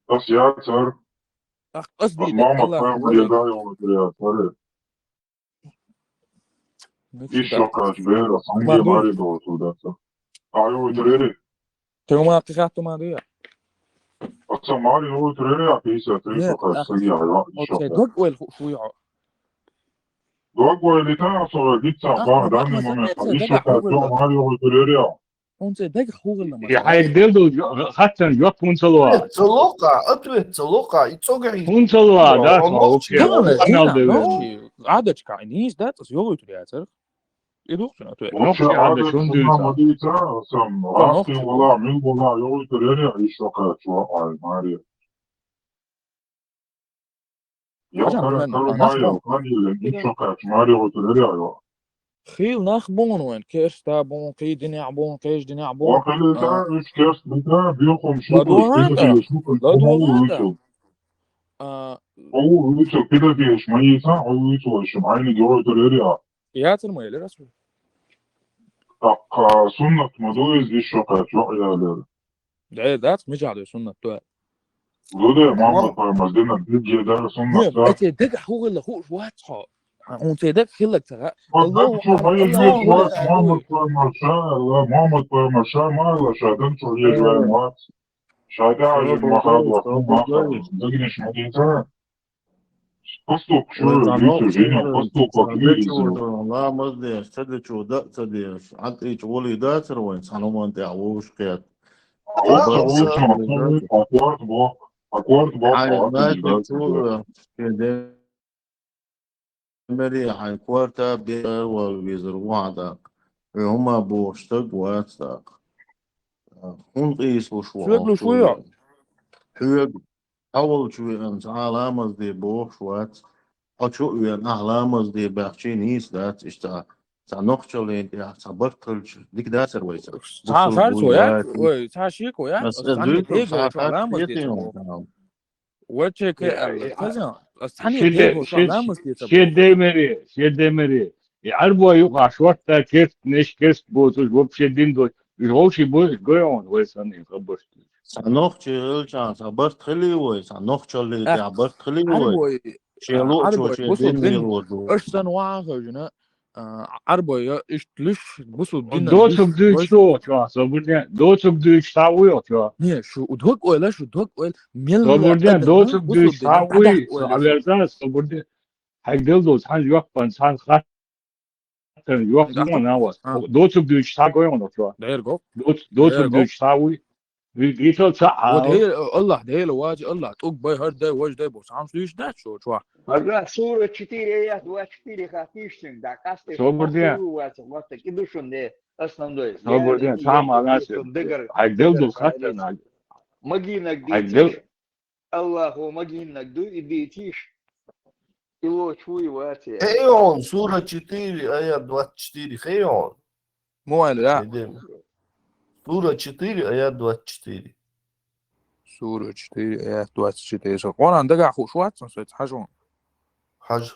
Ас яцар. Ах, ас Ас дийца, Мухьаммад Аллахьан пайхамар гӀоли. Еда йогӀуьйтур яцар. Иш шо кхаьчча бер, сан Ма ге ду. Маре йогӀуьйтур дац. А йогӀуьйтур яри? Тема кхи хатту ма ду я. Аса маре йогӀуьйтур яри, я пятьдесят три Нет, шо кхаьчча, ах, саге хьан йо, иш шо оццай кхаьчча. Дог ойла ху-, ху йо. Дог ойла дита, аса гица Ах, бан, ма данный бакъ, ма момент, ца, ца, иш шо ца, кхаьчча, ца, маре йогӀуьйтур яри я? Хьуна церан дагахь хӀу хилла ма Э, ца. Хьайга делла долу жо-, хаттарна жоп хӀунда ца луа? Э, ца локха, ответ ца локха, и цӀогахь хӀунда ца луа, да, хьо нохчи, нохчи, нохчи, Ӏадачка, нийса дац, ас йогӀуьйтур яцар. И ду хьуна ответ. Нохчи Ӏадачка хӀунда дуьйцу? Ма дийца, сан, Ха, раккхин нохчи. Вала, мил вала, йогӀуьйтур яра я, иш шо кхаьчча, ай, маре. Я Хьажа, каран хӀун кару ма май, нах я бо? Хан йилла, иш шо кхаьчча, маре йогӀуьйтур яра я, йо. Хил нах бу вайн, керста бу, кхий динехь бу, кхечу динехь бу. Ва хилита, А. Уьш керст бита, бехум шу ЛадугӀа кху, ладугӀа, пилатеш шу кху, ладугӀа. Хьо вуьйцу. А. Хьо вуьйцу, пилатеш ма йийца, хьо вуьйцу вай шим, хьайниг йогӀуьйтур яра я? Яцар ма елира ас вуьйцу. ТӀаккха суннат ма ду иза, иш шо кхаьчча, йоӀ ялера. Де, дац, мичахь ду суннат ду? Ду де, Мухьаммад пайхамар динан дигге дара суннат Нет, ду. Эцей дагахь хӀу хилла хууш вац хьо. Хьуна цей дагахь хилларг ца хаьа. Ма Аллаху даг чу ма езаш Аллаху вац, Мухьаммад пайхамар ша, Мухьаммад пайхамар ша ма аьлла, ша даг чу езаш вац. Ша тӀехьажиг ма хадо, хӀун ма хадо, дагнаш ма дийца. Поступок, вай ца нохчий, ца дечо, ламаз деш, ца дечо, да, ца деш. Ӏантича гӀоле дацар вайн, цхьан хӀуман тӀехь вовшахкхетта. Хьайн, значит, цо, э, шен де-, Мери, хьайн корта бер вала везар ву хьан тӀаккха. Вай хӀума бохуш стаг вац тӀаккха. ХӀунда къийсалуш ву хьо? Хьоьга, хьо волчу веана цхьа а ламаз де бохуш вац. Хьо чу а веана, ахь ламаз де баьхча нийса дац, иштта цхьа нохчаллин тӀехь цхьа барт хилча, дика дацар вай ца? Цхьа харцо яц, вай, цхьа шеко яц, ас, ас цхьаьна дуьйцург дегӀ цхьа хьо харц ламаз де ца боху. Вай чекай аьлла, хаза, ас цхьаьна шен де-, дегӀ хьо шен, ламаз де ца боху. Шен де, Мери, шен де, Мери. И Ӏарбой юкъахь шортта керстанаш, керст боцуш, вообще дин доцуш. Уьш вовший бу, гой хьуна, вай санна хабарш. Цхьа нохчий хилча, цхьа барт хилий вай, цхьа нохчаллин тӀехь барт хилий вай. Ӏарбой, шен луъучо, Ӏарбой, шен бусулба дин лелор ду. Аша санна ваха хевшина, а, Ӏарбой, иштта луьш, бусулба дин доцург дуьйцуш вай. Чохь, собар де, доцург дуьйцуш схьа вуй чохь? Не, шу дог ойла, шу дог ойла, мелла собар де, адам доцург бусулба дуьйцуш динан схьа вуй, тӀадахь ойла. Собар де, собар де. Хьайга дел долу цхьана жоп бан, цхьана хаттарна жоп ма нава. А. Доцург дуьйцуш схьа гой хьуна чохь? Дера го. Доц-, доцург дуьйцуш схьа вуй? Вуй, гитал ца а. Вот хӀе, Аллах, Дела вац, Аллах, тӀуг бай, хӀара дай, важа дай бо, цхьамма дуьйцуш дац шо чохь? Ага, сура четыре, аят двадцать четыре хаттийша цуьнга, да, къасте. Собар де. Сура вац, вац, кхидӀа шуна де, основной. Собар де, цхьа а ма лаьцна. Хьайга дел долу хаттарна. Магийнарг дийцийша. Аллахо магийнарг ду, и дийцийша. И лоцуш вуй, вац. Хей хьуна, сура четыре, аят двадцать четыре, хей хьуна. Муха аьлла, да? Сура четыре, аят двадцать четыре. Сура четыре, аят двадцать четыре. Со Къуръан дагахь хууш вац, со хьажа хьуна. Хьажа.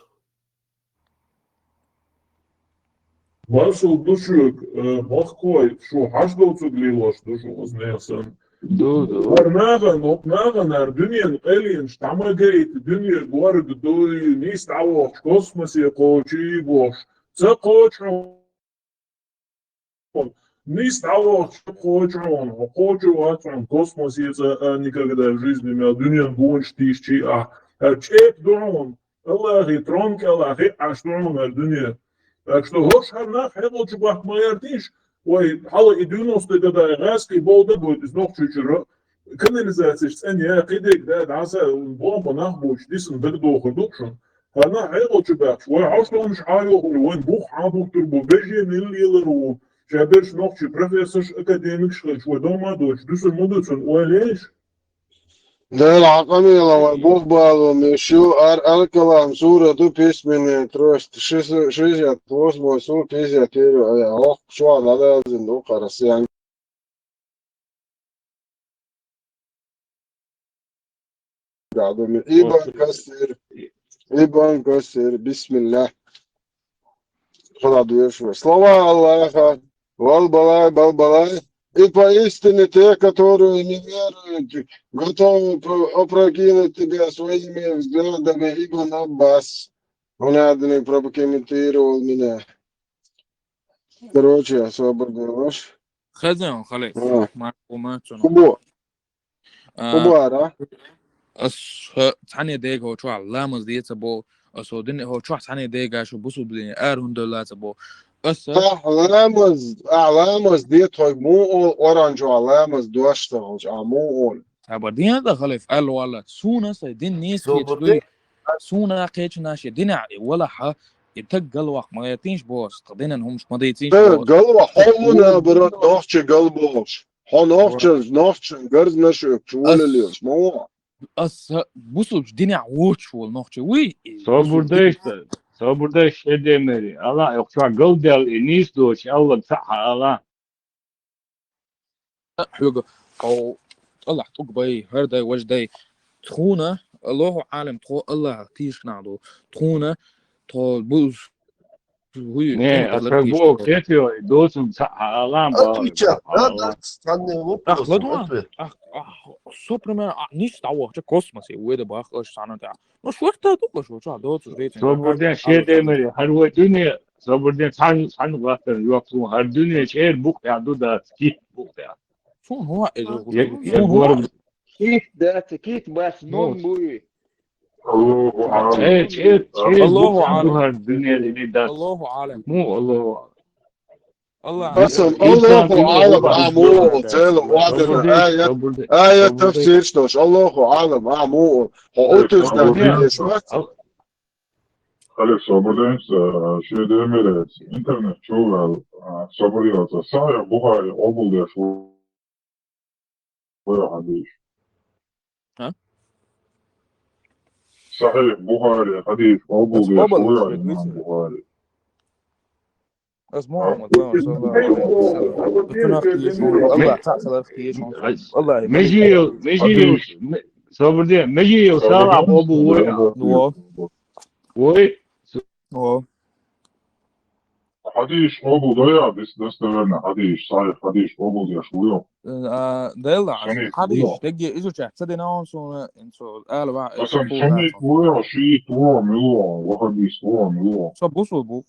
Маршалла ду шуьга, э, махкой, шу хьажа доцург лелош ду шу, оцу нехан санна. Ду, ду. ХӀара нахана, хӀокху нахана хӀара дуьненан къайленаш дӀа ма гайта, дуьне горга дуй, нийса дӀавахча космосе кхочий бохуш. Ца кхочу хьуна. Нийса дӀавахча кхочу хьуна, хьо кхочур вац хьуна, космосе цкъа а никогда в жизни мел дуьненан гонаш тийсчий ахь. ХӀара чӀепа ду хьуна. Аллахьан трон кӀелахь хиъ Ӏаш ду хьуна хӀара дуьне. Так что хӀорш хӀара нах хьекъал чу бахка ма гӀертийша, вай хьала и девяностые года гӀаьскхий болу дагойту иза Нохчийчуьра. Канализацеш цӀена я, кхидерг да, дӀаса бомба нах боцуш, дисна дагадохур ду шуна. ХӀара нах хьекъал чу баьхча, вай хьоштонаш Ӏа йохур, вайн бух Ӏа буттур бу, бежен милла лелар ву, ша берш нохчий профессорш, академикаш хилча, вай дома доцуш, дуьсур ма ду цунна, ойла еш? Дела хьан къамела вай бух бало меш ю, ар Аль-Калам сура ду письменный трость, шестьдесят восьмой сура, пятьдесят первый аят. Ох, чохь дӀадазина ду, кхара сен. Ибн Касир, Ибн Касир, бисмиллах. Хала дуьйш вай. Слова Аллаха, вал балай, бал балай, и поистине те, которые не веруют, готовы про-, опрокинуть тебя своими взглядами, Ибн Аббас. Он один прокомментировал меня. Короче, освободил ваш. Хазан, хале. А. Марко Мацуно. Кубо. А, Кубара. Ас ха-, цхьане дега хӀо чохь ламаз деца бо, ас хӀо дин хӀо чохь цхьане дега шу бусу блин, ар хӀун делла ца бо. Ас Ахь ламаз, ахь ламаз де тхойг муха олу, Къуръан чохь ламаз дош ца хилча, ахь муха олу? Сабар дин да халиф, аьлла валла, суна сай дин нийса кхеташ дуй, суна кхечу наше динехь, и валахьа, и таг галвакх ма гӀертийш боху, тха динан хӀумаш ма дийцийш боху. Галвакх, хьо ву наоборот, нохча галбохуш. Хьо нохча, нохча, гарзнаш оьхучу волалелаш, ма ву. Ас бусулб динехь воцуш волу нохча вуй? Собур дайшта, собур дайш шедемери. Алла, йоккхачохь галдаьлла и нийса доцуш, Аллах цхьаъ хьан ала. Хьоьга, хьо, Аллах тӀуг бай, хӀара дай, важа дай. Тхуна, Аллаху Ӏалам, тхо Аллахах тийшканах ду. Тхуна, тхо бу-, вуй, не, а как бо кхетио, доцун цхьаъ хьан ала, отвечай, да, да, цхьанне вопрос, ответ. Ах, ах, со, пример, а, ниш дӀавахча космосе, веда бах, аш санна тӀа. Ну, шорта ду, аш вача, доцу рейцин. Собур ден, шедемери, хӀара вай дуьне, собур ден, цхьан, цхьан гӀаттар, йоккхун, хӀара дуьне, чӀер букъ я ду дац, кит букъ я. Сун хӀун, э, я, я, сун хӀун? Кит дац, кит бац, нон буй. Аллаху алам. Э, чет, чет, Аллаху алам. Аллаху алам. Му Аллаху алам. Аллах. Асан, Аллаху алам, а муул, цела вадана аят, аят тафсир штош, Аллаху алам, а муул. Хо отус да бирдеш вац. Халиф, собрденс, шуьга демирец, интернет чувал, собрденс, Сахих Бухари къобулдеш ву. Вуй хьадис. А? Сахих Бухари хьадис къобулдеш вуй имам Бухари. Ас Мухаммад, саллаллаху алейхи ва саллям. Аллах цаӀ салар кхиеш. Аллах. Межиев, межиев, собрде, межиев сала къобул вуй. Во. Вуй. Во. Хьадис къобулдояц, дис достоверно хьадис, сахих хьадис къобулдеш вуй. А, дела, хьадис, дегге изучать ца дина он суна, инсо, ала ва, асан суннит вуй, шиит вуй, мила вуй, ваххабист вуй, мила вуй. Со бусул бу.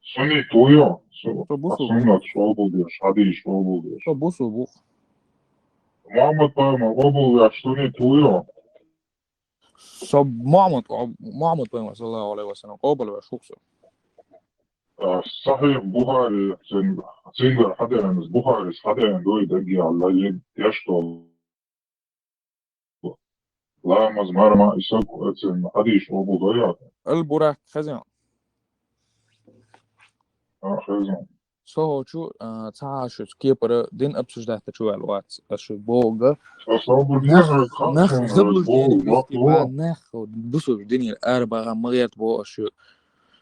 Суннит вуй, со бусул бу. Суннат къобулдеш, хьадис къобулдеш. Со бусул бу. Мухаммад пайхамар къобулдеш суннит вуй. Со Мухаммад, Мухаммад пайхамар, саллаллаху алейхи ва саллям, къобулвеш вуй со. Сахих Бухари, цин, цин дар хьаденаз, Бухарис хьаден дуй дагги Аллах ед, яшто. Ламаз, марма, исак, цин хьадис къобулдояц. Аль-Бурак, хезен. А, хезен. Со хьо чу, а, цхьа шуьца кепара дин обсуждать чувал вац, аш шу бога. Нах, нах заблуждение вести ба, нах бусур динир арбага магерт бо, аш шу,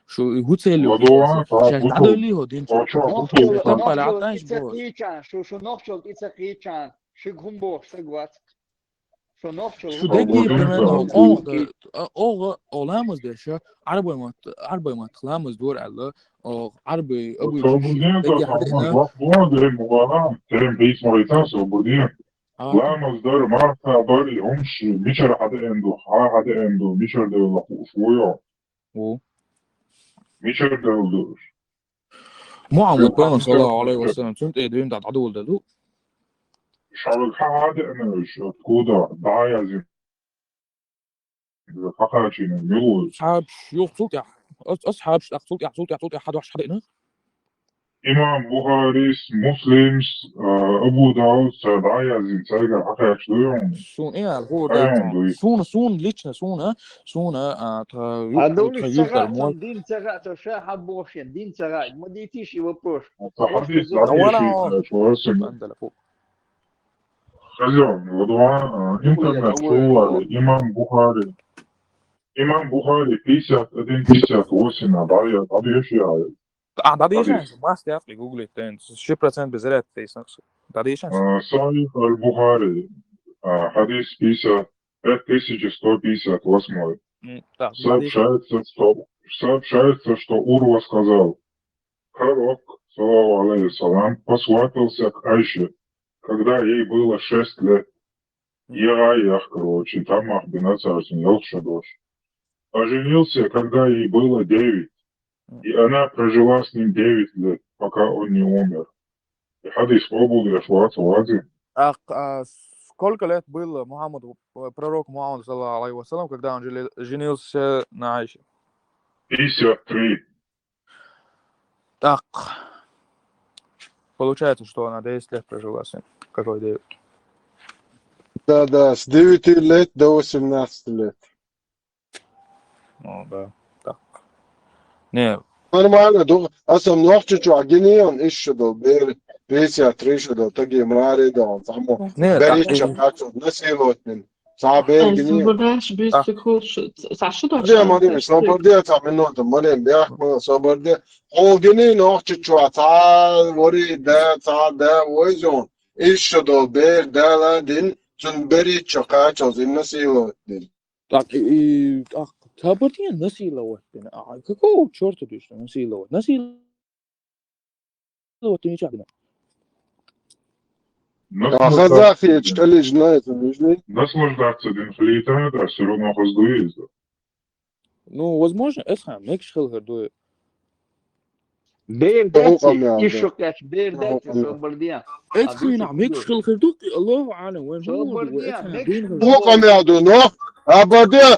шу гуцели. Шай дадоли хо дин чу. Там палатанш бо. Шу, шу нохчол ица кичан, шу гумбо, шу гвац. Шу дегги, примерно, оха, оха, о ламаз деша, арбай мат, арбай мат ламаз дур алла, о арбай, абу дегги хадина. Ламаз дар, марха бар, умш, мичар хаденду, ха хаденду, мичар девла хушуйо. О. Мичар девлдуш. Мухаммад пайхамар, саллаллаху алейхи ва саллям, цун тӀе дуьйна дӀадулдаду. Шавал хьадеана уж, откуда? ДӀаязин. Хьахачина, милуй. Асхьабш, юх, цул тӀехь. Ас-, асхьабш, тӀаккха цул тӀехь, цул тӀехь, цул тӀехь хьадош хьадеана. Имам Бухарис, Муслимс, а, Абу Даудс, дӀаязин, цайгара хьахача дуй хьуна? Сун, э, ал, хӀу, суна, суна, лично суна, суна, а, тха ю-, тха юртара мол. Дин ца гӀа, ца ша хьабохин, дин ца гӀа, ма дийти ши вопрос. Ца хьадис, ца хьадис, ца хьадис. Хазон, вот, а, интернет чувал, имам Бухари. Имам Бухари пятьдесят один, пятьдесят восемь, а, дӀа-, дӀадеши я. А, дӀадешан, мас тӀехь гуглить тен, ши процент безряд тейснакс. ДӀадешан. А, Сахих аль-Бухари, а, хадис пятьдесят, пять тысяч сто пятьдесят восьмой. Сообщается, что, сообщается, что Урва сказал: Пророк, саллаллаху алейхи ва саллям, посватался к Айше, когда ей было шесть лет. Яга ях, короче, тамах бинацарсин ялх ша дош. Оженился, когда ей было девять. И она прожила с ним девять лет, пока он не умер. И хадис къобулдеш вац, вази. А, а сколько лет было Мухаммаду, э, пророку Мухаммаду, саллаллаху алейхи ва саллям, когда он жили-, женился на Айше? Пятьдесят три. Так. Получается, что она десять лет прожила с ним. Какой девять? Да, да, с девяти лет до восемнадцати лет. Ну, да, так. Не. Нормально, ду-, а со нохчи чу, а гинеон ишшо дол, бер, пятьдесят три шо дол, таги маре дол, там, не, бери так, ча, и как, насиловать ним. Ца бер гинеон. Собрдеш, без секунд, ш-, ца шо дол, Марин, собрде, ца минута, Марин, бях, ма, собрде. О гинеон нохчи чу, а ца вори, да, ца, да, войзон. Ишшо дол, бер, да, ла, дин, цун бери ча, качал, зин, насиловать ним. Так, и, так, собрде насиловать ним. А какого чёрта ты что насиловать? Насиловать ним нечего. А казахи, что ли, знает, не знает? Наслаждаться дин хлита, да, всё равно хоздует. Ну, возможно, эсхам, мекш хел хердует. Бер даци, ишо кач, бер даци, собрде. Эцхина, мекш хел хердук, Аллаху алам, вен собрде, мекш хел хердук. Бу къамяду, но, а баде,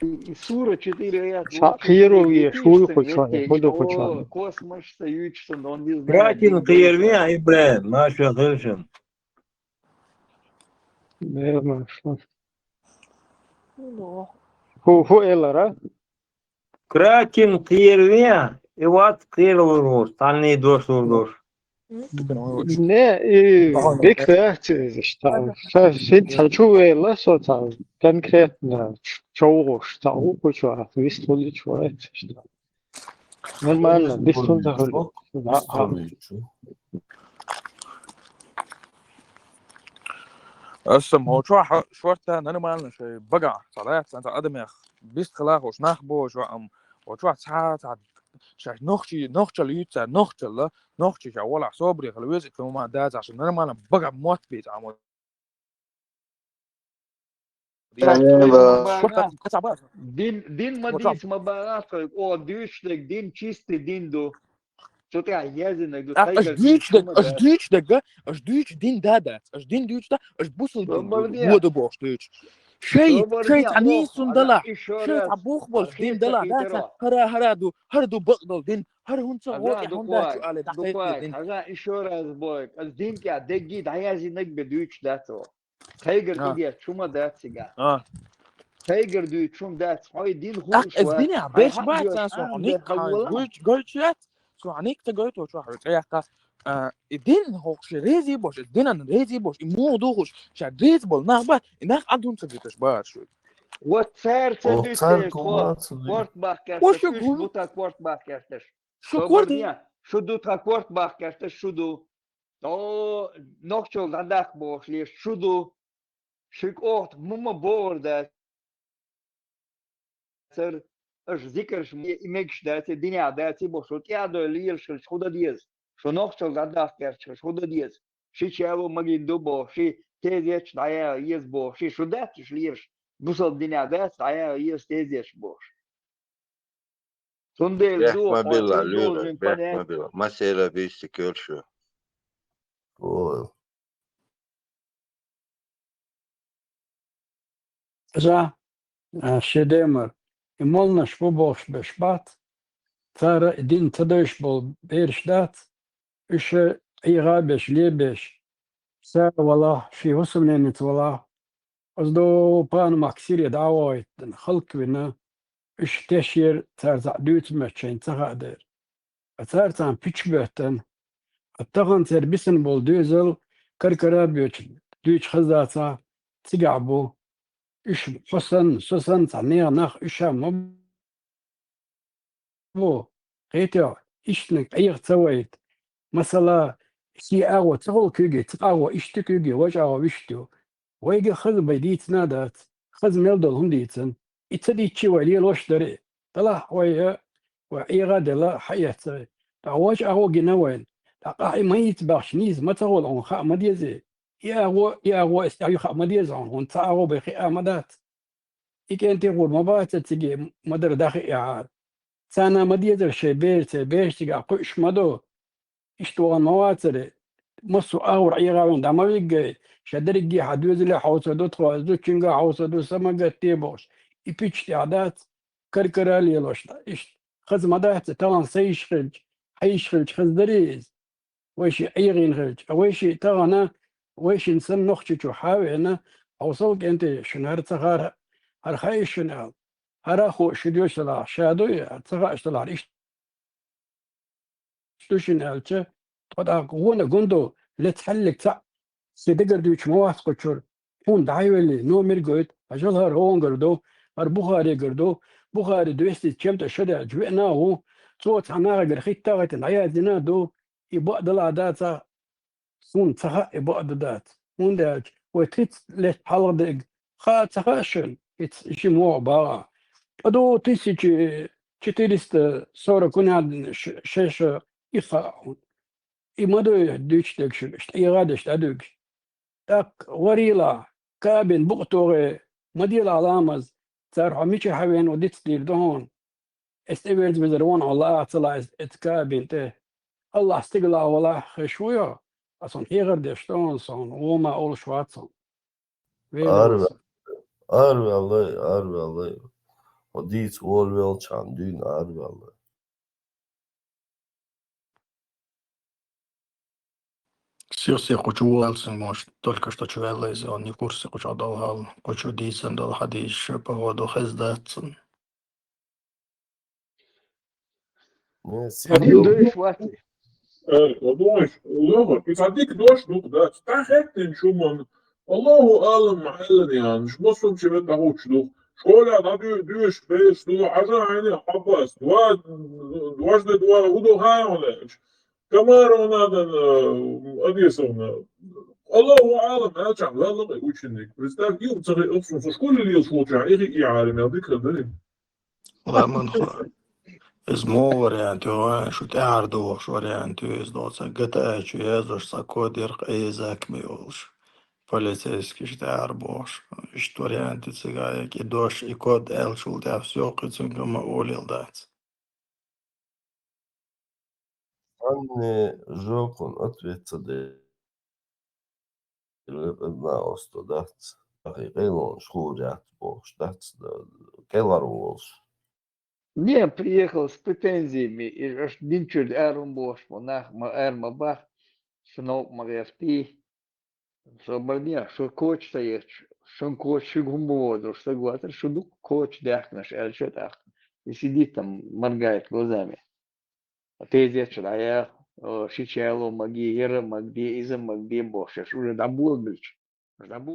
И сура четыре аят. Ша-, хиро веш, хуй хуча, худу хуча. Космос союзчество, он не знает. Братин, хиро веш, Ибрахим, маша хершин. Наверное, что. Ху, ху элара? Кратин кхерве, и ват кхервургуш, тани дош ургуш. Не, и бекхрахчи, что, что, син цачу эла, что там конкретно, чё уж, что у кучу, вистули чё, что. Нормально, бистун да. Аса мо чё, шорта нормально, шей бага, салат, сан адамех, бист хала хош, нах бо, шо ам, о чё, ца, ца, шаш нохчи, нохчал юца, нохчал, нохчи, ша, вала, собри, хала, вез, это ма да, ца, нормально, бага, мот бит, а мот. Дин, дин ма дийц ма бара, о, дүүч дег, дин чистый дин ду. Чё ты, а, язынак ду, аш дүүч дег, аш дүүч дег, га, аш дүүч дин да дац, аш дин дүүч да, аш бусул дин ду, вода бохш дүүч. Шей, шей, ца нисун дала, шей, ца бох бол, дин дала, да, ца, хара, хара ду, хара ду бакдал дин, хара хунца, хара хунда, чу але, да, хара дин. Хара ещё раз бой, аш дин кя, деги, да, язынак бе дүүч да, цо. Тайгар идея чума да цига. А. Тайгар дуй чум да, хой дин хуш. Ах, эс дин а, беш ба, ца, со ник, гойч, гойч, яц. Со ник та гойт, о, чё, хой, ца, яка. А, и дин хохши рези бош, и дин ан рези бош, и мух ду хуш, ша рез бол, нах ба, и нах адун ца гиташ ба, шу. Вот цар ца дюсте, корт бах кертеш, уш бута корт бах кертеш. Шу корт, шу ду та корт бах кертеш, шу ду. О, нохчал дадах бош леш, шу ду. Шик охт, мума бор да. Цер, аш зикрш имекш да, ци диня да, ци бо, шо тя до лиер шил худа диез. Шо нохчал дадах кертеш, худа диез. Ши чало магин ду бо, ши тезеч дая ез бо, ши шо да, ши лиерш. Бусал диня да, дая ез тезеч бош. Цундел ду, мобила, хо, люра, цундел бех понять. Мобила. Масела вести кёршу. О. За, а, шедемар. И молнаш бу бохш беш бат. Цара дин тадойш бол берш дат. Уше ига беш, лебеш. Са вала, ши хусумнениц вала. Аз до пан максире давайт, халк вина. Уш тешер цар за дүүц мачен ца хадер. А цар цан пич беттен. А тахан цер бисен бол дүүзел, каркара бьёч, дүүч хазаца, цига бу. Уш хусан, сусан, ца нега нах уша ма бу. Хетя, ишник, айх ца вайт. Масала, си аго ца хол кюги, ца аго ишти кюги, вач аго виштю. Вайга хаз бай дийцна дац, хаз мел дол хун дийцан. И ца дийчи вай лел ош дари. Талах вай, э, вай ига дела хаяц. Та вач аго гина вайн. Та ка и майиц бахш низ ма ца хол он ха ма дези. И аго, и аго эс ай ха ма дези он, он ца аго бай хи а ма дац. И кенти гур ма баца циги мадар дахи яар. Цана ма дезар шей бер, ше бер цига куш ма до. Иштван ма вацаре. Масу агъур гӀигъавен дамавиггай, шадаригги хьадвезли хьовса ду тхо, зучинга хьовса ду самагатти бохш. И пич тӀехдац, каркарали лошна. Ишт хазмадац, талан са иш хилч, хьа иш хилч хаздариз. Вайши гӀигъин хилч, а вайши тагъана, вайшин сан нохчичу хьавена, хьовсал кӀенти шунар ца хар, хар хай шун ал. Хара ху шидюшала, шадуй, ца хаш талар иш. Штушин аьлча, тхо дӀа гъона гунду, лец хьаллик цаӀ, се дагар дуьйчу ма вац кхучур, хьун дӀайвелли, номер гойту, хьажал хӀара гӀонгар ду, хӀара Бухаригар ду, Бухари двести чем-то шадаьлча веана а ву, цо цхьа нахагара хӀиттагӀайтина дӀаяздина а ду, и бакъ далахь дацахь, суна ца хаьа и бакъ ду дац. ХӀунда аьлча вай тридцать лет хьалха дерг хаа ца хаьа шуна, иц ши могӀа багӀа. ТӀаду тысяча четыреста сорок кунад ш-, шеша и хаьа хьуна. И ма дуй дуьйцу дерг шуьга, иштта эгӀадеш дӀадуьгуш. ТӀаккха варийла, Каабин букъ тогӀе, ма дела ламаз, цара хьо мича хьавен ву диц дийр ду хьуна. Эс тӀеверза везар вон хьо лаахь ца лаахь эс эцка бин тӀе. Аллахь стигала валахь хеш ву йо, ас хьуна хьехар деш ду хьуна сон, вон ма олуш вац хьуна. Вен Арва-, вац. Арвалай, арвалай. Хьо дийца волавелчхьана дуьйна араваьлла. Сих-сих кху чу воалцин, может, только что чу ваьлла иза, он не в курсе, кху чу долу хьал, кху чу дийцина долу хьадийсаш, походу, хезна дац цунна. Не, Ма сих дика йо- дойш вац. Э, ладугӀаш, лоха, и цхьа дика дош ду-кх, да, цхьа хеттина шу ман, Аллаху алам, Ӏеллан ян, шу массо а чевет дӀахӀуттуш ду. Школе дӀа ду-, дуьйш, беш ду, хьажа хьайна, Хьаббас, два, дважды два, хӀу ду хьа хьуна аьлча. Комаровнадан, э, Одессовна. Аллаху алам, аьлча, ваьлла кхин ученик. Представь, юха ца хи-, охсун со школе лелаш волча, и хи-, и Ӏалам, ял дика хир дарий. Ламан хо. Иза муха вариант ю, шу тӀаьхьардохуш вариант ю, иза доцу Г Т А чу язош, цхьа код яр, къе закми йолуш. Полицейский шу тӀаьхьарбохуш. Иштта вариант ю цигахь, и дош, и код аьллачул тӀаьхьа всё, кхин цуьнга ма олийла дац. Санне жокун ответ ца делира, вепред на осто дац. Ахи къайлонаш хуур яц бохуш дац, да, кӀелхьара волуш. Не, приехал с претензиями, и аш динчуьра арун бохуш бу, нах ма ар ма бах, шу новкъа ма гӀертий. Со бардех, шу коча ца етташ, шун коча шуьга хӀума бу возуш, ца гоцара, шу дукха коча даьхкинарш аьлча тӀаккха. И сидит там моргает глазами. А тезет шу дӀаяха, о, ши чало маги, яра магди, иза магди бохуш, аш уже дӀаболабелча. Аш дӀабо-